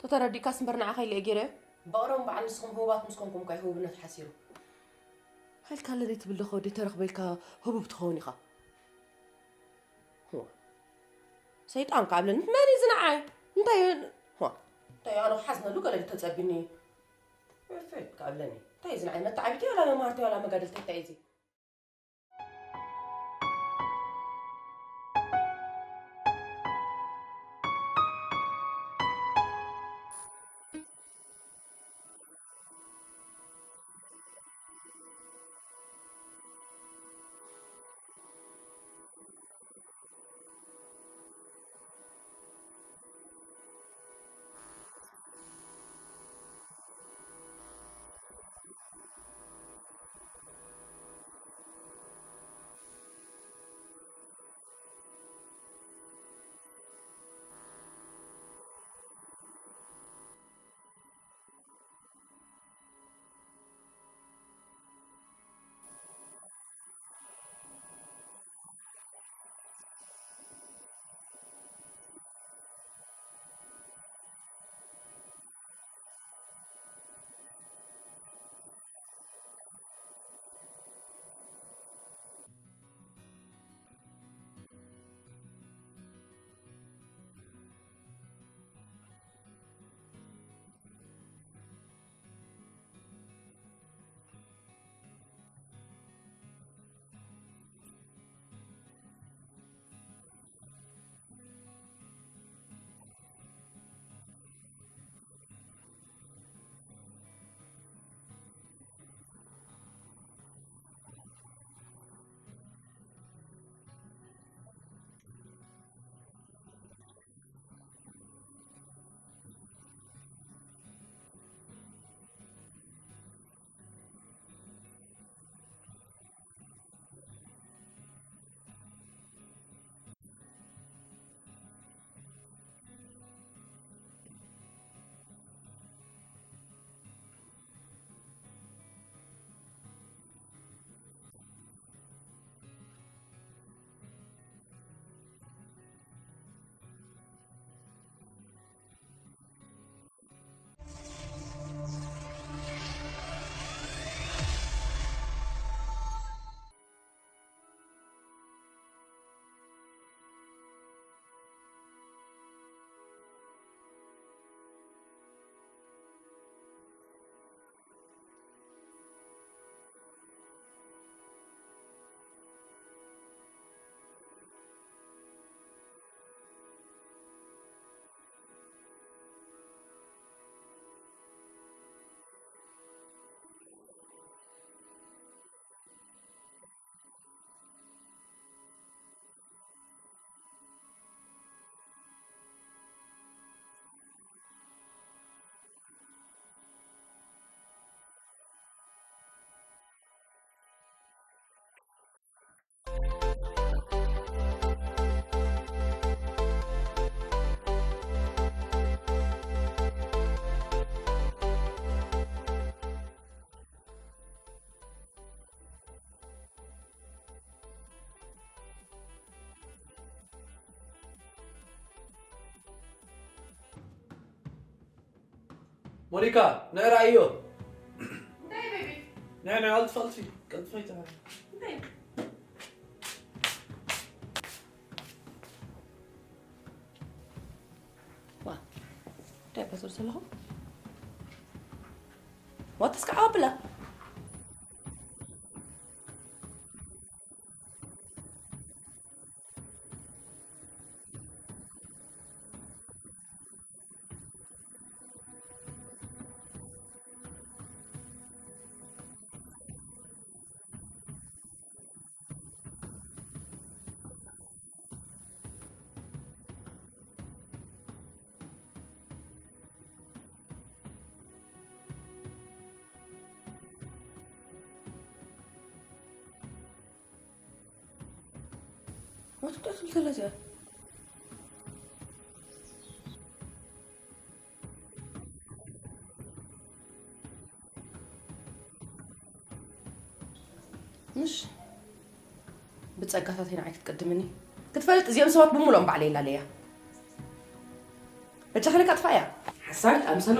ተተረዲእካስ እምበር ንዓኻ ኢለ እየ ገይረዮ። በቕሮም በዓል ንስኹም ህቡባት ምስ ኮንኩም እኳ እዩ ህቡብነት ሓሲሩ። ሃልካ ኣለለይ ትብል ዶ ከወዲ ተረኽበ ኢልካ ህቡብ ትኸውን ኢኻ። ዋ። ሰይጣን ከኣብለኒ መን እዩ ዝነዓይ? እንታይ እዩ? ዋ። እንታይ ኣነ ክሓዝነሉ ገለ ተጸቢኒ። እፍት ከኣብለኒ። እንታይ እዩ ዝነዓይ? መተዓቢቲ ዋላ መማህርቲ ዋላ መጋድልቲ እንታይ እዩ እዚ? ሞኒካ፣ ናይ ራእዮ። እንታይ ቤቢ? ናይ ናይ ኣልትፋልሲ፣ ቀልጥፈይ ተባለ። እንታይ? ዋ፣ እንታይ በዞር ዘለኹ? ዋ፣ ተስካዕ ኣብላ። ما تقدر تقول ثلاثة. مش ብጸጋታተይ ንዓይ ክትቀድምኒ ክትፈልጥ እዚኦም ሰባት ብምሎም ባዕለይ ላለያ በጃ ከለካ ጥፋያ ሓሳድ ኣምሰሉ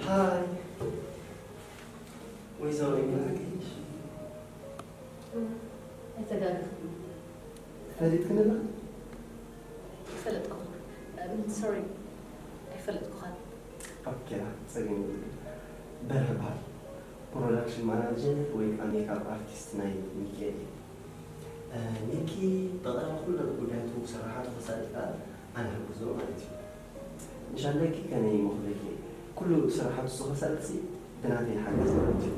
ሃይ ወይዘሮ ይመሃገሽ ኣይተጋግኽኒ ፈሊጥክኒ ኣለኺ ኣይፈለጥኩኻ ሶሪ ኣይፈለጥኩኻን ኦኬ ጸገም የብሉን በርሀ በሃል ፕሮዳክሽን ማናጀር ወይ ከዓ ሜካፕ ኣርቲስት ናይ ሚካኤል እዩ ሚኪ ብቐረባ ኩሉ ጉዳያቱ ስራሓቱ ክሳለጥ ከዓ ኣነ ሕግዞ ማለት እዩ ንሻለኪ ከመይ ይመኽለኪ ኩሉ ስራሓቱ ዝኸሳለጥሲ ብናተይ ሓገዝ ማለት እዩ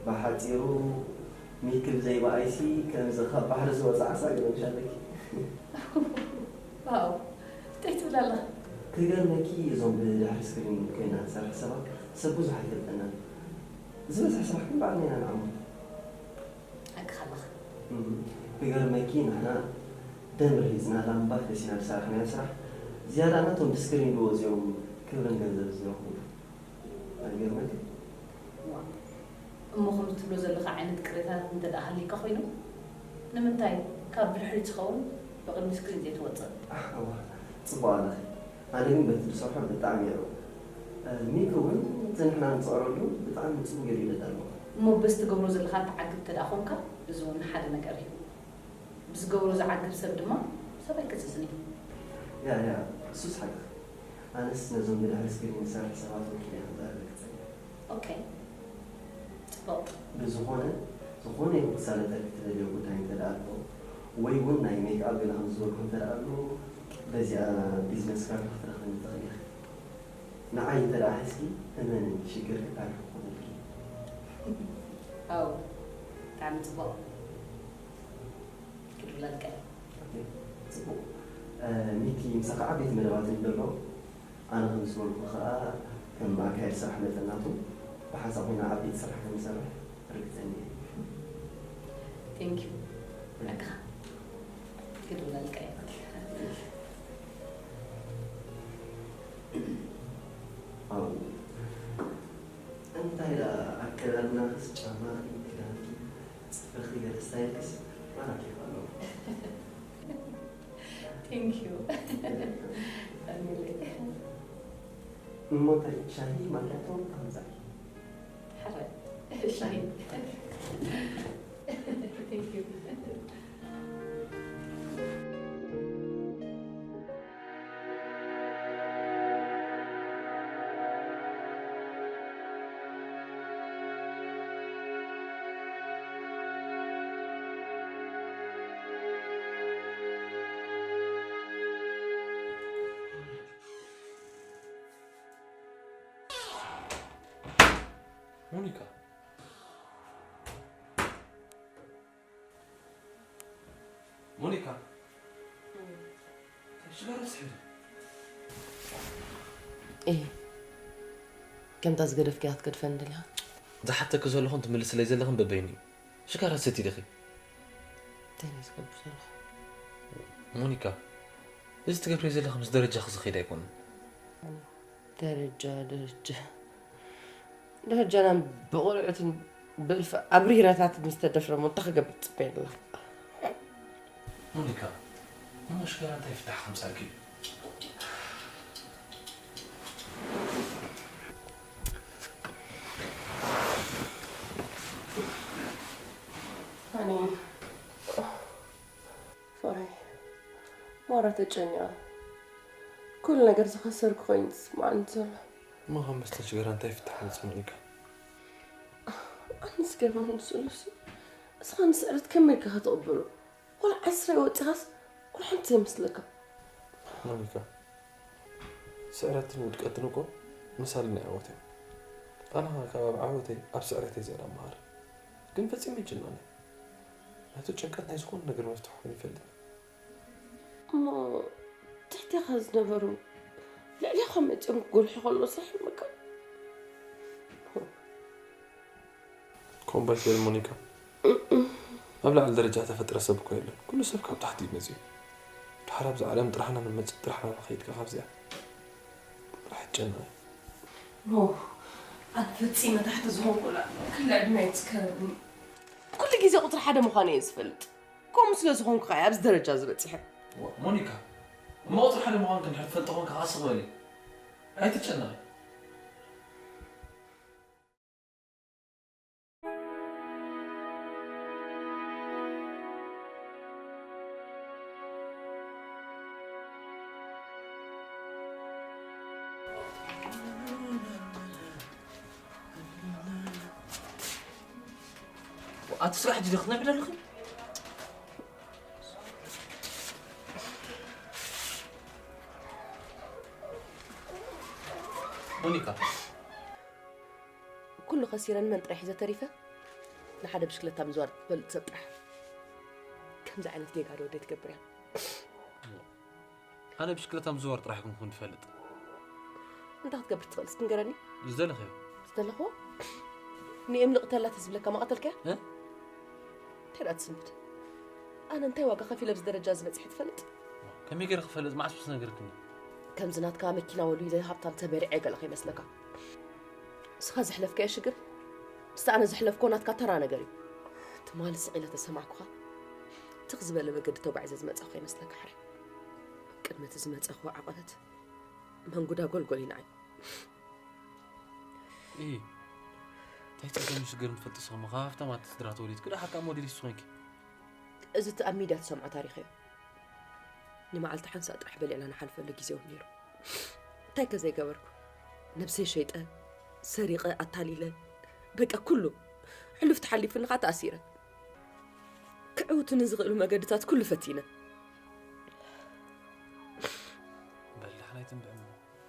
ብሓፂሩ ሚኪ ብዘይ ብኣይሲ ከምዚ ካብ ባሕሪ ዝወፀ ዓሳ ገለ ንሻለኪ ዋው እንታይ ትብል ኣለኻ ክገርመኪ እዞም ብድሕሪ ስክሪን ኮይና ንሰርሕ ሰባት ሰብ ብዙሕ ኣይፈልጠናን ዝበዝሕ ስራሕ ግን ባዕልና ኢና ንዓሞ ሓቅኻ ኣለኻ። እም፣ ክገርመኪ ንሕና ደም ርሂጽና ላምባ ፈሲና ዝሰራሕናዮ ስራሕ ዝያዳ ናቶም ብስክሪን ድዎ እዚኦም ክብርን ገንዘብ ዝረኽቡ ኣይገርመኪ? እሞ ከምዚ ትብሎ ዘለኻ ዓይነት ቅሬታታት እንተ ደኣ ሃልይካ ኮይኑ ንምንታይ ካብ ብድሕሪት ዝኸውን ብቕድሚ ስክሪን ዘይትወጽእ? ኣዋ፣ ጽቡቕ ኣለኺ። ኣነ ግን በቲ ዝሰርሖ ብጣዕሚ እየ ርኡቕ። ሚኪ እውን እቲ ንሕና ንጽዕረሉ ብጣዕሚ ጽቡቕ ገይሩ ይረዳ ኣሎ። እሞ በዚ ትገብሮ ዘለኻ ትዓግብ እንተ ደኣ ኾንካ፣ እዚ እውን ሓደ ነገር እዩ። ብዝገብሮ ዝዓግብ ሰብ ድማ ሰብ ኣይከስስን እዩ። ያ ያ፣ እሱስ ሓቅኺ። ኣነስ ነዞም ብድሕሪ ስክሪን ዝሰርሕ ሰባት ወኪለ እየ ከምዚ ኣረጋግጸልኪ። ኦኬ። ጽቡቕ። ብዝኾነ፣ ዝኾነ ይኹን ክሳለጠልኪ ትደልዮ ጉዳይ እንተ ደኣ ኣሎ፣ ወይ እውን ናይ ሜክኣፕ ገለ ከም ዝበልኩ እንተ ደኣ ኣሎ፣ በዚኣ ቢዝነስ ካርድ ክትረኽብኒ ትኽእሊ ኢኺ። ንዓይ እንተ ደኣ ሒዝኪ፣ እመንኒ፣ ሽግርኪ ታሪኽ ክኾነልኪ እዩ። ዋው፣ ብጣዕሚ ጽቡቕ። ክድውለልካ እየ። ኦኬ፣ ጽቡቕ። እ፣ ሚኪ፣ ምሳኻ ዓበይቲ መደባት እዩ ዘሎ። ኣነ ከም ዝበልኩ ከኣ፣ ከም ኣካየዲ ስራሕ መጠን ናቱ፣ ብሓንሳእ ኮይና ዓበይቲ ስራሕ ከም ንሰርሕ ርግጸኛ እየ። Thank you። ኣካ። ክድውለልካ እየ። ኣው። እንታይ ደኣ ኣከዳድናኽስ፣ ጫማኺ፣ ክዳንኪ፣ ጽፍርኺ፣ ገለ ስታይልክስ ማራኺ ኣሎ። Thank you። ኣሜን። እሞ እንታይ ሻሂ ማኪያቶ ኣምጻእኪ? ሕራይ። ሻሂ። Thank you። ሞኒካ ሞኒካ ሽጋራ ስሕሪ እይ ከምታ ዝገደፍክያ ክትገድፈኒ ደሊኻ ዝሓተኪ ዘለኹን ትምልስለይ ዘለኽን በበይኑ እዩ ሽጋራ ትሰቲ ዲኺ? እንታይ ናይ ዝገብር ዘለኹ? ሞኒካ፣ እዚ ትገብሪ ዘለኺ ምስ ደረጃኺ ዝኸይድ ኣይኮነን። ደረጃ ደረጃ ደረጃና ብቆልዑትን ብእልፊ ኣብሪረታት ምስ ተደፍረ ሞ እንታይ ክገብር ትፅበየ ኣለኻ? ሞኒካ፣ እሞ ሽጋራ እንታይ ፍታሕ ከምፃልኪ? ኣነ ፍቕረይ ማራ ተጨኒቐ ኩሉ ነገር ዝኸሰርኩ ኮይኑ ዝስማዓኒ ዘሎ። እሞ ካብ መስተ ሽጋራ እንታይ ፍታሕ መፅእ ሞኒካ? ኣነ ዝገርመኒ ንሱ ንሱ እስኻ ንስዕረት ከመይ ኢልካ ክትቕበሎ? ዋላ ዓስራ ወፂኻስ ዋላ ሓንቲ ዘይመስለካ። ሞኒካ፣ ስዕረትን ውድቀትን እኮ መሳሊ ናይ ዓወት እዮም። ኣነ ኸዓ ካብ ኣብ ዓወተይ ኣብ ስዕረተይ ዝያዳ እመሃር። ግን ፈፂመ ይጭነቕ እየ። ናቱ ጭንቀት ናይ ዝኾነ ነገር መፍትሒ ኮይኑ ይፈልጥ። እሞ ትሕቴኻ ዝነበሩ ልዕሌኻ መፂኦም ክጎልሑ ከሎ ስሕመካ። ከምኡ ባይትበሊ ሞኒካ፣ ኣብ ላዕሊ ደረጃ ተፈጥረ ሰብ እኮ የለን። ኩሉ ሰብ ካብ ታሕቲ እዩ መፂኡ። ድሓር ኣብዚ ዓለም ጥራሕና ንመፅእ፣ ጥራሕና ንኸይድ ከ ካብዚኣ። ጥራሕ ይጨነቕ። ኖ፣ ኣነ ፈፂመ ታሕቲ ዝኾንኩላ ክለ ዕድመ ኣይትስከረኒ። ኩሉ ግዜ ቁፅሪ ሓደ ምዃነ እየ ዝፈልጥ። ከምኡ ስለ ዝኾንኩ ከኣ ኣብዚ ደረጃ እዚ በፂሐ። ዋ፣ ሞኒካ፣ እሞ ቁፅሪ ሓደ ምዃንኪ እንድሕር ትፈልጢ ኮንኪ ከኣ ስቕ በሊ። ኣይትጨነቒ። ኣቲ ስራሕ ዲኺ ክትነብሪ ዘለኺ? ሞኒካ። ኩሉ ከሲረ ንመን ጥራይ ሒዘ ተሪፈ? ንሓደ ብሽክለታ ምዝዋር ትፈልጥ ሰብ ጥራሕ። ከምዚ ዓይነት ጌጋ ዶ ወደይ ትገብር እያ? ኣነ ብሽክለታ ምዝዋር ጥራሕ ይኹን ክን ትፈልጥ። እንታይ ክትገብር ትኽእል እስኪ ንገረኒ? ዝደለኽዮ። ዝደለኽዎ? ንኤምሊ ቅተላ ተዝብለካ ማቐተልከ? እ? እንታይ ደኣ ትስንብድ? ኣነ እንታይ ዋጋ ከፊለ ኣብዚ ደረጃ እዚ በፂሐ ትፈልጥ? ከመይ ገይረ ክፈልጥ መዓስ ምስ ነገርክኒ? ከምዚ ናትካ መኪና ወሉ ኢለ ሃብታም ተመሪዐ ገለ ከይመስለካ። እስኻ ዘሕለፍካዮ ሽግር ምስቲ ኣነ ዘሕለፍኮ ናትካ ተራ ነገር እዩ። ትማሊ ስቕ ኢለ ተሰማዕኩኻ ትኽ ዝበለ መገዲ ተጓዒዘ ዝመጻኹ ከይመስለካ ሕራይ። ቅድሚ እቲ ዝመጻኹዎ ዓቐበት መንጉዳ ጎልጎል ይንዓይ። እይ እንታይ ጸገም ሽግር ንፈልጥ ሰሙ ካብ ሃፍታማት ስድራ ተወሊድኪ ደሓር ከኣ ሞዴሊስት ኮይንኪ። እዚ እቲ ኣብ ሚድያ ትሰምዖ ታሪኽ እዩ። ንመዓልቲ ሓንሳእ ጥራሕ በሊዕና ንሓልፈሉ ግዜ እውን ነይሩ። እንታይ ከ ዘይገበርኩ? ነብሰይ ሸይጠ፣ ሰሪቐ፣ ኣታሊለ፣ በቃ ኩሉ ሕሉፍ ተሓሊፉኒ ከዓ ተኣሲረ። ክዕውቱኒ ዝኽእሉ መገድታት ኩሉ ፈቲነ። በል ደሓን ኣይትንብዕ እሞ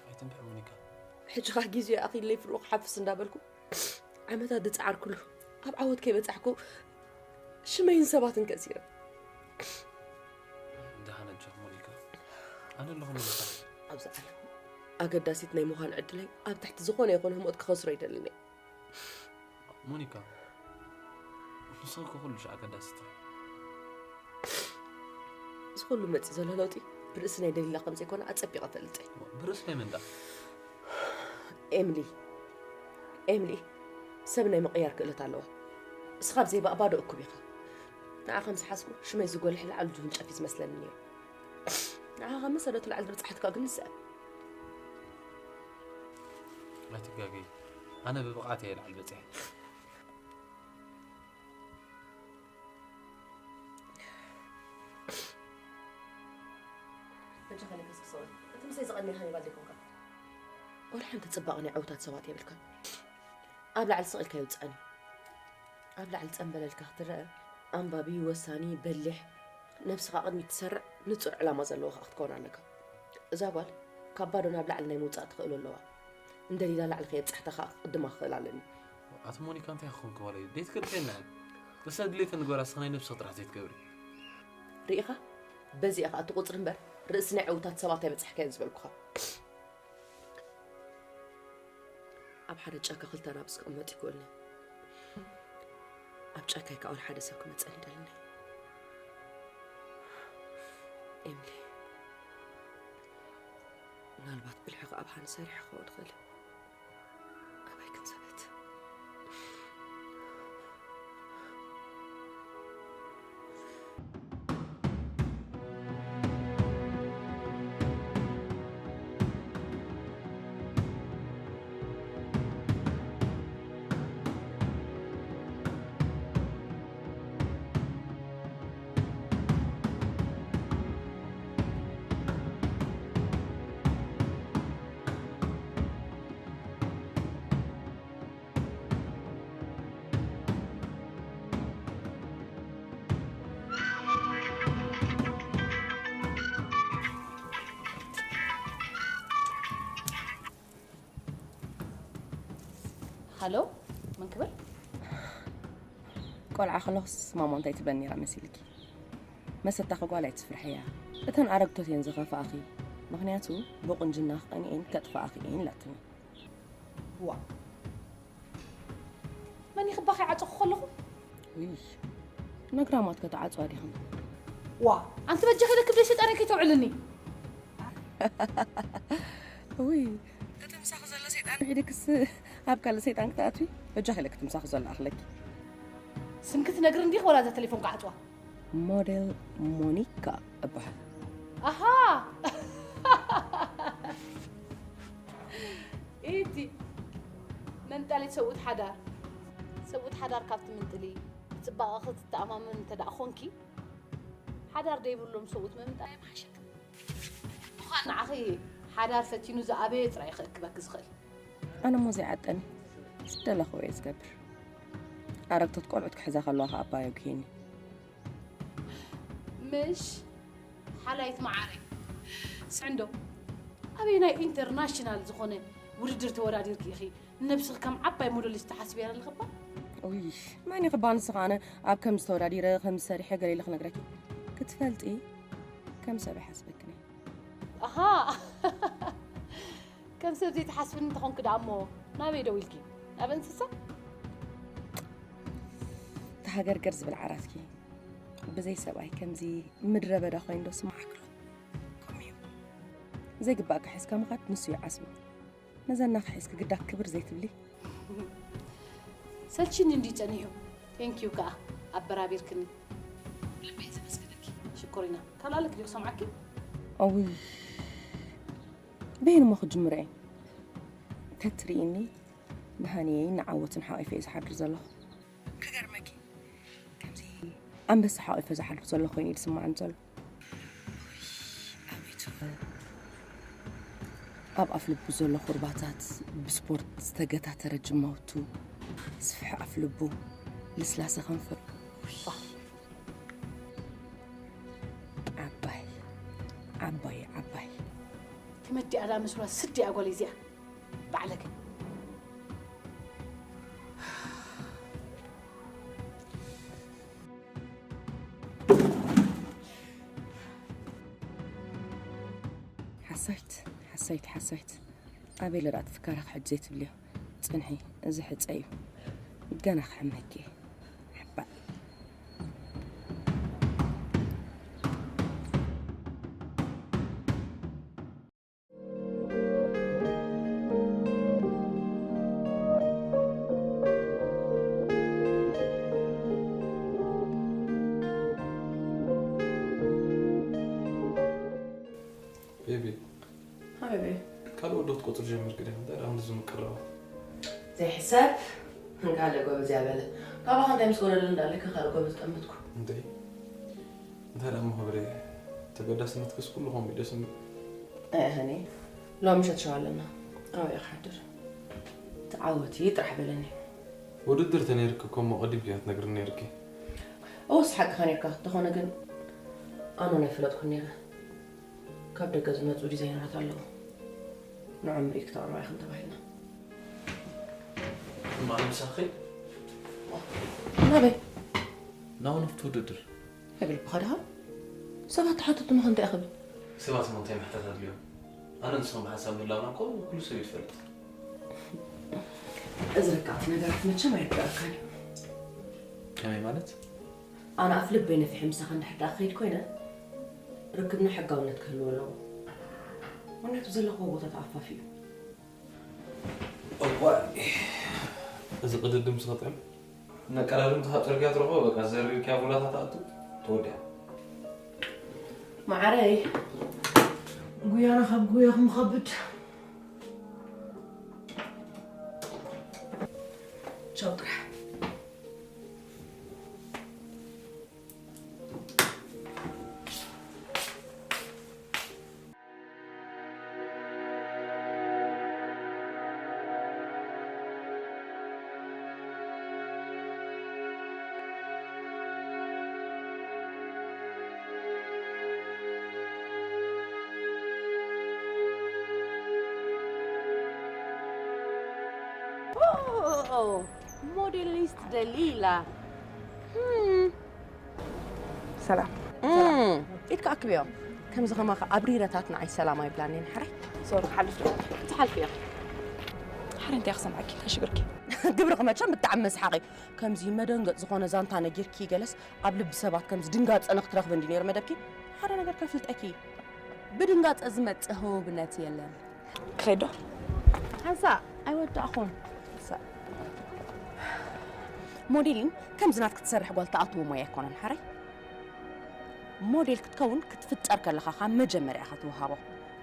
ኣይትንብዕ ሞኒካ። ሕጂ ኸ ግዜኡ ኣኺለይ ፍርቑ ክሓፍስ እንዳበልኩ ዓመታት ዝጸዓርኩሉ ኣብ ዓወት ከይበጻሕኩ ሽመይን ሰባትን ከሲረ። ደሓን ኣጆኺ ሞኒካ፣ ኣነ ኣለኹ ሞኒካ። ኣብዚ ዓለም ኣገዳሲት ናይ ምዃን ዕድለይ ኣብ ትሕቲ ዝኾነ ይኹን ህሞት ክኸስሮ ኣይደልን እየ። ሞኒካ፣ ንስኺ እኮ ኩሉ ሻዕ ኣገዳሲት ኢኺ። እዚ ኩሉ መፂእ ዘሎ ለውጢ ብርእሲ ናይ ደሊላ ከም ዘይኮነ ኣፀቢቐ እፈልጥ እየ። ብርእሲ ናይ መን ደኣ? ኤምሊ፣ ኤምሊ ሰብ ናይ ምቕያር ክእለት ኣለዋ። እስኻ ኣብ ዘይባእ ባዶ እኩብ ኢኻ። ንዓ ከም ዝሓስቦ ሽመይ ዝጎልሕ ላዕሊ ዝውንጨፍ እዩ ዝመስለኒ ነይሩ። ንዓ ካብ መሰረቱ ላዕሊ ዝብፅሓትካ ግን ንስኣ። ኣይትጋገይ፣ ኣነ ብብቕዓት እየ ላዕሊ በፂሐ። በጃኻ ንገስግሶ፣ እቲ ምሳይ ዝቐነየ ሃኒባል ዘይኮንካ? ወላ ሓንቲ ጽባቐ ናይ ዕዉታት ሰባት የብልካን። ኣብ ላዕሊ ስቕ ኢልካ ይውጽኣኒ። ኣብ ላዕሊ ጸምበለልካ ክትረአ፣ ኣንባቢ፣ ወሳኒ፣ በሊሕ፣ ነብስኻ ቅድሚት ትሰርዕ፣ ንጹር ዕላማ ዘለዎ ከኣ ክትከውን ኣለካ። እዛ ጓል ካብ ባዶ ናብ ላዕሊ ናይ ምውጻእ ተኽእሎ ኣለዋ። እንደሊላ ላዕሊ ከየብጻሕታ ከኣ ክቕድማ ክኽእል ኣለኒ። ኣቲ ሞኒካ እንታይ ክኾንኪ ዋለይ? ደይትገድፈየና እያ። ንሳ ድሌተን ንግበራ፣ እስኺ ናይ ነብስኺ ጥራሕ ዘይትገብሪ። ርኢኻ? በዚ ኢኻ እቲ ቁጽሪ እምበር ርእሲ ናይ ዕዉታት ሰባት ኣይበጻሕካዮን ዝበልኩኻ። ኣብ ሓደ ጫካ ክልተ ኣናብስ ክቕመጥ ይኽእልኒ። ኣብ ጫካይ ከኣ ወላ ሓደ ሰብ ክመጸኒ ኣይደልን እየ። ኤምሊ፣ ምናልባት ብልሒ ከኣ ብሃኒ ሰሪሐ ክኸውን ይኽእል። ኣባይ ክንሰበት። ሃሎ፣ መን ክብል? ቆልዓ ከለኹስ ማማ እንታይ ትብለኒ ነይራ መሲልኪ? መሰታኺ ጓል ኣይትፍርሕያ። እተን ኣረግቶት እየን ዝኸፍኣኺ። ምኽንያቱ ብቑንጅናኺ ቀኒኤን ከጥፍኣኺ እየን ኢላትኒ። ዋ፣ መን ይኽባኺ ዓጽኹ ከለኹ? ውይ፣ ነግራማት ከተዓጽዋ ዲኽን? ዋ፣ ኣንቲ በጃኺ ኢለ ክብደይ ሰይጣን ከይተውዕልኒ። ውይ፣ እቲ ምሳኺ ዘሎ ሰይጣን ሒድክስ ኣብ ካልእ ሰይጣን ክትኣትዊ? በጃኺ ኢለ ክቲ ምሳኺ ዘሎ ኣኽለኪ። ስምኪ ትነግሪ እንዲኺ ወላ እዛ ቴሌፎን ክዓጽዋ? ሞዴል ሞኒካ እበሃል። ኣሃ! ኢቲ መንጣሊት ሰብኡት ሓዳር። ሰብኡት ሓዳር ካብ ትምንጥሊ፣ ብጽባቐኺ ትተኣማመኒ እንተ ደኣ ኾንኪ፣ ሓዳር ደይብሎም ሰብኡት ምምንጣል ኣይምሓሸክን። ምዃን ንዓኺ ሓዳር ፈቲኑ ዝኣበየ ጥራይ ክእክበኪ ዝኽእል። ኣነ እሞ ዘይዓጠኒ፣ ዝደለኽዎ እየ ዝገብር። ኣረግቶት ቆልዑት ክሕዛ ከለዋ ከኣ ኣባይ ኣጉህየኒ። ምሽ ሓላይት መዓረይ። ስዕንዶ፣ ኣበየናይ ኢንተርናሽናል ዝኾነ ውድድር ተወዳዲርኪ ኢኺ ንነብስኺ ከም ዓባይ ሞዴሊስት ትሓስብያ ዘለኺ እባ? ኡይ፣ መን ኢኺ እባ ንስኺ ኣነ ኣብ ከምዚ ተወዳዲረ፣ ከምዚ ሰሪሐ ገለ ኢለ ክነግረኪ? ክትፈልጢ ከም ሰብ ኣይሓስበክን እየ። ኣሃ! ከም ሰብ ዘይትሓስብኒ እንተኾንኪ ደኣ እሞ ናበይ ደው ኢልኪ? ናብ እንስሳ? ተሃገርገር ዝብል ዓራትኪ ብዘይ ሰብኣይ ከምዚ ምድረ በዳ ኮይኑ ዶ ስምዓክሎ? ከምኡ እዩ። ዘይግባእካ ሒዝካ ምኻድ ንሱ እዩ ዓስቡ። ነዘናኺ ሒዝኪ ግዳ ክብር ዘይትብሊ። ሰልችኒ እንድዩ ጸኒሑ። ቴንኪዩ ከኣ ኣበራቢርክኒ። ልበይ ዘመስግነኪ። ሽኮሪና። ካልእ ኣለኪ ድዩ ክሰምዓኪ? ኣውይ። በየን እሞ ክጅምሮ እየ? ተትርእይኒ ንሃንየይን ንዓወትን ሓቒፈ እየ ዝሓድር ዘለኹ። ክገርመኪ፣ ከምዚ ኣንበሳ ሓቒፈ ዝሓልፍ ዘለኹ ኮይኑ እዩ ዝስምዓኒ ዘሎ። ኣቤት፣ ኣብ ኣፍ ልቡ ዘሎ ኹርባታት፣ ብስፖርት ዝተገታተረ ጅማውቱ፣ ስፍሒ ኣፍ ልቡ፣ ልስላሰ ከንፈር። ዓባይ፣ ዓባይ፣ ዓባይ። ክመዲ ኣዳ መስሏ ስዲ ኣጓል እዚኣ ባዕለገ። ሓሳይት፣ ሓሳይት፣ ሓሳይት። ኣበይ ለዳ ትፍካራ ክሕጅ ዘይትብልዮ? ጽንሒ፣ እዚ ሕጸ እዩ። ገና ክሕመኪ እየ። ሓባእ። ቤቢ። ሃይ ቤቢ። ካልእ ወዶ ክትቆጽሪ ጀመርኪ ዲኺ? እንታይ ደኣ ክንድዚ ምቅርራብ? ዘይሕሰብ። ካልእ ጎበዝ እያ በለ። ካባኻ እንታይ ምስ ጎደለ እንዳለካ ካልእ ጎበዝ ጠመትኩ። እንተይ? እንታይ ደኣ እሞ ክብሪ፣ ተገዳስነትክስ ኩሉ ከምኡ እዩ ደስ ዝብል። ኣይ፣ ሃኒ፣ ሎሚ ምሸት ሸው ኣለና። ኣብኡ እየ ክሓድር። ተዓወቲ ጥራሕ በለኒ። ውድድር ተነይርኪ እኮ እሞ ቀዲምኪ ኢኺ ትነግርኒ ነይርኪ። እወስ፣ ሓቅኻ ነይርካ። እንተኾነ ግን ኣኖን ኣይፈለጥኩን ነይረ። ካብ ደገ ዝመጹ ዲዛይነራት ኣለዉ። ንዖም ምርኢት ክተቕርባ ኢኽን ተባሂልና። እማ ኣነ ምሳኺ ናበይ? ናብኡ ናብቲ ውድድር። ኣይብልብኻ ድኻ? ሰባት ተሓተቱ ምዃን እንታይ ክብል? ሰባት እሞ እንታይ ምሕታት ኣድልዮም? ኣነ ንስኹም ብሓንሳብ ምህላውና እኮ ኩሉ ሰብ እዩ ዝፈልጥ። እዚ ርቃቕቲ ነገራት መቸም ኣይርዳእካን እዩ። ከመይ ማለት? ኣነ ኣፍ ልበይ ነፊሐ ምሳኻ እንድሕር ደኣ ክኸይድ ኮይነ፣ ርክብና ሕጋውነት ክህልዎ ኣለዎ። ምኽንያቱ ዘለኽዎ ቦታ ተኣፋፊ እዩ። እዋይ፣ እዚ ቅድድም ስኽጥዕም ነቀዳድምቲ ካብ ጽርግያ ትረኽቦ፣ በቃ ዘሪርክያ ቡላታ ትኣቱ፣ ተወዲኣ። መዓረይ፣ ጉያና ካብ ጉያኹም ከብድ። ቻው ጥራሕ። ሞዴሊስት ደሊላ። ሰላም። ኢድካ ኣክብዮ። ከምዚ ከማኻ ኣብሪረታት ንዓይ ሰላም ኣይብላኒ ንሓራይ። ሶሪ፣ ክሓልፍ ዶ? ክትሓልፍ እያ። ሓረ እንታይ ክሰምዓኪ? እንታይ ሽግርኪ? ግብርኺ መቸም ብጣዕሚ መስሓቂ። ከምዚ መደንገጽ ዝኾነ ዛንታ ነጊርኪ ገለስ ኣብ ልቢ ሰባት ከምዚ ድንጋጸ ንክትረኽቢ እንዲ ነይሩ መደብኪ። ሓደ ነገር ከፍልጠኪ። ብድንጋጸ ዝመጽእ ህቡብነት የለን። ክኸይድ ዶ? ሓንሳእ ኣይወዳእኹን። ሓንሳእ። ሞዴሊን ከምዚ ናትኪ ትሰርሕ ጓል ትኣትዎ ሞያ ኣይኮነን ሓራይ። ሞዴል ክትከውን ክትፍጠር ከለኻ ካብ መጀመርያ ኢኻ ትወሃቦ።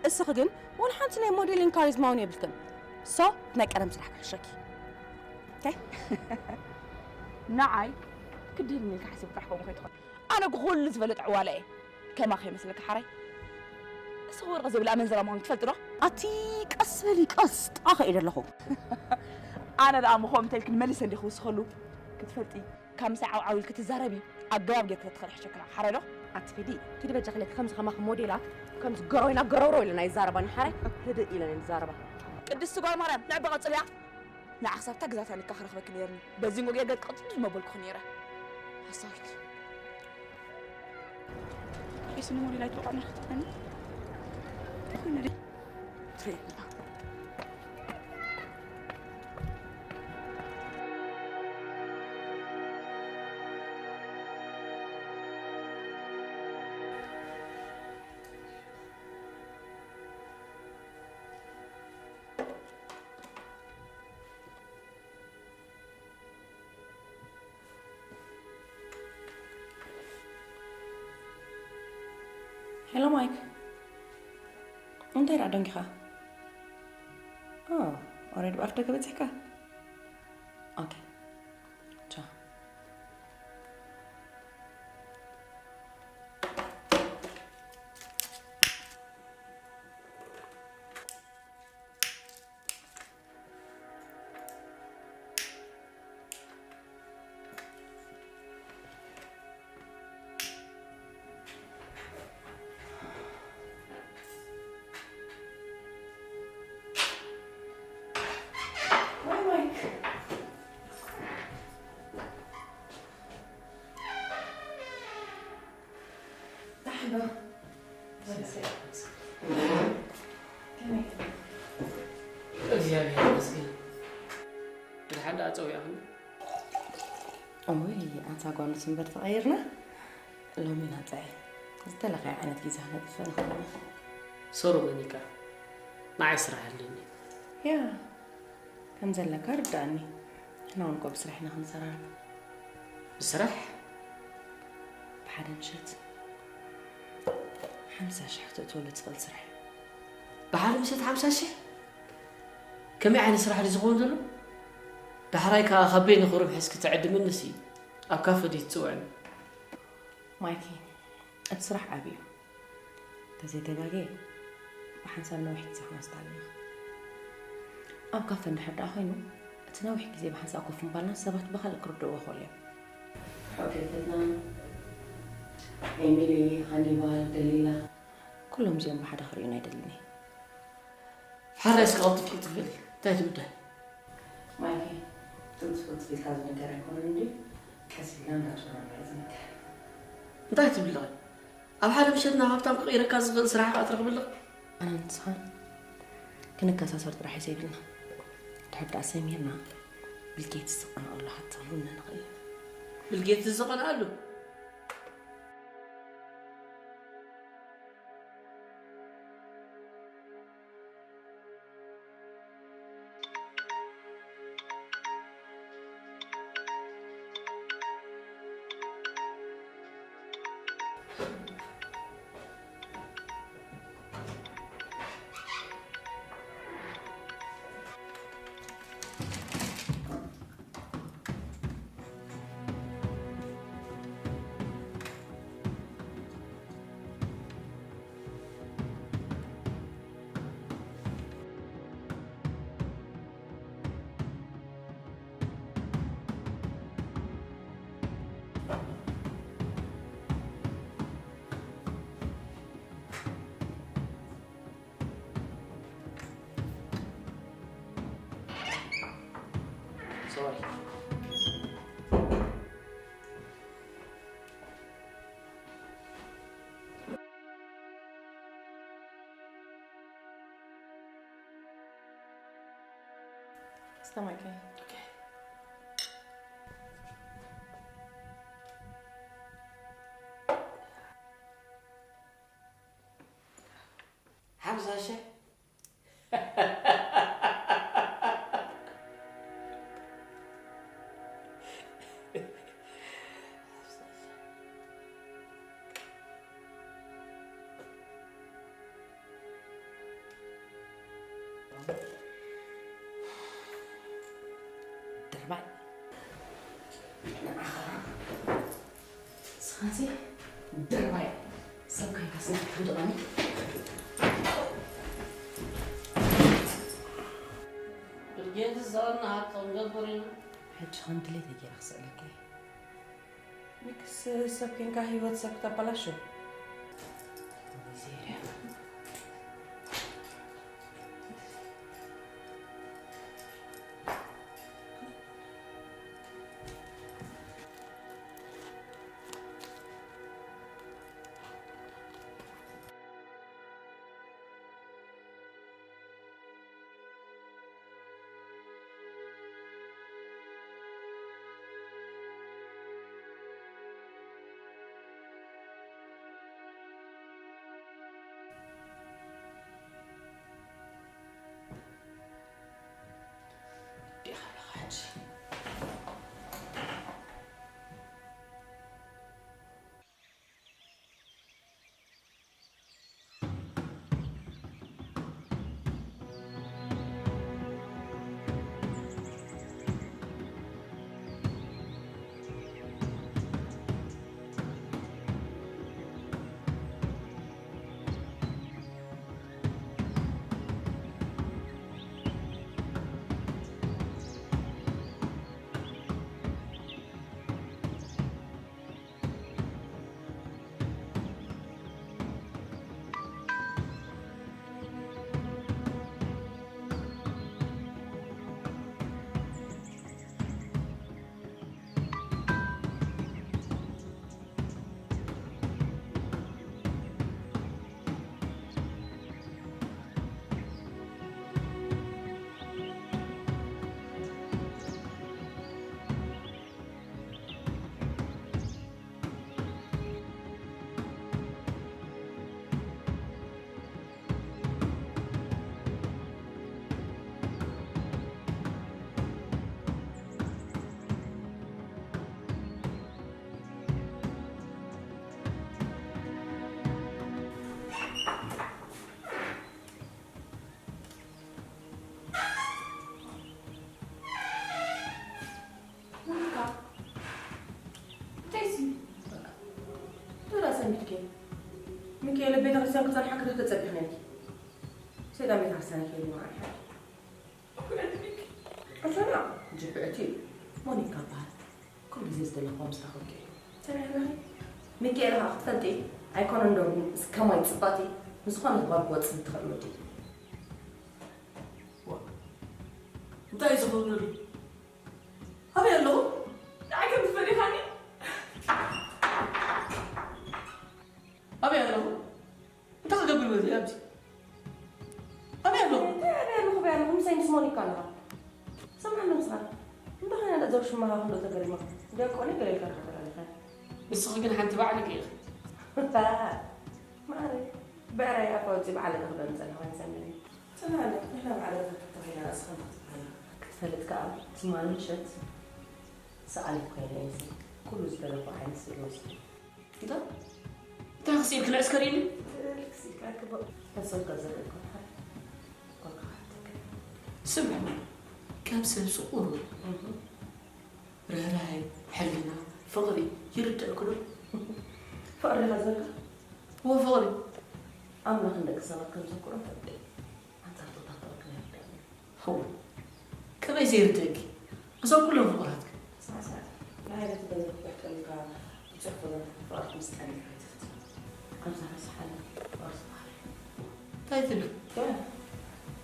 እስኺ ግን ወላ ሓንቲ ናይ ሞዴሊን ካሪዝማ እውን የብልክን። ሶ ናይ ቀደም ስራሕ ክሕሸኪ። ኦኬ? ንዓይ ክድህልኒ ኢልካ ሓሲብ ጥራሕ ከምኡ ከይትኾን። ኣነ እኮ ኩሉ ዝፈልጥ ዕዋላ እየ። ከማኻ ይመስለካ ሓራይ? እስኺ ወርቂ ዘይብላ ኣመንዝራ ምዃን ትፈልጢ ዶ? ኣቲ ቀስ በሊ፣ ቀስ ጣኸ ኢለ ኣለኹ። ኣነ ደኣ ምኾም እንተልክን መሊሰ እንዲ ክውስኸሉ ክትፈልጢ፣ ካብ ምሳይ ዓውዓው ኢልኪ ትዛረቢ ኣገባብ ጌርኪ ተትኸልሕሸክና ሓራይ ዶ? ኣቲ ፊዲ፣ ኪዲ በጃ ክለኪ ከምዚ ከማኺ ሞዴላት ከምዚ ገሮይና ገረውሮ ኢለን ኣይዛረባን ሓራይ፣ ህድእ ኢለን እየን ዝዛረባ። ቅድስቲ ጓል ማርያም ንዕበ ቀጽልያ። ንዓ ክሳብታ ግዛታ ልካ ክረኽበኪ ነይርኒ። በዚ እንጎ ጌርገ ቅጥል መበልኩኺ ነይረ። ሓሳዊት። ሒስኒ ሞዴል ኣይትወቕዕኒ ክትብለኒ። ትሪእና። ሄሎ ማይክ፣ እንታይ ደኣ ደንጊኻ? ኦ፣ ኦሬዲ ብኣፍ ደገ በጺሕካ? ኦኬ፣ ቻው። እግዚኣብሔር ይመስገን። ብድሓን ደኣ ጸዊዕኽኒ። እውይ ኣንታ ጓል ምስ እምበር ተቐይርና። ሎሚ ናጻ እየ። ዝተለኸየ ዓይነት ግዜ ክነጥፍእ ንኽእል ኢና። ሶሮ መኒካ፣ ንዓይ ስራሕ ኣለኒ። ያ፣ ከም ዘለካ ርድኣኒ። ንሕና እውን እኮ ብስራሕ ኢና ክንዘራረብ። ብስራሕ? ብሓደ ምሸት ሓምሳ ሽሕ ክተእትወሉ ትኽእል ስራሕ እዩ። ብሓደ ምሸት ሓምሳ ሽሕ? ከመይ ዓይነት ስራሕ ድዩ ዝኸውን ዘሎ? ዳሕራይ ከኣ ካብ በይኒ ክርብሕስ ክትዕድመንስ እዩ ኣብ ካፈ ድዩ ትጽውዕኒ? ማይኪ፣ እቲ ስራሕ ዓቢ እዩ። ተዘይተጋግየ ብሓንሳብ ነዊሕ ግዜ ክወስድ ኣለና። ኣብ ካፈ እንድሕር ደኣ ኮይኑ፣ እቲ ነዊሕ ግዜ ብሓንሳብ ኮፍ ምባልና ሰባት ብኻልእ ክርድእዎ ይኽእሉ እዮም። ሕውቴትና ኤሚሊ፣ ሃኒባል፣ ደሊላ፣ ኩሎም እዚኦም ብሓደ ክርእዩና ኣይደልን እየ። ሓራይ እስከ ቅልጥፍ ቅልጥፍ በሊ፣ እንታይ ትብዳይ? ማይኪ፣ ቅልጥፍ ቅልጥፍ ኢልካ ዝንገር ኣይኮነን እንድዩ፣ ቀስ ኢልና እንዳዞርና እዩ ዝንገር። እንታይ ትብሊ ኣለኺ? ኣብ ሓደ ምሸት ናብ ሃብታም ክቕይረካ ዝኽእል ስራሕ ከኣ ትረኽቢ ኣለኺ? ኣነ ንስኻን ክንከሳሰር ጥራሕ እዩ ዘይብልና። ድሕር ደኣ ሰሚርና ቢል ጌትስ ዝቐንኣሉ ሃብታም ክኾንና ንኽእል ኢና። ብልጌትስ ዝቐንኣሉ። Sorry. Stomach ache. ሓምሳ ሺሕ። ድርባይ። ንዓኻ ንስኻሲ ድርባይ ሰብ ኮይንካ ስንት ሓንቲ ቐኒ። ብልጌትስ ዝቐንኣት ክንገብር ኢና። ሕጂ ከም ድሌተይ ገይረ ክስእለካ እየ። ሚክስ ሰብ ኮይንካ ህይወት ሰብ ክተበላሹ። ሚዜርያ። ሞኒካ፣ እንታይ ሲ? ቱራ ሰሚትኪ። ሚካኤል ኣብ ቤተክርስትያን ክጸንሓ ክትብል ተጸቢሕ ነርኪ። ሰይጣን ቤተክርስትያን ይከይድ ማለት እዩ። ኣሸና፣ ጅብዕቲ፣ ሞኒካ በሃል። ኩሉ ግዜ ዝደለኹዎ ምስታ ኮንኪ። ሰሚዕና። ሚካኤል ኸዓ ክትፈልጢ ኣይኮነን ዶ ምስ ከማይ ጽባቲ ምስ ዝኾነ ባር ክወጽእ ትኽእል ወዲ። ዋ፣ እንታይ እዩ ዝኸውን ዘሎ? ኣበይ ኣለኹ? ንዓይ ከም ትፈሪኻኒ? ኣበይ ኣለኹ? እንታይ ክገብር ወፂ ኣብዚ? ኣበይ ኣለኹ? እንታይ ኣበይ ኣለኹ? ኣበይ ኣለኹ? ምሳይ ምስ ሞኒካ ኣለኻ። ሰምዓኒ ንስኻ። እንታይ ኮይና እዛ ውሽማኻ ክንዶ ተገሪማ? ደቆ ነገር ኢልካ ክትረኸብ ኣለካ። ንስኺ ግን ሓንቲ ባዕልኪ ኢኺ። ማሪ፣ ብዕራይ ኣፋ ውፅእ ባዕልካ ክበን ዘለኻ ይሰምዕኒ። ተናለ፣ ንሕና ባዕልና ተተኺልና ርእስኻ ንኽትበሃል። ክትፈልጥ ከኣ፣ ትማሊ ምሸት ሰኣሊ ኮይነ እየ። ኩሉ ዝደለኹ ዓይነት ስእሊ ወሲደ። እንታይ? እንታይ ክስኢልኪ ንዕስከር ኢሉ? ክስኢልካ ግቡእ። ተሰልካ ዘለካ። ስምዕ፣ ከም ሰብ ስቑር፣ እህ። ርህራሄ፣ ሕልና፣ ፍቕሪ ይርድእኩ ዶ? ፍቕሪ ኢኻ ዝብለካ? እወ፣ ፍቕሪ። ኣምላኽ ንደቂ ሰባት ከም ዘፍቅሮ ፈልጥ እየ። ኣንጻር ጾታ ፍቕሪ ግን ኣይርድእን እዩ። እወ። ከመይ ዘይርድእኪ? እዞም ኩሎም ፍቑራትኪ። ስማዕ፣ ስማዕ። ንሃይለ ትደሊ ክትሕቶ ኢልካ ብጽሑፍ ፍቕርኪ ምስ ጠሚካ ኣይትፍትን። ኣብዛ ረስሓለ ቅርሲ ባህሪ። እንታይ ትብል? እወ።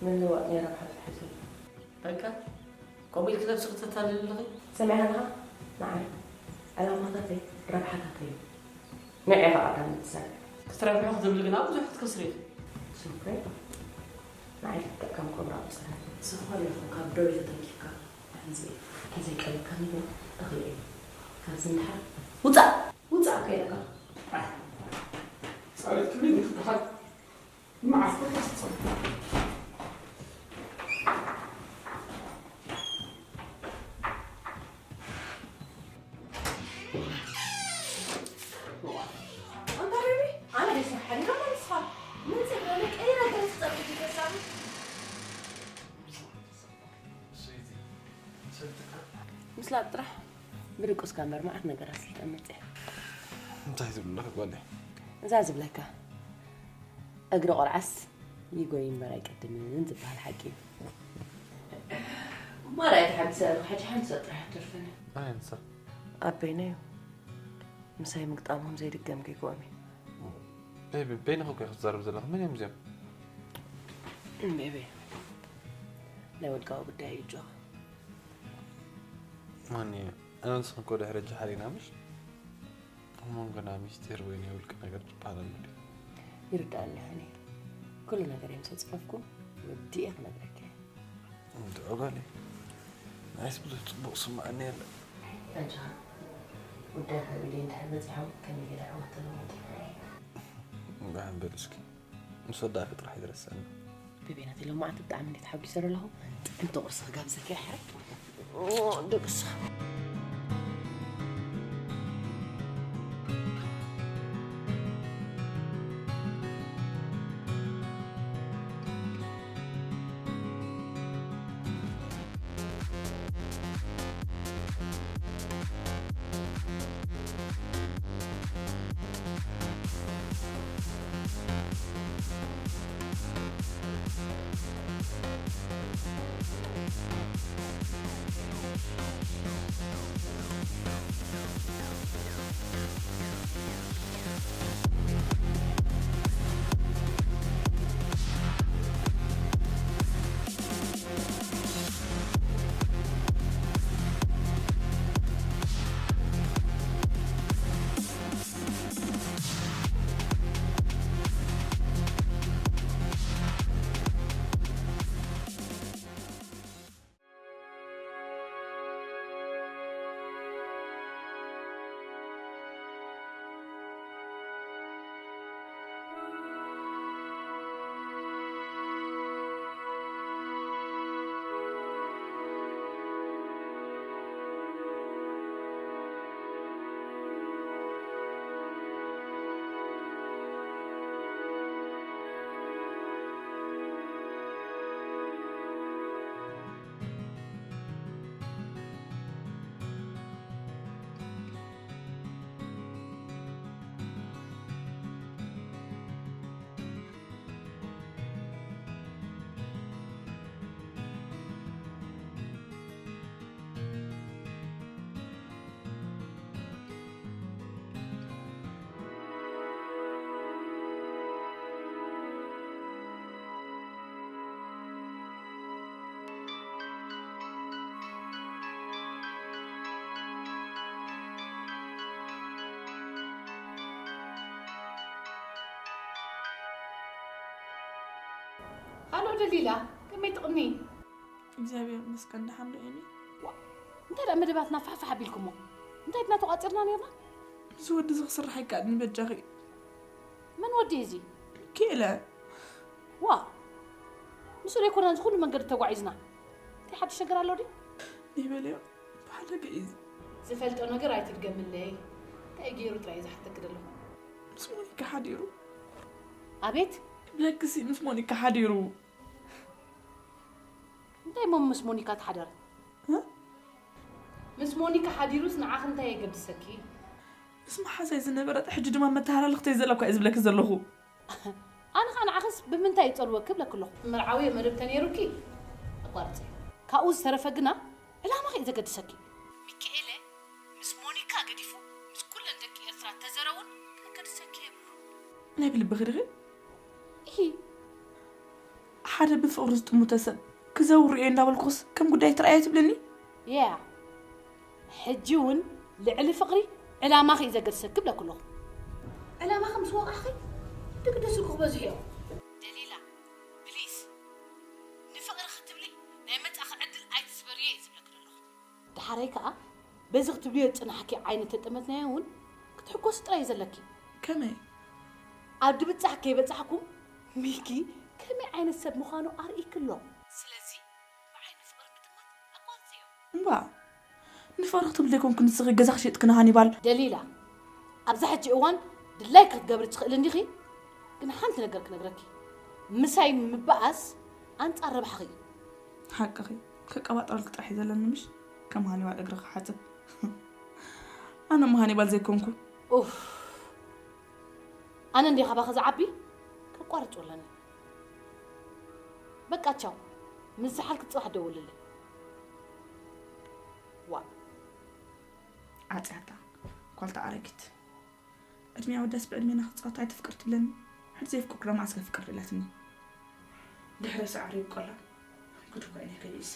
ምልውዋጥ ናይ ረብሓ ጥራሕ እዩ ዘሎ። በቃ፣ ከምኡ ኢልኪ ነብስኺ ተታልሊ ኣለኺ? ሰሚዕኻ ኣለኻ? ንዓይ ዕላማታተይ ረብሓታተይ እዩ። ንዕኻ ኣዳም ትሰርሕ። ክትረብሒ ክትብሊ ግና ብዙሕ ክትከስሪ ኢኺ። ሶፍሬ፣ ንዓይ ክትጥቀም ክብራ ብፅሕፈት። ንስኻ ኣለኹ ካብ ደው ኢለ ተንኪፍካ፣ ሕዚ እንተዘይቀሪብካኒ ግን እኽልእ እየ። ካብዚ ንድሓር ውፃእ! ውፃእ ከይለካ። ፃሬት ክብሪ ይኽብርሃል። ምስላጥ ጥራሕ ብድቁስካ እምበር መዓት ነገራት ስልጠን መፅእ። እንታይ ትብሉ ኣለኺ ጓለይ? እዛ ዝብለካ፣ እግሪ ቆልዓስ ይጎይ እምበር ኣይቀድምን ዝበሃል ሓቂ እዩ። ማራ እየ ተሓጊሰ ኣለኹ። ሕጂ ሓንቲ ሰብ ጥራሕ ትተርፈኒ። ኣይ፣ ንሳ? ኣበይና እዩ? ምሳይ ምግጣሞም ዘይድገም ጌግኦም እዩ። ቤቢ፣ በይንኺ እኮ ኢኺ ትዛረቢ ዘለኺ። መን እዮም እዚኦም? ቤቢ፣ ናይ ውልቃዊ ጉዳይ እዩ፣ ጆክ። ማን እዩ? ኣነ ንስኽን እኮ ድሕሪ ሕጂ ሓሊና፣ ምሽ? ኣብ መንጎና ሚስጢር ወይ ናይ ውልቂ ነገር ዝበሃል ኣሎ ድዩ? ይርዳእኒ፣ ሃኒ። ኩሉ ነገር እዮም ሰጽፈፍኩም፣ ወዲኤ ክነግረካ እየ። እንድዒ ጓለይ፣ ንዓይስ ብዙሕ ጽቡቕ ስምዓኒ የለን። ኣንታ፣ ጉዳይካ ኢለ እንድሕር በጺሖም፣ ከመይ ገለ ዕወት ኣለዎ? ደሓን በሉ እስኪ። ምስ ወዳእኪ ጥራሕ ይድረሰኒ። ቤቤ ናተይ፣ ሎማዓንቲ ብጣዕሚ እንዴት ተሓጒሰ ዘለኹ። ጥዕምቲ ቁርሲ ክጋብዘካ እየ፣ ሕራይ። ኦ፣ ደቅሳ። ሃሎ ደሊላ፣ ከመይ ትቕኒ? እግዚኣብሔር ይመስገን፣ ደሓን ዶ ኤሚ? ዋ፣ እንታይ ደኣ መደባትና ፋሕፋሕ ኣቢልኩሞ? እንታይ ድና ተቋጺርና ነርና? እዚ ወዲ እዚ ክስራሕ ኣይከኣልን በጃኺ። መን ወዲ እዚ? ኪእለ ዋ፣ ምስ ዘይኮና እዚ ኩሉ መንገዲ ተጓዒዝና። እንታይ ሓድሽ ነገር ኣሎ ድዩ? ይበልዮ ብሓደገ እዩ። ዝፈልጦ ነገር ኣይትድገምለይ። እንታይ ገይሩ ጥራይ ዝሓተክ ዘለኹ። ምስ ሞኒካ ሓዲሩ። ኣቤት። ብለክሲ ምስ ሞኒካ ሓዲሩ። እንታይ እሞ ምስ ሞኒካ ተሓደረ? ምስ ሞኒካ ሓዲሩስ ንዓኺ እንታይ የገድሰኪ? ምስ መሓዛይ ዝነበረት ሕጂ ድማ መተሃላልኽተይ ዘለኳ እየ ዝብለኪ ዘለኹ። ኣነ ኸዓ ንዓኽስ ብምንታይ ይጸልወኪ ብለኪ ኣለኹ። መርዓዊ መደብ ተነይሩኪ ኣቋርጺ። ካብኡ ዝተረፈ ግና ዕላማኺ እዩ ዘገድሰኪ። ሚካኤለ ምስ ሞኒካ ገዲፉ ምስ ኩለን ደቂ ኤርትራ ተዘረውን ከገድሰኪ የብሉ። ናይ ብልብኺ ዲኺ? ኢሂ። ሓደ ብፍቕሪ ዝጥሙተ ሰብ ክዘውር እየ እንዳበልኩስ ከም ጉዳይ ትረኣየ ትብልኒ? ያ ሕጂ እውን ልዕሊ ፍቕሪ ዕላማኺ እዩ ዘገድሰኪ ብለኪ ኣለኹ። ዕላማኺ ምስ ወቓዕኺ ድግደስልኩ ክበዝሑ እዮም። ደሊላ፣ ፕሊስ፣ ንፍቕሪ ክትብሊ ናይ መጻእኺ ዕድል ኣይትስበርዮ እየ ዝብለኪ ዘለኹ። ደሓራይ ከኣ በዚ ክትብልዮ ዝጽናሕኪ ዓይነት ተጠመትናዮ እውን ክትሕጎሲ ጥራይ እዩ ዘለኪ። ከመይ? ኣብ ድብጻሕ ከይበጻሕኩም ሚኪ ከመይ ዓይነት ሰብ ምዃኑ ኣርእይኪ ኣሎ። ስለዚ ብዓይኒ ፍቕሪ ምጥማት ኣቋርጽዮ። እምባ ንፍቕሪ ክትብል ዘይኮንኩ ንስኺ ገዛኺ ሸጥክኒ ሃኒባል። ደሊላ ኣብዛ ሕጂ እዋን ድላይኪ ክትገብሪ ትኽእሊ እንዲኺ። ግን ሓንቲ ነገር ክነግረኪ፣ ምሳይ ምበኣስ ኣንጻር ረብሓኺ እዩ። ሓቅኺ። ከቀባጥረልኪ ጥራሕ እዩ ዘለኒ ምሽ ከም ሃኒባል እግሪ ክሓጽብ። ኣነ እሞ ሃኒባል ዘይኮንኩ። ኡፍ ኣነ እንዴ ካባኺ ዝዓቢ ከቋርጾ ኣለኒ። በቃ ቻው። ምስ ዝሓልኪ ጽባሕ ደውልለይ። ዋ ዓጽያታ ኳልታ ኣረጊት። ዕድሚያ ወዳስ ብዕድሜና ክጻወት ኣይትፍቅር ትብለኒ። ሕጂ ዘይፍቅርኩ ዶ መዓስ ከፍቅር ኢላትኒ። ድሕረ ሳዕሪ ይብቆላ። ጉድ እኮ እዩ ናይ ከይሲ።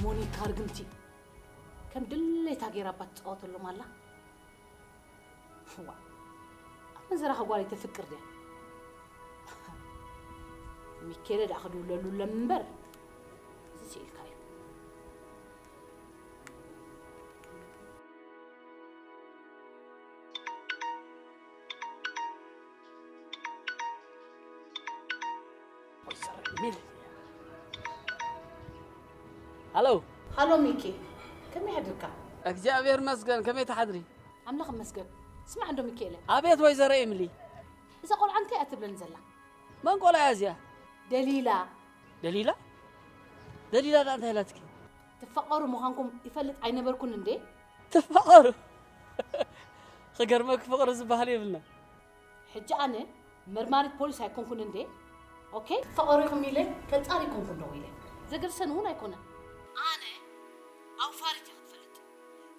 ሞኒካ ርግምቲ ከም ድሌታ ገይራ እባ ትጻወተሎም ኣላ። ዋ ኣመንዝራ ከጓል ተፍቅር ድያ? ሚኬለ ደኣ ክድውለሉ ለም እምበር እዚ ስኢልካ እዩ። ሃሎ። ሃሎ ሚኪ፣ ከመይ ሓድርካ? እግዚኣብሔር መስገን፣ ከመይ ትሓድሪ? ኣምላኽ መስገን። ስማዕ እንዶ ሚኪኤለ። ኣቤት ወይዘሮ ኤምሊ። እዛ ቆልዓ እንታይ እያ ትብለኒ ዘላ? መን ቆልዓ እያ እዚኣ? ደሊላ። ደሊላ? ደሊላ ዳ እንታይ ኢላትኪ? ትፋቐሩ ምዃንኩም ይፈልጥ ኣይነበርኩን እንዴ? ትፋቐሩ? ክገርመኪ ፍቕሪ ዝበሃል የብልና። ሕጂ ኣነ መርማሪት ፖሊስ ኣይኮንኩን እንዴ? ኦኬ? ትፋቐሩ ኢኹም ኢለ ከጻር ይኮንኩን ደው ኢለ። ዘገድሰኒ እውን ኣይኮነን። ኣነ ኣውፋሪት እየ ክትፈልጥ።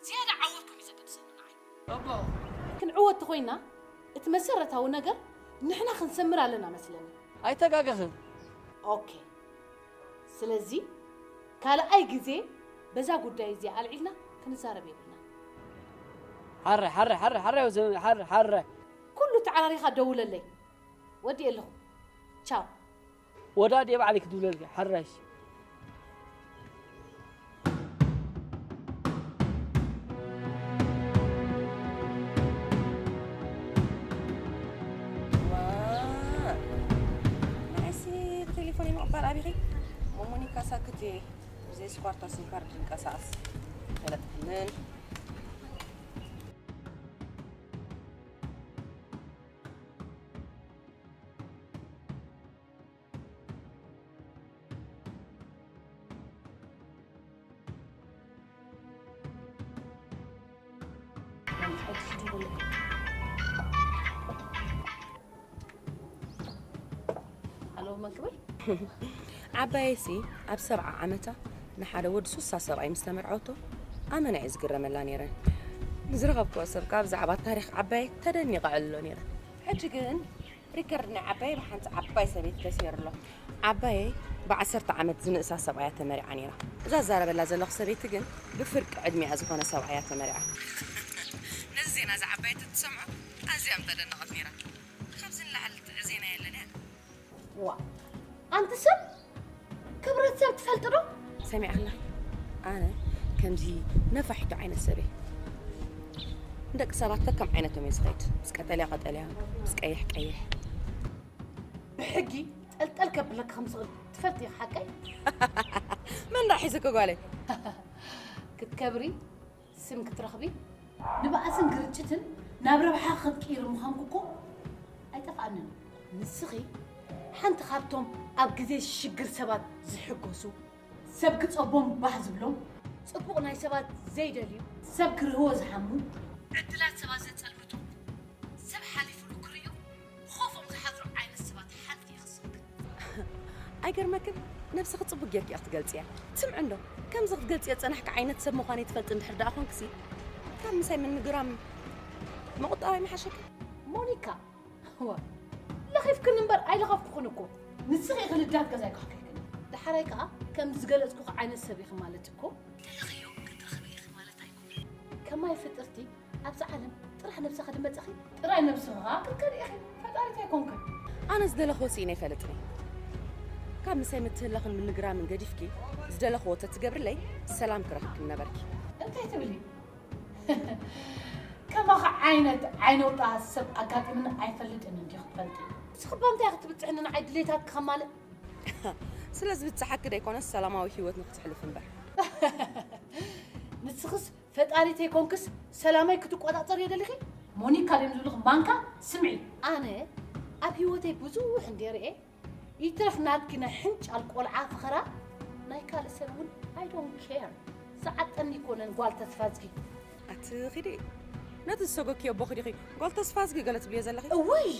ዝያዳ ዓወትኩም እዩ ዘገድሰኒ ንዓይ። እቦ። ክንዕወት ተኾይና እቲ መሰረታዊ ነገር ንሕና ክንሰምር ኣለና መስለኒ። ኣይተጋገኽን። ኦኬ። ስለዚ ካልኣይ ግዜ በዛ ጉዳይ እዚኣ ኣልዒልና ክንዛረብ የብልና። ሓረ ሓረ ሓረ ሓረ ሓረ ሓረ ኩሉ ተዓራሪኻ ደውለለይ። ወዲኤ ኣለኹ። ቻው። ወዳድ የባዕሊ ክድውለልኪ ሓራሽ። ንዓይሲ ብቴሌፎን ምቕባል ኣቢኺ። ሞሞኒካ ሳክት እየ። ብዘይ ስኳርታ ስም ካርድ ድንቀሳቐስ። ፈለጥክንን። ኣሎ መክብር ዓባየሲ ኣብ ሰብዓ ዓመታ ንሓደ ወዲ ሱሳ ሰብኣይ ምስ ተመርዐወቶ ኣመና እየ ዝግረመላ ነይረ። ንዝረኸብክዎ ሰብ ከኣ ብዛዕባ ታሪኽ ዓባየይ ተደኒቐ ዕልሎ ነይረ። ሕጂ ግን ሪከርድ ናይ ዓባየይ ብሓንቲ ዓባይ ሰበይቲ ተሰይሩ ኣሎ። ዓባየይ ብዓሰርተ ዓመት ዝንእሳ ሰብኣያ ተመሪዓ ነይራ። እዛ ዝዛረበላ ዘለኹ ሰበይቲ ግን ብፍርቂ ዕድሚኣ ዝኾነ ሰብኣያ ተመሪዓ። ነዚ ዜና እዚ ዓባየይ ተትሰምዖ ኣዝያ ምተደነቐት ነይራ። ካብዚ ንላዕሊ ጥዑይ ዜና የለን እያ። ዋ ኣንቲ ሰብ ክብረት ሰብ ትፈልጥ ዶ? ሰሚዐ ኣለኺ? ኣነ ከምዚ ነፋሒቶ ዓይነት ሰብ እየ። ንደቂ ሰባት ከከም ዓይነቶም እየ ዝኸይድ። ምስ ቀጠልያ ቀጠልያ፣ ምስ ቀይሕ ቀይሕ። ብሕጊ ጠልጠል ከብለኪ ከም ዝኽእል ትፈልጢ ኢኺ ሓቀይ? መን ደኣ ሒዙኪ ጓለይ? ክትከብሪ ስም ክትረኽቢ ንባእስን ግርጭትን ናብ ረብሓ ክትቅይሪ ምዃንኩ እኮ ኣይጠፍኣንን። ንስኺ ሓንቲ ካብቶም ኣብ ግዜ ሽግር ሰባት ዝሕጎሱ፣ ሰብ ክጸቦም ባህ ዝብሎም፣ ጽቡቕ ናይ ሰባት ዘይደልዩ፣ ሰብ ክርህዎ ዝሓሙ፣ ዕድላት ሰባት ዘጸልምቱ፣ ሰብ ሓሊፉሉ ክርእዩ ኾፎም ዝሓድሩ ዓይነት ሰባት ሓንቲ ኢኺ ንስኺ። ኣይገርመክን? ነብስኺ ጽቡቕ ጌርኪ ኢኺ ትገልጽያ። ስምዒ እንዶ ከምዚ ክትገልጽዮ ዝጸናሕኪ ዓይነት ሰብ ምዃነይ ትፈልጢ እንድሕር ደኣ ኾንክሲ ካብ ምሳይ ምንግራም ምቑጣብ ኣይምሓሸክን? ሞኒካ ዋ ለኺፍክን እምበር ኣይለኸፍኩኽን እኮ። ንስኺ ኢኺ ልዳት ገዛይ ካሕኪሕክን። ደሓራይ ከኣ ከም ዝገለጽኩኺ ዓይነት ሰብ ኢኺ ማለት እኮ። ደለኽዮ ክትረኽቢ ኢኺ ማለት ኣይኮነን። ከማይ ፍጥርቲ ኣብዛ ዓለም ጥራሕ ነብስኻ ድመጸኺ ጥራይ ነብስኻ ክትከዲ ኢኺ። ፈጣሪት ኣይኮንክን። ኣነ ዝደለኽዎ ስኢነ ኣይፈልጥን እየ። ካብ ምሳይ ምትህላኽን ምንግራምን ገዲፍኪ ዝደለኽዎ ተትገብርለይ ሰላም ክረኽብኪ ምነበርኪ። እንታይ ትብሊ? ከማኻ ዓይነት ዓይነውጣ ሰብ ኣጋጢምኒ ኣይፈልጥን እንዲኹ ትፈልጢ። ንስኺ እባ እንታይ ክትብጽሕኒ ንዓይ ድሌታትኪ ከማልእ? ስለ ዝብጽሓኪ ደይኮነስ ሰላማዊ ህይወት ንክትሕልፍ እምበር። ንስኽስ ፈጣሪ ተይኮንክስ ሰላመይ ክትቆጻጸር የደሊኺ? ሞኒካ ድዮም ዝብልኺ ማንካ? ስምዒ። ኣነ ኣብ ህይወተይ ብዙሕ እንዴ ርኤ ይትረፍ ናትኪ ናይ ሕንጫል ቆልዓ ፍኸራ ናይ ካልእ ሰብ እውን I don't care። ዝዓጠኒ ይኮነን ጓል ተስፋዝጊ። ኣቲ ኺዲ ነቲ ዝሰጎኪዮ ኣቦኺ ዲኺ ጓል ተስፋዝጊ ገለ ትብልዮ ዘለኺ? እውይ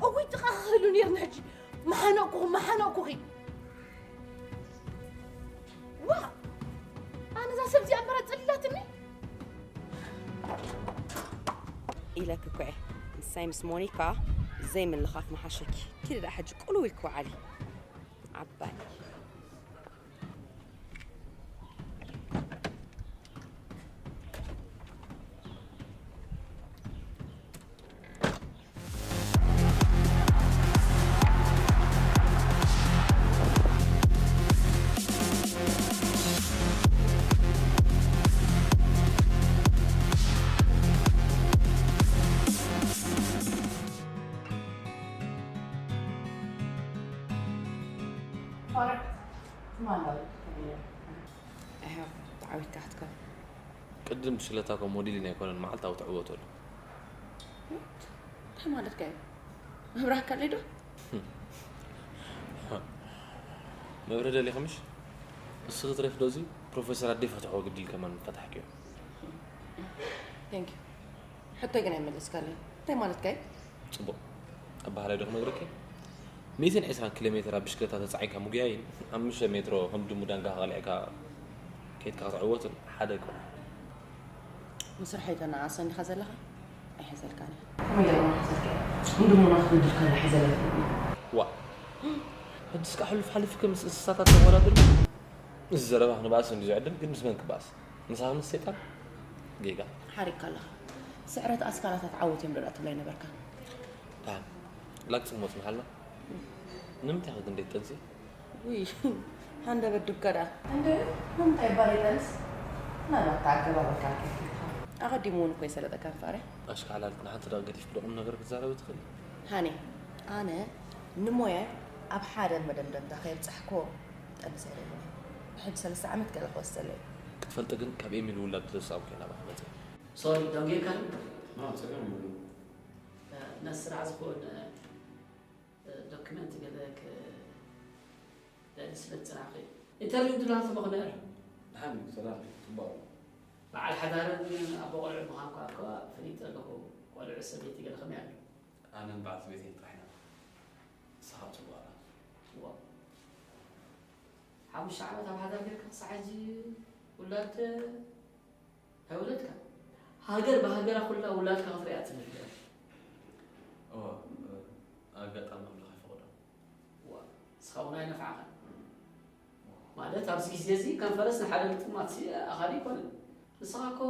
እውይ ጥቓኺ ክህሉ ነይርኒ ሕጂ ምሓነቕኩኺ ምሓነቕኩኺ። ዋ ኣነ እዛ ሰብ እዚኣ እምበር ኣጸሊላትኒ። ኢለኪ እኮ እየ ንሳይ ምስ ሞኒካ ዘይምልኻፍ ምሓሸኪ። ኪዲ ደኣ ሕጂ ቁልው ኢልኪ ወዓሊ ዓባይ። I hope ተዓዊትካ ክትከውን። ቅድም ብሽክለታ እኮ ሞዴሊን ኣይኮነን መዓልታዊ ትዕወተሉ። እንታይ ማለትካ እዩ? መብራህካ ኣለይ ዶ? መብርህ ደሊኺ ምሽ? ንስኺ ትረፊ ዶ እዚ ፕሮፌሰር ኣደይ ፈትሕዎ ግዲ ኢልከ ማን ፈታሕክዮ? Thank you። ሕቶይ ግን ኣይመለስካለይን። እንታይ ማለትካ እዩ? ጽቡቕ። ኣበሃላይ ዶ ክነግረኪ? ሚእትን ዕስራን ኪሎ ሜትር ኣብ ብሽክለታ ተጻዒንካ ምጉያይን ሓሙሽተ ሜትሮ ከም ድሙ ዳንጋኻ ቀሊዕካ ከይድካ ክትዕወትን ሓደ ኣይኮነን። ንስርሐይ ተነኣእሰኒ ኢኻ ዘለኻ? ኣይሕዘልካን እየ። ከመይ ገይረ ክሕዘልካ እየ? እንድሙና ክትብድልካ እየ ሒዘለካ። ዋእ! ሕጅስ ከኣ ሕሉፍ ሓሊፍኪ ምስ እንስሳታት ተወዳድሪ? እዚ ዘረባኺ ንባእሲ እንድዩ ዝዕድም፣ ግን ምስ መን ክባእስ? ምሳኺ ምስ ሰይጣን? ጌጋ። ሓሪቕካ ኣለኻ። ስዕረት ኣስካላታት ዓወት እዮም ዶ ደኣ ትብላ ኣይነበርካን? ደሓን። ላግጺ ክመጽ ምሓልና? ንምንታይ ኢኺ ግን ደይትጠንሲ? ውይ ሃንደበት ዱካ ደኣ። እንድዒ ንምንታይ እባ ደይጠንስ? ምናልባት ተኣገባብርካ ኣልኪፍካ ኢኻ። ኣቐዲሙ እውን እኮ ይሰለጠካ ንፋረ። ኣሽካዕላልኪ ንሓንቲ ደቒቕ ገዲፍኪ ዶ ቁምነገር ክትዛረቢ ትኽእሊ? ሃኒ ኣነ ንሞያይ ኣብ ሓደ መደምደምታ ከየብጻሕክዎ ጠንሰ ኣይደልን እየ። ብሕጂ ሰለስተ ዓመት ገለ ክወስደለይ እዩ። ክትፈልጢ ግን ካብ ኤሚል ውላድ ዝተሳእኩ እየ ናባኺ መጺአ። ሶሪ ደንጊየካ ዶ? No ጸገም የብሉን። ነቲ ስራሕ ዝኸውን ዶክመንት ገለ ክደሊ ስለ ዝጸናሕኩ እየ። ኢንተርቪው ድላትሞ ከመይ ኣሎ? ደሓን እዩ፣ ሰላም እዩ፣ ጽቡቕ ኣሎ። በዓል ሓዳርን ኣቦ ቆልዑ ምዃንካ እኳ ፈሊጠ ኣለኹ። ቆልዑ ሰበይቲ ገለ ከመይ ኣሎ? ኣነን በዓልቲ ቤተይን ጥራሕ ኢና። ንስኻ ጽቡቕ ኣላ። እወ። ሓሙሽተ ዓመት ኣብ ሓዳር ጌርካ ክሳዕ ሕጂ ውላድ ኣይወለድካ። ሃገር ብሃገራ ኩላ ውላድካ ክትሪኣ ትደሊ። እወ፣ ኣጋጣሚ ኣምላኽ ኣይፈቐዶ። ዋ፣ ንስኻ እውን ኣይነፍዓኻን። ማለት ኣብዚ ግዜ እዚ ከም ፈረስ ንሓደ ልጥማት ኣኻሊ ኣይኮነን። ንስኻ እኮ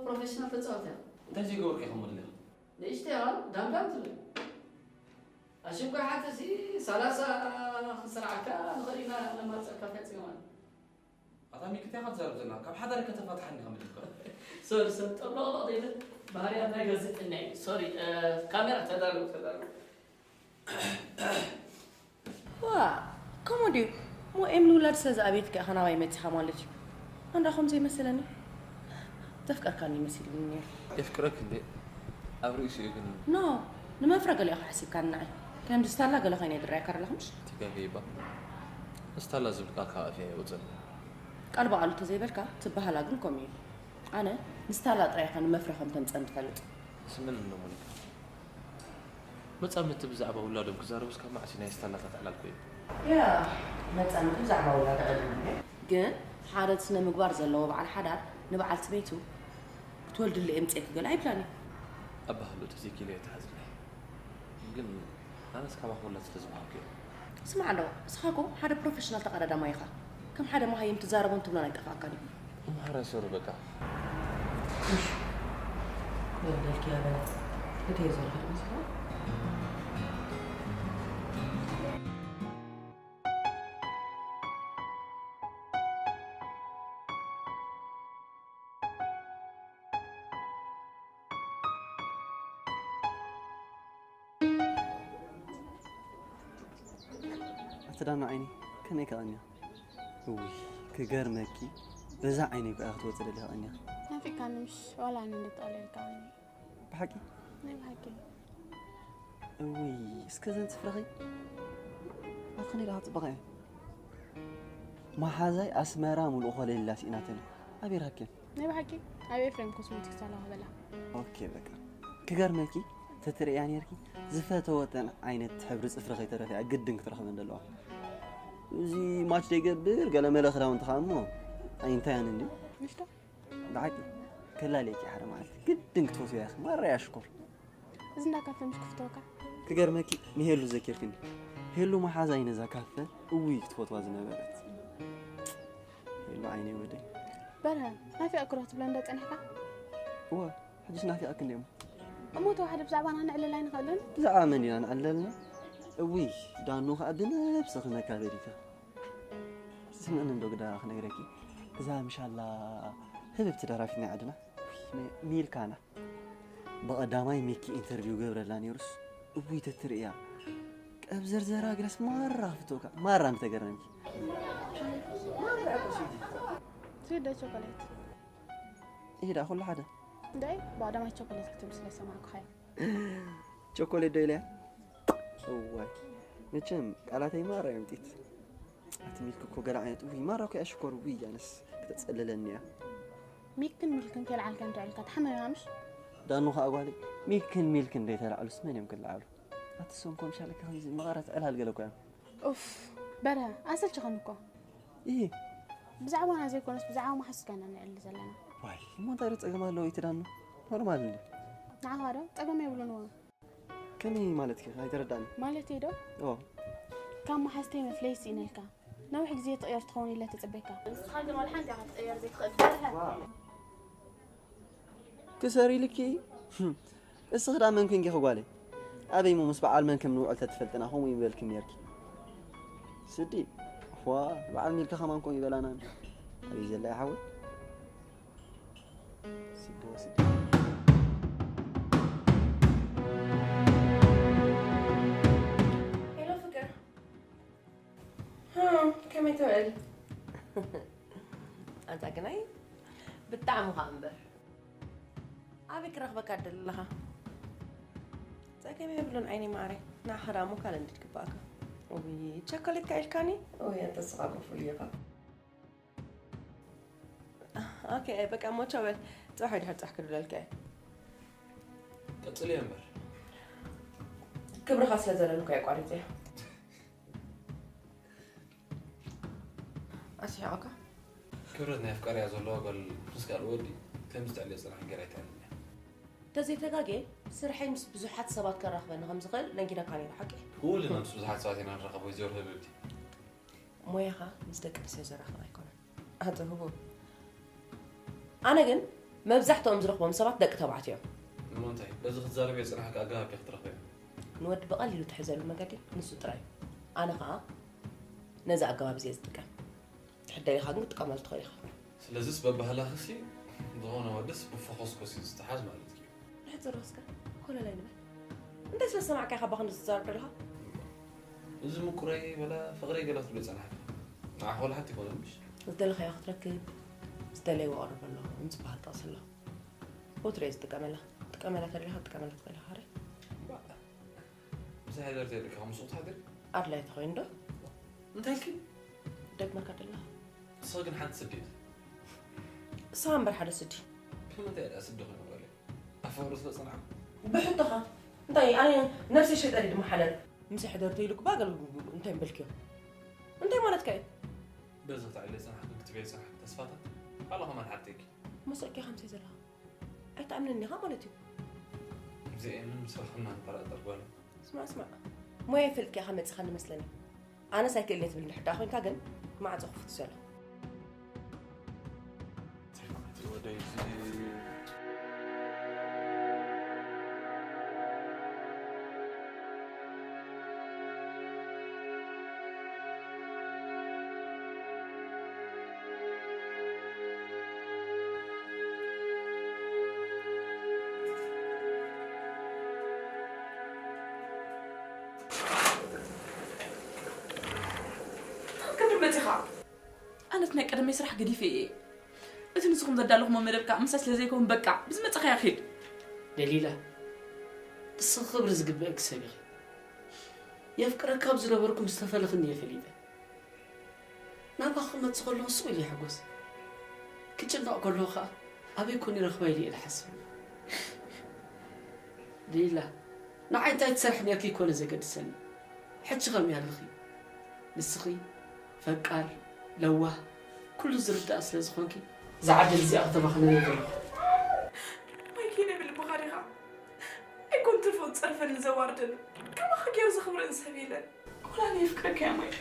ፕሮፌሽናል ተጻወት ኢኻ። እንታይ ዘይገበርኩ ኢኻ እሞ ደሊኻ? ንእሽተይ ኢኻ ዳምዳም ትብል። ኣሽንኳይ ሓንቲ እዚ ሰላሳ ክንስርዓካ ንኽእል ኢና ነማርጸካ እንታይ ጽገም ኣሎ? ኣታ ሚኪ እንታይ ኢኻ ትዛረብ ዘለኻ? ካብ ሓዳር ከተፋትሓኒ ኢኻ መደብካ። ሶሪ፣ ሶሪ፣ ጠብለቕለቕ ዘይብል ባህርያት ናይ ጋዜጠኛ እዩ። ሶሪ፣ እ፣ ካሜራ ተዳለዉ፣ ተዳለዉ። ዋ፣ ከምኡ ድዩ? እሞ ኤም ንውላድ ስለ ዝኣብየትካ ኢኻ ናባይ መጺኻ ማለት እዩ። ኣንዳ ከም ዘይመሰለኒ ተፍቀርካኒ መሲሉኒ ነይሩ። የፍቅረክ እንዴ? ኣብ ርእሲኡ ግን ኖ፣ ንመፍረ ገለ ኢኻ ሓሲብካኒ ንዓይ። ከምዚ ስታላ ገለ ኮይነ ይድረየካ ኣለኹ ምሽ? ትገርም እባ። ስታላ ዝብል ቃል ካብ ኣፍያ ኣይወፅን። ቃል ብቓሉ ተዘይበልካ ትበሃላ ግን ከምኡ እዩ። ኣነ ንስታላ ጥራይ ኢኻ ንመፍረ ከም ተምፀን ትፈልጥ። ስምን እንዶ ሞኒካ። መጻምድቲ ብዛዕባ ውላዶም ክዛረቡስ ካብ መዓስ እዩ ናይ ስታላታት ዕላል ኮይኑ? ያ፣ መጻምድቲ ብዛዕባ ውላዶ ዕላል እዩ። ግን ሓደ ስነ ምግባር ዘለዎ በዓል ሓዳር ንበዓልቲ ቤቱ ክትወልድሉ እየ ምጽኤኪ ገለ ኣይብላን እዩ። ኣባህሉ ተዘይኪኢለ እየ ተሓዝለይ። ግን ኣነስ ካባኺ ውላድ ስለ ዝበሃልኩ እየ። ስማዕ ኣሎ፣ እስኻ እኮ ሓደ ፕሮፌሽናል ተቐዳዳማይ ኢኻ። ከም ሓደ መሃይም ትዛረቦን ትብሎን ኣይጠፍኣካን እዩ። እምሃር ኣይሰሩ በቃ። እሺ። ክወደልኪ እያ በላ። እተይ ዘለኹ ይመስልካ? ኣቲ ዳኑ ዓይኒ፣ ከመይ ከቐንያ? እውይ፣ ክገርመኪ፣ በዛ ዓይነይ እኮ እያ ክትወጽእ ደሊኻ ቀንያ። ናፊቃኒ ምሽ፣ ዋላ ኣነ እንድጠቕለልካ ቀንየ። ብሓቂ? ናይ ብሓቂ። እውይ፣ እስከ ዘን ጽፍርኺ። ኣቲ ከመይ ደኣ ጽቡቕ እየ። መሓዛይ ኣስመራ ሙሉእ ኮለል ኢላ ስኢናተኒ። ኣበይ ረኺብክየን? ናይ ብሓቂ? ኣብ ኤፍሬም ኮስሞቲክስ ኣለዋ በላ። ኦኬ፣ በቃ። ክገርመኪ፣ ተትርእያ ኔርኪ፣ ዝፈተወተን ዓይነት ሕብሪ ጽፍሪ ከይተረፈ እያ ግድን ክትረኽበን ዘለዋ። እዚ ማች ዘይገብር ገለ መለ ክዳውንቲ ኸኣ እሞ ኣይንታያን እንድዩ። ምሽቶ? ብሓቂ፣ ከላልየኪ ሓደ መዓልቲ ግድን ክትፈትውያ ኢኺ። ማራ እያ ሽኮር። እዚ እንዳ ካፈ ምሽ ክፍተወካ? ክገርመኪ፣ ንሄሉ ዘኪርክኒ። ሄሉ መሓዛይ ነዛ ካፈ እውይ ክትፈትዋ ዝነበረት። ሄሉ ዓይነይ ወደይ። በርሀ፣ ናፊቐኪ ዶ ክትብለኒ ዶ ጸኒሕካ? እወ፣ ሕጅስ ናፊቐኪ እንድየ እሞ። እሞ ተዋሕደ ብዛዕባና ነዕልል ኣይንኽእልን? ብዛዕባ መን ዲና ነዕልል ኣለና? እውይ፣ ዳኑ ኸኣ ብነብስኺ መካበዲታ። ስምዕኒ እንዶ ግዳ ክነግረኪ፣ እዛ ምሻላ ህብብቲ ደራፊት ናይ ዓድና፣ ሚ-፣ ሚልካና። ብቐዳማይ ሚኪ ኢንተርቪው ገብረላ ነይሩስ፣ እውይ ተትርእያ። ቀብ ዘርዘራ ግዳስ ማራ ክፍተውካ፣ ማራ ምተገረምኪ። ስዊት ዶ ቸኮሌት? ይሄዳ ኩሉ ሓደ። እንታይ? ብቐዳማይ ቸኮሌት ክትብል ስለ ዝሰማዕኩኻ እየ። ቸኮሌት ዶ ኢለያ? እዋይ፣ መቸም ቃላተይ ማራ እዮም ጢት። ኣቲ ሚልኪ እኮ ገለ ዓይነት፣ ውይ፣ ማራ እኮ እያ ሽኮር፣ ውይ፣ ኣነስ ክተጸልለኒ እያ። ሚክን ሚልክን ከይለዓልካ እንታይ ኢልካ ትሓመም ኢኻ ምሽ? ዳኑ ኸኣ ጓለይ፣ ሚክን ሚልክን ዘይተላዕሉስ መን እዮም ክለዓሉ? ኣቲ እሶም እኮ ምሻለካ ከምዚ መቐረት ዕላል ገለ እኮ እዮም። ኡፍ፣ በርሀ፣ ኣሰልችኸኒ እኮ። እሂ። ብዛዕባና ዘይኮነስ ብዛዕባ መሓዙትካ ኢና ንዕልል ዘለና። ዋይ፣ እሞ እንታይ ዶ ጸገም ኣለዎ እቲ ዳኑ? ኖርማል እንድዩ። ንዓኻ ዶ? ጸገም የብሉን እዎ። ከመይ ማለትኪ? ኣይተረዳእን። ማለተይ ዶ? ኦ። ካብ መሓዝተይ መፍለዪ ስኢነልካ። ነዊሕ ግዜ ትቕየር ትኸውን ኢለ ተጸበይካ። ንስኻ ግን ዋላ ሓንቲ ኢኻ ክትቕየር ዘይትኽእል በርሀ። ክሰር ኢልኪ? እስኺ ደኣ መን ኮንኪ ጓለይ? ኣበይ እሞ ምስ በዓል መን ከም ንውዕል ተትፈልጥና ከምኡ ይበልኪ ነይርኪ። ስዲ፣ ዋ፣ በዓል ሚልካ ከማን ከምኡ ይበላና። ኣበይ ዘላ እያ ሓወይ? ስዲ፣ ስዲ። ሄሎ ፍቅር። ሃ፣ ከመይ ትውዕል? ኣንታ ግናይ ብጣዕሚ ኸኣ እምበር። ኣበይ ክረኽበካ ትደሊ ኣለኻ? ጸገም የብሉን ዓይኒ ማዓረይ። ንዓኻ ደኣ እሞ ካልእ እንድዩ ዝግባኣካ። ውይ፣ ቸኮሌትካ ኢልካኒ? ውይ፣ ኣንታ ንስኻ እኮ ፍሉይ ኢኻ። ኦኬ፣ በቃ እሞ ቻው በል። ጽባሕ ድሕሪ ጽባሕ ክድውለልካ እየ። ቀጽልዮ እምበር። ክብርኻ ስለ ዘለኒ እኮ እየ ኣቋሪጸዮ። ያውካ ክብረት ናይ ኣፍቃሪያ ዘለዋ ጓል ምስ ካልእ ወዲ ከምዚ ትዕልዮ ጽናሕ ገይራ ኣይትዕልልን እያ። ተዘይተጋጌ ስርሐይ ምስ ብዙሓት ሰባት ከራኽበኒ ከም ዝኽእል ነጊረካ ነይሩ ሓቂ እዩ። ኩልና ምስ ብዙሓት ሰባት ኢና ንራኸብ ወይዘሮ ህብብቲ። ሞያኻ ምስ ደቂ ኣንስትዮ ዘራኽብ ኣይኮነን ኣቶ ህቡብ። ኣነ ግን መብዛሕትኦም ዝረኽቦም ሰባት ደቂ ተባዕትዮ እዮም። እሞ እንታይ በዚ ክትዛረብዮ ዝጸናሕኪ ኣገባብ ዲኺ ትረኽብዮ? ንወዲ ብቐሊሉ ትሕዘሉ መገዲ ንሱ ጥራይ እዩ። ኣነ ኸኣ ነዚ ኣገባብ እዚ እየ ዝጥቀም። ትሕደሊኻ ግን ክትጥቀመሉ ትኽእል ኢኻ። ስለዚስ በባህላኽሲ ዝኾነ ወድስ ብፈኾስኮስ እዩ ዝተሓዝ ማለት እዩ። ንሕጽር እስከ ኮለል ኣይንበል። እንታይ ስለ ዝሰማዕካ ኢኻ ኣባኻ ንዝዛረብ ዘለኻ? እዚ ምቁረይ በላ ፍቕረይ ገለ ክትብሎ ጸናሕካ። ንዓኻ ወላ ሓንቲ ኣይኮነን ምሽ? ዝደለኻዮ ክትረክብ ዝደለይዎ ቀርብ ኣሎ ከም ዝበሃል ጥቕሲ ኣሎ። ወትሩ እየ ዝጥቀመላ። ትጥቀመላ ተደሊኻ ክትጥቀመላ ትኽእል ኢኻ። ኸረ ምሳይ ሕደር ተይልካ ምስ ትሓድር ኣድላይ ተኾይኑ ዶ? እንታይ ኢልኪ? ደግመካ ደለኻ። ንስኺ ግን ሓንቲ ስዲ ኢኺ። እሳ እምበር ሓደ ስዲ። ብምንታይ እያ ስዲ ኮይነ ጓለይ? ኣብ ፍቕሪ ስለ ጸናሕኩ። ብሕቶኻ እንታይ ኣነ ነብሰይ ሸይጠ ድየ ድማ ሓለል ምሳይ ሕደር ተይሉ እባ ገለ እንታይ ምበልክዮ? እንታይ ማለትካ እዩ? በዚ ክትዕሊ ጸናሕክን ክትብየ ጸናሕክን ተስፋታት ኣላ ከማን ሓተይኪ። መሰኪ ከምሰይ ዘለኻ ኣይትኣምንን ኢኻ ማለት እዩ። ዘይኣምን ምስ ረኸብና ንጠራጠር ጓለይ። ስማዕ ስማዕ ሞያ ይፈልጥ ኢኻ መጺኻኒ መስለኒ። ኣነስ ኣይክእልን እየ ትብል እንድሕር ደኣ ኮይንካ ግን ማዕጾ ክፉት እዩ ዘሎ። ክንዲ መጺኻ ኣነት ናይ ቀደመይ ስራሕ ገዲፈ እየ። እቲ ንስኹም ዘዳለኹሞ መደብ ከዓ ምሳይ ስለ ዘይከውን በቃ ብዝመጻኻዮ ኺድ። ደሊላ ንስኺ ክብሪ ዝግብእኪ ሰብ ኢኺ። የፍቅረካ ኣብ ዝነበርኩ ምስ ተፈለኽኒ እየ ፈሊጠ። ናባኺ ክመጽእ ከለኹ ስቕ ኢለ ይሕጎስ። ክጭነቕ ከለኹ ከኣ ኣበይ ኮን ይረኽባ ኢለ እየ ዝሓስብ። ደሊላ ንዓይ እንታይ ትሰርሒ ኔርኪ ኣይኮነ ዘገድሰኒ። ሕጂ ከመይ ኣለኺ? ንስኺ ፈቃር፣ ለዋህ፣ ኩሉ ዝርዳእ ስለ ዝኾንኪ እዛ ዓዲ እዚኣ ከተባኽነኒ ኣይደለኹ። ማይኪ ናይ ብልብኻ ዲኻ? ኣይኮን ትርፎ ዝጸርፈኒ ዘዋርደኒ ከማኻ ገይሩ ዘኽብረኒ ሰብ የለን። ወላ ኣነ የፍቅረካ እየ ማይኪ።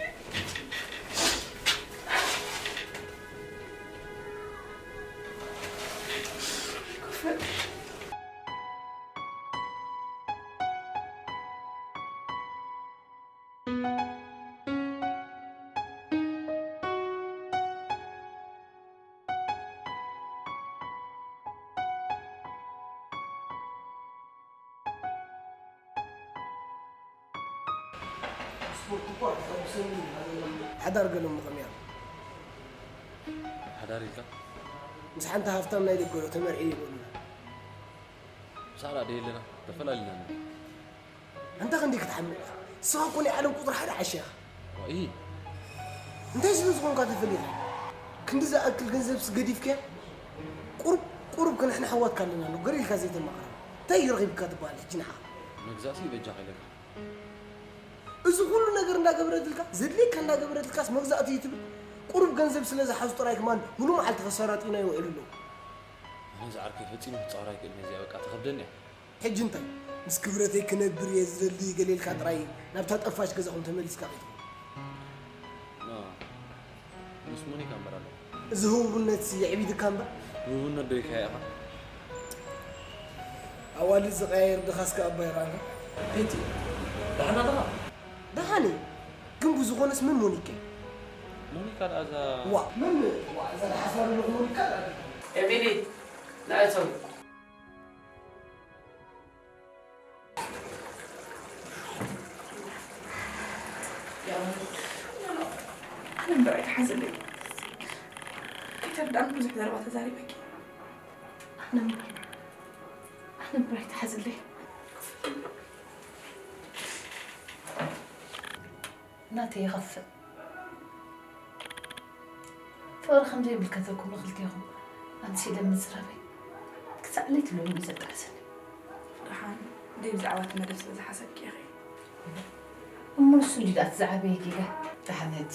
ሓዳር ገለሙ ከመይ ኣሎ? ሓዳር ኢልካ? ምስ ሓንቲ ሃፍታም ናይ ደገ ዶ ተመርዕየ ይበሉና። ምሳና ደየለና ተፈላሊና ኢና። ኣንታ ክንደይ ክትሓምቕ ኢኻ? ንስኻ እኮ ናይ ዓለም ቁጽሪ ሓደ ዓሻ ኢኻ። ዋኢ። እንታይ ስለ ዝኾንካ ተፈሊኻ? ክንዲ ዝኣክል ገንዘብስ ገዲፍካያ? ቁሩብ ቁሩብ ከ ንሕና ኣሕዋትካ ኣለና ኣሎ ገር ኢልካ ዘይተማቕረና። እንታይ እዩ ረኺብካ ትበሃል ሕጂ ንዓኻ? መግዛእሲ በጃኻ ኢለካ። እዚ ኩሉ ነገር እንዳገበረትልካ ዘድልየካ እንዳገበረትልካስ መግዛእቲ እዩ ትብል? ቁሩብ ገንዘብ ስለ ዝሓዙ ጥራይ ከማን ሙሉእ መዓልቲ ከሰራጥዩና ይውዕሉ ኣለዉ። ኣነ ዝዓርከይ ፈጺሙ ክጻወር ኣይክእልን እየ እዚኣ በቃ ትኸብደኒ እያ። ሕጂ እንታይ ምስ ክብረተይ ክነብር እየ ዝደሊ ገለ ኢልካ ጥራይ ናብታ ጠፋሽ ገዛኹም ተመሊስካ ከይትኸውን። ኖ ምስ ሞኒካ እምበር ኣለኹ። እዚ ህቡብነትሲ የዕቢድካ እምበር። ህቡብነት ዶ ኢልካዮ ኢኻ? ኣዋልድ ዝቐያየር ድኻስ ከኣ እባ ይርኣና። ቤቲ ደሓና ዲኻ? ደሓን እየ። ግን ብዝኾነስ መን ሞኒካ እያ? ሞኒካ ደኣ እዛ ዋ መን ዋ እዛ ደሓስባ ዘለኹ ሞኒካ ደኣ። ኤሚሊ ንኣይ ሶሪ። ኣነ እምበር ኣይትሓዝለይ። ከይተረድኣኒ ብዙሕ ዘረባ ተዛሪበኪ። ኣነ እምበር ኣነ እምበር ኣይትሓዝለይ። ናተይ ይኸፍእ። ፍቕሪ ከም ዘይብልከተኩም ንኽልቴኹም ኣምሲለ ምጽራፈይ ክሳዕ ለይቲ ሎሚ እዩ ዘጣዕሰኒ። ደሓን ደይ ብዛዕባ እቲ መደብ ስለ ዝሓሰብኪ ኢኺ። እሞ ንሱ እንድዩ ደኣ እቲ ዝዓበየ ጌጋ። ደሓን ሕጂ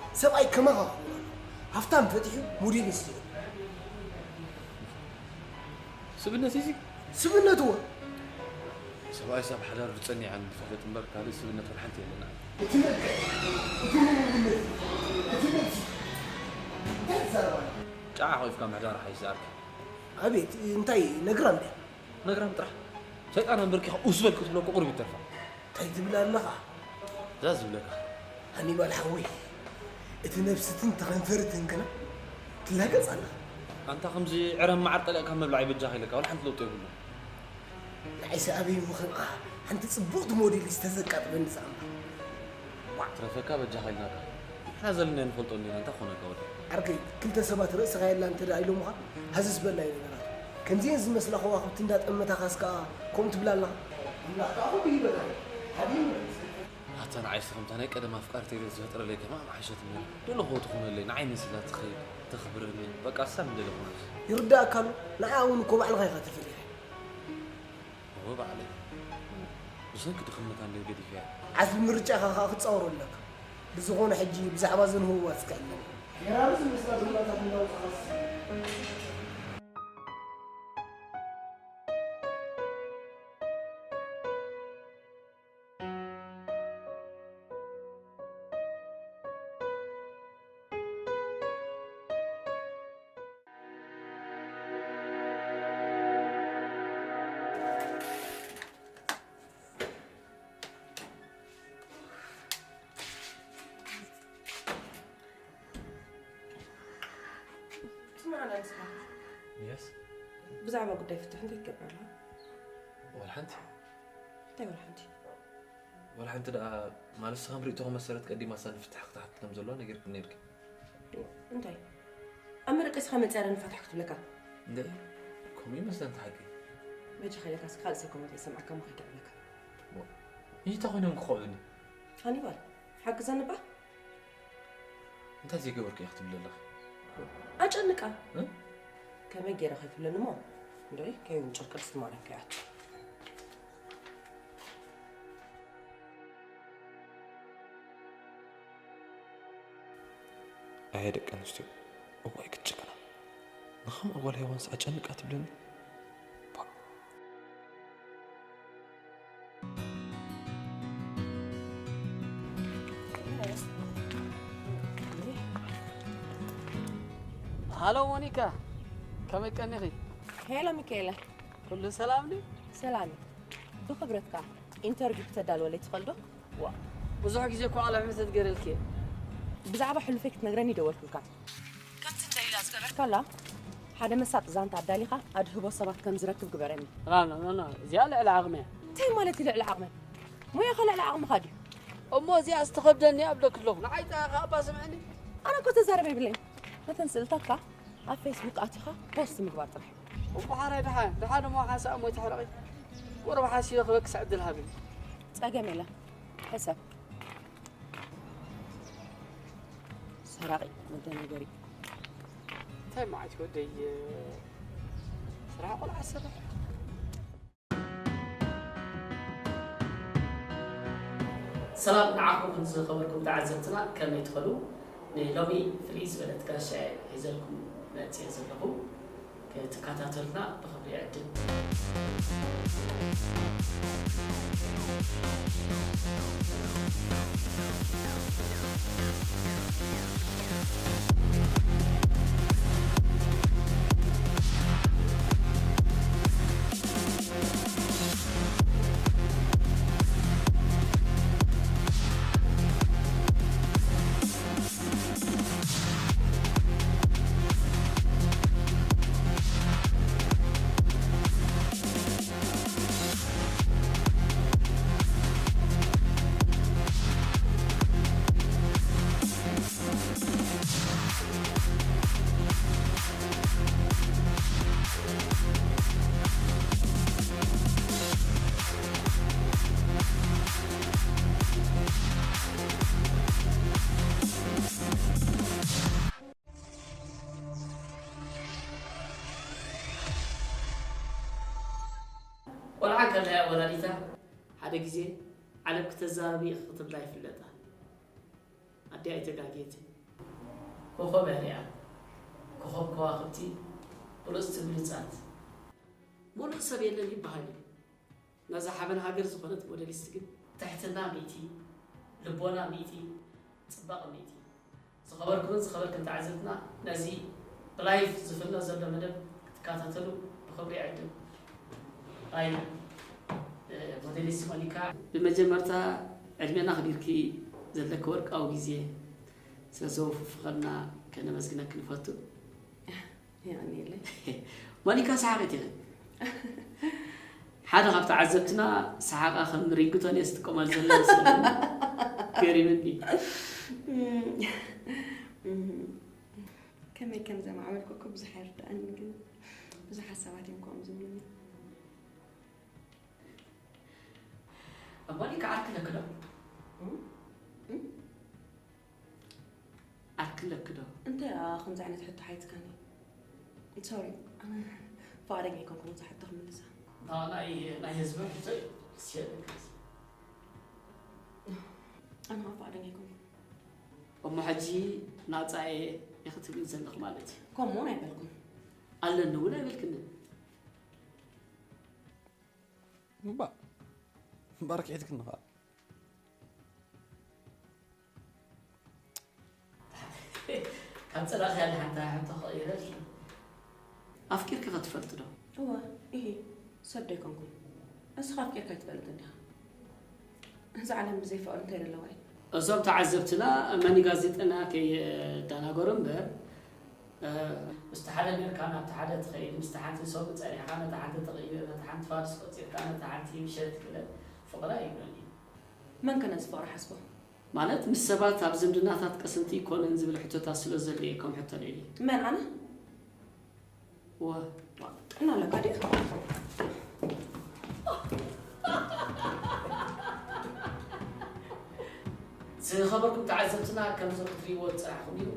ሰብኣይ ከማኻ ክኸውን ኣለዎ። ሃፍታም ፈቲሑ ሞዴል እዩ ዝስሕብ። ስብነት እዚ ስብነትዎ ሰብኣይ ሰብ ሓዳር ዝጸኒዐን ዝፈልጥ እምበር ካልእ ስብነት ወላ ሓንቲ የለና። እቲ መልክዕ፣ እቲ ምንነት፣ እቲ ነብሲ እንታይ ትዛረብ ኣላ? ጫዓ ኾይፍካ ምሕዳር ሓይሽ ዝኣርኪ። ኣቤት እንታይ ነግራም ድያ? ነግራም ጥራሕ ሰይጣን ኣንበርኪኻ ኡስ በል ክትብሎ እኮ ቁሩብ ይተርፋ። እንታይ ትብል ኣለኻ? እዛ ዝብለካ ሃኒባል ሓወይ፣ እቲ ነብስትን ተኸንፈርትን ግና ትላገጽ ኣላ። ኣንታ ከምዚ ዕረ መዓር ጠሊቕካ ምብላዕ ይበጃኻ ኢለካ ወላ ሓንቲ ለውጢ የብሉ። ንዓይሲ ኣበይ ምኽንኣ ሓንቲ ጽቡቕቲ ሞዴል ዝተዘቃጥበኒ ዛዕባ። ትረፈካ በጃኻ ኢልናካ። ንሕና ዘለና ንፈልጦ እንዲና እንታይ ኮነካ ወዲ። ዓርከይ ክልተ ሰባት ርእስኻ የላ እንተ ደኣ ኢሎምኻ ሃዘስ በላይ ነገራት። ከምዚአን ዝመስላ ከዋኽብቲ እንዳጠመታኻስ ከኣ ከምኡ ትብል ኣለኻ። ኣምላኽ ከኣ ኩሉ ይበልካ። ሓዲኡ ይመልስ። ኣታ ንዓይሲ ከምታ ናይ ቀደም ኣፍቃርተይ ኢለ ዝፈጥረለይ ከማን ምሓሸትኒ። ደለኹዎ ትኾነለይ ንዓይ መሲላ ትኸይድ ተኽብረኒ። በቃ እሳ ምደለ ኮነት። ይርዳእካ ኣሎ። ንዓ እውን እኮ ባዕልኻ ኢኻ ተፈሊኻ። እወ ባዕለይ። ብሰንኪ ድኽነታ እንድየ ገዲፈያ። ዓስቢ ምርጫኻ ከኣ ክትጻወሮ ኣለካ። ብዝኾነ ሕጂ ብዛዕባ እዘን ህቡባት እስከ ዕለል። ጌራሩ ዝመስላ ዱላታት እንዳውጻኻስ። ስምዓና ንስኻ የስ ብዛዕባ ጉዳይ ፍትሕ እንታይ ትገብር ኣለኻ? ወላ ሓንቲ እንታይ ወላ ሓንቲ ወላ ሓንቲ ደኣ ማለት ንስኻ ብ ርእይቶኻ መሰረት ቀዲማ እሳ ንፍትሕ ክትሓትት ከም ዘለዋ ነጊርክኒ ነይርኪ። እንታይ ኣብ መደቀሲኻ መጺኣ ንፋትሕ ክትብለካ? እንደ ከምኡ ይመስለኒ እቲ ሓቂ። በጃኻ ኢለካስ ካልእ ሰብ ከምኡ ከይሰምዓካ እሞ ከይተዕብለካ። ሕጂ እንታይ ኮይኖም ክኸውዑኒ? ሃኒባል ሓግዘኒ እባ። እንታይ ዘይገበርኩ እየ ክትብሊ ኣለኺ? ኣጨንቃ። እ? ከመይ ገይረ ከይትብለኒ እሞ እንዶይ ከይውንጨፍ ቅድስቲ ማርያም ከይኣቱ። ኣየ ደቂ ኣንስትዮ እዋይ ክትጭክና። ንኸም ኣጓል ሄዋንስ ኣጨንቃ ትብለኒ። ሃሎ ሞኒካ፣ ከመይ ቀኒኺ? ሄሎ ሚካኤለ፣ ኩሉ ሰላም ድዩ? ሰላም እዩ። ብኽብረትካ ኢንተርቪው ክተዳልወለይ ትኽእል ዶ? ዋ፣ ብዙሕ ግዜ እኮ ቃለ መሕትት ገይረልኪ እየ። ብዛዕባ ሕሉፈይ ክትነግረኒ ይደወልኩልካ። ከምቲ ንደሊላ ዝገበርካላ፣ ሓደ መሳጢ ዛንታ ኣዳሊኻ ኣድህቦ ሰባት ከም ዝረክብ ግበረኒ። ና ና ና ና፣ እዚኣ ልዕሊ ዓቕሚ እያ። እንታይ ማለት እዩ ልዕሊ ዓቕመይ? ሙያኻ ልዕሊ ዓቕምኻ ድዩ? እሞ እዚኣ ዝተኸብደኒ ኣብለኪ ኣለኹ። ንዓይ ጥራይ ከኣ እባ ስምዕኒ። ኣነ እኮ ተዛረበ የብለይን። ነተን ስእልታትካ ኣብ ፌስቡክ ኣቲኻ ፖስት ምግባር ጥራሕ እዩ። እሞ ሓራይ ደሓን፣ ደሓን እሞ ሓንሳእ እሞ ኣይትሕረቒ። ቁሩብ ሓሲበ ክበክስ ዕድል ሃብኒ። ጸገም የለን። ሕሰብ። መራቒ መደናገሪ። እንታይ መዓት ወደይ፣ ስራሕ ቆልዓ ስራሕ። ሰላም ንዓኹም ዝኸበርኩም ተዓዘብትና፣ ከመይ ትኸዱ? ንሎሚ ፍልይ ዝበለት ጋሻ ሒዘልኩም መፅየ ዘለኹ፣ ክትከታተሉና ብኽብሪ ይዕድም። ቆልዓ ከላ እያ ወላዲታ ሓደ ግዜ ዓለም ክተዛረብ ኢኺ ክትብላ ይፍለጣ። ኣደይ ኣይተጋግየትን። ኮኾብ እያ ሪኣ። ኮኾብ ከዋኽብቲ ብሉጽቲ ብሉጻት። ሙሉእ ሰብ የለን ይበሃል እዩ። ነዛ ሓበን ሃገር ዝኾነት ሞዴሊስት ግን ትሕትና ሚእቲ፣ ልቦና ሚእቲ፣ ጽባቐ ሚእቲ። ዝኸበርኩምን ዝኸበርክን ተዓዘብትና፣ ነዚ ብላይፍ ዝፍኖ ዘሎ መደብ ክትከታተሉ ብኽብሪ ይዕድም። ኣይ፣ እ፣ ሞዴሊስት ሞኒካ፣ ብመጀመርታ ዕድሜና ኣኽቢርኪ ዘለኪ ወርቃዊ ግዜ ስለ ዘወፈፍኸልና ከነመስግነኪ ንፈቱ። የቐንየለይ። ሞኒካ ሰሓቒት ኢኺ። ሓደ ካብ ተዓዘብትና ሰሓቓ ከም ሪንግቶን እየ ዝጥቀመሉ ዘሎ መሰለኒ። ገሪሙኒ። እም፣ እም፣ ከመይ ከም ዘማዕበልኩ እኮ ብዙሕ ኣይርድኣንን፣ ግን ብዙሓት ሰባት እዮም ከምኡ ዝብሉኒ። ሞኒካ ዓርኪ ኣለኪ ዶ? እም፣ እም። ዓርኪ ኣለኪ ዶ? እንታይ ከምዚ ዓይነት ሕቶ ሓቲትካኒ? ሶሪ፣ ኣነ ፍቓደኛ ኣይኮንኩን ነዛ ሕቶ ክምልሳ። ና-፣ ናይ፣ ናይ ህዝቢ ሕቶ እዩ። እስኪ ኣነ ፍቓደኛ ኣይኮንኩን። እሞ ሕጂ ናጻ እየ ኢኺ ትብሊ ዘለኺ ማለት እዩ? ከምኡ እውን ኣይበልኩን። ኣለኒ እውን ኣይበልክንን። እባ፣ እምበኣር ክሒድክኒ ኸኣ። ካብ ጸላእኽያ ንሓንቲ ሕቶ ክቕይረልኪ። ኣፍቂርኪ ኸ ትፈልጢ ዶ? እወ፣ እሂ፣ ሰብ ዶ ኣይኮንኩን? እስኻ ኣፍቂርካ ኣይትፈልጥን ዲኻ? እዛ ዓለም ብዘይ ፍቕሪ እንታይ ደለዋ እዩ? እዞም ተዓዘብትና መኒ ጋዜጠና ከየዳናገሩ እምበር፣ እ፣ ምስቲ ሓደ ኔርካ ናብቲ ሓደ ትኸይድ፣ ምስቲ ሓንቲ ሰሙን ጸኒሕካ ነታ ሓንቲ ተቐይረ፣ ነታ ሓንቲ ፋርስ ቆጺርካ፣ ነታ ሓንቲ ምሸት ክለ ፍቕሪ ኣይብሎን እዩ። መን ከ ነዚ ፍቕሪ ሓስቦ? ማለት ምስ ሰባት ኣብ ዝምድናታት ቀሰንቲ ይኮነን ዝብል ሕቶታት ስለ ዘሎ እየ ከም ሕቶ ልዒለ። መን ኣነ? እወ። ጥዕና ኣለካ ድዩ? ዝኸበርኩም ተዓዘብትና፣ ከምዚ ክትሪእዎ ዝጸናሕኩም እዩ።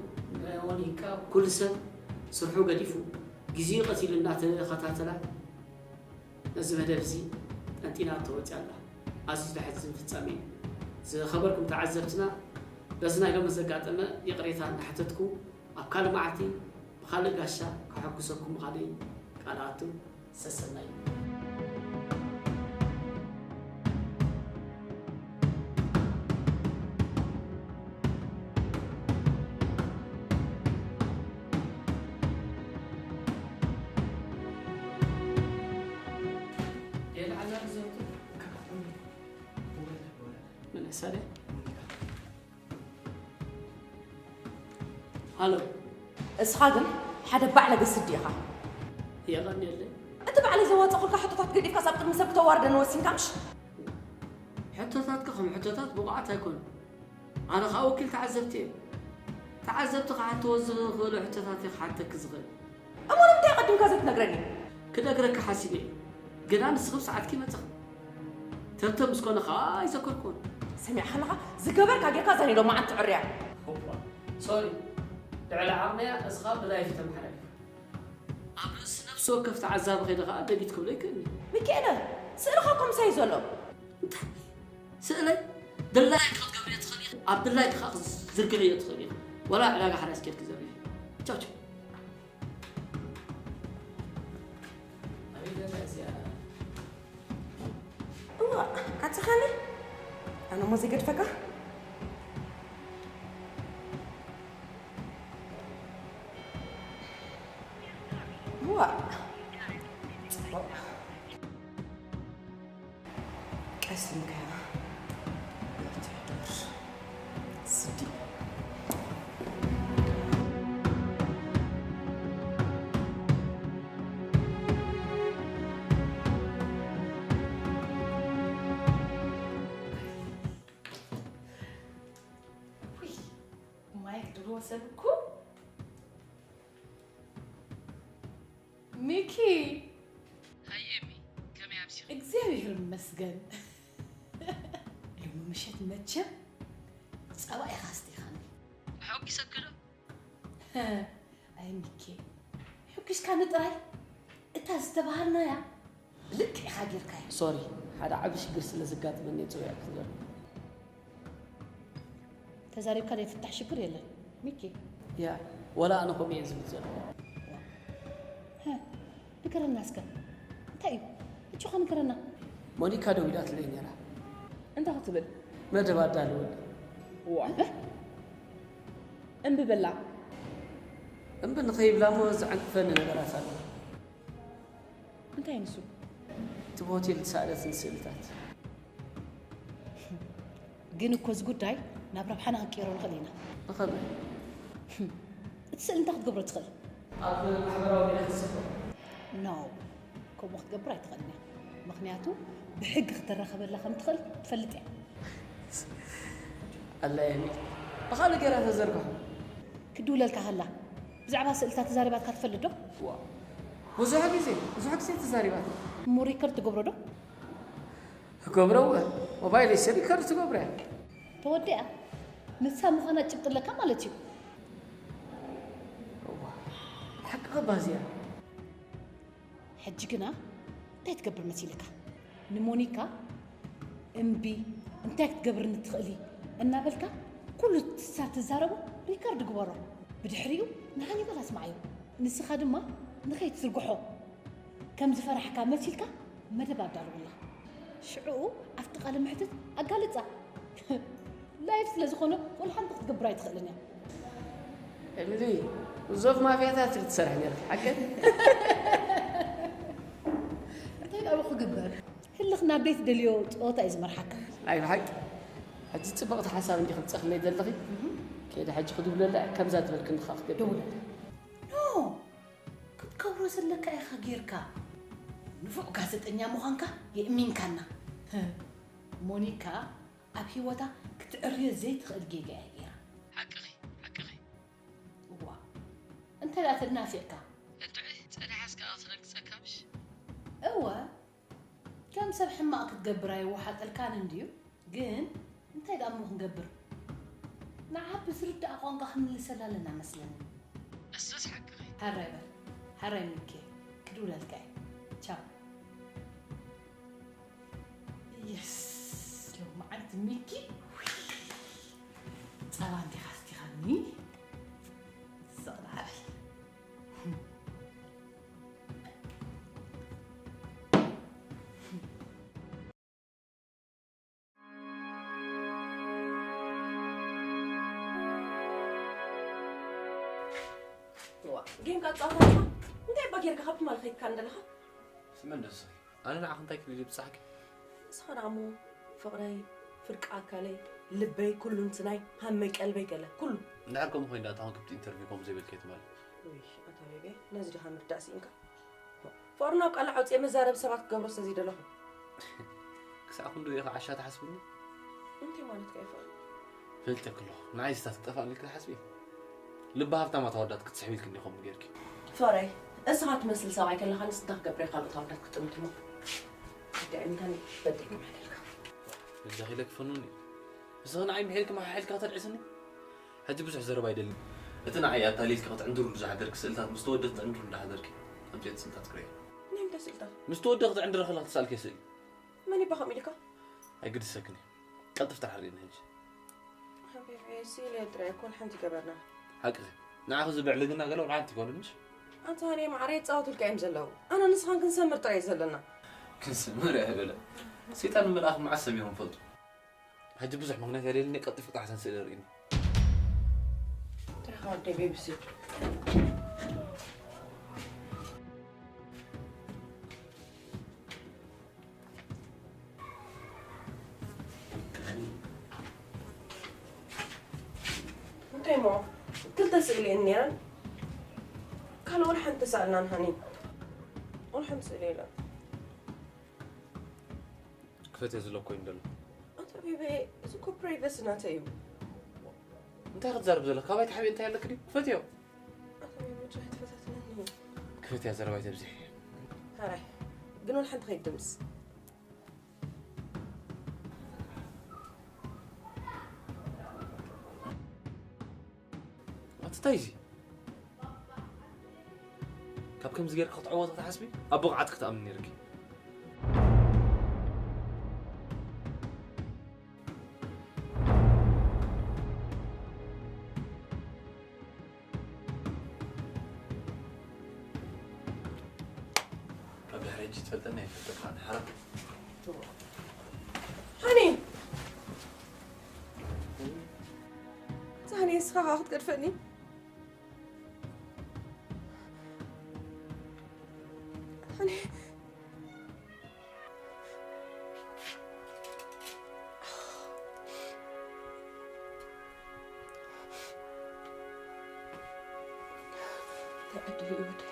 ሞኒካ ኩሉ ሰብ ስርሑ ገዲፉ ግዜኡ ቀቲሉ እናተኸታተላ ነዚ መደብ እዚ ጠንጢና ተወፂኣ ኣላ። ኣዝዩ ዘሕዝን ፍጻሜ እዩ። ዝኸበርኩም ተዓዘብትና፣ በዚ ናይ ሎሚ ዘጋጠመ ይቕሬታ እናሓተትኩ፣ ኣብ ካልእ መዓልቲ ብኻልእ ጋሻ ከሐጉሰኩም ምዃነይ ቃል ኣቱ። ሰሰናዩ። የልዓላ ሪዞርት። መለሰለ። ሃሎ። እስኻ ግን ሓደ ባዕለገ ስዲ ኢኻ። የቐንየለይ። እቲ ባዕለይ ዘዋጸኹልካ ሕቶታት ገዲፍካስ ኣብ ቅድሚ ሰብ ክተዋርደኒ ወሲንካ ምሽ? ሕቶታትካ ከም ሕቶታት ብቑዓት ኣይኮኑን። ኣነ ኸኣ ወኪል ተዓዘብቲ እየ። ተዓዘብቲ ክሓትዎ ዝኽእሉ ሕቶታት እየ ክሓተኪ ዝኽእል። እሞ ንምንታይ ኣቐዲምካ ዘይትነግረኒ? ክነግረኪ ሓሲበ እየ። ግና ንስኺ ብሰዓትኪ መጻኺ። ተብተብ ምስ ኮነ ኸኣ ኣይዘከርኩዎን። ሰሚዕካ ኣለኻ? ዝገበርካ ጌርካ እዛ ናይ ሎማዓንቲ ዕርያ። ሆባ፣ ሶሪ፣ ልዕሊ ዓቕመያ እዚ ኸኣ ብላይፍ ተመሓላሊፋ። ኣብ ርእሲ ነፍሲ ወከፍ ተዓዛቢ ከይደ ኸኣ ደሊት ክብሎ ይክእል እዩ። ሚካኤለ፣ ስእልኻ እኮ ምሳይ ዘሎ። እንታይ? ስእለይ ድላይኪ ክትገብርዮ ትኽእሊ ኢኺ፣ ኣብ ድላይኪ ኸኣ ክትዝርግሕዮ ትኽእሊ ኢኺ። ዋላ ዕዳጋ ሓራስ ኬድኪ ዘርግሒ። ቻው ቻው። ኣቤት እዚኣ። እዋ፣ ዓጽኻኒ? ኣነ እሞ ዘይገድፈካ? እዋ፣ ጽቡቕ። ቀስ ኢልካ ትሕደር። ስዲ። ውይ፣ ማይክ ድሮ ሰብ እኮ። ሚኪ። ሃይ ኤሚ፣ ከመይ ኣብሲኺ? እግዚኣብሔር ይመስገን። ሎሚ ምሸት መቸም ጸባ ኢኻ ኣስቲኻኒ። ኣሐጒሰኪ ዶ? ኣይ ሚኪ፣ ሕጒስካኒ ጥራይ። እታ ዝተባሃልናያ ብልክዕ ኢኻ ጌርካያ። ሶሪ፣ ሓደ ዓቢ ሽግር ስለ ዘጋጠመኒ እየ ጽውዒ ክዘር። ተዛሪብካ ዘይፍታሕ ሽግር የለን ሚኪ። ያ፣ ወላ ኣነ ከምኡ እየ ዝብል ዘለኹ። ሀ፣ ንገረና እስከ። እንታይ እዩ? ሕጂ ኸ ንገረና። ሞኒካ ደዊላትለይ ነይራ። እንታይ ክትብል? መደብ ኣዳልወለይ። ዋ። እ? እምቢ በላ። እምቢ ንኸይብላ እሞ ዘዕንቅፈኒ ነገራት ኣሎ። እንታይ ንሱ? እቲ ብሆቴል ዝሰኣለትኒ ስእልታት። ግን እኮ እዚ ጉዳይ ናብ ረብሓና ክንቅይሮ ንኽእል ኢና። ብኸመይ? እቲ ስእሊ እንታይ ክትገብሮ ትኽእል? ኣብ ማሕበራዊ ሚድያ ክትስሕቦ? ኖ፣ ከምኡ ክትገብር ኣይትኽእልን እያ። ምኽንያቱ ብሕጊ ክትራኸበላ ከም ትኽእል ትፈልጥ እያ። ኣላ የሚ፣ ብኻልእ ገይራ ተዘርግሖ። ክድውለልካ ከላ ብዛዕባ ስእልታት ተዛሪባትካ ትፈልጥ ዶ? ዋ፣ ብዙሕ ግዜ፣ ብዙሕ ግዜ ተዛሪባትና። እሞ ሪከርድ ትገብሮ ዶ? እገብሮ እወ፣ ሞባይለይሲ ሪከርድ ትገብሮ እያ። ተወዲኣ። ንሳ ምዃና ጭብጢ ኣለካ ማለት እዩ። እዋ፣ ሓቂ እባ እዚኣ። ሕጂ ግና እንታይ ትገብር መሲልካ? ንሞኒካ እምቢ፣ እንታይ ክትገብርኒ ትኽእሊ እናበልካ ኩሉ ንሳ ትዛረቦ ሪከርድ ግበሮ። ብድሕሪኡ ንሃኒባል ኣስምዓዮ። ንስኻ ድማ ንኸይትዝርግሖ ከም ዝፈራሕካ መሲልካ መደብ ኣዳልወላ። ሽዕኡ ኣብቲ ቃለ መሕትት ኣጋልጻ። ላይፍ ስለ ዝኾነ ወላ ሓንቲ ክትገብር ኣይትኽእልን እያ። ኤሚሊ፣ ብዙሕ ማፍያታት ትሰርሕ ነርኪ፣ ሓቂ? እንታይ ደኣ ክግበር? ህልኽ ናብ ደይ ትደልዮ ጸወታ እዩ ዝመርሓካ። ናይ ብሓቂ? ሕጂ ጽብቕቲ ሓሳብ እንዲኺ ትጸኽለይ ዘለኺ? እህ። ከይደ ሕጂ ክድውለላ እየ፣ ከምዛ ዝበልክኒ ኸኣ ክገብር። ደውለላ። ኖ! ክትገብሮ ዘለካ ኢኻ ጌርካ። ንፉዕ ጋዜጠኛ ምዃንካ የእሚንካና። ሞኒካ ኣብ ህይወታ ክትዕርዮ ዘይትኽእል ጌጋ እያ ጌራ። ሓቅኺ፣ ሓቅኺ። እዋ፣ እንታይ ደኣ ተናፊቕካ? እንድዒ፣ ጸኒሓስ ከኣ ክትረግጸካ ምሽ? እወ፣ ከም ሰብ ሕማቕ ክትገብር ኣይወሓጠልካን እንድዩ። ግን እንታይ ደኣ እሞ ክንገብር? ንዓ ብዝርድኣ ቋንቋ ክንምልሰላ ኣለና መስለኒ። እሱስ ሓቅኺ። ሕራይ በል፣ ሕራይ ሚኪ፣ ክድውለልካ እየ። ቻው። የስ፣ ሎማዓንቲ ሚኪ፣ ጸባ እንዲኻ ኣስቲኻኒ። ስቕ ደኣ በል። ዋ፣ ጌምካ ትጻወት ኣለኻ? እንታይ እባ ጌርካ ካብ ትማሊ ከይድካ እንደለኻ? ስመን ደስ ኣነ ንዓኺ እንታይ ክብል እየ ብጻሕኪ? ንስኻ ደኣ እሞ ፍቕረይ፣ ፍርቂ ኣካለይ፣ ልበይ፣ ኩሉ እንትናይ፣ ሃመይ፣ ቀልበይ ገለ፣ ኩሉ። እንድሕር ከምኡ ኮይኑ ደኣ እታ ክብቲ ኢንተርቪው ከምኡ ዘይበልክዮ ትማሊ። ውይ፣ ኣታ ቤቤ፣ ነዚ ድኻ ምርዳእ ስኢንካ? ፍቕሪ ናብ ቃልዕ ኣውጺኤ መዛረቢ ሰባት ክገብሮ ስለ ዘይደለኹ። ክሳዕ ክንድኡ ኢኺ ዓሻ ትሓስብኒ? እንታይ ማለትካ እዩ ፍቕሪ? ፈልጠኪ ኣለኹ። ንዓይ ስታት ክጠፍኣኒ ኢልኪ ትሓስቢ? ልቢ ሃብታማት ኣወዳት ክትስሕቢ ኢልኪ እንዲኹም ጌርኪ። ፍቕረይ፣ እስኻ ትመስል ሰብኣይ ከለኻንስ እንታይ ክገብር እየ ካልኦት ኣወዳት ክጥምትሞ? ኣዳዒምካኒ በደልኩም ሓደልካ። በጃኺ ኢለ ክፈኑኒ። ንስኺ ንዓይ ምሒርኪ መሓሒልካ ተድዕስኒ? ሕጂ ብዙሕ ዘረባ ኣይደልን። እቲ ንዓይ ኣታሊልኪ ክትዕንድሩሉ ዝሓደርኪ ስእልታት ምስ ተወደ ክትዕንድሩ እንዳሓደርኪ ኣምፅኦ ስእልታት ክርኢ። ናይ ምንታይ ስእልታት? ምስ ተወደ ክትዕንድረ ከላ ክትሰኣልኪ ስእሊ። መን ይባ ከምኡ ኢልካ? ኣይግድሰክን እዩ። ቀልጥፍ ተሓርየኒ ሕጂ። ሓቢቢ፣ ስኢለ ጥራይ እኮ ሓንቲ ገበርና። ሓቅኺ። ንዓኺ ዝብዕልግና ገለ ወላ ሓንቲ ይኮኑን ምሽ? ኣንታ ሃኒ ማዕረ ይጻወቱልካ እዮም ዘለዉ። ኣነ ንስኻን ክንሰምር ጥራይ እዩ ዘለና። ክንስምር እያ በለ። ሰይጣን መልኣኽ መዓስ ሰሚሮም ፈልጡ። ሕጂ ብዙሕ ምኽንያት የድልየኒ፣ ቀልጢፉ ጥራሕ እተን ስእሊ ኣርእዩኒ። ጥራሕ ወደይ ቤቢ ስድ። እንታይ እሞ ክልተ ስእሊ እየን ነይረን። ካልእ ወላ ሓንቲ ተሳእልናን ሃኒ። ወላ ሓንቲ ስእሊ የለን። ክፈትዮ ዝለኮ እዩ እንደሎ። ኣንታ ቤቢ፣ እዚ እኮ ፕራይቨሲ ናተይ እዩ። እንታይ ክትዛረብ ዘለካ? ካባይ ተሓቢእ እንታይ ኣለክ ድዩ? ክፈትዮ። ኣታ ቤቢ፣ ጭራይ ትፈታትነኒ። ክፈትያ ዘረባይ ተብዝሕ። ሕራይ፣ ግን ወላ ሓንቲ ከይትድምስ። ኣቲ እንታይ እዚ? ካብ ከምዚ ጌርካ ክትዕወት ክትሓስቢ ኣብ ብቕዓት ክትኣምኒ ነይርኪ። ኣብ ድሕሪ ሕጂ ትፈልጠኒ ኣይፈልጠካ፣ ሓራ። ሃኒ! እዛ ሃኒ ንስኻ ኸኣ ክትገድፈኒ? ሃኒ! እንታይ ዕድል እዩ ወደይ?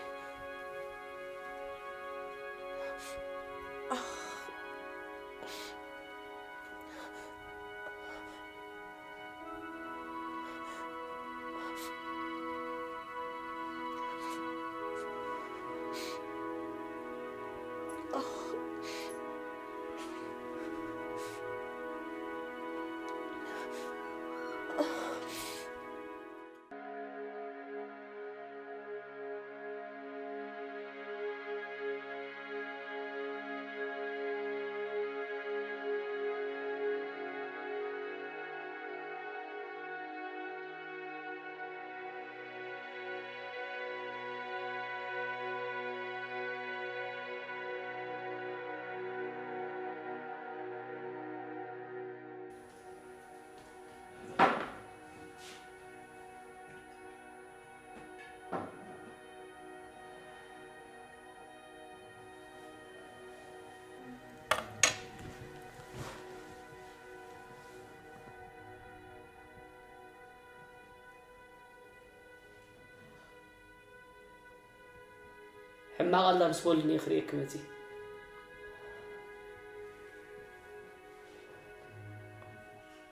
ሕማቕ ኣላ ምስ በሉኒ እየ ክርእየኪ መጺእ።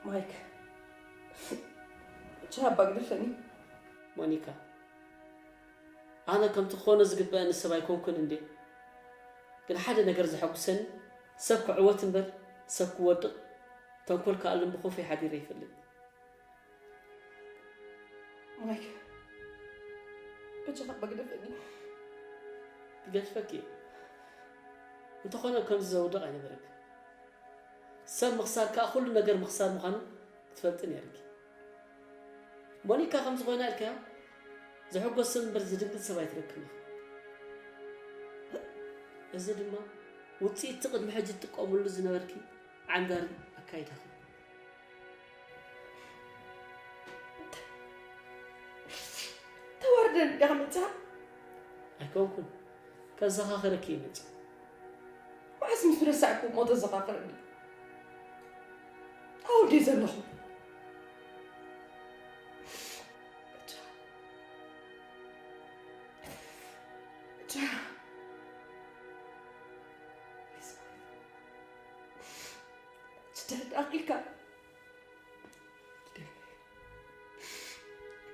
ማይክ፣ ቻባ ግደፈኒ። ሞኒካ፣ ኣነ ከምቲ ክኾኖ ዝግበአኒ ሰብ ኣይኮንኩን እንዴ? ግን ሓደ ነገር ዘሐጉሰኒ፣ ሰብ ክዕወት እምበር ሰብ ክወድቕ፣ ተንኮል ክኣልም ብኹፍይ ሓዲረ ይፈልጥ። ማይክ፣ በጃኻ እባ ግደፈኒ። ክገድፈኪ እየ። እንተኾነ ከምዚ ዘውድቕ ኣይነበረክን። ሰብ ምኽሳር ከኣ ኩሉ ነገር ምኽሳር ምዃኑ ክትፈልጢ ነይርኪ። ሞኒካ ከምዚ ኮይና ኢልካያ ዝሕጎስ ሰብ እምበር ዝድንግጽ ሰብ ኣይትረክብን ኢኺ። እዚ ድማ ውጽኢት እቲ ቅድሚ ሕጂ ትጥቀምሉ ዝነበርኪ ዓንጋሪ ኣካይዳኺ። ተዋርደኒ ዲኻ መጺኻ? ኣይኮንኩን። ከዘኻኽረኪ እየ መጺእ። መዓስ ምስ ረሳዕኩ እሞ ተዘኻኽረኒ? ኣበይ ድየ ዘለኹ? ብቻ፣ ብቻ፣ ትደርዳቕ ኢልካ።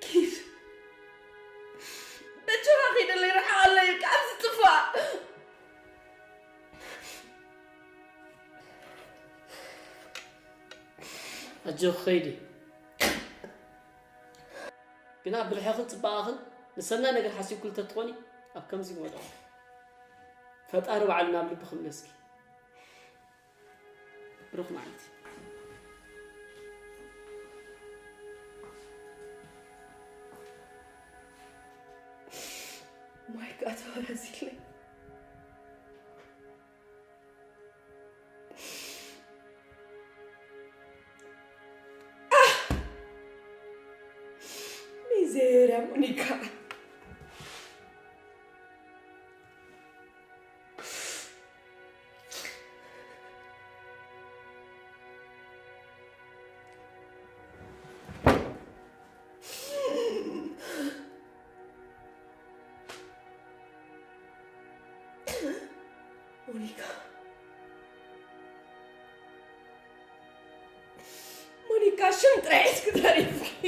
ኪድ። በጃኻ ኪደለይ፣ ርሓቐለይ፣ ካብዚ ጥፋእ። ኣጆኺ ኸይዲ። ግና ብልሕኽን ጽባቐኽን ንሰናይ ነገር ሓሲብኩ እንተትኾኒ ኣብ ከምዚ ምወደቕኩ። ፈጣሪ ባዕሉ ናብ ልብኺ ይምለስኪ። ብሩኽ መዓልቲ። ማይ ከኣ ተወረዚለይ። ሚዜርያ ሞኒካ። ሞኒካ፣ ሞኒካ፣ ሽም ጥራይ ሒዝኪ ተሪፍኪ።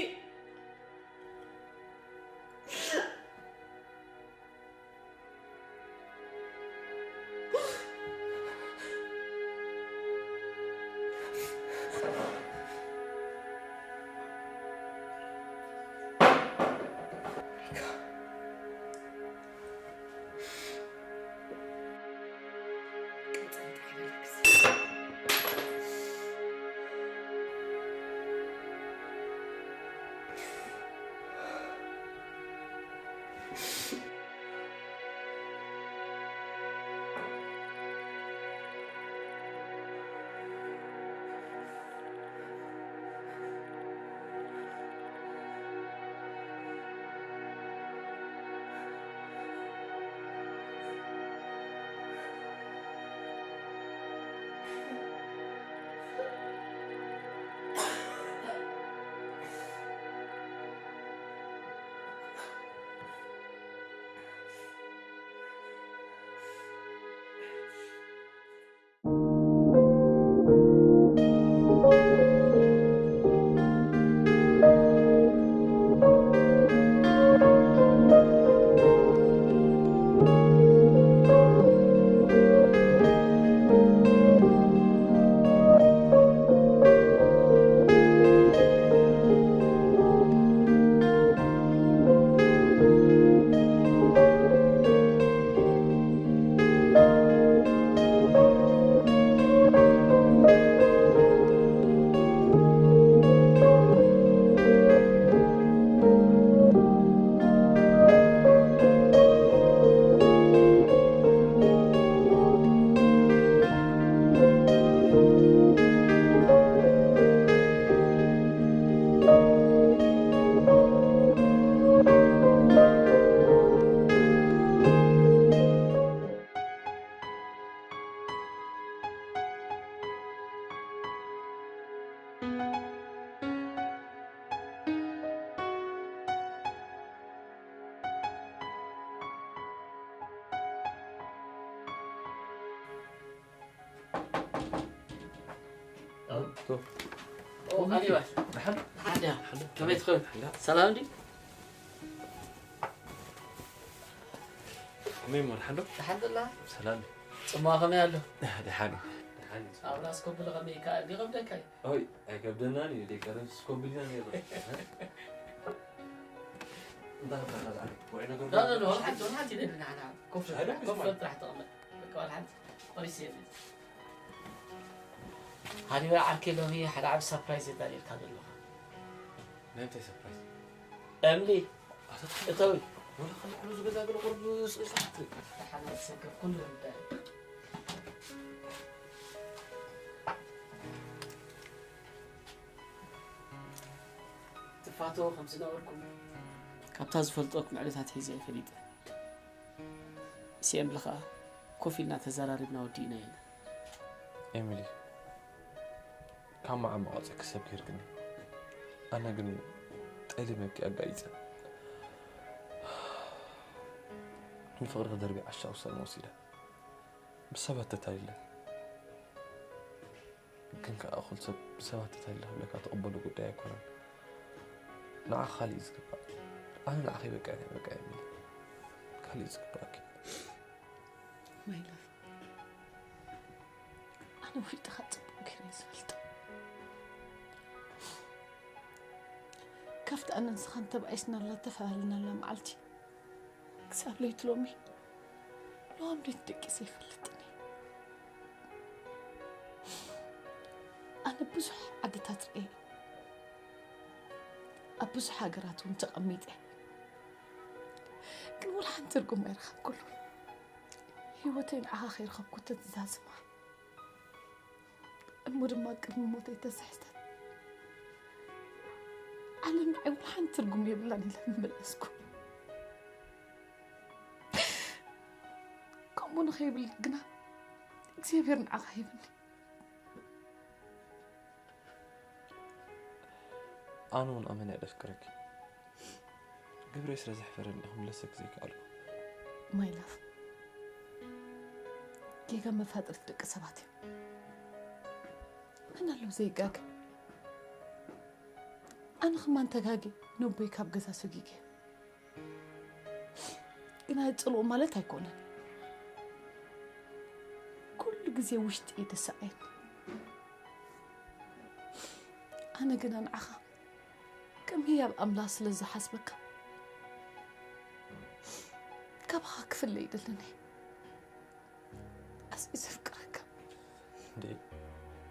ኦ፣ ካሊባ። ደሓን? ደሓን ድያ? ከመይ ትኸውን? ሰላም ድዩ? ከመይ እሞ፣ ደሓን ዶ? ደሓን ዶ? ሰላም። ጽምዋ ከመይ ኣሎ? ደሓን እዩ። ደሓን እዩ። ኣብ ራስ ኮብል ከመይ ይከኣል? ይኸብደካ እዩ? ኦይ፣ ኣይከብደናን እዩ። ደቂ ራስ ኮብል ኢና ነይርና። እንታይ ከብደካ ዝዓቢ? ውዑይ ነገር ላ፣ ላ፣ ላ፣ ወላ ሓንቲ፣ ወላ ሓንቲ የለን ንዓና። ኮፍ፣ ሻሂ ዶ ኮፍ ማይ? ጥራሕ ተቐመጥ። በቃ፣ ወላ ሓንቲ ቆሪስ የለን። ሃሊባ ዓርከይ፣ ሎሚ ሓደ ዓቢ ሰርፕራይዝ የዳልየልካ ዘለኹ። ናይ እንታይ ሰርፕራይዝ? እምሊ፣ ኣታ እተዊ። ወላ ከመይ ኩሉ ዝገዛ ገለ ቁሩብ ስእሊ ሰዓት። ደሓን፣ ኣትሰከፍ፣ ኩሉ ንዳይ። ትፋተዉ ከም ዝነበርኩም ካብታ ዝፈልጠኩም ዕለታት ሒዘ እየ ፈሊጠ። ምስ ኤምሊ ኸኣ ኮፍ ኢልና ተዘራሪብና ወዲእናዮ ኢና። ኤሚሊ፣ ካብ መዓመቕ ኣውጺእኪ ሰብ ጌርክኒ። ኣነ ግን ጠሊመኪ ኣጋይጸ። ንፍቕሪ ክደርቢ ዓሻ ውሳነ ወሲደ። ብሰባት ተታሊለ። ግን ከኣ እኹል ሰብ ብሰባት ተታሊለ ክብለካ ትቕበሎ ጉዳይ ኣይኮነን። ንዓኺ ካልእ እዩ ዝግባእ። ኣነ ንዓኺ ይበቅዕን ኣይበቅዕን የብለይን። ካልእ እዩ ዝግባኣኪ። My love፣ ኣነ ውሽጥኻ ጽቡቕ ገይረ እየ ዝፈልጦ። ካብቲ ኣነ ንስኻን ተባኢስናላ ተፈላለናላ መዓልቲ ክሳብ ለይቲ ሎሚ፣ ለዋም ደይት ደቂሰ ይፈልጥን እየ። ኣነ ብዙሕ ዓድታት ርእየ፣ ኣብ ብዙሕ ሃገራት እውን ተቐሚጠ፣ ግን ወላ ሓንቲ ትርጉም ኣይረኸብኩሉን። ህይወተይ ንዓኻ ከይረኸብኩ ተትዛዝማ፣ እሞ ድማ ቅድሚ ሞተይ ተሳሒተት፣ ዓለም ንዓይ ወላ ሓንቲ ትርጉም የብላን ኢለ ምመለስኩ። ከምኡ ንኸይብል ግና እግዚኣብሔር ንዓኻ ሂብኒ። ኣነ እውን ኣመና እየ ዘፍቅረኪ። ግብረይ ስለ ዘሕፈረኒ እየ ክምለሰኪ ዘይከኣልኩ። My love፣ ጌጋ መፋጥርቲ ደቂ ሰባት እዮም። መን ኣሎ ዘይጋገ? ኣነ ከማን ተጋግየ ነቦይ ካብ ገዛ ሰጒገዮ። ግና ይጽልኦ ማለት ኣይኮነን። ኩሉ ግዜ ውሽጢ እዩ ዘሳቕየኒ። ኣነ ግና ንዓኻ ከም ህያብ ኣምላኽ ስለ ዝሓስበካ፣ ካባኻ ክፍለ ኣይደልን እየ። ኣዝየ ዘፍቅረካ። እንዴ፣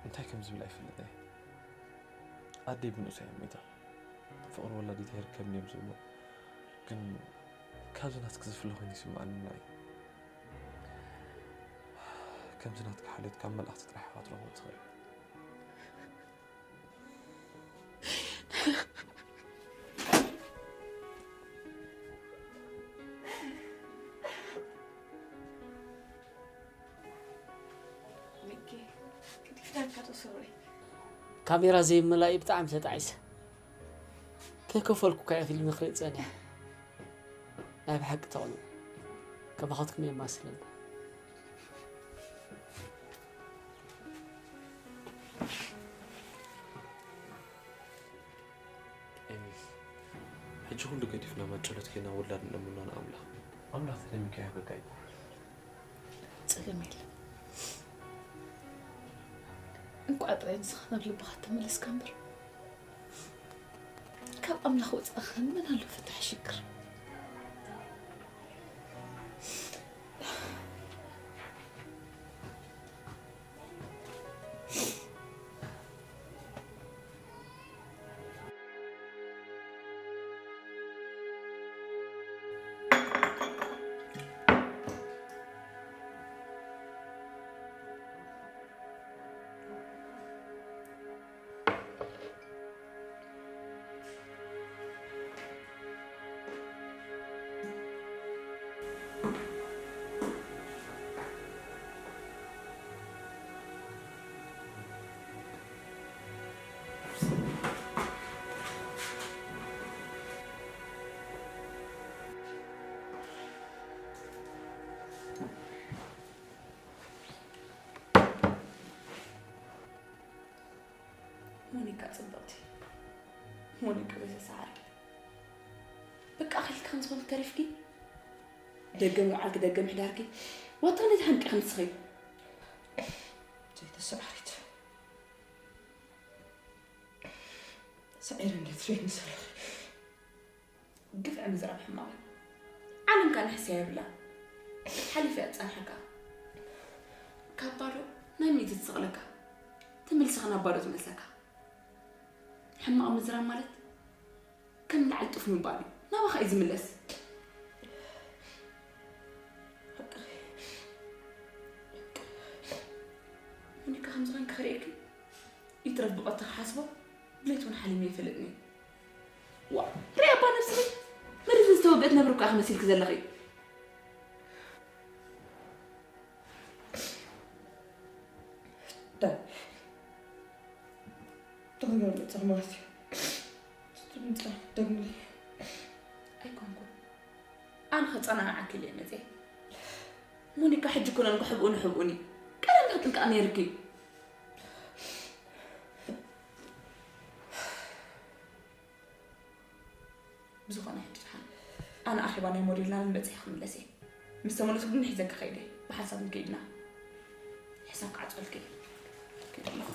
እንታይ ከም ዝብል ኣይፈልጥን እየ። ኣደይ ብንኡስ እያ ሞይታ። ፍቕሪ ወላዲት ኣይርከብን እዮም ዝብሉ፣ ግን ካብዚ ናትኪ ዝፍለ ኮይኑ ይስምዓኒ። ንዓይ ከምዚ ናትኪ ሓልዮት ካብ መላእኽቲ ጥራሕ ኢኻ ክትረኽቦ ትኽእል። ካሜራ ዘይምልኣይ ብጣዕሚ ተጣዒሰ። ከይከፈልኩ እኳ እየ ፊልም ክርኢ ጸኒሐ። ናይ ብሓቂ ተቕንኡ። ከማኻትኩም የማስለና። ኤሚስ፣ ሕጂ ኩሉ ገዲፍና ማጨሎት ጌና ውላድ ንለምኖ ንኣምላኽ። ኣምላኽ ተደሚካ ይህበካ እዩ። ጸገም የለን። እንኳዕ ጥራይ ንስኻ ናብ ልብኻ ተመለስካ እምበር፣ ካብ ኣምላኽ ወጻኢ ኸ መን ኣሎ ፍታሕ ሽግር? ሞኒካ ጽብቕቲ፣ ሞኒካ ዘይተሰዓሪ፣ በቃ ኣኺልኪ ከም ዝኾንኪ ተሪፍኪ፣ ደገ ምውዓልኪ ደገ ምሕዳርኪ፣ ዋታ ነቲ ሃንቂ ከም ንስኺ ዘይተሰዓሪት። ሰዒረ እንደ ትሪእኒ ዘለኺ ግፍዒ ምዝራብ ሕማቕ እዩ። ዓለምካ ንሕስያ የብላን። ሓሊፋ እያ ትጸንሓካ። ካብ ባዶ ናብ ሚእቲ ትስቕለካ። ተመሊስኻ ናብ ባዶ ትመልሰካ። ሕማቕ ምዝራብ ማለት ከም ንላዕሊ ጡፍ ምባል እዩ። ናባኻ እዩ ዝምለስ። ሓቅኺ። ሞኒካ ከም ዝኾንኪ ክርእየኪ ይትረፍ ብቐትሪ ክሓስቦ ብለይቲ እውን ሓሊመ ኣይፈልጥን እየ። ዋእ፣ ርኣያ እባ ነብስኺ። መርዚ ዝተወግአት ነብሪ እኮ ኢኺ መሲልኪ ዘለኺ። ዳይ። ትኽክል መጸኽ ማለት እዩ። ትምጻ ደግምለይ። ኣይኮንኩን። ኣነ ከጸናንዓኪ ኢለ እየ መጺአ። ሞኒካ ሕጂ እኮ ነንጎ ሕብኡኒ ሕብኡኒ። ቀደም ክትጥንቀቒ ነይርኪ። ብዝኾነ ሕጂ ደሓን ኣነ ኣኼባ ናይ ሞዴልና ንመጽእ ክምለስ እየ። ምስ ተመለስኩ ግን ሒዘኪ ከይደ እየ። ብሓንሳብ ንከይድና ሕሳብ ክዓጽወልኪ እየ። ከይደ ኣለኹ።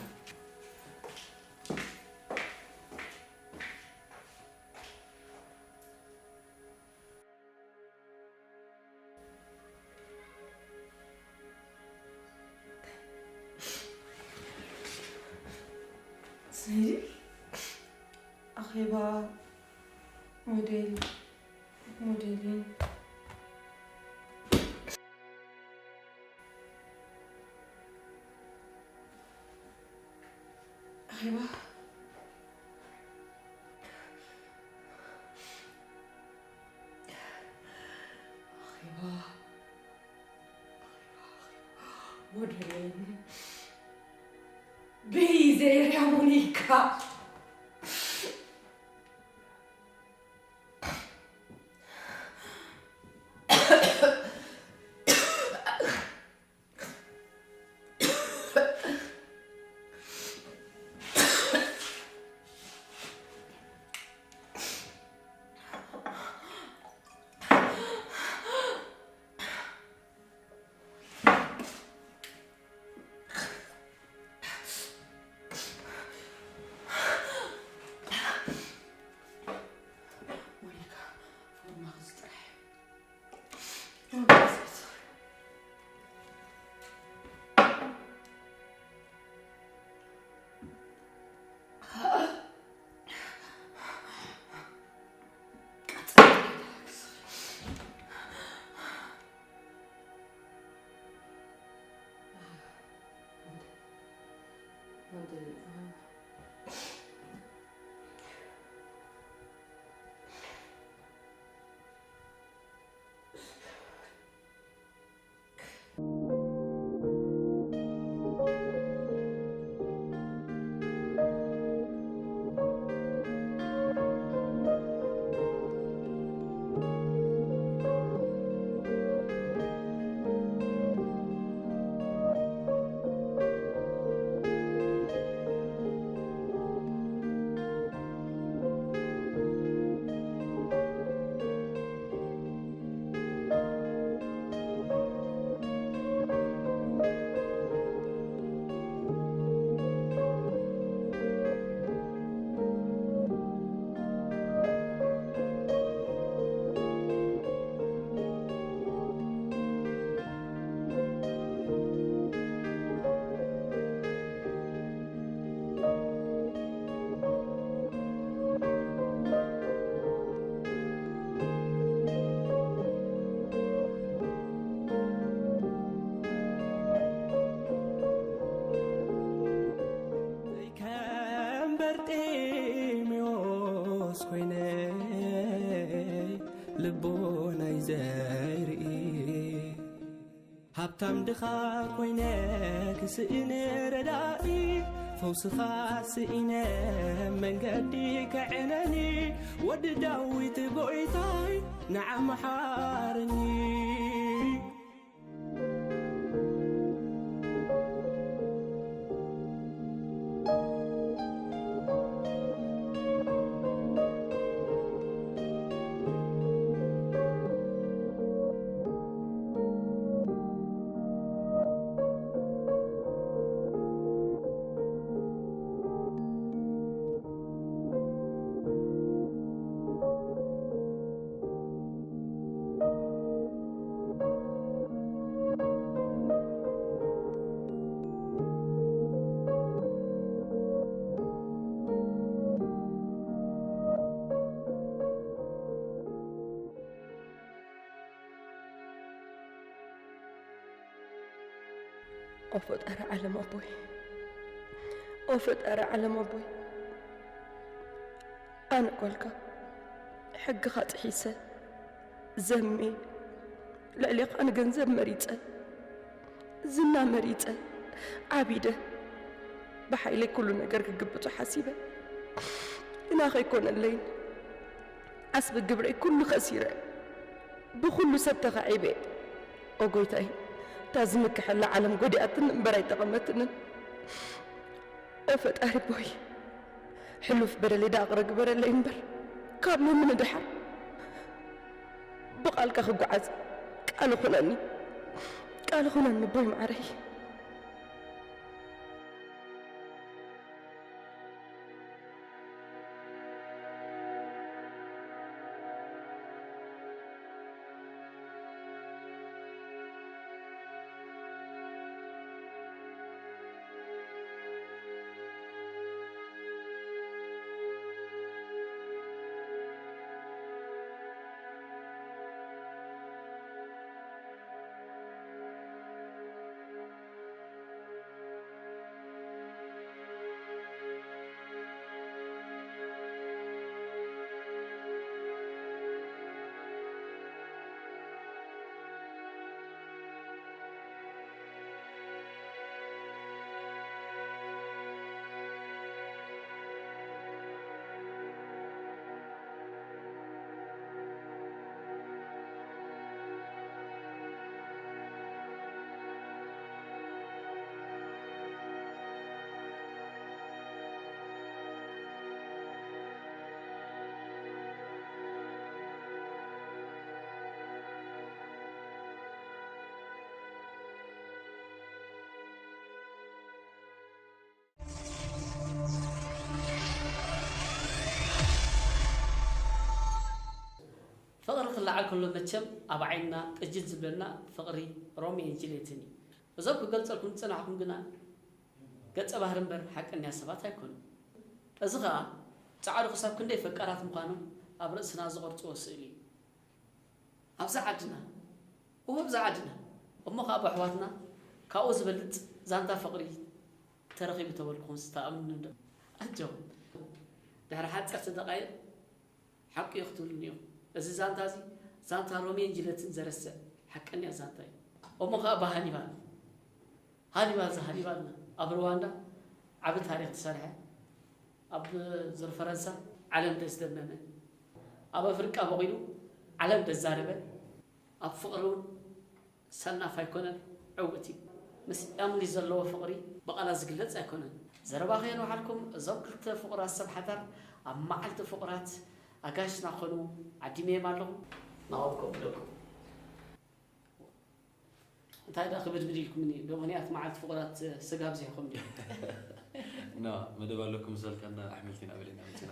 ሄባ ሞዴል፣ ሞዴሊን። ሄባ፣ ሄባ፣ ሞዴሊን። ብይ ዘይርያ ሞኒካ። ከም በርጢሜዎስ ኮይነ ልቦናይ ዘርኢ፣ ሃብታም ድኻ ኮይነ ክስእን ረዳኢ፣ ፈውስኻ ስኢነ መንገዲ ከዕነኒ፣ ወዲ ዳዊት ጎይታይ ንዓ መሓረኒ። ኦ ፈጣሪ ዓለም ኣቦይ፣ ኦ ፈጣሪ ዓለም ኣቦይ፣ ኣነ ጓልካ ሕግኻ ጥሒሰ ዘሜ ልዕሌኻ ንገንዘብ መሪጸ፣ ዝና መሪጸ፣ ዓቢደ፣ ብሓይለይ ኩሉ ነገር ክግብቶ ሓሲበ፣ ግና ከይኮነለይን ዓስቢ ግብረይ ኩሉ ከሲረ፣ ብኹሉ ሰብ ተኻዒበ። ኦ ጎይታይ፣ እታ ዝምክሐላ ዓለም ጎዲኣትኒ እምበር ኣይጠቐመትንን። ኦ ፈጣሪ ቦይ፣ ሕሉፍ በደለይ ደኣ ይቕረ ግበረለይ እምበር፣ ካብ ሎሚ ንደሓር ብቓልካ ክጓዓዝ ቃል ኹነኒ፣ ቃል ኹነኒ ቦይ መዓረይ። ክለዓል ከሎ መቸም ኣብ ዓይንና ጥጅል ዝብለና ፍቕሪ ሮሜዮን ጁልየትን እዩ። እዞም ክገልጸልኩም ዝጸናሕኩም ግና ገጸ ባህሪ እምበር ሓቀኛ ሰባት ኣይኮኑን። እዚ ኸኣ ጻዕሩ ክሳብ ክንደይ ፈቃራት ምዃኖም ኣብ ርእስና ዝቐርጽዎ ስእሊ እዩ። ኣብዛ ዓድና፣ እወ ኣብዛ ዓድና፣ እሞ ኸኣ ብኣሕዋትና ካብኡ ዝበልጽ ዛንታ ፍቕሪ ተረኺቡ ተበልኩኹምስ ትኣምኑኒ ዶ? ኣጆኹም። ድሕሪ ሓጸርቲ ደቓይቕ ሓቁ እዩ ክትብሉኒ ኢኹም። እዚ ዛንታ እዚ ዛንታ ሮሜዮን ጁልየትን ዘረስዕ ሓቀኛ ዛንታ እዩ። እሞ ኸኣ ብሃኒባል፣ ሃኒባል እዚ ሃኒባልና ኣብ ሩዋንዳ ዓቢ ታሪኽ ዝሰርሐ፣ ኣብ ዙር ፈረንሳ ዓለም ዘስደመመ፣ ኣብ ኣፍሪቃ በቒሉ ዓለም ዘዛረበ፣ ኣብ ፍቕሪ እውን ሰናፍ ኣይኮነን፣ ዕውት እዩ። ምስ ኤምሊ ዘለዎ ፍቕሪ ብቓላት ዝግለጽ ኣይኮነን። ዘረባ ከየንውሓልኩም፣ እዞም ክልተ ፍቑራት ሰብ ሓዳር ኣብ መዓልቲ ፍቑራት ኣጋይሽና ክኾኑ ዓዲመዮም ኣለኹ። ናብኦም ከብለኩም። እንታይ ደኣ ክብድብድ ኢልኩምኒ? ብምኽንያት መዓልቲ ፍቑራት ስጋ ኣብዚሕኩም ድዩ? ና መደብ ኣለኩም ዘልካና ኣሕምልቲ ኢና በሊዕና መጺና።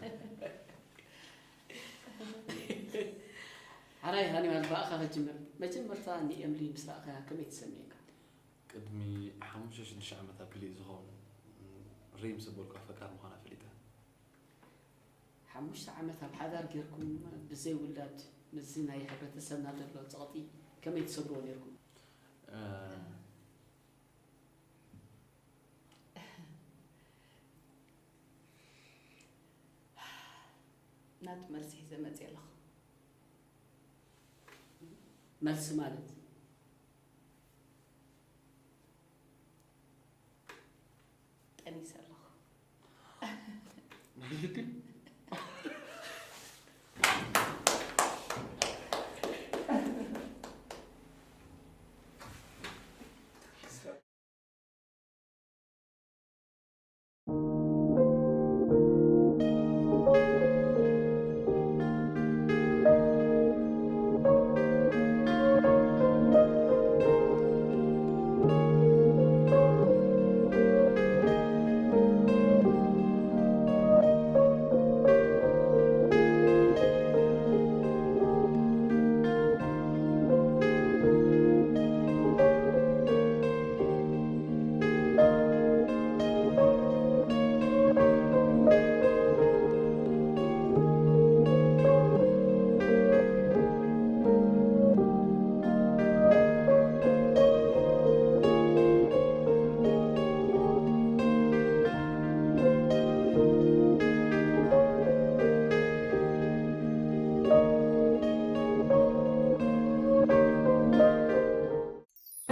ሓራይ ሃኒባል ብኣኻ ክጅምር። መጀመርታ ንኤምሊ ምስ ረኣኻያ ከመይ ተሰሚዕካ? ቅድሚ ሓሙሽተ ሽዱሽተ ዓመት ኣቢሉ እዩ ዝኸውን ሪም ዘበልኳ ፈቃር ምዃና ፈሊጠ። ሓሙሽተ ዓመት ኣብ ሓዳር ጌርኩም ብዘይ ውላድ ምስዚ ናይ ሕብረተሰብና ዘሎ ጸቕጢ ከመይ ትሰግርዎ ኔርኩም? ናቱ መልሲ ሒዘ መፅእ ኣለኹ። መልሲ ማለት ጠኒሰ ኣለኹ።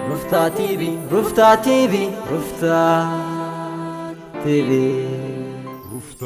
ሩፍታ ቲቪ ሩፍታ ቲቪ ሩፍታ ቲቪ ሩፍታ